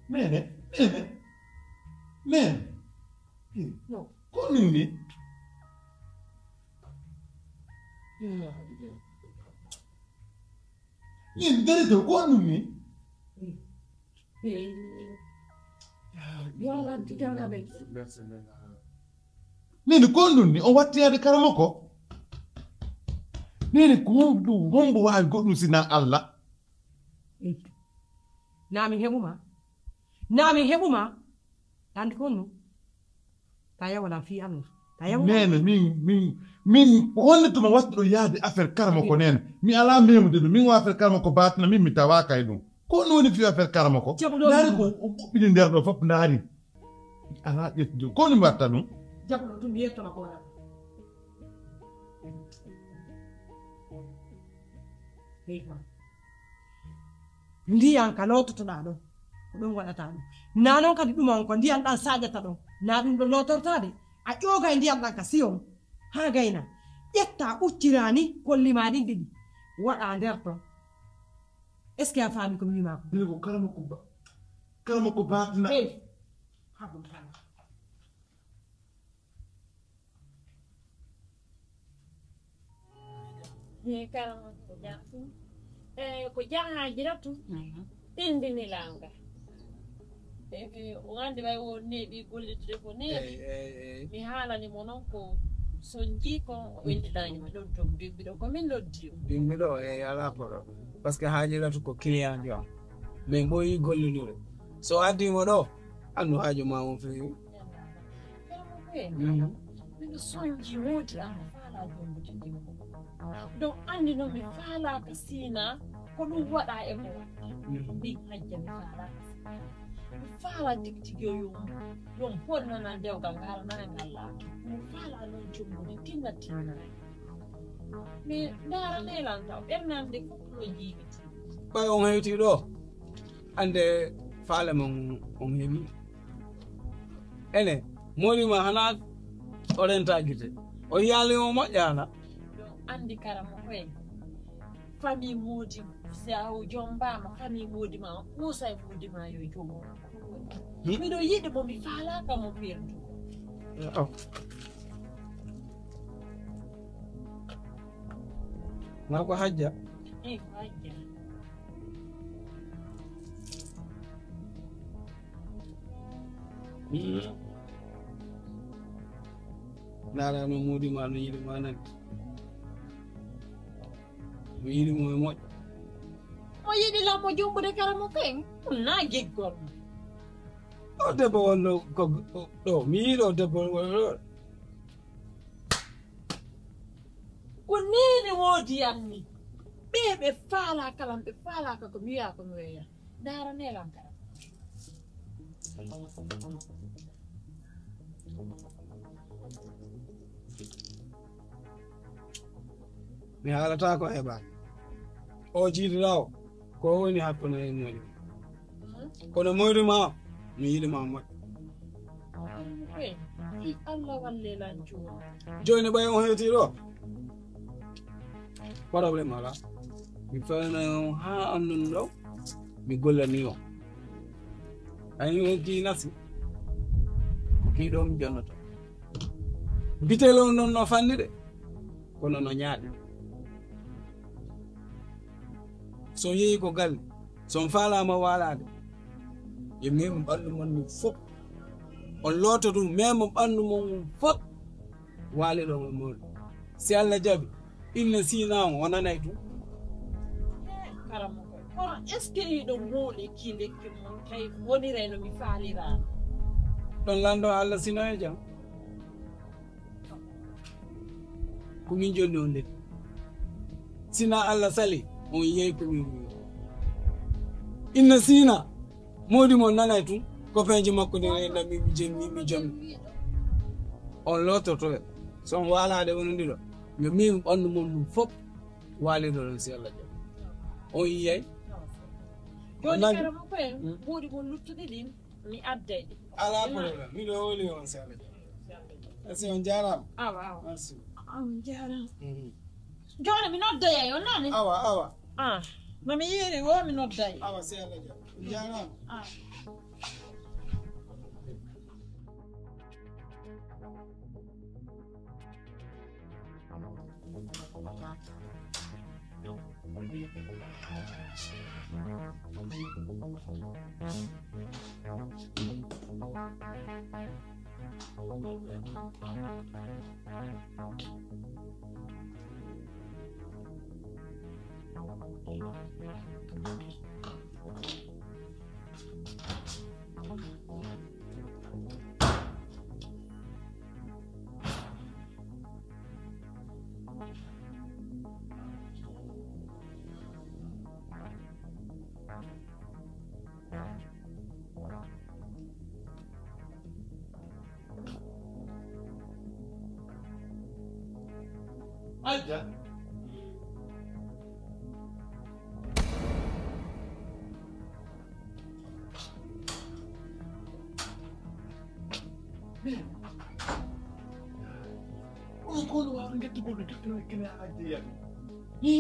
Nene, nene, nene. Ko ɗum ni? Min dere to ko ɗum ni? Nene ko ɗum ni? On watti yaade karama ko? Nene ko honɗum, hombo waawi goɗɗum si na Allah? Naa mi heɓu ma? Naa mi heɓu ma? Andi ko no? Ta yawalan fii Allah. Ta yawalan. Nene, min, min, min, honno tuma wattuɗo yaade affaire karama ko nene? Mi alaa memude ɗum. Min o affaire karama ko baatina, min mi tawaaka e ɗum. Ko no woni fii affaire karama ko? Jaɓu ɗo. Ndaari ko o ɓuɓɓini nder ɗo fof, ndaari. Alaa ƴettude. Ko no mi watta ɗum? Jaɓu ɗo, ɗum mi yettoma ko waɗa. Hey, ma. Ndiyan ka loototoɗaa ɗon, ko ɗon waɗataa ɗum. Naa non kadi ɗuman ko ndiyan ɗan saƴata ɗon, naa ɗum ɗon lootortaade. A ƴoogay ndiyan ɗan ka siyon, haa gayna. Ƴettaa ɓuccira ni kolli maa ɗin ɗiɗi, waɗaa nder ton. Est-ce que a faami ko mi wi'i maa ko? Ɗin ko kala mo ko ba-, kala mo ko baatina. Hey. Haa ɗum tan. He, kala ko jam. Eh, ko jahaaji la tun. Mhm. Tindini langa. Eh, eh, o andi way o neeɓi gollitude ko neeɓi. Eh, eh, eh. Mi haalani mo non ko So njii ko o inndaani mi ɗon to mbimbi ɗo, ko min noddi o. Mbimbi ɗo, e alaa ko ɗo. Parce que Haajiratu ko client jo am. Min ɓooyi gollondirde. So addii mo ɗo, anndu haaju maa on feewi. Kala mo ɓe, miɗo sonji woodi an faalaa jombude ɗimmo. Ɗon anndi non mi faalaaka Sina, ko ɗum waɗaa e mo. Min Hajja mi faalaaka Sina. Mi faalaa tigi tigi o yo, yo mi bonnana dewgal ngal, nana ngal laato. Mi faalaa non jombude tinna tinna. Mi ndaara neelan taw, ɓernde an nde fof ko no jiimi. Ɓay on hewtii ɗo, annde faale mon on heɓi. Ene, mooli ma hanaa o renta gite. O yiyaali mo moƴƴaana. Ɗon anndi kara mo koye. Famii moodi, si a o jombaama, famii moodi ma, o ɓuusa e moodi ma yo jombo. Hmm? Miɗo yiɗi mo, mi faalaaka mo perdu. Oh. Maa ko Hajja? Eh, ko Hajja. Mm. Ndaara no moodi ma no yiɗi ma nan. Mi yiɗi mo e moƴƴo. Mo yiɗi lan mo jumbude kara mo fen. Ɗum naa giggol. O debbo wonno ko ɗo. Mi yiɗo debbo wonno ɗo. Ko neene woodi anni. Ɓe ɓe faalaa kalan, ɓe faalaaka ko mi wi'aa ko mi weeya. Ndaara neelan kalan. Mi haalataa ko heɓaani. O jiiduɗaa o, ko woni hakkunde e moƴƴo. Kono moyru ma, mi yiɗi ma moƴƴo. Fii Allah wallee lan jooni. Jooni ɓay on hewtii ɗo. Problème alaa. Mi fewna on haa annduno ɗo, mi gollanii on. Ayi, on kii nasi. Ko kii ɗoo mi jonnoto. Biteel on non no fanni de, kono no ñaaɗi. So on yehi ko galle, so on faalaama waalaade, yo mema ɓanndu mon ndun fof. On looto ɗun, mema ɓanndu mon ngun fof. Waaliɗon e mooɗon. Si Allah jaɓi, inna Sina on, o nanay tun. Karamoko, kono est-ce que hiɗo mooli ki lekki mon tawi woniray no mi faaliraano? Ɗon lanndo Allah Sina e jam. Ko min jonni on de. Sina Allah sali, on yiyay ko min wi'i. Inna Sina, moodi mon nanay tun, ko peeje makko ɗen renda mi, mi jom, mi, mi jom. On loototo e. So on waalaade wonondiro, yo min ɓanndu mon ɗun fof waalidoɗon si Allah jaɓi. On yiyay. Jooni nani? Karamoko en, mm, moodi mon luttuɗi ɗin, mi adday ɗi. Alaa problème. Miɗo holi on si Allah jaɓi. Merci, on jaaraama. Awa, awa. Merci. On jaaraama. Mhm. Jooni mi noddoyay on nani? Awa, awa. Ah, no mi yiiri wo mi nodday. Awa, si Allah jaɓi. On jaaraama. Ah. Aja. On kono waawi ngettugol no jottino e kene Aja yaɓi. Hi?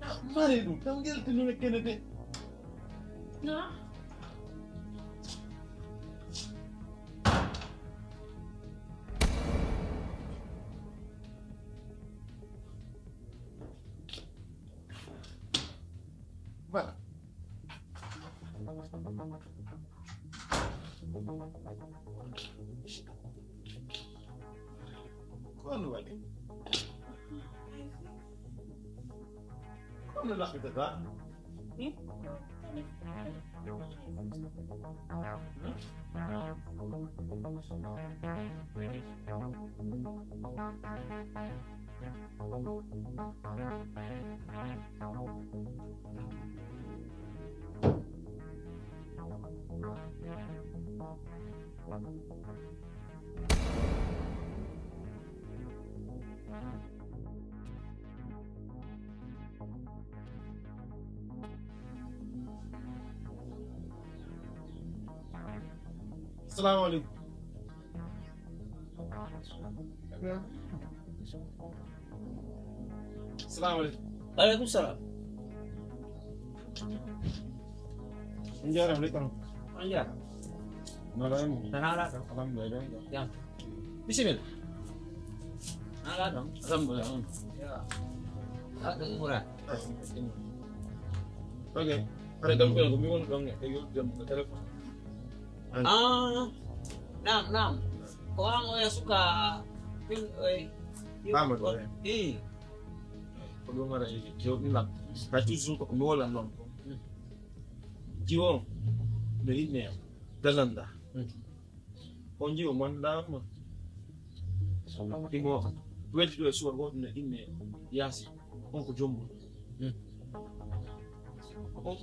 Ah, mare ɗum, taw ngeltino e kene de. Ah. Voilà. Ko honno waɗi? Ko honno laɓɓitata? Assalamu alaikum. Assalamu alaikum. Wa alaikum salam. On jaaraama, lekki on. On jaaraama. No laamu? Tanaa alaa ɗon. Alhamdulillah. Jam. Bisimilla. Alaa ɗon. Alhamdulillah. Ya. Ah, ɗum ɓura. Ok. Hara kam ko mi woni ɗon e yewtude mo ko téléphone. Ah, naam, naam. Ko an oya suka pin oy. Bamba ɗo, eh. Eh. Ko ɗum ara e jewɗi lam. Ka toujours ko mi wolan noon. Jiwo no inne dalanda. On jiwo man dama. Imo weldi ɗo e suwa goto no inne Yaasi. On ko jombo. On,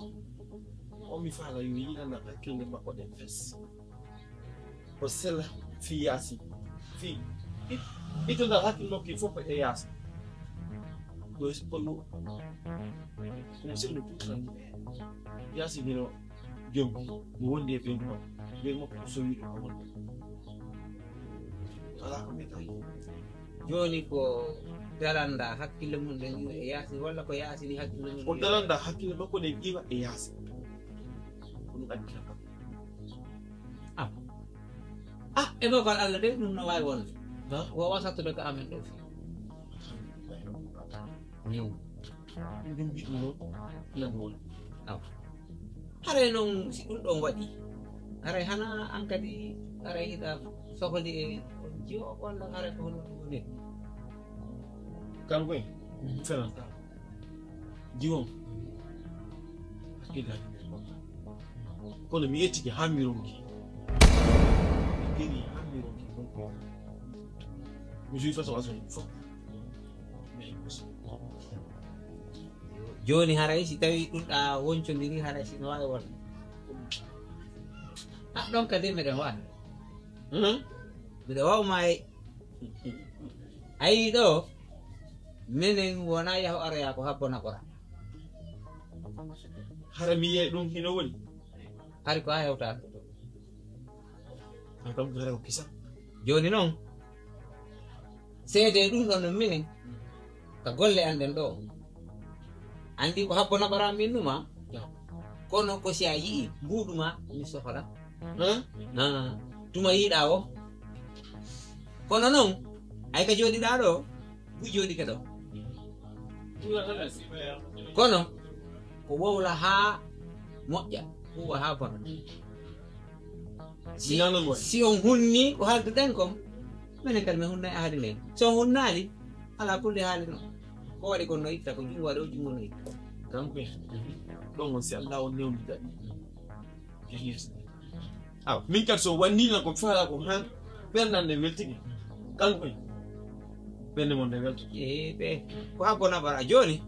on mi faala yo yiɗana hakkille makko ɗen fes. Ko sela fii Yaasi. Fii it-, ittugal hakkille makko fof ko e Yaasi. Ko, ko ɗum. Ɗum sehlu tout tan. Yaasi hino jombi. Mi wondi e ɓen makko. Ɓen makko ko sowi ɗum ko woni. Alaa ko mbiyata. Jooni ko dalanda hakkille mun ɗen iwa e Yaasi, walla ko Yaasi ni hakkille mun ko iwa? Dalanda hakkille makko ɗen iwa e Yaasi. Ko ɗum addi tan kam. Ah. Ah, e dogal Allah de, ɗum no waawi wonde. Ha? Wo wasattude ko amen ɗo fii. Ɗum mbiɗum noon, nan woni. Awa. Haray non, si ɗum ɗon waɗi, haray hana an kadi, haray hiɗa sohli e on jiwo, walla haray ko honno ɗum woni? Kanko en, mi fenanta. Jiwon. Hakkille, hakkille. Kono mi yettike haa mi ronki. Mi geri haa mi ronki. Mi joui façon aso fof. Jooni haray si tawii ɗum ɗa woncondiri, haray si no waawi wonde. Ah, ɗon kadi miɗen waawi. Hmm? Miɗo waawi maayi. A yii ɗo, minen wonaa yahu aroyaa ko habbo naɓora. Hara mi yiyay ɗum hino woni? Hari ko a hewtaa. An kam, hara ko kisa. Jooni non, seedee ɗum ɗon no minen, ka golle an ɗen ɗo. Anndi ko habbo naɓora min numa, kono ko si a yi'i mbuuɗu ma, mi sohola. Hã? Ah, tuma yiɗa o. Kono non, ay ka jooɗiɗa ɗo, bu jooɗi ka ɗo. Kono, ko wowla haa moƴƴa, huwa haa bona. Si, si on hunni ko haalduɗen kon, menen kadi mi hunnay ahadi nden. Si on hunnaali, alaa kulli haali non. Ko waɗi kon no itta, ko jungo waɗi o jungo no itta. Kanko en, ɗon on si Allah on newni daɗi. Awa, min kadi so wannii lan ko mi faalaa ko han, ɓernde an ne weltike. Kanko en, ɓernde mon ne weltike. Ee, ɓe, ko haa bona bara jooni.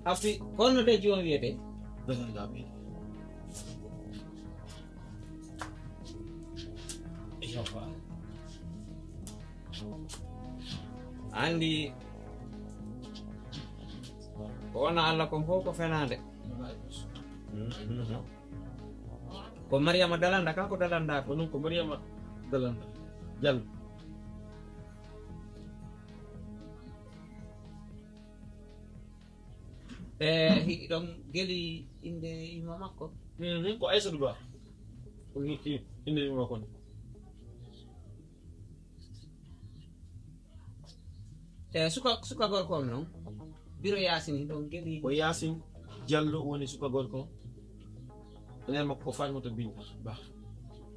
Afti, kono de jooni wiyete. Dagandaa ɓe. Yawwa. Anndi, ko wona Allah kon fof ko fenaande. Ko Mariama Dalanda, kanko Dalanda ko. Ko non ko Mariama Dalanda. Jallo. E hiɗon geli innde yumma makko? Mhm, ko Aysatu Ba. Ko i-, i-, innde yumma makko non. E suka, suka gorko on non? Biro Yaasin hiɗon geli? Ko Yaasin Jallo woni suka gorko on. Enen makko ko Fatmata Binta Ba.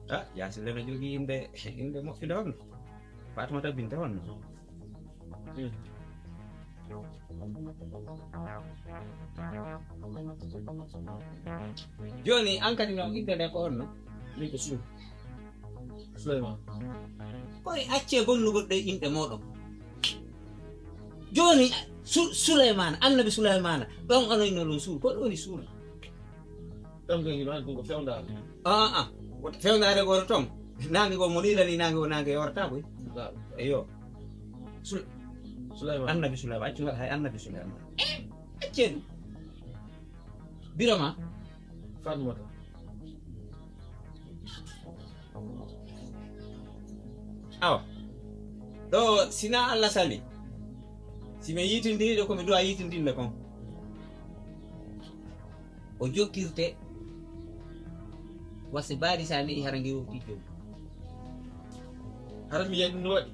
Ah, Yaasin lena jogii innde, innde moƴƴunde on. Fatmata Binta on. Jooni, an kadi non, innde nden ko honno? Min ko Suul. Suleymaan. Koy accee bonnugol ɗee inɗe mooɗon. Jooni, Su-, Suleymaana, Annabi Suleymaana, ɓe on onoyno ɗum Suul. Ko ɗum woni Suul? Ɗum ko, ɗum ko fewndaare. Ah, ah. Wota fewndaare goro ton. Naange goo mo lilani, naange o, naange yorata koy. Eyo. Sul-, Suleymaan. Annabi Suleymaan. Accu ngal hay Annabi Suleymaan. Eh, accee ɗum. Birama. Fatmata. Awa. Ɗoo, si naa Allah sali, si mi yiitindiri ɗe ko mi du'a yiitindinde kon, o jokirte, wasi baari sa ne'i hara nge wowti joom. Hara mi yiɗi no waɗi.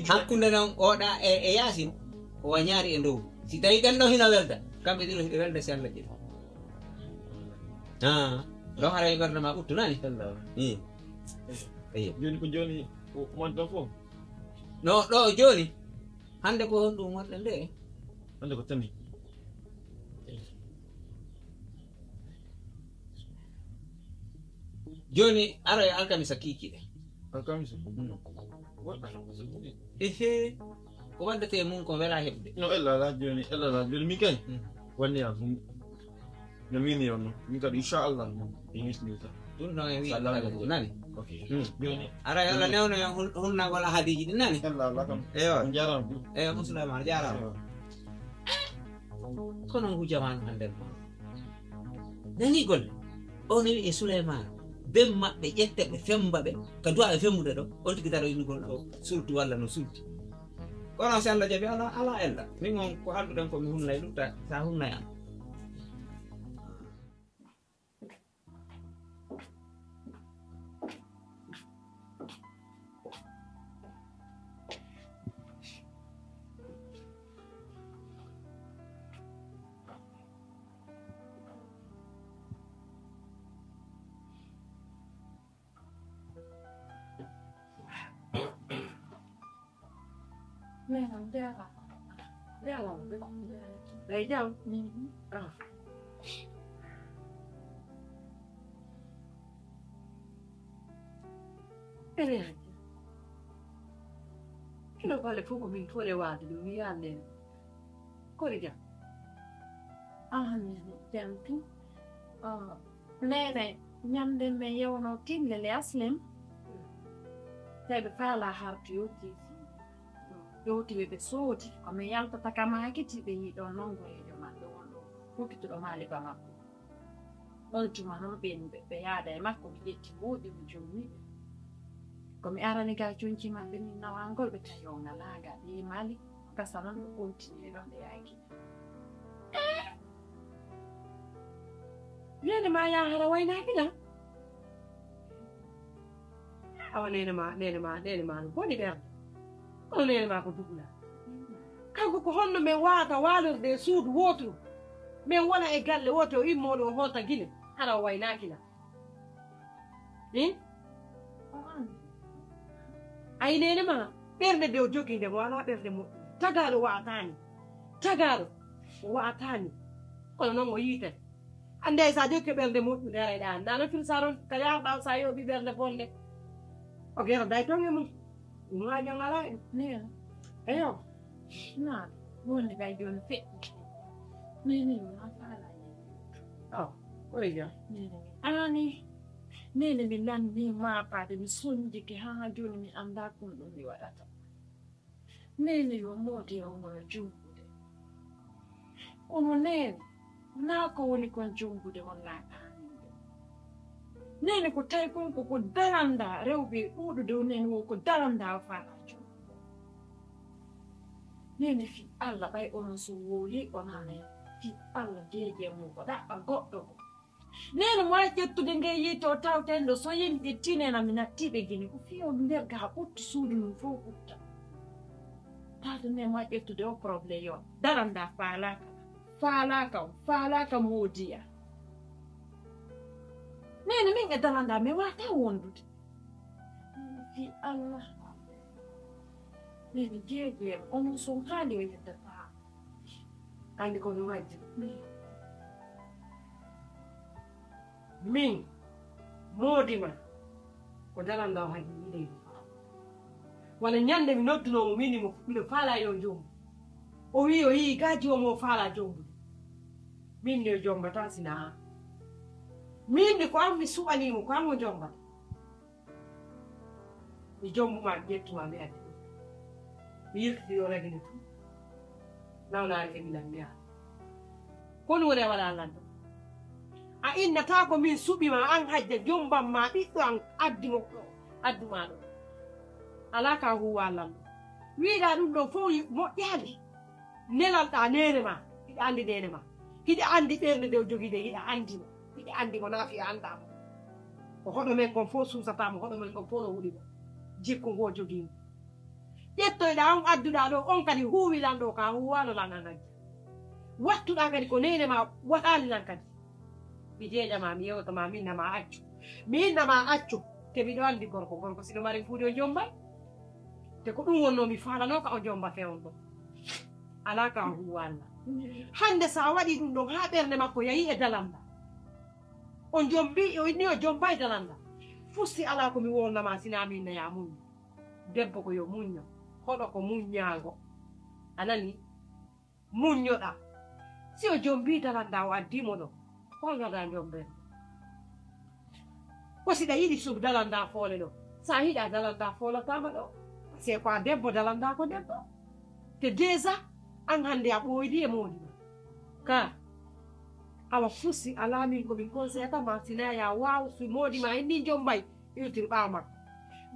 Hakkunde non oɗa e, e Yaasin, o wañaari e ndow. Si tawi ɓen ɗon hino welda, kamɓe ɗiɗo hiɓe welda si Allah jaɓi. Ah, ɗon haray ɓernde ma ɓuttu, nani? Ii. Eyo. Jooni ko jooni, ko wonta fof? No, ɗo jooni, hannde ko honɗum wonɗen nde? Hannde ko tami. Jooni, aroy alkamisa kiikiiɗe. Alkamisa? Mm. Woɗɗa. Ehe. Ko waddetee mum ko welaa heɓude. No, ella alaa jooni, ella alaa jooni. Min kay, mm, wanni am ɗum. No min yo non. Min kadi, inchallah, non. E yusnirta. Ɗum ɗon e wi'i inchallah, kala ɗum nani. Ok. Mm. Jooni. Ara yo Allah newno en hun-, hunnagol ahadiiji ɗi nani. Ella alaa kam. Eyo. On jaaraama. Eyo, Musulman, jaaraama. Eyo. Kono ngu jamaanu hannden. Nani golle? On wi'i Suleymaana, ben maɓɓe ƴette ɓe femba ɓe, ka du'a ɓe fembude ɗo, on tigi daro innugol ɗo sulti walla no sulti. Kono si Allah jaɓi, ala, ala ella. Min on ko halduɗen ko mi hunnay lutta, sa hunnay an. Nena, ndeeɗa. Ndeeɗa. Ɓay jam. Mhm. Ah. Ene hajja. Kino bale fof ko min tole waade ɗum, mi yaande. Kori jam. Ah, nene, jam tun. Ah. Neene, ñande men yewnoo tille le aslem. Tawi ɓe faalaa hartu yewtii. Yewtii ɓe, ɓe soodi. Ko mi yaltata ka maakiti, ɓe yii ɗon non goreejo maɓɓe won ɗon, hokkituɗo maali ba makko. On tuma non ɓe, ɓe, ɓe yaada e makko, mi ƴetti mbuuɗi, mi jommi ɓe. Ko mi arani gaa conci maɓɓe min nawangol, ɓe tawi o ngalaa gaa, ɓe maali. Gasa non ɓe kontini ɗon ɓe yaaki. Neene ma yaa hara waynaaki lan? Awa neene ma, neene ma, neene ma no boni ɓernde. Kono neene ma ko dugula. Kanko ko honno men waawata waalorde e suudu wooturu? Men wona e galle woote, o immoo ɗo o hoota Gine, hara o waynaaki lan? Hin? Ayi neene ma, ɓernde nde o jogii nde mo alaa ɓernde moƴƴunde. Tagaaɗo wa'ataani. Tagaaɗo o wa'ataani. Kono non o yiitay. Annde hay sa jokki ɓernde moƴƴunde, haray ɗa anndaa no firsa ɗon ka yaarɗa on sa yoɓi ɓernde bonde. O geroday ton e mum. Ɗum haajo ngalaa en. Neene. Eyo. Naa, wonde kay jooni feƴƴi. Neene, mi maa faalaa yeeso. Aw, koye jam. Neene, mi aani. Neene, mi lanni maa faade, mi sonjike haa jooni, mi anndaa ko ɗum mi waɗata. Neene, yo moodi e omo no jumbude. Kono neene, naa ko woni kon jumbude on laaɓaani. Neene, ko tawi kon ko, ko darandaa rewɓe e ɗuuɗude, o neene, wo ko darandaa o faalaa jumbude. Neene, fii Alla, ɓay onon so wooli, on haanay fii Alla jeeje mum ko ɗaɓɓa goɗɗo ko. Neene, mo wawi ƴettude nge yiite o tawten ɗo, so yimɓe tinena mi nattiiɓe Gine, ko fii on nder gaa ɓuttu suudu ndun fow ɓutta. Tawde neene, mo wawi ƴettude o problème yo darandaa faalaaka, faalaaka o, faalaaka moodiya. Neene, min e darandaa, mi waawataa wondude. Fii Alla. Ɓe jeejeeɓe, onon son haali o yeddata. Anndi ko mi majji. Min, moodi ma, ko dalanɗaa o haali yiɗe. Wala ñannde mi noddunoo mo, min mo, miɗo faalaa yo jombu. O wi'i o yi'i gaaji o mo faalaa jombude. Min ne jombataa sina an. Min ne ko an mi suɓanii mo, ko an mo jombata. Mi jombu ma, mi ƴettu ma, mi addi ɗum. Mi yiltiti o ragini tun. Nawnaare e mi lammiya. Ko ɗum woni a waɗa lanɗo? A innataa ko min suɓi ma, an hajja jomban ma ɓiɗɗo an addi mo ɗo, addu ma ɗo. Alaa ka huuwa lanɗo. Wi'uɗaa ɗum ɗon fow moƴƴaali. Nelalɗaa neene maa, hiɗa anndi neene maa. Hiɗa anndi ɓernde nde o jogii nden, hiɗa anndi mo. Hiɗa anndi mo, naa fii a anndaa mo. Ko hoɗo men ngon fow suusataa mo, hoɗo men ngon fow no huɗi mo. Jikku ngu o jogii ngu. Ƴettoyɗaa on adduɗaa ɗoo, on kadi huuwi lan ɗoo, ka huuwaano lan an hajja. Wattuɗaa kadi ko neene maa waɗaali lan kadi. Mi jeeƴa maa, mi yewta maa, mi inna maa accu. Mi inna maa accu. Te miɗo anndi gorko, gorko si no mari fuude o jommbay. Te ko ɗum wonnoo mi faalanoo ka o jommba fewndo. Alaa ka o huuwa Alla. Hannde so a waɗii ɗum ɗon haa ɓernde makko yahi e dalanda. O jommbi, o inni o jommbay dalanda. Fusti alaa ko mi wowlna maa sinaa mi inna yaa muññu. Debbo ko yo muñño. Hoɗo ko muññaango. A nanii? Muññoɗaa. Si o jommbii dalandaa o addii mo ɗo, on ngaɗaa jommbere. Ko si ɗa yiɗi sub dalandaa foole ɗo. So a yiɗaa dalandaa foolataama ɗo. Parce que ko a debbo dalandaa ko debbo. Te déjà, an hannde a ɓooydi e moodi ma. Ka, awa fusi alaa min ko min conseillata ma, sinaa yaa waaw si moodi ma en nii jommbay. Iwtir ɓaawo makko.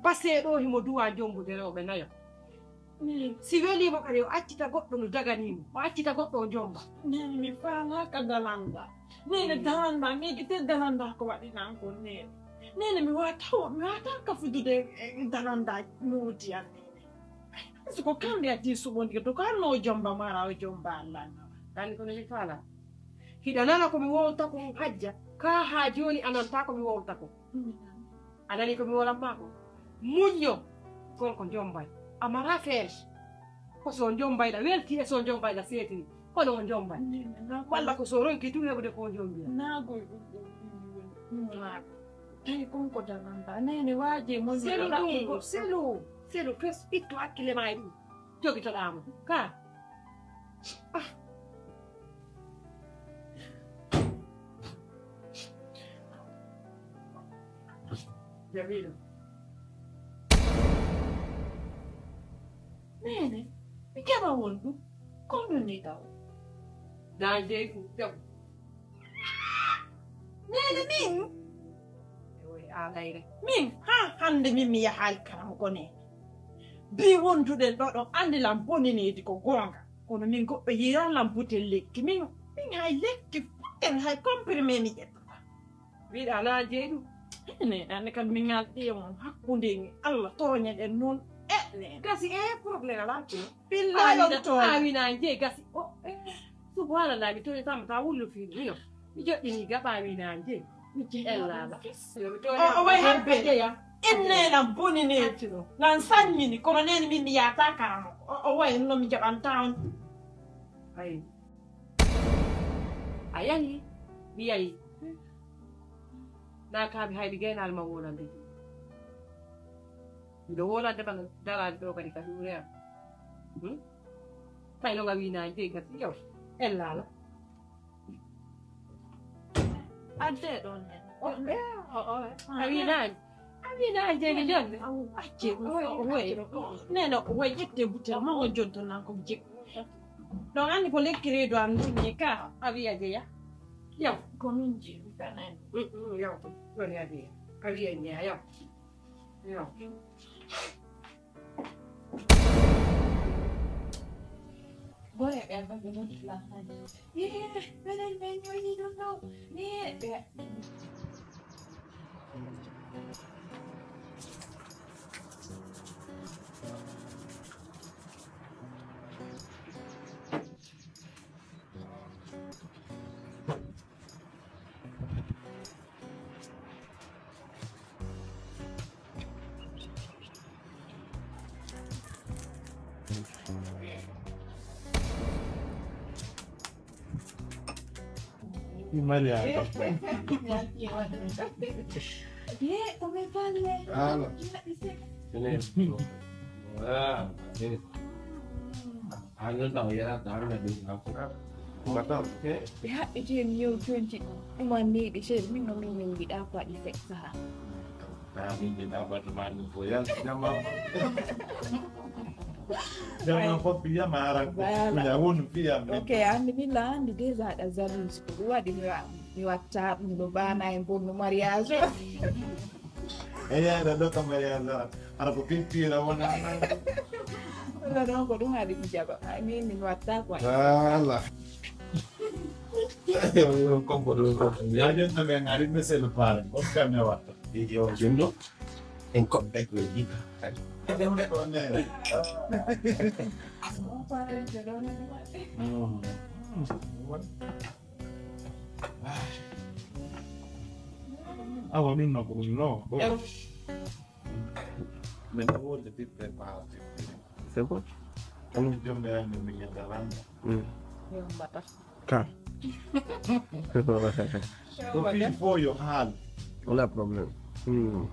Basee ɗoo himo duwaa jommbude rewɓe nayo. Neene. Si welii mo kadi, o accita goɗɗo no daganii mo. O accita goɗɗo o jommba. Neene, mi faalaaka dalanda. Neene, dalanda, mi yejjitee dalanda ko waɗi nan kon, neene. Neene, mi waata, mi waata kafudude e, e dalanda moodi an, neene. Si ko kamɓe addi suɓondirde, ko an no o jommba mara, o jommba Alla na. Anndi kono mi faala. Hiɗa nana ko mi wowlta kon hajja, kaa haa jooni a nantaa ko mi wowlta kon? A nanii ko mi wolan maa kon? Muñño, gorko jommbay. A maraa feere. Ko so jommbayɗa weltii e so jommbayɗa seetini. Kono o jommbay. Walla ko so ronki tun heɓude ko o jommbi. Naagoy ɗum ɗoo ɗum woni ɗum naago. Tawi kon ko dalanta. Neene waaje mon. Selu ɗum ko, selu. Selu fes ittu hakkille maa e ɗum. Jogitoɗaa mo. Ka. Ah. Jamilu. Neene, mi jaɓa wondu. Ko ɗum ni taw. Naa jeyi ɗum jaɓu. Neene min. E woy aalayre. Min, haa hannde min mi yahaali karamu ko neene. Bii wonduɗen ɗoo ɗon anndi lan bonineedi ko goonga. Kono min goɗɗo yiiraa lan butel lekki. Min, min hay lekki futten hay comprimé mi ƴettata. Wiɗa alaa jeyɗum. Ene, ane kam min ngalɗi e mon hakkunde en e Allah tooñeɗen noon. E, ne. Gasi e problème alaa kino. Billahi ɗon tooñi. Awina jeyi gasi. O, e, subhanallah, mi tooñi tama ta wullu fiiɗo. Mino, mi joɗɗini gaɓa awina jeyi. Mi jeyi. Ella ala. Yo mi tooñi. O, o way habbe. Jeya. Inne lan boni ne. Accuɗo. Lan sañmini, kono neni min mi yaata karamo. O, o way no mi jaɓanta on. Ayi. A yahi, mi yahi. Naa kaaɓe hay mi gaynaali ma wolande. Miɗo wolande ma daraade ɗo kadi ka ɗuure am. Hmm? Ɓay no nga winaani de gasi yow. Ellaala. Adde ɗon nen. O, e, o, o, e. A winaani. A winaani de mi jonde. Acce, o, o, o, o. Neno, o, o, ƴette butel, ma o jonto nan ko jik. Ɗon anndi ko lekki reedu an ɗum ni ka a wi'a jeya. Yaw. Ko min jeyi kanen. Mm, mm, yaw. Ɗon ya jeya. A wi'a jeya, yaw. Yaw. Gore ɓe ba ɓe non la. Ye, menen men yoyi ɗum ɗo. Ni ɓe. Mariama. Ye, come parle? Alo. Io, mi se- Tenés. Ah, sí. Ah, no, no, ya era tarde, no. Matao. Ɓe haɓɓiti en yew twenty ɗuman neyɗi seeɗa, min no min min yiɗaa ko waɗi sept saha. Ah, min min abattement ɗum ko yan jama. Jama fof yama ara ko. Voilà. Kuña won fiyam. Ok, andi min la andi déjà ɗa jalouse ko ɗum waɗi mi wa- mi watta ɗum ɗo bana en bonno mariage. E yeyre ɗo ka mariage ara. Ara ko pintira wona. Wala ɗon ko ɗum haɗi mi jaɓa. Ay, min, min watta quoi. Voilà. Yo, yo, konko ɗo, konko. Ya jonta men ari monsieur le parrain. On kam ne watta. Yo, yo, jonno. En koɓɓe ko e ɗiɗa. Ɗum ɗo ne. Mm. Awa ɗum no ko ɗum no. Min ɗo wonde ɓiɓɓe baawɗe. C'est bon. Ɗum jomɓe hannde min yedda lannda. Mm. Ka. Ko fii fof yo haal. Wala problème. Mm.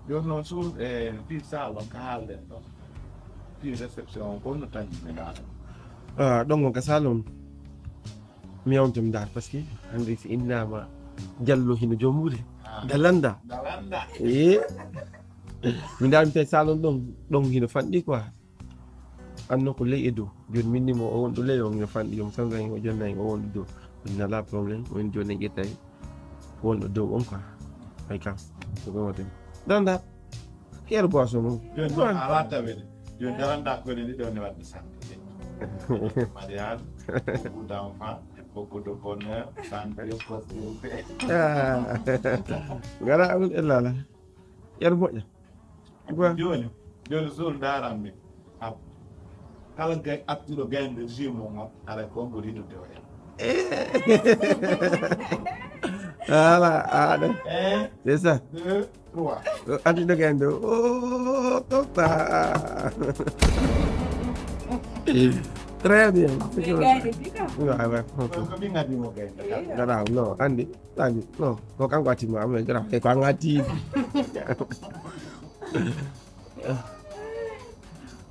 Jooni noon, suul e fii salon ka haalden ɗon. Fii réception on, ko no tañi mi ɗaɗa. Ah, ɗon on ka salon. Mi yawta mi ndaar, parce que hannde si innama Jallo hino joomude. Ah. Dalanda. Dalanda. Eh. Mi ndaar mi tawi salon ɗon, ɗon hino fanɗi quoi. Anno ko ley e dow. Jooni min ni mo o wonɗo ley on hino fanɗi, joom sansan o jonnay o wonɗo dow. Min nala problème, min jooni en ƴettay wonɗo dow on quoi. Ay kam. Ko ɗum waɗi. Dalanda. Pierre Boisson mo. Jooni non, a watta wede. Jooni daranda ko ne ɗiɗo ne wadde santé. Mariage, beaucoup d'enfants, beaucoup de bonheur, santé, prospérité. Ah. Gara amin ellala. Yar moƴƴa. Jooni, jooni suul ndaran mi. Ab-, kala gay-, attuɗo gaynde jumeau on, aray ko on ɓuri yiɗude o en. Voilà, ah, de. Un, c'est ça. Deux, trois. Attuɗo gaynde o. Oh, papa. Très bien. Mais gaynde fika. Ouais, ouais. Ko, ko min ngaddi mo gaynde. Garaaw, non, andi, andi, non. Ko kanko atti mo, amen garaaw. Ko an atti.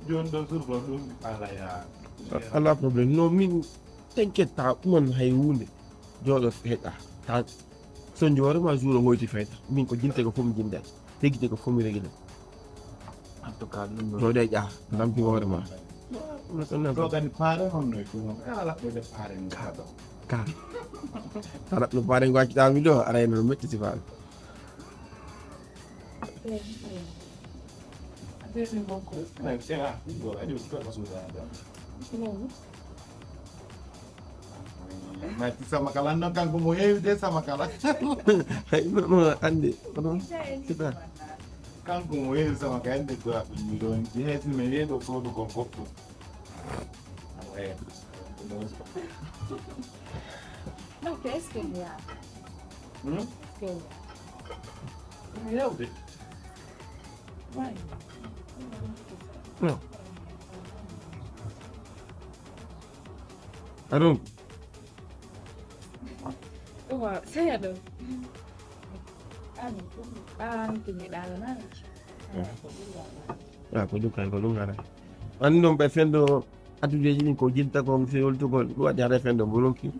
Jooni ɗon surba ɗum ala yaa. Alaa problème. Non, min, t'inquiète pas, ɗum hay huunde. Jooɗo heɗa. Ta, so njoore ma juuro ngoyti fayta. Min ko jinte ko fof mi jinda. Regite ko fof mi regita. En tout cas, ɗum ɗoo. Jooɗe ƴaa, namti hoore ma. Ɗoo kadi paare on no e ɗum. Ala ɗo de paare ngaa ɗo. Ka. Ala ɗo paare ngaa ci ɗaami ɗo, ara en no metti si faami. Mati sama kala non kanko mo heewi de sama kala. Ay, no, no, ande, kono, c'est ça. Kanko mo heewi sama kala ande ko mi ɗon. Yeesi mi yeeɗo soodugol fof ɗum. Ay. Non, qu'est-ce qu'il y a? Hmm? Qu'est-ce qu'il y a? Mi yewde. Ouais. Non. Aɗum. Waaw, sey aɗum. An, an tigi ɗaala nana. Ah, ko ɗum kan, ko ɗum kan. An ɗum ɓe fendo. Attudeeji ɗin ko jinta kon, sewoltugol, ɗum waɗi haray fendo mo ronki.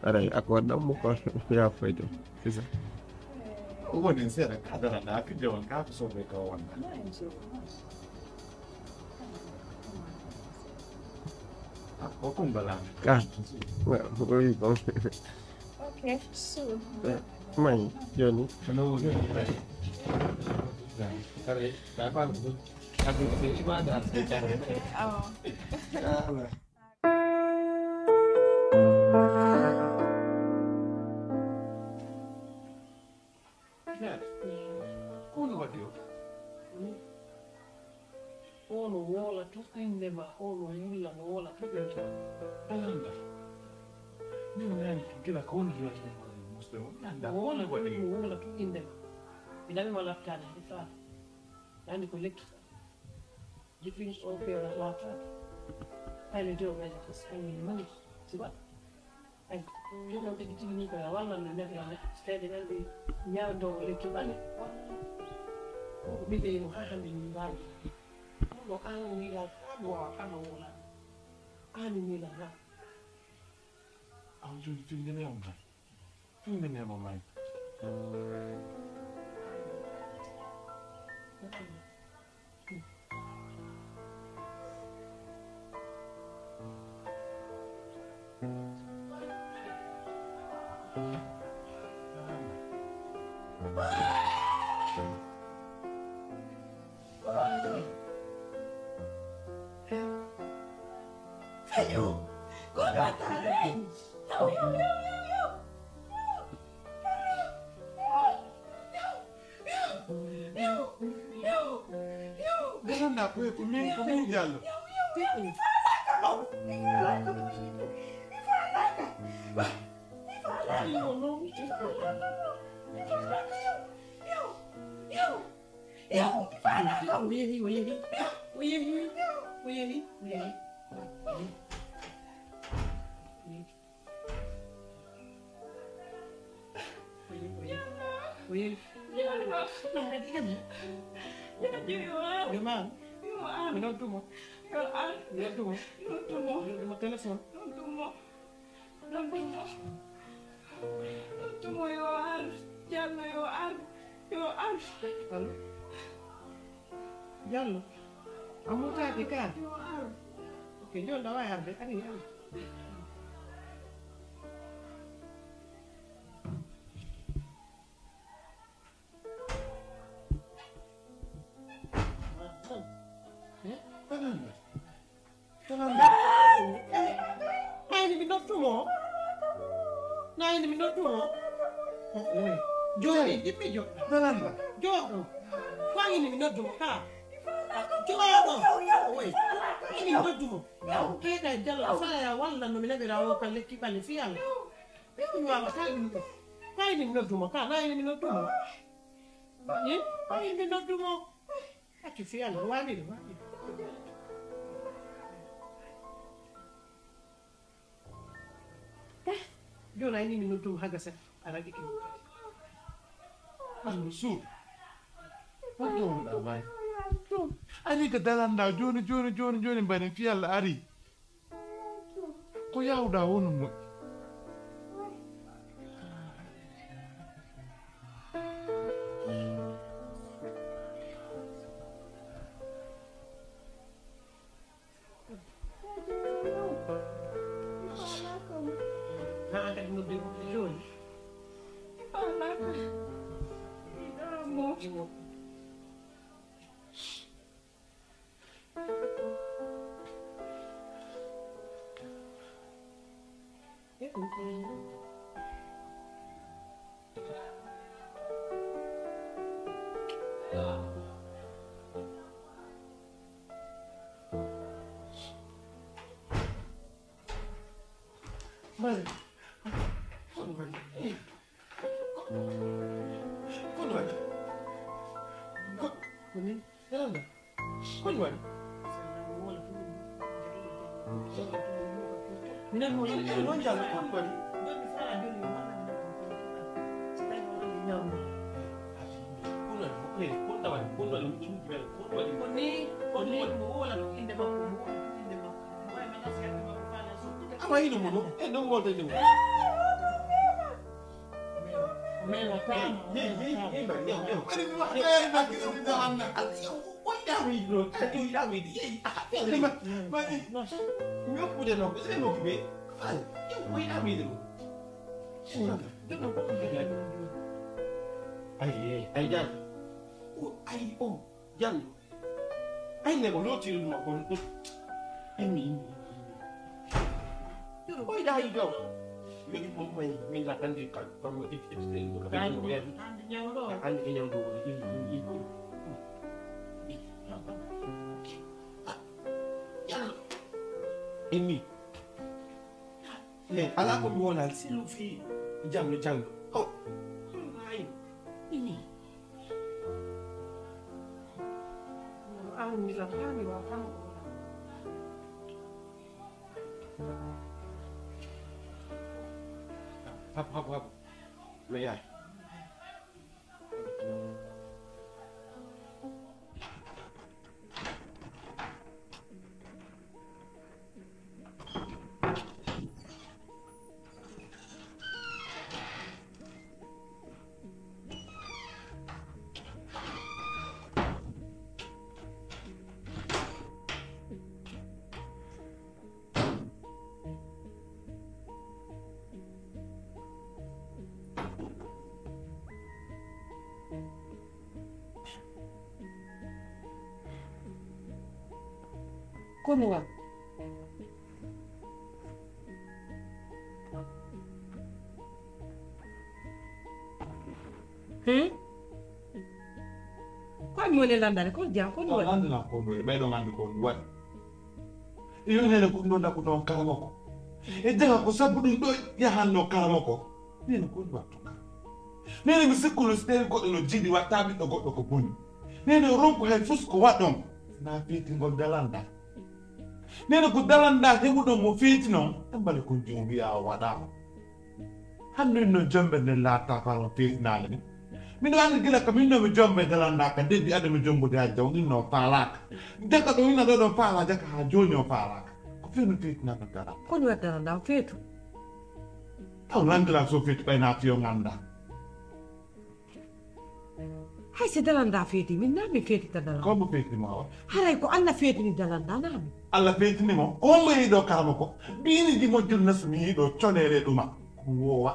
Haray accord ɗam mo ko ya fayto. C'est ça. O woni seeɗa ka darana, ka jawan, ka ko soɓe ka wonda. Ah, ko kumbala. Ka. Wa, ko wi kon. Okay, so. Mai, Johnny. Oh. Kono waɗi o? Kono woola tun innde ma, kono wulla no woola tun innde ma. Alhamdulillah. Min nani gila ko woni gila tun musidɗo. Mi anndaa ko woola woni waɗi. Tun, woola tun innde ma. Mi nani ma laftani, mi faami. Nani ko lekki. Jibin o fera wata. Hani do ngaji ko sani mani. Siba. Ay, ɗum ɗon tigi tigi ni ko walla no neɗɗo ne. Seede ɗan ɗi ñaandoowo lekki ɓale. Ko ɓiɓɓe no haa hannde min mbaawi. Ɗum ɗo aan miila haa ɗo haa no wona. Aan miila haa. Aw, jooni tigi ne am tan. Tigi ne am tan. Garanda ko, ko min, ko min Jallo. O yehi, o yehi, o yehi, o yehi, o yehi. Yo man. Mi noddu mo. Mi noddu mo. Mi noddu mo téléphone. Mi noddu mo. Mi noddu mo. Mi noddu mo yo ar. Jallo yo ar. Yo ar. Allo? Jallo. A murtaaki ka? Yo ar. Ok, joni ɗa waawi arde. Ari, ari. Eh? Tananda. Tananda. Ayni mi noddu mo. Nayni mi noddu mo. Jooɗi, yimɓe jo. Tananda. Jooɗo. Ko ayni mi noddu mo ka? Jooɗo. Oy. Ayni mi noddu mo. Ɓeyda e Jallo, fala ya walla no mi naɓira o ka lekki ɓale fii Alla. Mi waawata ɗum ɗo. Ko ayni mi noddu mo ka? Nayni mi noddu mo. Eh? Ko ayni mi noddu mo? Accu fii Alla, waɗi ɗum, waɗi ɗum. Jooni a yini mi noddum haga seɗɗa, a ragike. Allo, suudu. Ko jownuɗaa, baay? Ari ka dalanɗaa, jooni, jooni, jooni, jooni, mbaɗen fii Alla ari. Ko yaawɗaa wonu moƴƴi. Haa kadi nodde jooni. Mari. Kono waɗi. Eh. Kono waɗi. Ko, ko ni? Yolanda. Kono waɗi. Minen mo yimɓe non jalo kono waɗi. Kono waɗi. Kono waɗi. Kono waɗi. Ko ni, ko ni. Mo wona ɗum innde makko, mo wona ɗum innde makko. Mo wawi menace yalti makko faala sottude. Awa hino mo ɗo? E non wonde ɗum. Mela tama, mela tama. Ari mi wax, eh, nag, eh, nag, nag. Oy, daa mi ɗo. Ay, oy, daa mi ɗo. Yey, ah, ma, ma, mi wax bu dee non, c'est mo ki be. Fal. Yow, oy, daa mi ɗo. Ay, ay, ay, jaan. O, ay, o, jaan. Ay, ne ko lotiri ɗum ko ɗum. Immi, immi, immi. Koy da yi do. Yogi mo mo mi la kandi ka ko mo ti ti ti ko ka mo ya. Andi nyawdo. Andi nyawdo. Immi, immi, immi. Immi. Eh, ala ko mi wona silu fi jamlo jamlo. Oh. Ay. Immi. Hab, hab, hab. No yaay. Konuwa. Hmm? Ko mi woni landade, ko jam, ko mi woni. Landana ko ɗum, ɓe ɗon anndi ko ɗum waɗi. Yo nene ko ɗum ɗon ɗaɓɓu ɗon karama ko. E jaga ko sabu ɗum ɗo yahanno karama ko. Nene ko ɗum wattu ka. Nene mi sikkuno si tawi goɗɗo no jiɗi watta ɓiɗɗo goɗɗo ko boni. Nene ronku hay fus ko waɗon. Na fiitingol dalanda. Nene ko dalanda heɓuɗon mo feeti non, e mbale kun jom wi'a o waɗaama. Hannde min non jombe nden laatta faa on feetinaali min. Miɗo anndi gila ka min non mi jombe dalanda ka debbi ado mi jombude hajja on inno faalaaka. Jaka ɗo ina ɗo ɗon faala jaka haa jooni o faalaaka. Ko fenu feetinano dalanda. Ko ɗum waɗi dalanda o feetu? Taw landira so feetu ɓay na fiyo ngannda. Hay si dalanda feeti, min naa min feetita dalanda. Ko mo feetini mo awa? Haray ko Alla feetini dalanda, naa min. Alla feetini mo? Ko mo yiɗo karama ko? Biini di mo julna so mi yiɗo colere ɗuma. Ko wowa.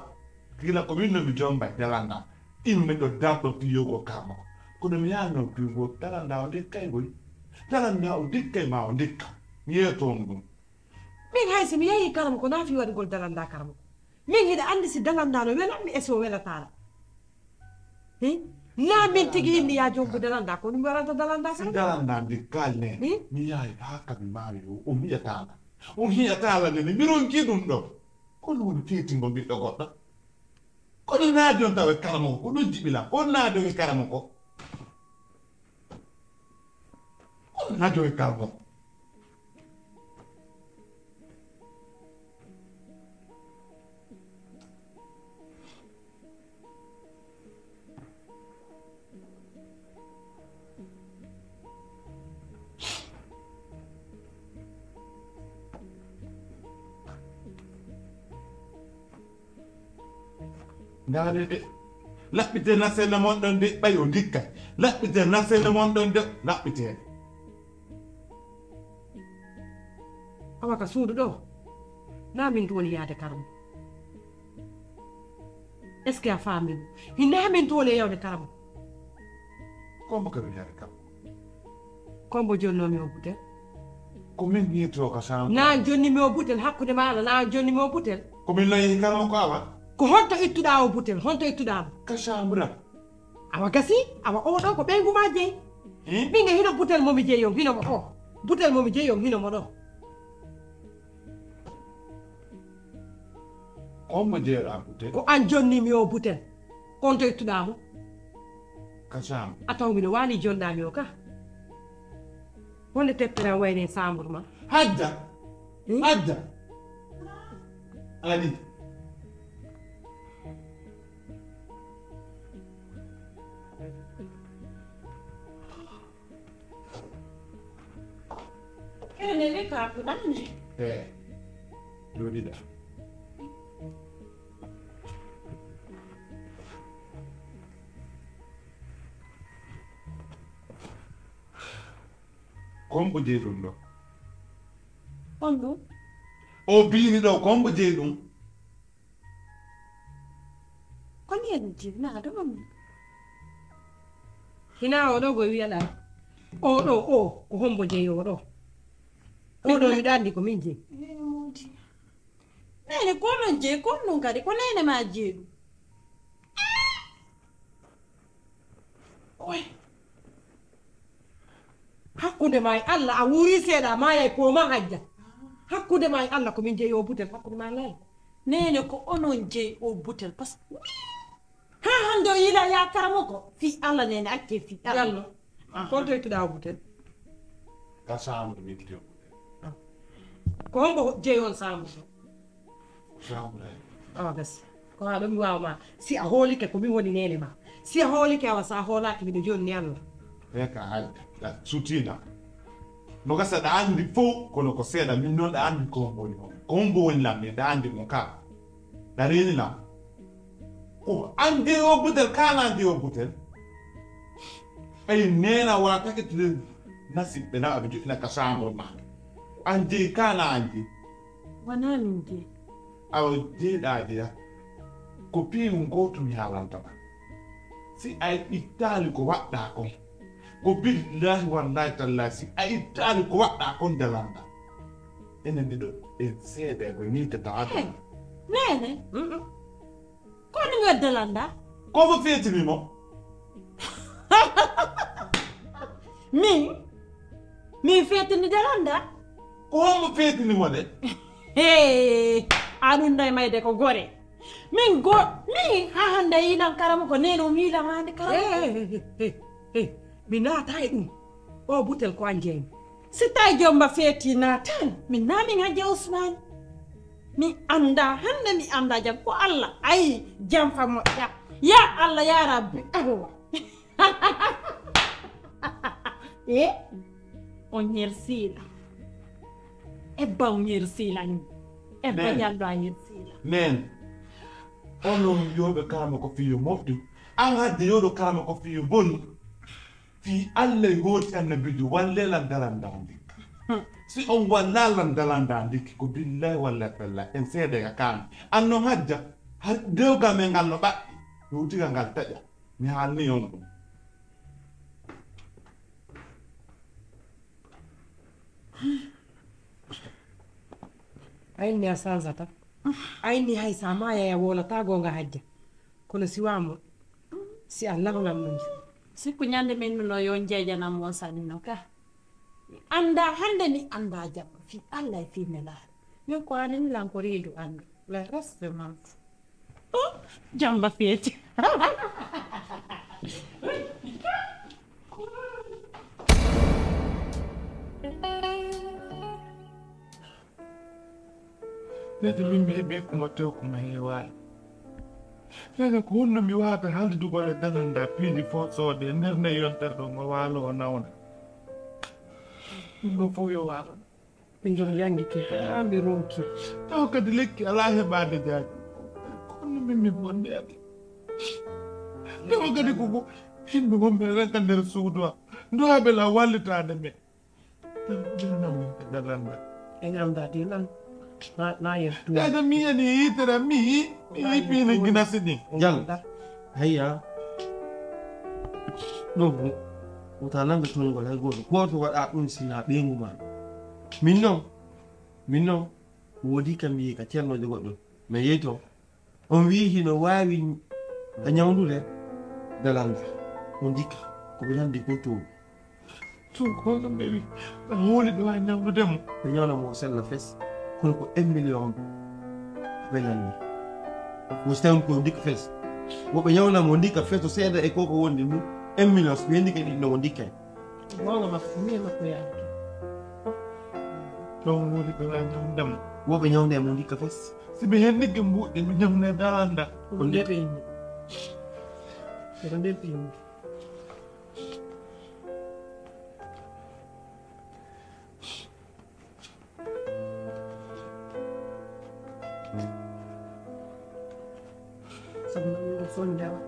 Gila ko min no mi jomba dalanda. Imme ɗo darɗo fiyogo karama ko. Kono mi yaano fiyogo dalanda o ndekkay goy. Dalanda o ndekkay ma o ndekka. Mi yeeto on ɗum. Min hay si mi yehi karama ko naa fi waɗugol dalanda karama ko. Min hiɗa anndi si dalanda no welan mi e si o welataala. Hi? Naa min tigi inni yaa jombu dalanda, ko ɗum waranta dalanda si kala. Dalanda ndi kalne. Hi? Mi yahi haa kabi maami o, o hiyataa la. O hiyataa la nene, mi ronki ɗum ɗo. Ko ɗum woni feetingol ɓiɗɗo goɗɗo. Ko ɗum naadi on tawa e karamo ko, ko ɗum jiɓi lan. Ko ɗum naadi on e karamo ko. Ko ɗum naadi on e karamo ko. Ndaaree de, laɓɓitee nasene mon ɗon de, ɓay o ndikkay. Laɓɓitee nasene mon ɗon de, laɓɓitee. Awa ka suudu ɗo, naa min tun woni yaade karmo. Est-ce que a faamii? Hinaa min tun woni e yawde karmo. Kombo ka mi yaade karmo. Kombo jonnoomi o butel? Ko min hiito ka saama. Naa jonnimi o butel hakkunde ma Alla, naa jonnimi o butel? Ko min no yehi karmo ko awa? Ko honto ittuɗaa o butel? Honto ittuɗaa mo? Ka saamra. Awa gasi, awa oo ɗoo ko ɓeyngu maa jeyi. Hmm? Min e hino butel mo mi jeyi on hino mo ɗoo. Butel mo mi jeyi on hino mo ɗoo. On mo jeeɗaa butel? Ko an jonnii mi oo butel. Kon to ittuɗaa mo? Ka saam. A taw mino waali jonɗaa mi o ka. Wonde tepperan wayne saambur ma. Hadda. Hmm? Hadda. Ali. Ene le ka ko ɗanni. Eh. Jooɗiɗa. Kombo jeyi ɗum ɗo? On ɗum? O biini ɗo, kombo jeyi ɗum? Ko mi en jibinaa ɗo on? Hinaa oo ɗoo ko wi'anaa? Oo ɗoo, oo, ko hombo jeyi oo ɗoo? Oo ɗoo miɗo anndi ko min jeyi. Eh, moodi. Neene, ko onon jeyi, ko on ɗum kadi, ko neene maa jeyi ɗum. Oy. Hakkunde maa e Alla, a wuurii seeɗa, a maayay poomaa hajja. Hakkunde maa e Alla, ko min jeyi oo butel, hakkunde maa e Alla. Neene, ko onon jeyi oo butel, parce que haa hannde o yiilaa yaa karamoko. Fii Alla, neene, accee fii Alla. Jallo, ah, kon to ittuɗaa oo butel? Ka chambre min tiyo. Ko hombo jeyi on chambre ɗo? Chambre. Awa, gasi. Ko haa ɗo mi waawa ma. Si a hoolike ko min woni neene ma. Si a hoolike, awa, si a hoolaaki, miɗo jonni Allah. Eka hajja. Da sutiina. No gasa da andi fow, kono ko seeɗa. Min non da andi ko hombo woni on. Ko hombo woni lan, min da andi mo ka. Da reeni lan. Ko an jeyi o butel, ka na an jeyi o butel. Ɓay neena wala takitire nasiɓɓe na aɓe joɗɗina ka chambre ma. An jeyi ka na an jeyi. Wonaa min jeyi. Awa jeyɗaa jeya. Ko piiw ngootu mi haalanta ma. Si a ittaali ko waɗɗaa kon. Ko billaahi wallaahi tallaahi si a ittaali ko waɗɗaa kon dalanɗaa. Enen ɗiɗo en seedee ko ñiitata aduna. Neene? Mm-mm. Ko honɗun mi waɗi dalanɗaa? Ko mo feetini mo? Min? Min feetini dalanɗaa? Ko hombo feetini mo de? Hey, aɗun ɗay mayde ko gore. Min go, min haa hannde yiilan karamu ko neene mi yiilan hannde karamu. Hey, hey, hey, hey, hey. Mi naata e ɗun. O butel ko an jeyi. Si tawi jomba feeti naatan, min naa min Hajja Usmaan. Mi anndaa hannde, mi anndaa jan ko Alla. Ayi, jan fa moƴƴa. Ya Alla, ya Rabbi, Allah. E on yer siila. Ebba on yer siila ni. Ebba Jallo a yer siila. Nen. Onon yooɓe karama ko fiyo moƴƴu. An hadde yooɗo karama ko fiyo bonu. Fii Alla e hooti annabiijo, wallee lan dalandaa ndikka. Si on wallaa lan dalandaa ndikki, ko billaahi wallaahi tallaahi, en seedee ka kaami. An non Hajja, har dewgal men ngal no ɓaɓɓi, yo utiga ngal taƴa. Mi haalnii on ɗum. Ayni a sansata. Ayni hay sa maaya ya wowlataa goonga Hajja. Kono si waa mo, si a lawlan mo. Sikku ñande min no yo njeejanam mo sanni no ka. Mi anndaa hannde, mi anndaa jamma. Fii Alla e fii Nelaaɗo. Min ko an ni lan ko reedu anndu. Le reste, je m'en fous. Oh, jamba feeti. Neɗɗo min mi heɓi ko mo tew ko mo heewaani. Neɗɗo ko honno mi waawata haaldude golle dalandaa piiji fow soode e nder nde yontere ɗo mo waalo o nawna. Ɗum ɗo fow yo waalo. Ɓe jom janngi ke haa ɓe ronki. Taw kadi lekki alaa heɓaade jaaji. Ko honno min mi bonde ade. Taw kadi ko ko yimɓe wonɓe ren ka nder suudu am. Duwaaɓe la wallitaade ɓe. Ɓe ñamda dinan. Na, na yer tuwa. Dada mi yani yitere mi, mi yi piini ginasi ɗin. Jal. Hayya. Ɗum ko wota nanga tongol hay gooto. Gooto waɗa ɗum sina ɓeyngu ma. Min non, min non, woodi kam mi yi ka ceernojo goɗɗo. Mi yehi to. On wi'i hino waawi a ñawndude dalanga. On ndikka ko ɓe lanndi kon toon. Tun ko honɗun ɓe wi'i? Ɓe hooli ɓe waawi ñawndude mo. Ɓe ñawna mo sella fes. Kono ko un million ɓe lanndi. Mo si tawin ko ndikka fes. Wo ɓe ñawna mo ndikka fes to seeɗa e ko ko wondi ɗum. Un million so ɓe ndikka ɗin no mo ndikkay. Goonga makko, miye makko yaaki. Ɗon woni ɓe waawi ñawndam. Wo ɓe ñawnda e mo ndikka fes. Si ɓe henndike mbuuɗe, ɓe ñawna e daranda. Ko nder ɓe inni. Ko nder ɓe inni. Sabu man, miɗo fonnde on.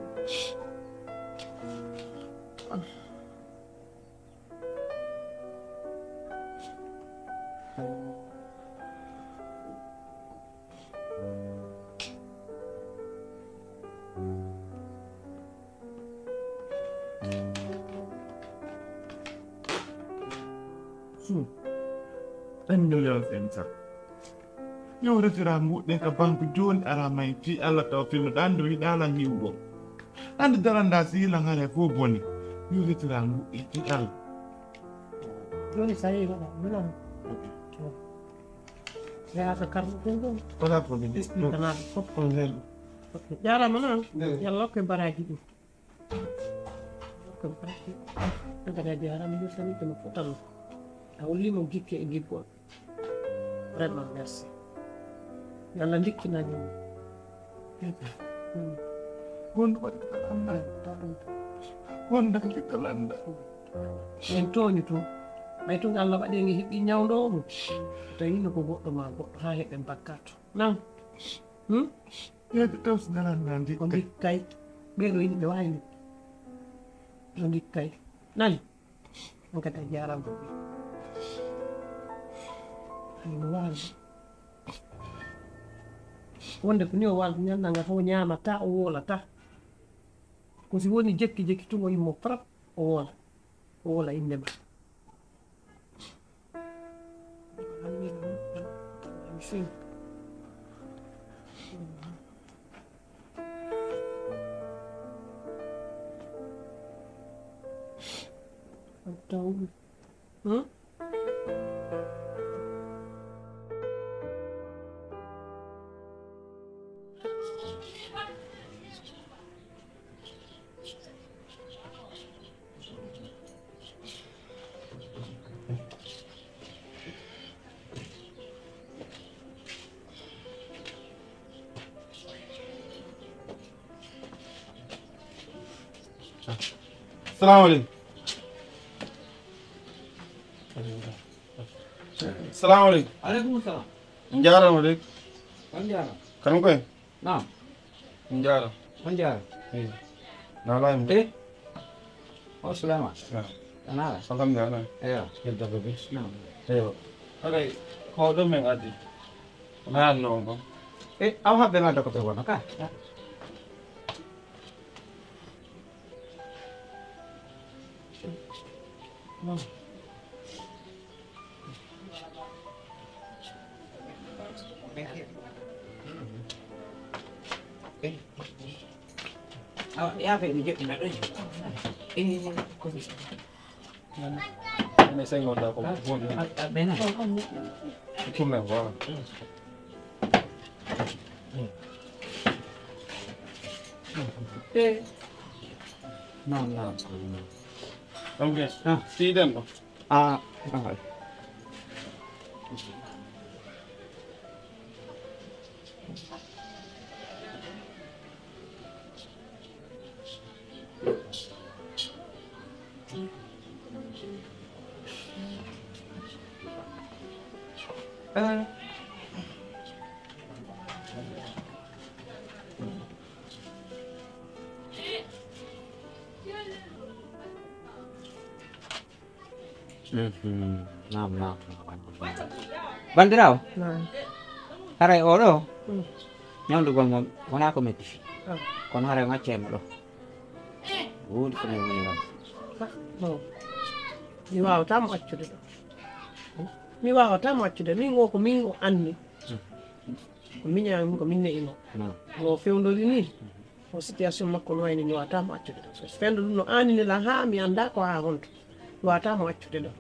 Hmm. Un million cinq cents. Yo retira nguɗɗen ka banque jooni, ara may fii Alla taw fino ɗan do yiɗa lan hiwgo. Ɗan do daranda si lan hare fof boni. Yo retira nguɗɗen fii Alla. Jooni sa yehi waɗa, mi non. Ok. Yaha to karɓo ɗum ɗum. Wala problème. Explique naa fof. Ok. Jaaraama non. Nde. Yalla ko baraji ɗum. Ko baraji. Ko baraji haram yo tan ko fotan. A holli mo gikke e giggol. Vraiment, merci. Yo Allah ndikkinan en. Wonde waɗi ko annda. Wonde waɗi ko annda. En tooñi tun. Ɓay tun Allah waɗi en heɓi ñawndoowo mum. Tawi no ko goɗɗo ma goɗɗo haa heɓen bakkaatu. Nan. Hmm? Yeeso taw si dalan na Ko ndikka. Ndikkay. Ɓee ɗoo yimɓe waawi ndikka. Ko ndikkay. Nani? On kadi a jaaraama. Ay, no waali. Wonde ko ni o waali, ñannde ngal fof o ñaamataa, o woolataa. Ko si woni jekki jekki tun o immo prap, o woola. O woola innde ma. Hmm? Salaamu aleykum. Salaamu aleykum. Aleykum salaam. On njaaraama de. On njaaraama. Kanum koy? Naam. On njaaraama. On njaaraama. Eyi. Na laay mo. Eh? O Suleymaan. Naam. A na laay? Alhamdulillah. Eyo. Yedda ko bi. Naam. Eyo. Haray ko ɗo men addi. Ko men addi on kon. Eh, aw habbe ma doko ɓe wono ka. Awa, yaafe mi joɗɗina ɗo. Eh, ko mi. Ene sengo da ko bon. A, a, ɓena. Tourne, voilà. Eh. Non, non. Ok. Ah. Si den ɗo. Ah, ah. Mhm. Naam, naam, naam. Bandiraawo? Naam. Haray oo ɗoo, mm, ñawndugol mo wonaa ko metti fii. Ah. Kono haray on accay mo ɗoo. Woodi ko mi woni wonde. Ah, non. Mi waawataa mo accude ɗoo. Mi waawataa mo accude. Min oo ko min o anni. Mm. Ko miñaa mo, ko min ne'i mo. Naam. No fewndori nii. O situation makko no wayni, mi waawataa mo accude ɗoo. So fewndo ɗum no aanini lan haa mi anndaa ko haa honto. Mi waawataa mo accude ɗoo.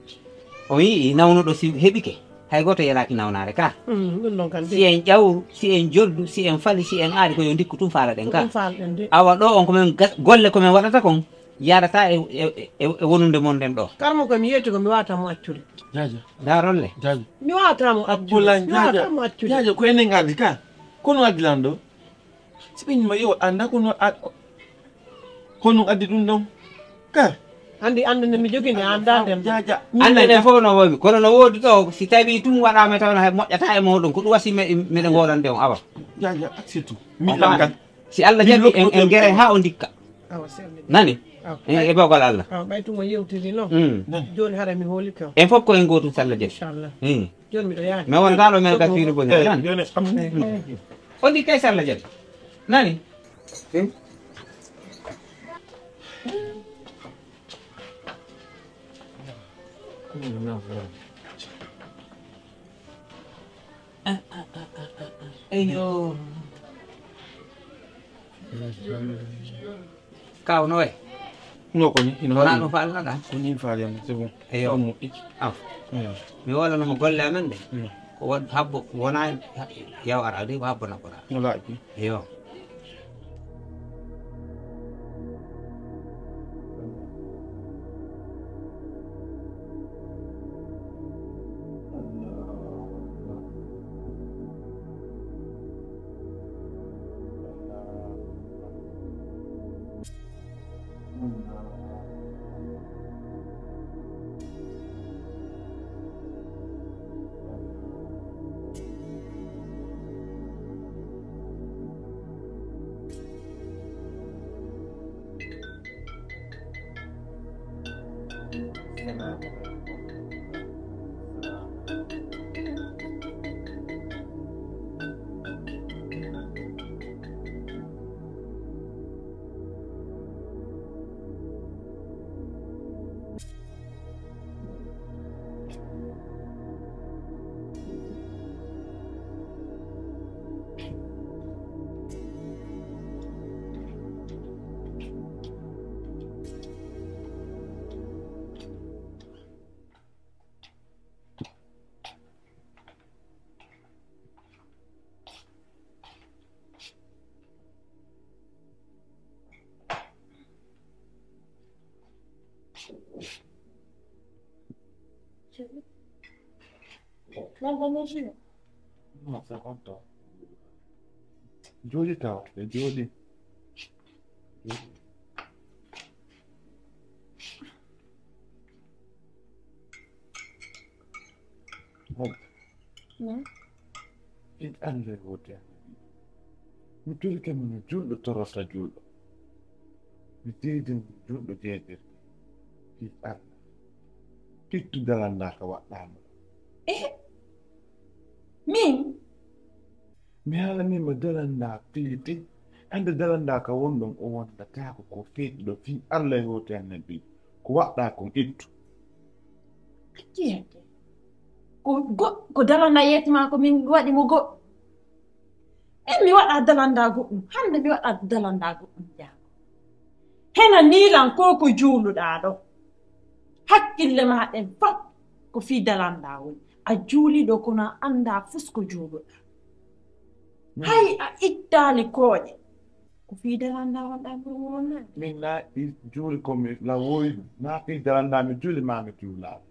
O yi'i nawnuɗo si heɓike, hay gooto yelaaki nawnaare ka. Mm, ɗum ɗon kan de. Si en ƴawru, si en joldu, si en fali, si en aari ko yo ndikku tun faalaɗen ka. Ko ɗum faalaɗen de. Awa ɗoo on ko men gas-, golle ko men waɗata kon, yaadataa e, e, e, e wonunde mon nden ɗoo. Karmo ko mi yeeti ko mi waawataa mo accude. Jaaja. Daarolle. Jaaja. Mi waawataa mo accude. Abboulaye Mi waawataa Jaaja. Mo accude. Jaaja, ko enen ngardi ka. Kono addi lan ɗoo. Si ɓe ñima yo annda kono a-, kono addi ɗum ɗon. Ka. Anndi annde nde mi jogii nde anndaa nden. Jaaja. Annde nden fof no wowi. Kono no woodi ɗoo, si tawii tun waɗaama taw no hay moƴƴataa e mooɗon. Ko ɗum wasi me-, meɗen ngoodande on awa. Jaaja, c'est tout. Mi Awa. Lan kan. Si Allah Min jaɓi en, en lokkude gere haa o ndikka. Awa, si Allah jaɓi. Nani? Awa. Eh, e bawgal Allah. Awa, ɓay tun o yewtiri non. Mm. Nani? Jooni hara mi hooli ko. En fof ko en gootum si Allah jaɓi. Inchallah. Mm. Jooni miɗo yaani. Mais wontaa ɗo men gasiino boni. Eh, nani? Jooni am. Mm. O ndi kay si Allah jaɓi. Nani? Mm. Eyo. Kaw no wayi? No ko ni, ino Wona waɗi. Ɗum faalnaɗaa? Ko ni faaliyam, c'est bon. Eyo. Ɗum moƴƴi. Aw. Eyo. Mi woolanoo mo golle amen ɗe. Mm. Ko won habbo, wonaa yaw ara, de ko habbo naɓora. No laaɓi. Eyo. Non, c'est bon, toi. Jooɗi taw, ɓe jooɗi. Hop. Hmm? Fii Alla e woote Annabi. Mi torike mo no juulɗo torata juulɗo. Mi deedin juulɗo deedirde. Fii Alla. Ittu dalandaa ka waɗɗaano. Eh? Min? Mi haalanii mo dalandaa feeti. Hannde dalandaa ka wonɗon o wondataako ko feeti ɗo fii Alla e woote Annabi. Ko waɗɗaa kon ittu. Jiyake. Ko go-, ko dalandaa yeeti maa ko min waɗi mo goɗɗum. Min mi waɗa dalandaa goɗɗum. Hannde mi waɗa dalandaa goɗɗum jaago. Hena niilan ko ko juuluɗaa ɗo. Hakkille maa ɗen fof ko fii dalandaa woni. A juulii ɗo kono a anndaa fus ko juuluɗaa. Hay a ittaali kooƴe. Ko fii dalandaa wonɗaa ɓuri mo wonnaade. Min na i juuli ko mi la woyi na fii dalandaa mi juuli maa mi juulaali.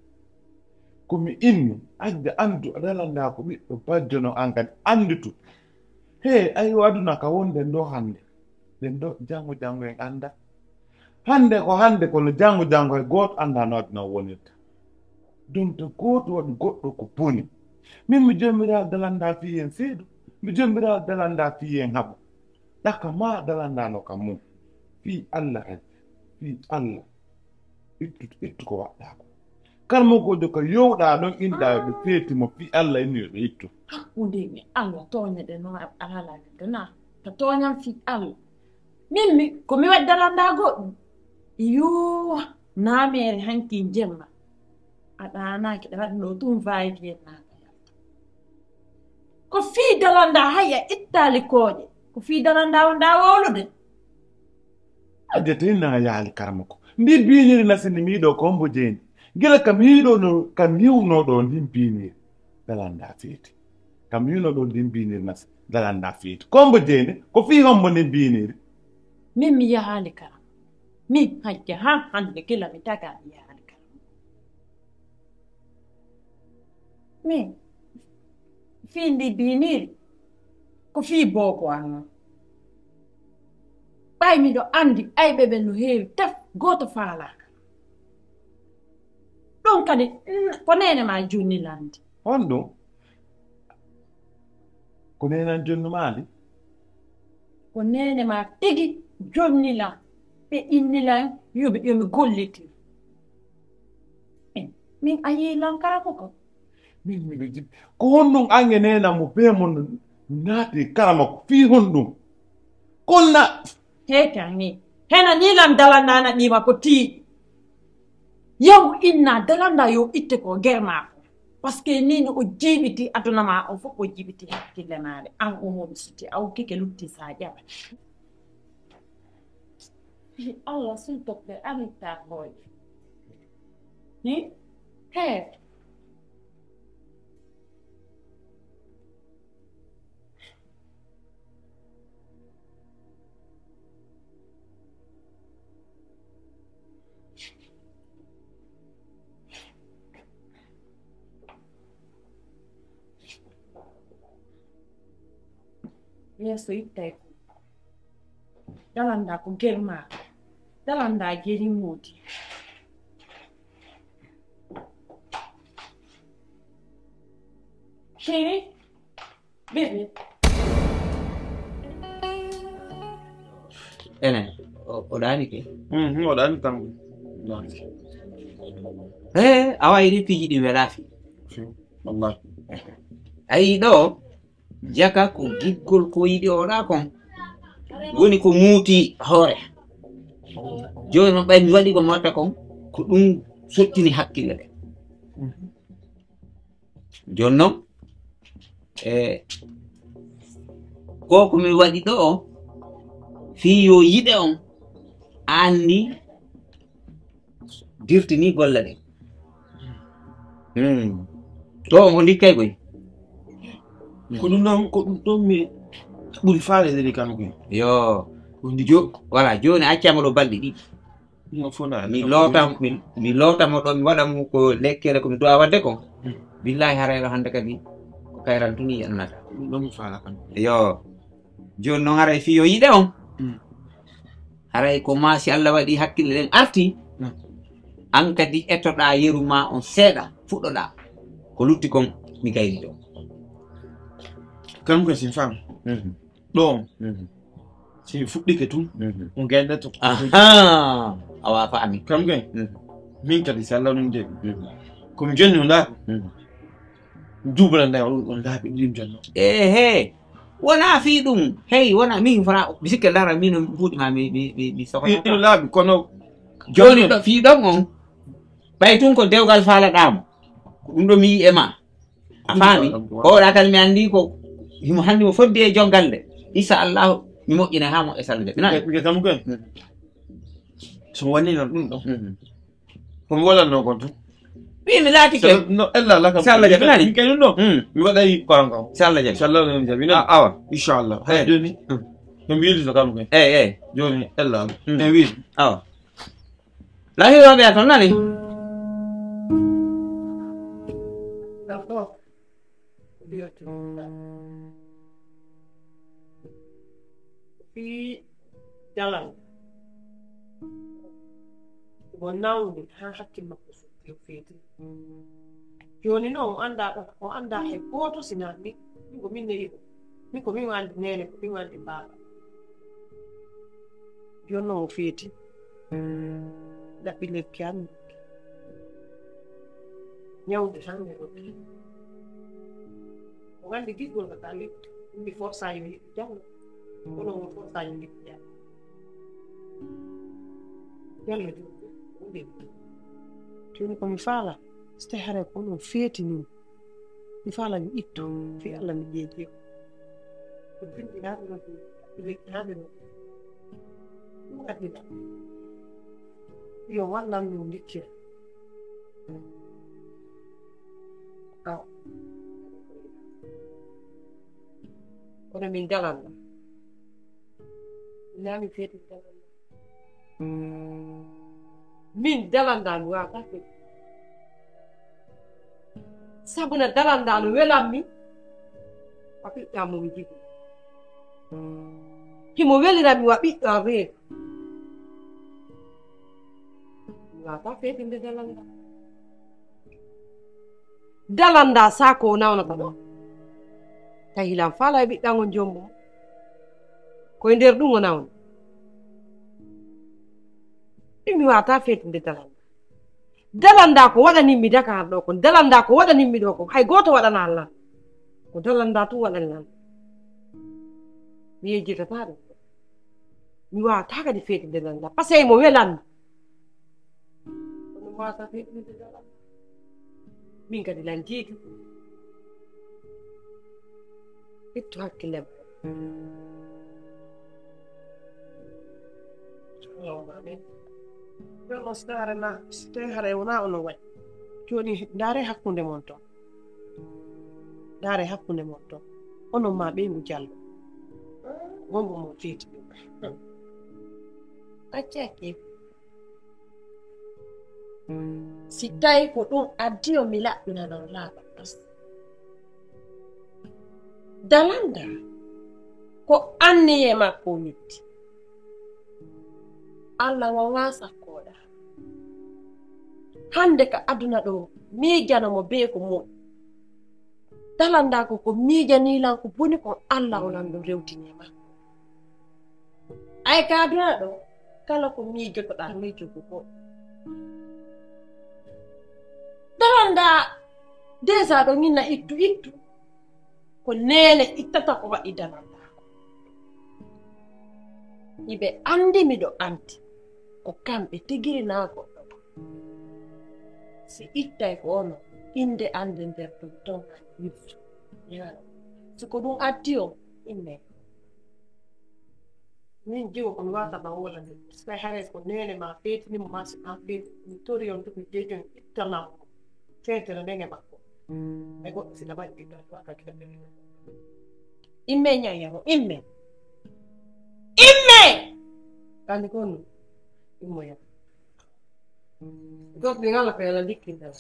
Ko mi inni, adda anndu dalandaa ko ɓiɗɗo bajjo no an kadi annditu. Hee, ayo aduna ka wonde ndo hannde. Ɗen ɗo janngo janngo en annda. Hannde ko hannde kono janngo janngo hay gooto anndaa no aduna o wonirta. Donte gooto waɗi goɗɗo ko boni. Min mi jommiraa dalandaa fii en seedu. Mi jommiraa dalandaa fii en haɓu. Ɗaka maa dalandaa no ka mum. Fii Alla kadi. Fii Alla. Ittu, ittu ko waɗɗaa ko. Kala mo ko joka yowɗaa ɗon inɗaa yo ɓe feeti mo fii Alla inni yo ɓe ittu. Hakkunde mi Alla tooñe ɗe no alala ɗe na. Ka tooñan fii Alla. Min mi, ko mi waɗi dalandaa goɗɗum. Yoo, naameere hanki jemma. A ɗaanaaki ɗe waɗi no tun vaayiti en naata. Ko fii dalandaa hay a ittaali kooƴe. Ko fii dalandaa wonɗaa wowlude. Adde tey na yaali karamoko. Ndi biiniri na sini miiɗo ko mbo jeyndi. Gila kam hiiɗo no, kam hiwno ɗo ndin biiniri. Dalandaa feeti. Kam hiwno ɗo ndin biiniri na dalandaa feeti. Ko mbo jeyndi, ko fii hombo ndin biiniri. Min mi yahaali karam. Min hajja haa hannde gila mi tagaa mi yahaali karam. Min, fii ndi biiniri, ko fii boobo an non. Ɓay miɗo anndi ayɓe ɓen no heewi tef, gooto faalaaka. Ɗum kadi, mm, ko neene maa jonni lanndi. Honɗum? Ko neene an jonni maa ndi? Ko neene maa tigi jonni lan, ɓe inni lan yo mi, yo mi gollitir. Eh, min a yii lan kala ko ko. Min miɗo jiɗi. Ko honɗum an e neene an mo bee mon naati kala makko? Fii honɗum? Konna. Heekan ni. Hena ni lan dalandaa na ɗiima ko tiiɗi. Yahu inna dalandaa yo itte ko ger maako. Parce que ni no o jiiɓiti aduna maa on fof o jiiɓiti hakkille maare. An o mo mi suti aw keke lutti sa ƴawa. Fii Allah, s'il te plaît, arrête ta boy. Hi? Hey. Yeeso ittay ko. Dalandaa ko gel maa. Dalandaa geli moodi. Chéri, bébé. Enen, o, o ɗaani ke? Mhm, o ɗaani tan. Non. He, awa, e ɗin piiji ɗin welaa fii. Wallahi. Ayi ɗoo, jaka ko giggol ko yiɗi oɗa kon. Woni ko muuti hoore. Jooni non ɓay mi waɗi ko mi watta kon, ko ɗum sottini hakkille ɗen. Jooni non, e, ko ko mi waɗi ɗoo, fii yo yiɗe on, anndi dirtini golle ɗen. Hmm. To on ko ndikkay koy. Ko ɗum ɗon, ko ɗum ɗon mi ɓuri faaleede kam koy. Yo. Ko ndi jo-, voilà, jooni accama ɗo balɗe ɗiɗi. No fona. Mi loota, mi, mi loota mo ɗo, mi waɗa mo ko lekkere ko mi du'a wadde kon. Hmm. Billahi haray ɗo hannde kadi ko kayran tun yi'annata. Ɗum ɗon mi faala kam. Yo. Jooni non haray fii yo yiɗe on. Mm. Haray ko maa si Allah waɗi hakkille ɗen arti, mm, an kadi etoɗaa yeru maa on seeɗa, fuɗɗoɗaa. Ko lutti kon mi gayni ɗon. Kanum kadi si mi faami. Mhm. Ɗo on. Mhm. Si mi fuɗɗike tun, mhm, on gaynoto. Ahaa. Awa faami. Kanum kadi. Mhm. Min kadi si Allah non de. Mhm. Ko mi jonni on laabi. Mhm. Duubalande on ɗon laabi ɗiɗi mi jonno. Ehe. Wonaa fii ɗum. Hey, wonaa min fana mi sikke lara min buuɗi ma mi, mi, mi, mi sokota. Ɗiɗi laabi, kono jooni ɗo fii ɗon on. Ɓay tun ko dewgal faalaɗaa mo. Ko ɗum ɗo mi yi'i e ma. A faami? Ko oɗa kadi mi anndi ko himo hanndi mo fodde e joggal nde. Insha Allah, mi moƴƴinay haa mo e salde. Mi nani. Ɓe, ɓe kam ko en. Mm. So woni non ɗum ɗo. Mm. Ko mi waɗanno kon tun. Wi mi laatike. Sala-, no, ella la kam. Si Allah jaɓi, nani? Min kadi ɗum ɗo. Mm. Mi waɗay ko an kam. Si Allah jaɓi. Si Allah jaɓi, nani? A-, awa. Inshallah. Hay, eh, jooni. Mm. Ko mi wiidi so kam kay. Eh, eh. Jooni, ella. Mm. En wiidi. Awa. La hiwa ɓe ton, nani? D'accord. Fii dalal. Mo nawni haa hakkil makko sukki o feeti. Jooni non o anndaa ɗon, o anndaa hay gooto si naa min. Min ko min ne'i ɗum. Min ko min anndi neene, ko min anndi baaba. Jooni non o feeti. Ɗaɓɓi lekki an. Ñawde tan mi rokki. O anndi giggol ka kali, mi forsa yo yiɗi Jallo. Kono o forsa yo yiɗi Jallo. Jallo jokki, o ɗeɓi. Jooni ko mi faala, so tawi haray ko onon feetini mo, mi faala mi itto, fii Alla mi ƴeeƴi o. Ko bindi haa ɓe noddi, ko lekki haa ɓe noddi. Ɗum addi ɗam. Yo wallan min ndikkira. Awa. Kono min dalanno. Naa mi feeti dalanno. Min dalandaa mi waawataa feeti. Sabu na dalandaa no welammi. Wa ɓiɗɗo am mo mi jigi. Himo welirammi wa ɓiɗɗo am reedu. Mi waawataa feetinde dalandaa. Dalandaa saako o nawnata ɗo. Tawi hilan faala e ɓiɗɗo an on jombo. Ko e nder ɗum o nawni. Ɗum mi waawataa feetinde dalandaa. Dalandaa ko waɗanimmi Dakar ɗo kon. Dalandaa ko waɗanimmi ɗo kon. Hay gooto waɗanaa lan. Ko dalandaa tun waɗani lan. Mi yejjitataa ɗum. Mi waawataa kadi feetinde dalandaa. Parce que mo welammi. Kono mi waawataa feetinde dalandaa. Min kadi lan jiitu. Ittu hakkille ma. Allahumma amin. Yo Allah, si tawi haray na, si tawi haray wonaa onon waɗi. Jooni ndaaree hakkunde mon ton. Ndaaree hakkunde mon ton. Onon maa ɓeyngu Jallo. Wonɓe mo feeti ɗum. Acce, acce. Si tawi ko ɗum addi on mi laɓɓina non laaɓa tas. Dalandaa ko anniyee makko o witti. Alla wonaa sakkooɗaa. Hannde ka aduna ɗoo, miijano mo bee ko moƴƴi. Dalandaa ko ko miijanii lan ko boni kon Alla o lan ɗum rewtini e makko. Ay ka aduna ɗoo, kala ko miijotoɗaa, miijo ko moƴƴi. Desa ɗon inna ittu, ittu. Ko neene ittata ko waɗi dananɗaa ko. Iɓe anndi miɗo anndi. Ko kamɓe tigiri naa goɗɗo. Si ittay ko ono, innde annde nder ton ton yurto. Si ko ɗum addi on, immee. Min jiwo ko mi waata ma wona nde. Sai haray ko neene ma feetini mo ma si an feetini. Mi tori on to mi jeejon ittana mo. Feetere nden e makko. E goɗɗo si laɓaɗi ɓiɗɗo waata kende. Imme ñaña mo, imme. Imme! Kandi ko no? Immo ya. Gos ɗin Alla ko Alla likkinta.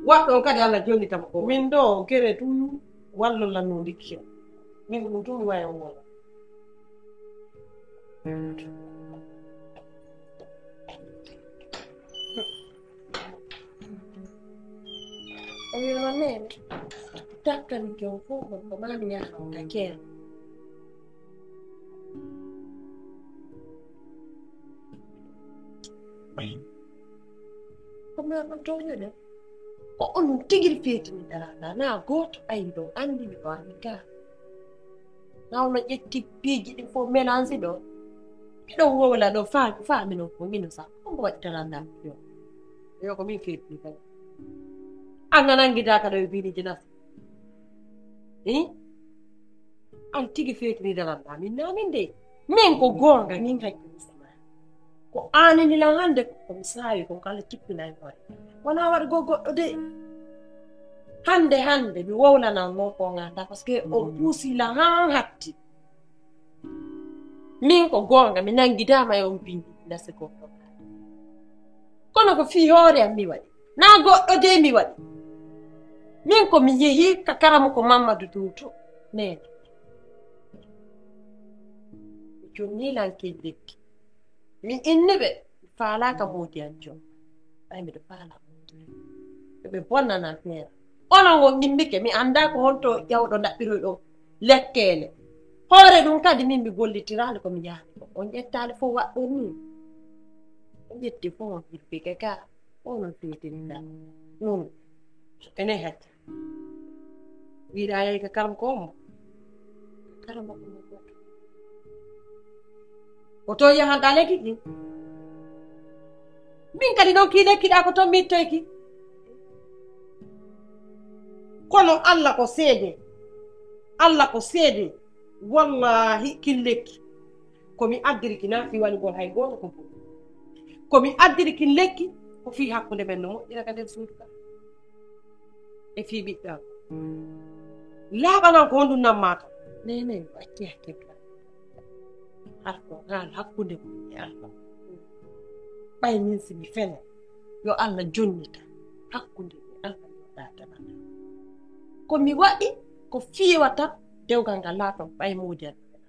Waɗɗon kadi Alla jonnita mo ko. Min ɗo gere tun wallo lanno likki. Min ɗum tun mi wawi on wala. Eyo, nene. Takkani jon fof ko mami yaha ka kere. Ko mi on tooñuɗen. Ko onon tigi feetini daraɗa. Na gooto ayi ɗo anndi mi ɗo anndi ka. Na ono ƴetti piiji ɗin fof mélange ɗo. Miɗo wowla ɗo fa fa mino ko mino sa. Ko mo waɗi daraɗa yo. Yo ko min feetini kadi. An a nangidaaka ɗo e biini jinas. Hi? An tigi feetini daraɗa min na min de. Min ko goonga min hakkille sama. Ko aanini lan hannde ko mi saawi kon kala tippinay hoore. Wonaa waɗugol goɗɗo de. Hannde hannde mi wowlanan non ko ngannda parce que on puusi lan haa hatti. Min ko goonga mi nanngidaama e on binndi nasi goɗɗo. Kono ko fii hoore am mi waɗi. Naa goɗɗo de mi waɗi. Min ko mi yehi ka karamoko Mammadu Duuto. Neene. Mi jonnii lan key lekki. Mi inni ɓe, mi faalaaka moodi an jom. Ɓay miɗo faalaa moodi. Ɓe bonnana feere. Onon on immike, mi anndaa ko honto ƴawɗo ndaɓɓiroy ɗon lekkeele. Hoore ɗum kadi min mi gollitiraali ko mi yaani ko. On ƴettaali fof waɗɗon nii. On ƴetti fof on hippike ka. Onon feetinta. Nun. Enen hacca. Wiɗa yahi ka karam ko mo. Karam ko mo. Ko to yahanɗa lekki ki. Min kadi ɗon ki lekki ɗa ko ton mi ittoyki. Kono Allah ko seede. Allah ko seede. Wallahi kin lekki. Ko mi addiri ki na fi wani gol hay gooto ko boni. Ko mi addiri kin lekki ko fi hakkunde men no moƴƴira ka nder suudu ka. E fii ɓiɗɗo am. Laaɓanan ko honɗum nammaa kam. Nene, acci hakkille. Harko haal hakkunde mum e Allah. Ɓay min si mi fene, yo Allah jonnita hakkunde e Allah mi waɗa damana. Ko mi waɗi ko fiiwata dewgal ngal laato ɓay moodi Allah.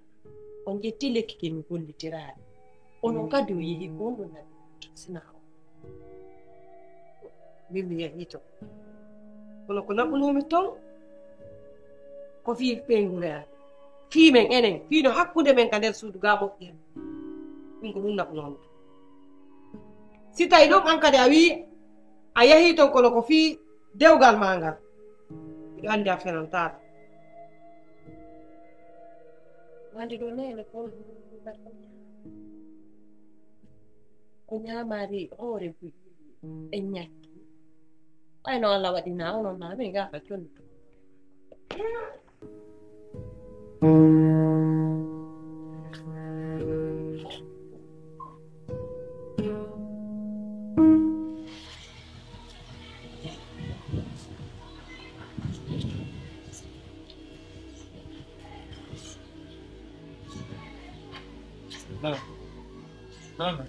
On ƴetti lekki ki mi gollitiraali. Onon kadi o yehi ko honɗum naɓi sina o. Min mi yahii ton. Kono ko naɓunoomi ton, ko fii ɓeynguure an. Fii men enen, fii no hakkunde men ka nder suudu gaa moƴƴiri. Min ko ɗum naɓunoomi ton. Si tawi ɗum an kadi a wii a yahii ton kono ko fii dewgal maa ngal. Miɗo anndi a fenantaako. Wande ɗo neene ko ko ñaamaari hoore buy e ñakki. Ɓay no Allah waɗi na onon na min gaaka conto. Nana. Nana.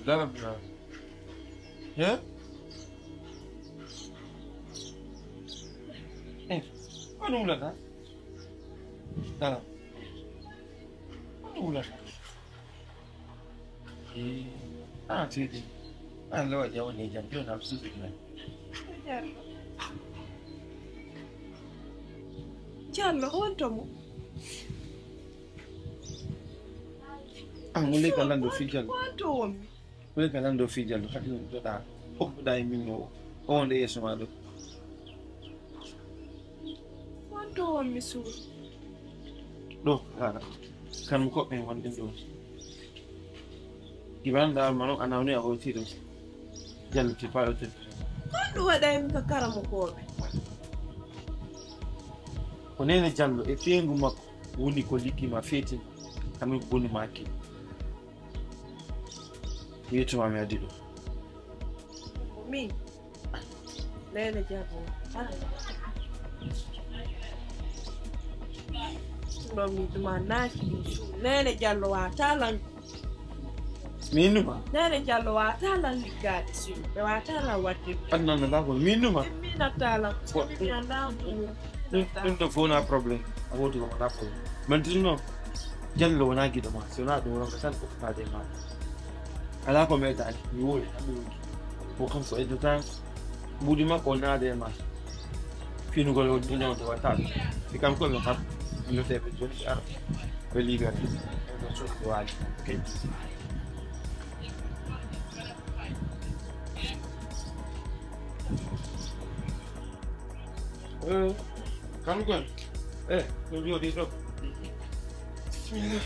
Dara, dara. Eh? Eh, ko ɗum wulata? Dara. Ko ɗum wulata? Eh, ah, tedi. An lawa jawni jam, joni am suudu men. Jallo. Jallo, honto mo? Ah, mo ley ka lanndo fii Jallo. Ko an to wonmi. Mo ley ka lanndo fii Jallo. Haɗi ɗum ɗoɗa. Hokkuɗa e min o. O wonde yeeso ma ɗo. Ko an to wonmi suudu. Ɗo, haala. Kan mo koɓɓe wonɗen ɗo. Ibrahim da almano ana woni a hoti ɗo. Jallo ti paɗo te. Ko an ɗum waɗa en ka karamokooɓe. Ko Neene Jallo e feengu makko woni ko liggii ma feetin, kamin boni ma ki. Yettuma mi addi ɗo. Min? Neene Jallo. Ah. Ɗum ɗo mi ɗuma naaki ɗum. Neene Jallo waata lan. Min ɗuma? Neene Jallo waata lan liggaade suudu. Ɓe waata lan waɗde. Adnan no ɗa ko min ɗuma? Min natta lan. Ko mi anndaa ɗum. Ɗum, ɗum ɗo fof wonaa problème. A woodi ko wonaa problème. Maintenant, Jallo wonaa giɗo ma. Si wonaa ɗum, wonaa ko tan ko faade e ma. Alaa ko meeɗaani. Mi woodi, tan mi woodi. Ko kanko aidata. Mbuuɗi makko o naada e ma. Finugol o duña o watta. Si kam ko ɓe kam. Noteeɓe jooni ɓe ara. Ɓe libere. Ɓe ɗo soodi ɓe waali. Ok. Eh, kam kon. Eh, ɗum jooɗi ɗo. Bismillah.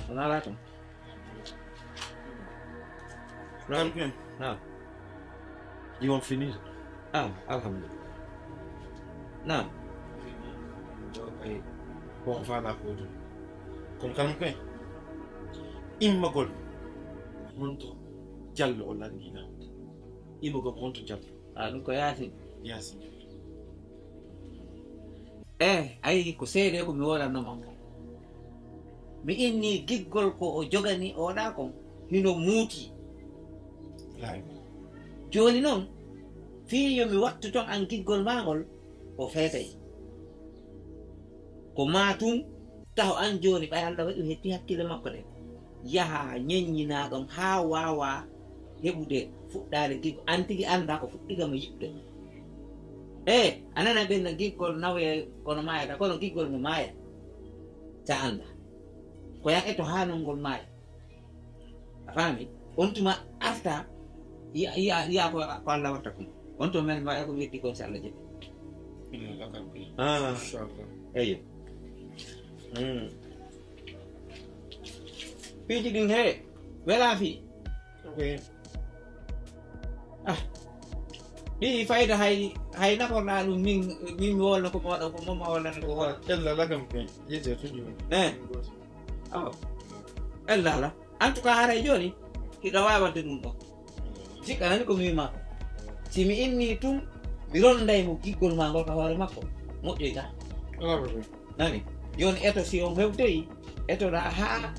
Wala ala tan. Naam. Naam. Ils ont fini. Ah, alhamdulillah. Naam. Bon, voilà, ko ɗum. Kono kan ko immagol. Honto Jallo o lanndii lan? Immagol honto Jallo? Ah, ɗum ko Yaasin. Yaasin. Eh, ayi, ko seede ko mi woolanno ma. Mi inni giggol ko o jogani oɗa kon, hino muuti. Laay. Jooni non, fii yo mi wattu ton an giggol maa ngol, o feetay. Ko maa tun, taho an jooni, ɓay Alla waɗi o hetti hakkille makko ɗen. Yaha ñeññinaa ɗon haa waawaa heɓude fuɗɗaade giggol. An tigi anndaa ko fuɗɗiga mo yiɗude. Eh, a nana ɓen na giggol nawoya kono maayata, kono giggol no maaya. Sa anndaa. Ko yaa eto haa non ngol maaya. A faami? On tuma arta, yi'a, yi'a, yi'a ko, ko Alla watta kon. On tuma men waɗa ko mi yetti kon si Alla jaɓi. Ina lakal ko. Ah. Inchallah. Eyyo. Hmm. Piiji ɗin he, welaa fii. Ok. Ah. Ɗi fayda hay, hay naforɗaa ɗum min, min mi wolna ko mawɗo, ko mama wolnata ko hoore. Ella lakam ko yete tuju. Eh. Oh. Ella la. En tout cas, haray jooni, hiɗa waawi waɗde ɗum ɗo. Sikka nani ko mi wi'i maa ko. Si mi innii tun, mi ronday mo giggol maa ngol ka hoore makko. Moƴƴoy ka. Alaa problème. Nani? Jooni eto si on hewtoyi, etoɗaa haa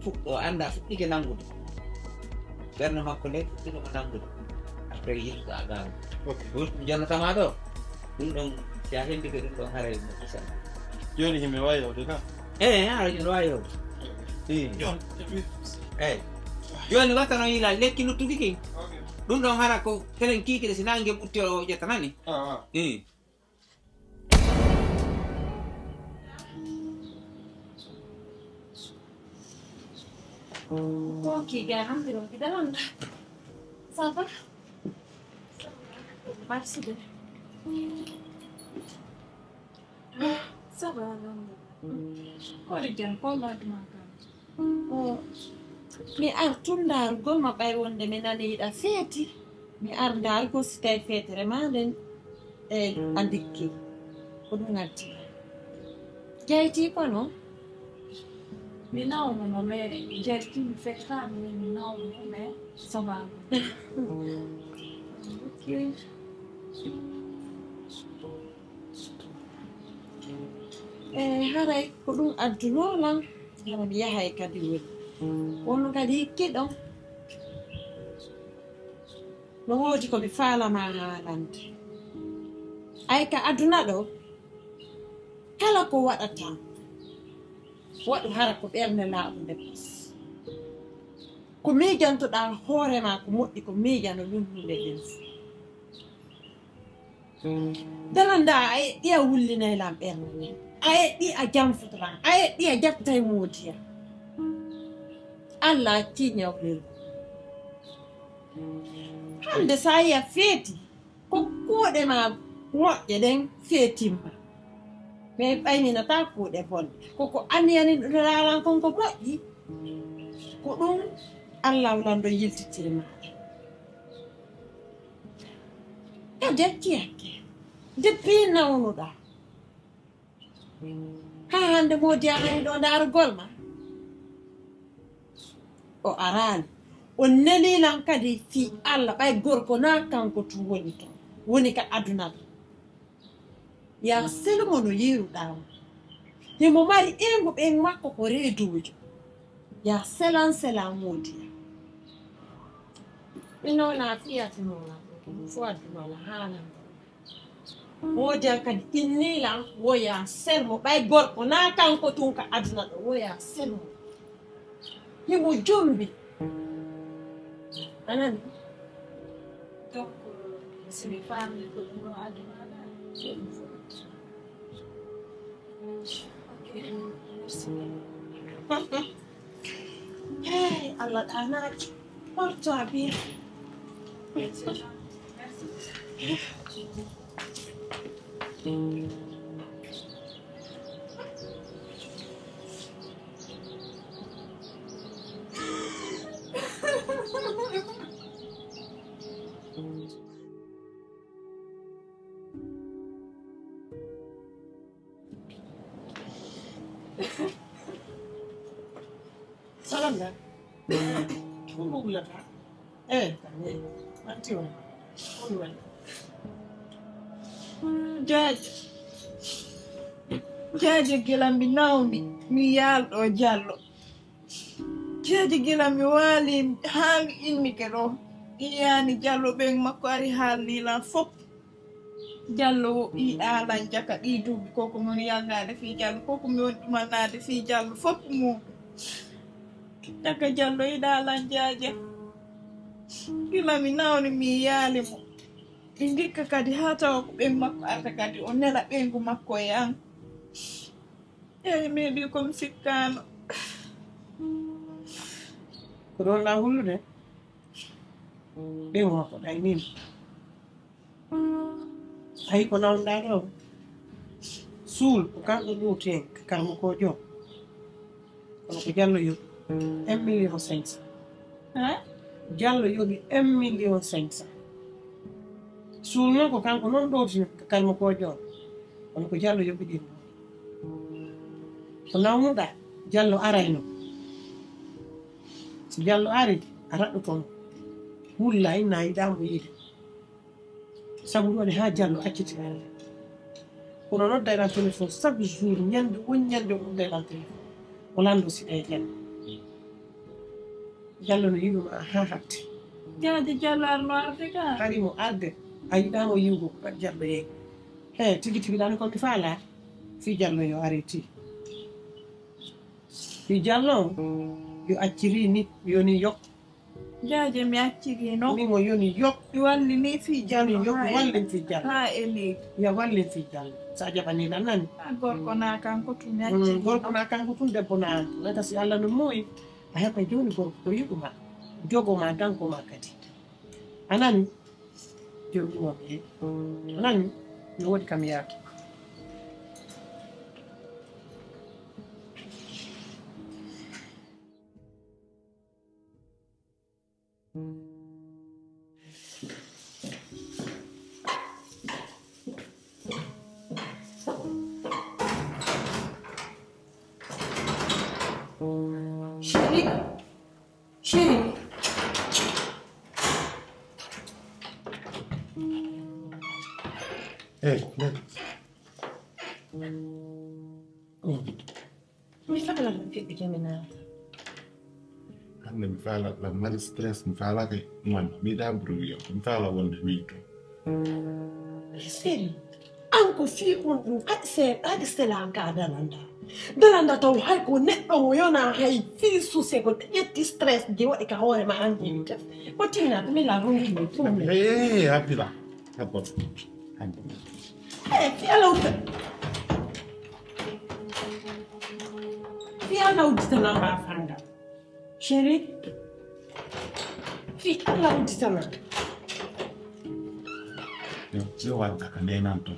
fuɗɗo, annda fuɗɗike nanngude. Ɓernde makko nde fuɗɗike mo nanngude. Après yimɓe a gaano. Ok. Ɗum jonnata ma ɗo. Ɗum ɗon, si a hendike ɗum ɗon, haray mo kisan. Jooni himi wawi yewde ka? Eh, haray jooni wawi yewde. Eh. Yo. Eh. Jooni watta no yila lekki luttuki kin. Ok. Ɗum ɗon hara ko telen kiikide si nange ɓutti o ƴetta nani? Ah, ah. Eh. Bon, kii gay, alhamdulillah, mi ɗon annda. Ça va? Merci de. Ça va, alhamdulillah. Ko waɗi jam, ko waɗi ma kam? Oh, mi artu ndaarugol ma ɓay wonde mi nani hiɗa feeti. Mi ar ndaarugol si tawi feetere maa nden, eh, a ndikki. Ko ɗum addi. Jayti kono? Mi nawno mo, mais jayti mi feetaani, mais mi nawno mo, mais ça va. Ok. E haray ko ɗum addunoo lan, hara mi yahay kadi woni. Wonno kadi hikki ɗon. No woodi ko mi faalamaa haalande. Ay ka aduna ɗo, kala ko waɗataa, waɗu hara ko ɓernde laaɓunde bas. Ko miijantoɗaa hoore maa ko moƴƴi, ko miijano ɗum huunde ɗen. Dala ndaa, a eɗɗi a wullinay lan ɓernde nden. A eɗɗi a janfoto lan. A eɗɗi a jattay moodiya. Alla accii ñawlirgol. Hannde so a yi'a feeti, ko kuuɗe maa moƴƴe ɗen feetimma. Mais ɓay minataa kuuɗe bonɗe. Ko ko aniyani laalan kon ko moƴƴi. Ko ɗum Alla lanɗo yiltitiri maa. E decci hakke. Depuis nawnuɗaa. Haa hannde Moodi a ari ɗoo ndaarugol ma? O araali. O nelii lan kadi fii Alla, ɓay gorko naa kanko tun woni ton, woni ka aduna ɗoo. Yaa selu mo no yiiruɗaa mo. Himo mari ɓeyngu, ɓeyngu makko ko reeduujo. Yaa selan, selan Moodi. Mi nonaa fii ati mo lan. Fo aduna la haalan. Moodi an kadi innii lan, woyaa sel mo. Ɓay gorko naa kanko tun ka aduna ɗoo, woyaa sel mo. Himo jombi. A nani? Donc, si mi faamii ko ɗum ɗoo aduna ɗaa, ok, merci. Hey, Alla ɗaanaaki. Porto a bien. Salam da. Ko mo wulata? Eh, kane. Anti wa. Ko wulata? Jaaje. Jaaje gila mi nawni. Mi yaalɗo Jallo. Jaaje gila mi waali haa mi immike ɗoo. Iyaani Jallo ɓen makko ari haalni lan fof. Jallo wo ɓii ɗaalan jaka ɗii duuɓi, ko ko mi woni yalnaade fii Jallo, ko ko mi woni ɗumannaade fii Jallo, fof ko muuɗum. Jaka Jallo yiɗaa lan jaaje. Gila mi nawni mi yaali mo. Mi ndikka kadi haa tawa ko ɓen makko arta kadi o nela ɓeyngu makko e an. Eey, meeɗi ko mi sikkaano. Ko ɗon ɗaa hullude? Ɓeyngu makko ɗay nii. Ayi ko nawnuɗaa ɗoo? Suul ko kanko ƴuwti hen ka karmokoojo on. Kono ko Jallo yoɓi un million cinq cents. Haa? Jallo yoɓi un million cinq cents. Suul non ko kanko non ɗowti ka karmokoojo on. Kono ko Jallo yoɓi ɗin. Ko nawnuɗaa, Jallo arayno. So Jallo arii, a raɗɗoto mo. Wulla inna a yiɗaa mo yiide. Sabu ɗun waɗi haa Jallo acciti. Kono nodday lan téléphone chaque jour, ñande won ñande o nodday lan téléphone. O lanndoo si ɗay Jallo. Jallo no yiɗu ma haa hatti. Jaaje Jallo arno arde ka. Hari mo arde, a yiɗaa mo yiwgo ko Jallo yehi. He, tigi tigi ɗan ko mi faalaa. Fii Jallo yo ariti. Fii Jallo on, yo acciri ni, yo ni yok. Jaaje mi acciri no. Ni mo yo ni yok. Mi walli ni fii Jallo. Yo ni yok, haa e, wallin fii Jallo. Haa e leydi. Ya wallin fii Jallo. Sa jaɓanii lan nani. A gorko na kanko tun mi acciri. Mm, gorko na kanko tun, debbo na. Nata si Alla no moyi. A heɓa jooni gorko ko yiɗu ma. Jogo ma, danko ma kadi. A nani? Jooni mo mi. A nani? No woodi kam yaaki. Chéri, chéri. Hey, man. Mi faalaa no feƴƴi jami naata. Hannde mi faalaa lan mari stress, mi faalaa kay man, mi yiɗaa brouillon, mi faalaa wonde wiyto. Seri, an ko fii on ɗum, haɗi se, haɗi sela an ka dalanda. Dalanda taw hay ko neɗɗo mo yona hay fii suse ko ƴetti stress di waɗi ka hoore ma an ko tinna, mi la rundi mo tum. Hey, happy la. Happy. Happy. Hey, fi alawta. Fi alawta lamba fanga. Chéri, fii Alla udditana. Yo, yo wal ka ka nenan ton.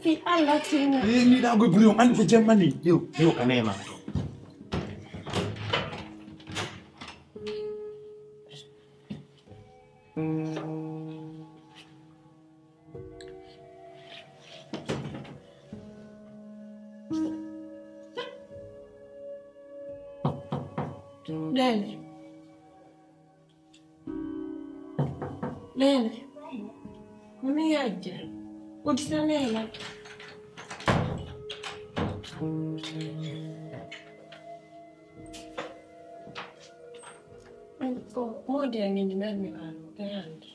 Fii Alla tinna. Eh, ni da go buri on an ko jemmani. Yo, yo ka nenan ton. Nene. Nene. Mami yajja. Udita nena. Ko modi angini nani alo tayandi.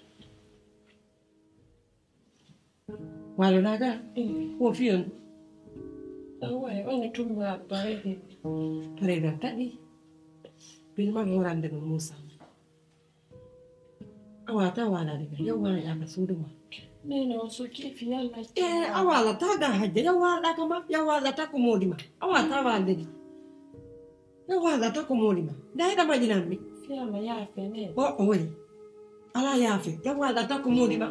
Wala naga? Ko fiyon? Awa, on tumba parede. Parede tadi. Bin ma gorande no Musa. Awa ta wala daga. Yau wala ya ka sudu ma. Nene on so kifi yalla. Eh, awa la ta ga hajja. Yau wala ka ma. Yau wala ta ko modi ma. Awa ta wala daga. Yau wala ta ko modi ma. Dai da majinan mi. Fiya ma ya fene. O, o, wai. Alaa yaafe, yawwaa ɗa takko moodi ma.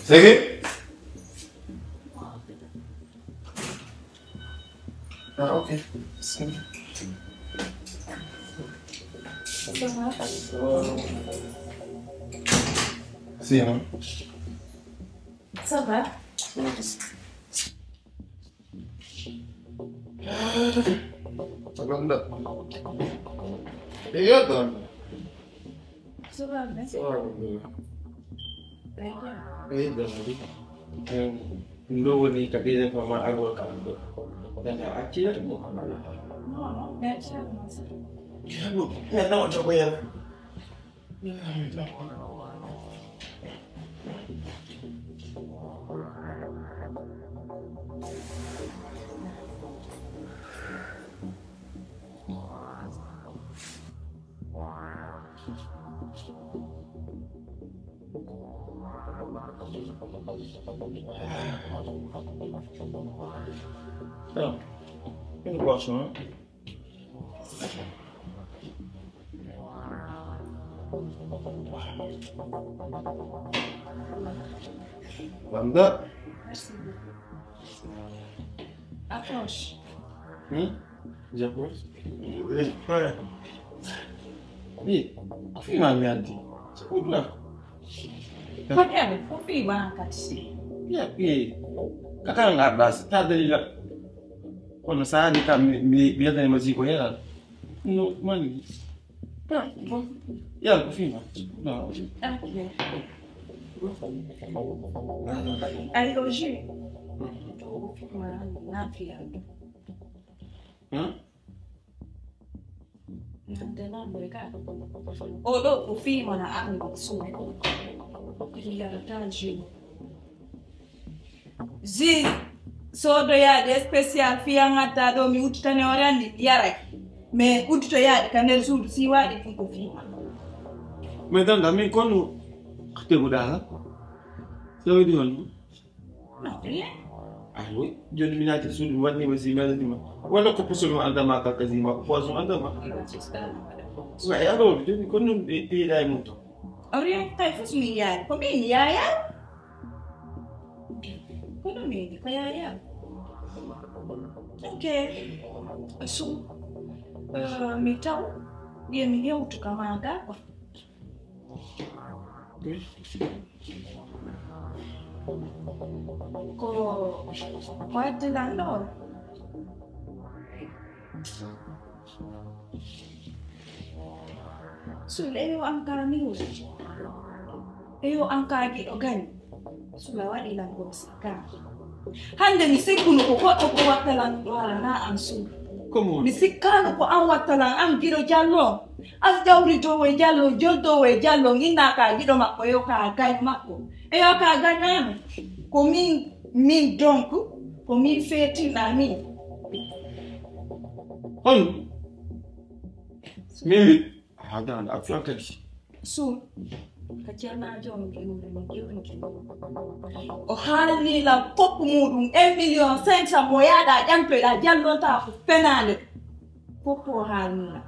Sigi. Ah, ok. Sigi. Sì, no? Ça va? Wanda. E yo don. Ça va, merci. Wa alhamdulillah. Très bien. E don. Em, ndo woni ka dede ko ma arwa ka do. Daga acci mo. Non, non, merci. Yabo, na na wata ko yana. Une boisson, hein? Wanda. Merci beaucoup. Approche. Hmm? J'approche. Oui. Ouais. Oui. Fima mi addi. Ko ɗum. Ko ɗum, ko fima kadi. Ya, eh. Ka kala ngarɗa, si ta dalila. Kono sa andi kam, mi, mi, mi yaltani ma jiko heɗan. No, man. Ah, bon. Ya, ko fima. No. Ok. Ay, o jus. Ko fima, na fiya. Hein? Nante na ɓe ka. O ɗo ko fii mana an ko suuɗi. Yara ta jus. Jus sodoyaaɗi spécial fii an adda ɗo mi udditane hoore an mi yaray. Mais udditoyaaɗi ka nder suudu si waɗi ɗum ko fii mana. Mais Danda, min kono teguɗa ha? Sawidi on. Non, rien. Ah oui, jooni mi naati suudu, mi waɗni ma si mi waɗani ma. Wala ko puso mi anda ma, kaka si ma, ko poison anda ma. Wa, alors, jooni ko non ɗe, ɗe yiɗa e mum to. Rien, kay fof mi yaay. Ko min mi yaaya. Ko ɗum min ko yaaya. Ok. So, euh, mi taw, ɓiye mi hewtu ka maaga, quoi. Ko, ko addi lan ɗo? Sule, yo an ka niwre. Yo an ka giɗo gani. Sula waɗi lan ko sikka. Hande mi sikkuno ko goɗɗo ko watta lan ɗo ala na an sulu. Ko mo? Mi sikkaano ko an watta lan an giɗo Jallo. An jawri dow e Jallo, jol dow e Jallo, nginna ka giɗo makko, yo ka gañ makko. E yo ka gañaano. Ko min, min donc, ko min feetinɗa min. Hon? Min wi-, ah, dan, ak flank kadi. Sun, ka ceernaajo on ƴiwri mo ƴiwri mo. O haalni lan koppu muuɗum un million cinq cent mo yaada ƴantoyɗa Jallo ta ko fenaande. Koppu o haalni lan.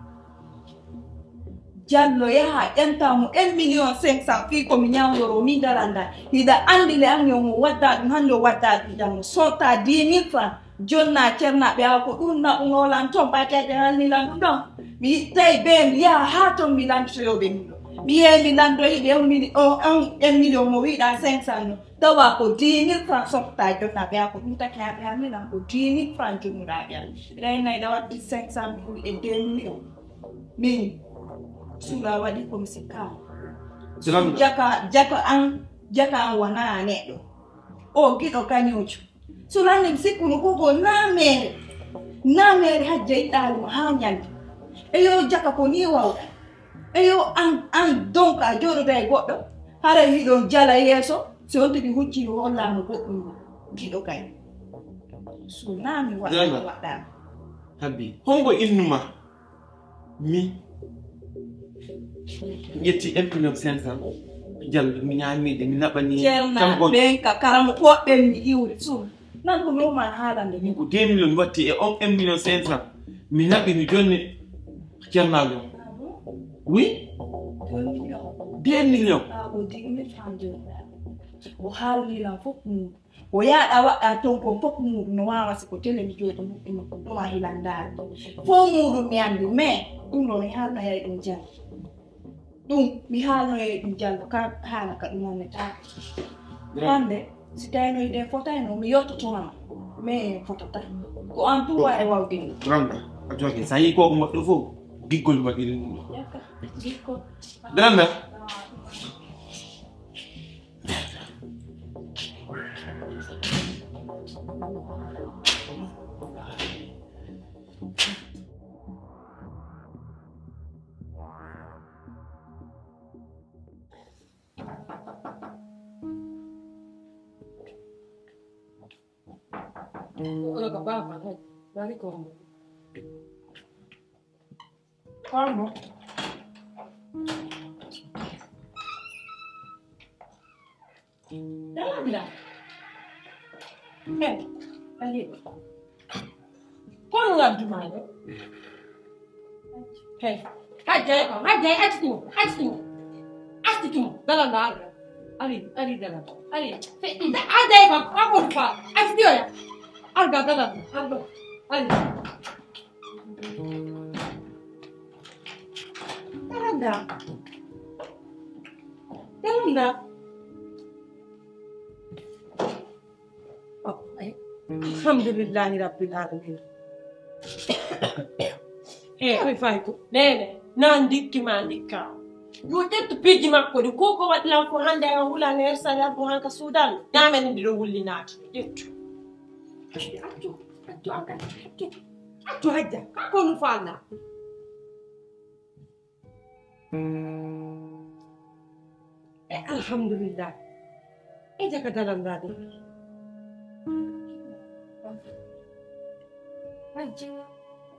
Jallo yaha ƴanta mo un million cinq cent fii ko mi ñawndoro mi daranda. Hiɗa anndi le an yo mo wadda ɗum hannde o wadda ɗum janngo. Sota dix mille francs. Jonna ceernaaɓe awa ko ɗum naɓunoo lan ton, ɓaateeje halni lan ɗum ɗon. Mi tawi ɓe, mi yaha haa ton, mi lannditoyoo ɓe ɗum ɗon. Mi yehi, mi lanndoyi ɓe, on mili-, o, on un million mo wiɗaa cinq cent non. Tawa ko dix mille francs sokta jonnaaɓe awa ko ɗum taki haa ɓe halni lan ko dix mille francs jonnuɗaa ɓe halni. Ɓe ɗay nayi ɗa watti cinq cent mille e deux millions. Min, sula waɗi ko mi sikkaa. Jaka, jaka an, jaka an wanaa neɗɗo. O giɗo kañoojo. So lanni mi sikkuno ko ko naameere. Naameere hajja yiɗaali mo haa ñande. E yo jaka ko nii wawɗa. E yo an, an donc a jooɗoda e goɗɗo. Haray hiɗon jala yeeso. Si on tigi huccii o hollaama goɗɗum giɗo kay. So naa mi waɗa waɗaama. Habbi, hongo innuma? Mi ƴetti un million cinq cent. Jallo, mi ñaami ɗe, mi naɓani. Ceerna, kanko ɓen ka karamo ko ɓen mi iwri sun. Nan ko mi umma haalande. Min ko deux millions mi watti e on un million cinq cent. Mi naɓi mi jonni ceernaajo. Oui? Deux millions. Deux millions. Ah, o dix mille francs de. O haalni lan fof muuɗum. O yaaɗa waɗa ton kon fof muuɗum no waawa si ko tele mi jooɗo muɗɗi makko ɗum a hilan ndaari. Fof muuɗum mi anndi, mais ɗum ɗo mi haalnoyay ɗum jam. Ɗum mi haalnoyay ɗum jam, ka haala ka ɗum wonata. Hannde, si tawino hiɗen fotayno, mi yottoto ma, mais fotata. Ko an tun wawi wawde ɗum. Ranga, a jogi, sa yii ko moƴƴo fof, giggol waɗiri ɗum. Yakka, giggol. Ranga. Oɗo ka baafa, hey, bari ko mo. Ko mo. Dalam da. Hey, bari. Kono ngaddumaa ɗo. Hey, hajjay ko, hajjay acci ɗum, acci ɗum. Acci ɗum, dalam da arga. Ari, ari dalam. Ari. Hajjay ko, akon fa. Acci ɗum ya. Arga dalam, arga. Ari. Dalam da. Dalam da. Oh, eh. Alhamdulillahi Rabbil Alamin. Eh, mi fay ko. Nene, na ndikki ma ndikka. Yo ƴettu piiji makko ɗi, ko ko waɗi lan ko hannde a hulan hersare ko hanka suudan. Ñaamen ndi ɗo wulli naati. Ƴettu. Accu, accu, accu, accu, hajja. Ka ko no faala. E alhamdulillah. E jaka dalam rade. Hajji,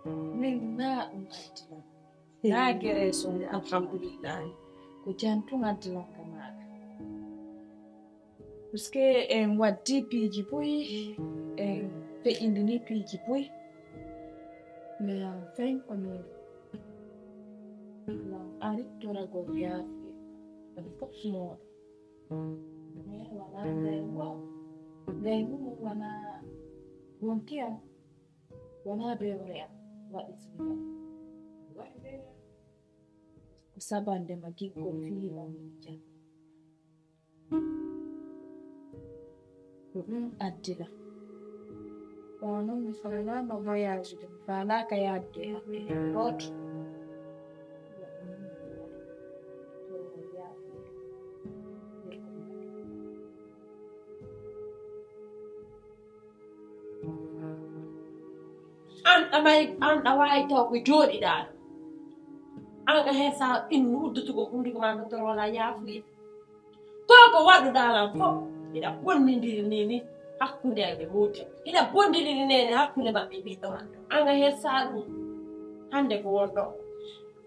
min na ɗum addilan. Na gere so alhamdulillah. Ko jantum addilan ka maɗa. Parce que en waddi piiji buy, en feƴindini piiji buy. Mais en fin ko min lan ari toragol yaafi en fof mooɗo. Mais wala ndey ngo, ndey ngo wala wonti am, wala bewre am waɗi sinno. Ko sabande ma giggol fii lan jam. Ko ɗum addi lan. Kono non mi faalaama voyage de, mi faalaaka yaade e gooto. An ɗa may, an ɗa waawi taw ko jooɗiɗaa ɗo. An ka hesa innu uddutugo hunduko maa ka torola yaafuye. Ko ko waɗuɗaa lan fof, hiɗa bonnindiri nini hakkunde e ɓe muuti. Hiɗa bonnindiri nene hakkunde maɓɓe e ɓiɗɗo maɓɓe. An ka hesa ɗum. Hannde ko wonɗo.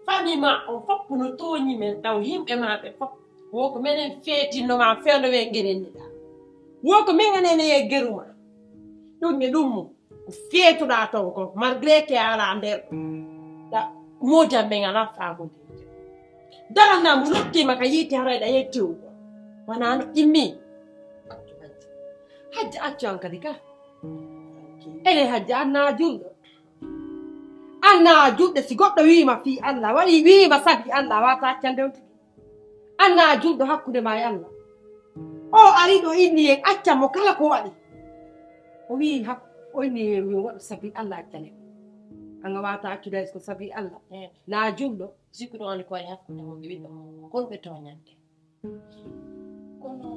Fami ma on fof no tooñi men ɗaw yimɓe maa ɓe fof. Wo ko menen feetinno maa fewndo wen gerenniɗaa. Wo ko men anene e geru maa. Ɗum e ɗum mum. Ko feetuɗaa ton kon, malgré que a alaa nder ɗa, mojan men alaa faamude. Darana mo nottiima ka yiite haray ɗa yetti o. Wanaa no ɗimmi. Hajja accu an kadi ka. Ene hajja annaa julɗo. Annaa julɗo si goɗɗo wiima fii Allah, waɗi wiima sabi Allah, waata accande on tigi. Annaa julɗo hakkunde maa e Allah. O ari ɗo inni en accan mo kala ko waɗi. O wi'i hak-, o inni en yo waɗu sabi Allah accane. An a waata accude hay ko sabi Allah. Eh. Naa julɗo. Sikkuɗo on ko e hakkunde mo ɓiɗɗo mo. Kon ɓe tooñante. Kono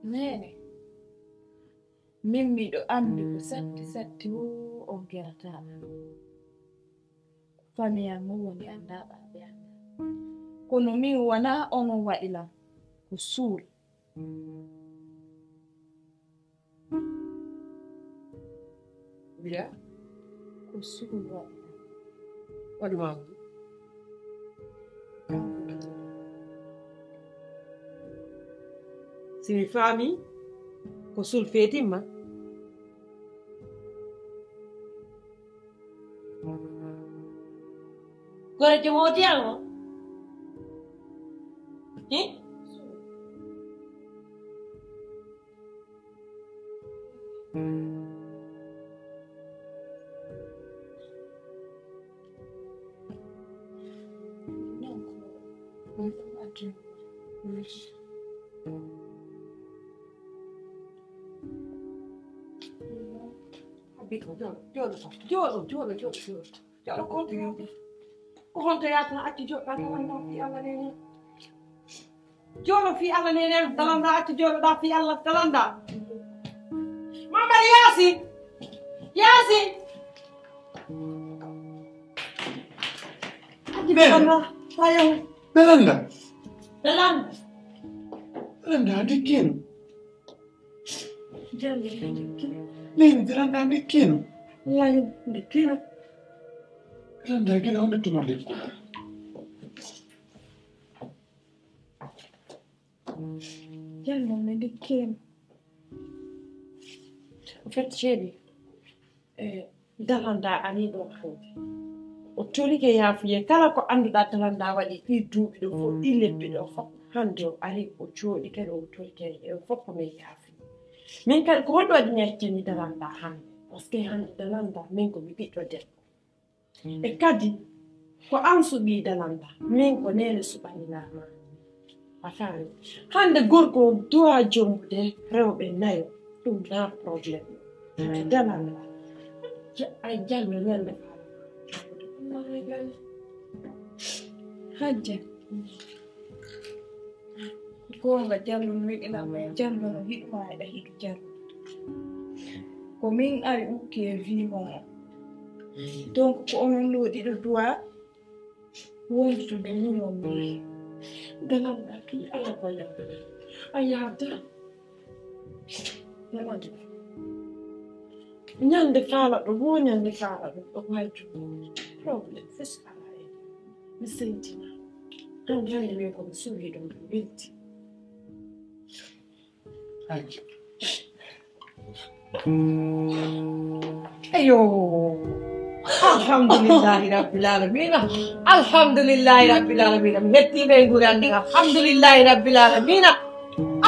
neene, min miɗo anndi ko satti satti woo on gerataa. Fami an on woni anndaa ɓaaɓe an. Kono min wanaa onon waɗi lan ko suul. Wiya? Ko suul waɗi lan. Waɗi ma. Si mi faami, ko suul feetimma. Kono jomooti an o, Hi? Jooɗo, jooɗo, jooɗo, jooɗo, jooɗo. Jooɗo, ko honto? Ko honto yaata accu jooɗo, ko honto fii Allah nene? Jooɗo fii Allah nene, dalanɗaa, accu jooɗoɗaa fii Allah, dalanɗaa. Mamadu Yaasin! Yaasin! Accu dalanɗaa, ayo. Dalanɗaa? Dalanɗaa. Dalanɗaa, a dikkiino? Jande, nene, dalanɗaa, a dikkiino? Wallahi, dikkiino. Dalanɗaa, gila honde tuma dikkuɗaa? Jande, mi dikkiino. En fait, chéri, eh, dalanɗaa arii ɗoo hannde. O torike yaafuye kala ko annduɗaa dalanɗaa waɗi ɗii duuɓi ɗoo fof, ɗii lebbi ɗoo fof. Hannde o arii, o jooɗii kadi, o torike en fof ko men yaafuye. Min kadi, ko honɗum waɗi mi accani dalanɗaa hannde? Parce que hannde dalanɗaa, min ko mi ɓiɗɗo debbo. E kadi, ko an suɓii dalanɗaa, min ko neene suɓanii laa maa. A faami? Hannde gorko on duwaa jombude rewɓe nayo, ɗum naa problème. Dalanɗaa. Ja-, ay, Jallo, ñande faala. Hajja. Goonga, Jallo no yiɗi lamɓe, Jallo no yiɗi maa, eɗa yiɗi Jallo. Ko min ari ukki e vie mon on. Donc, ko onon ɗoo ɗiɗo duwaa wondude minon nii. Dalanɗaa tun, Alla ko yamɗa. A yaada. Ñande faala ɗo, wo ñande faala ɗo, ɗo waytu. Problème, fes alaa e. Mi sentina. An hannde min ko mi suwii ɗum, mi welti. Eyo. Alhamdulillahi Rabbil Alamina. Alhamdulillahi Rabbil Alamina. Mi hetti ɓe nguurande. Alhamdulillahi Rabbil Alamina.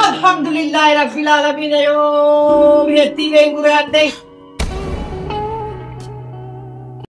Alhamdulillahi Rabbil Alamina. Yo, mi hetti ɓe nguurande.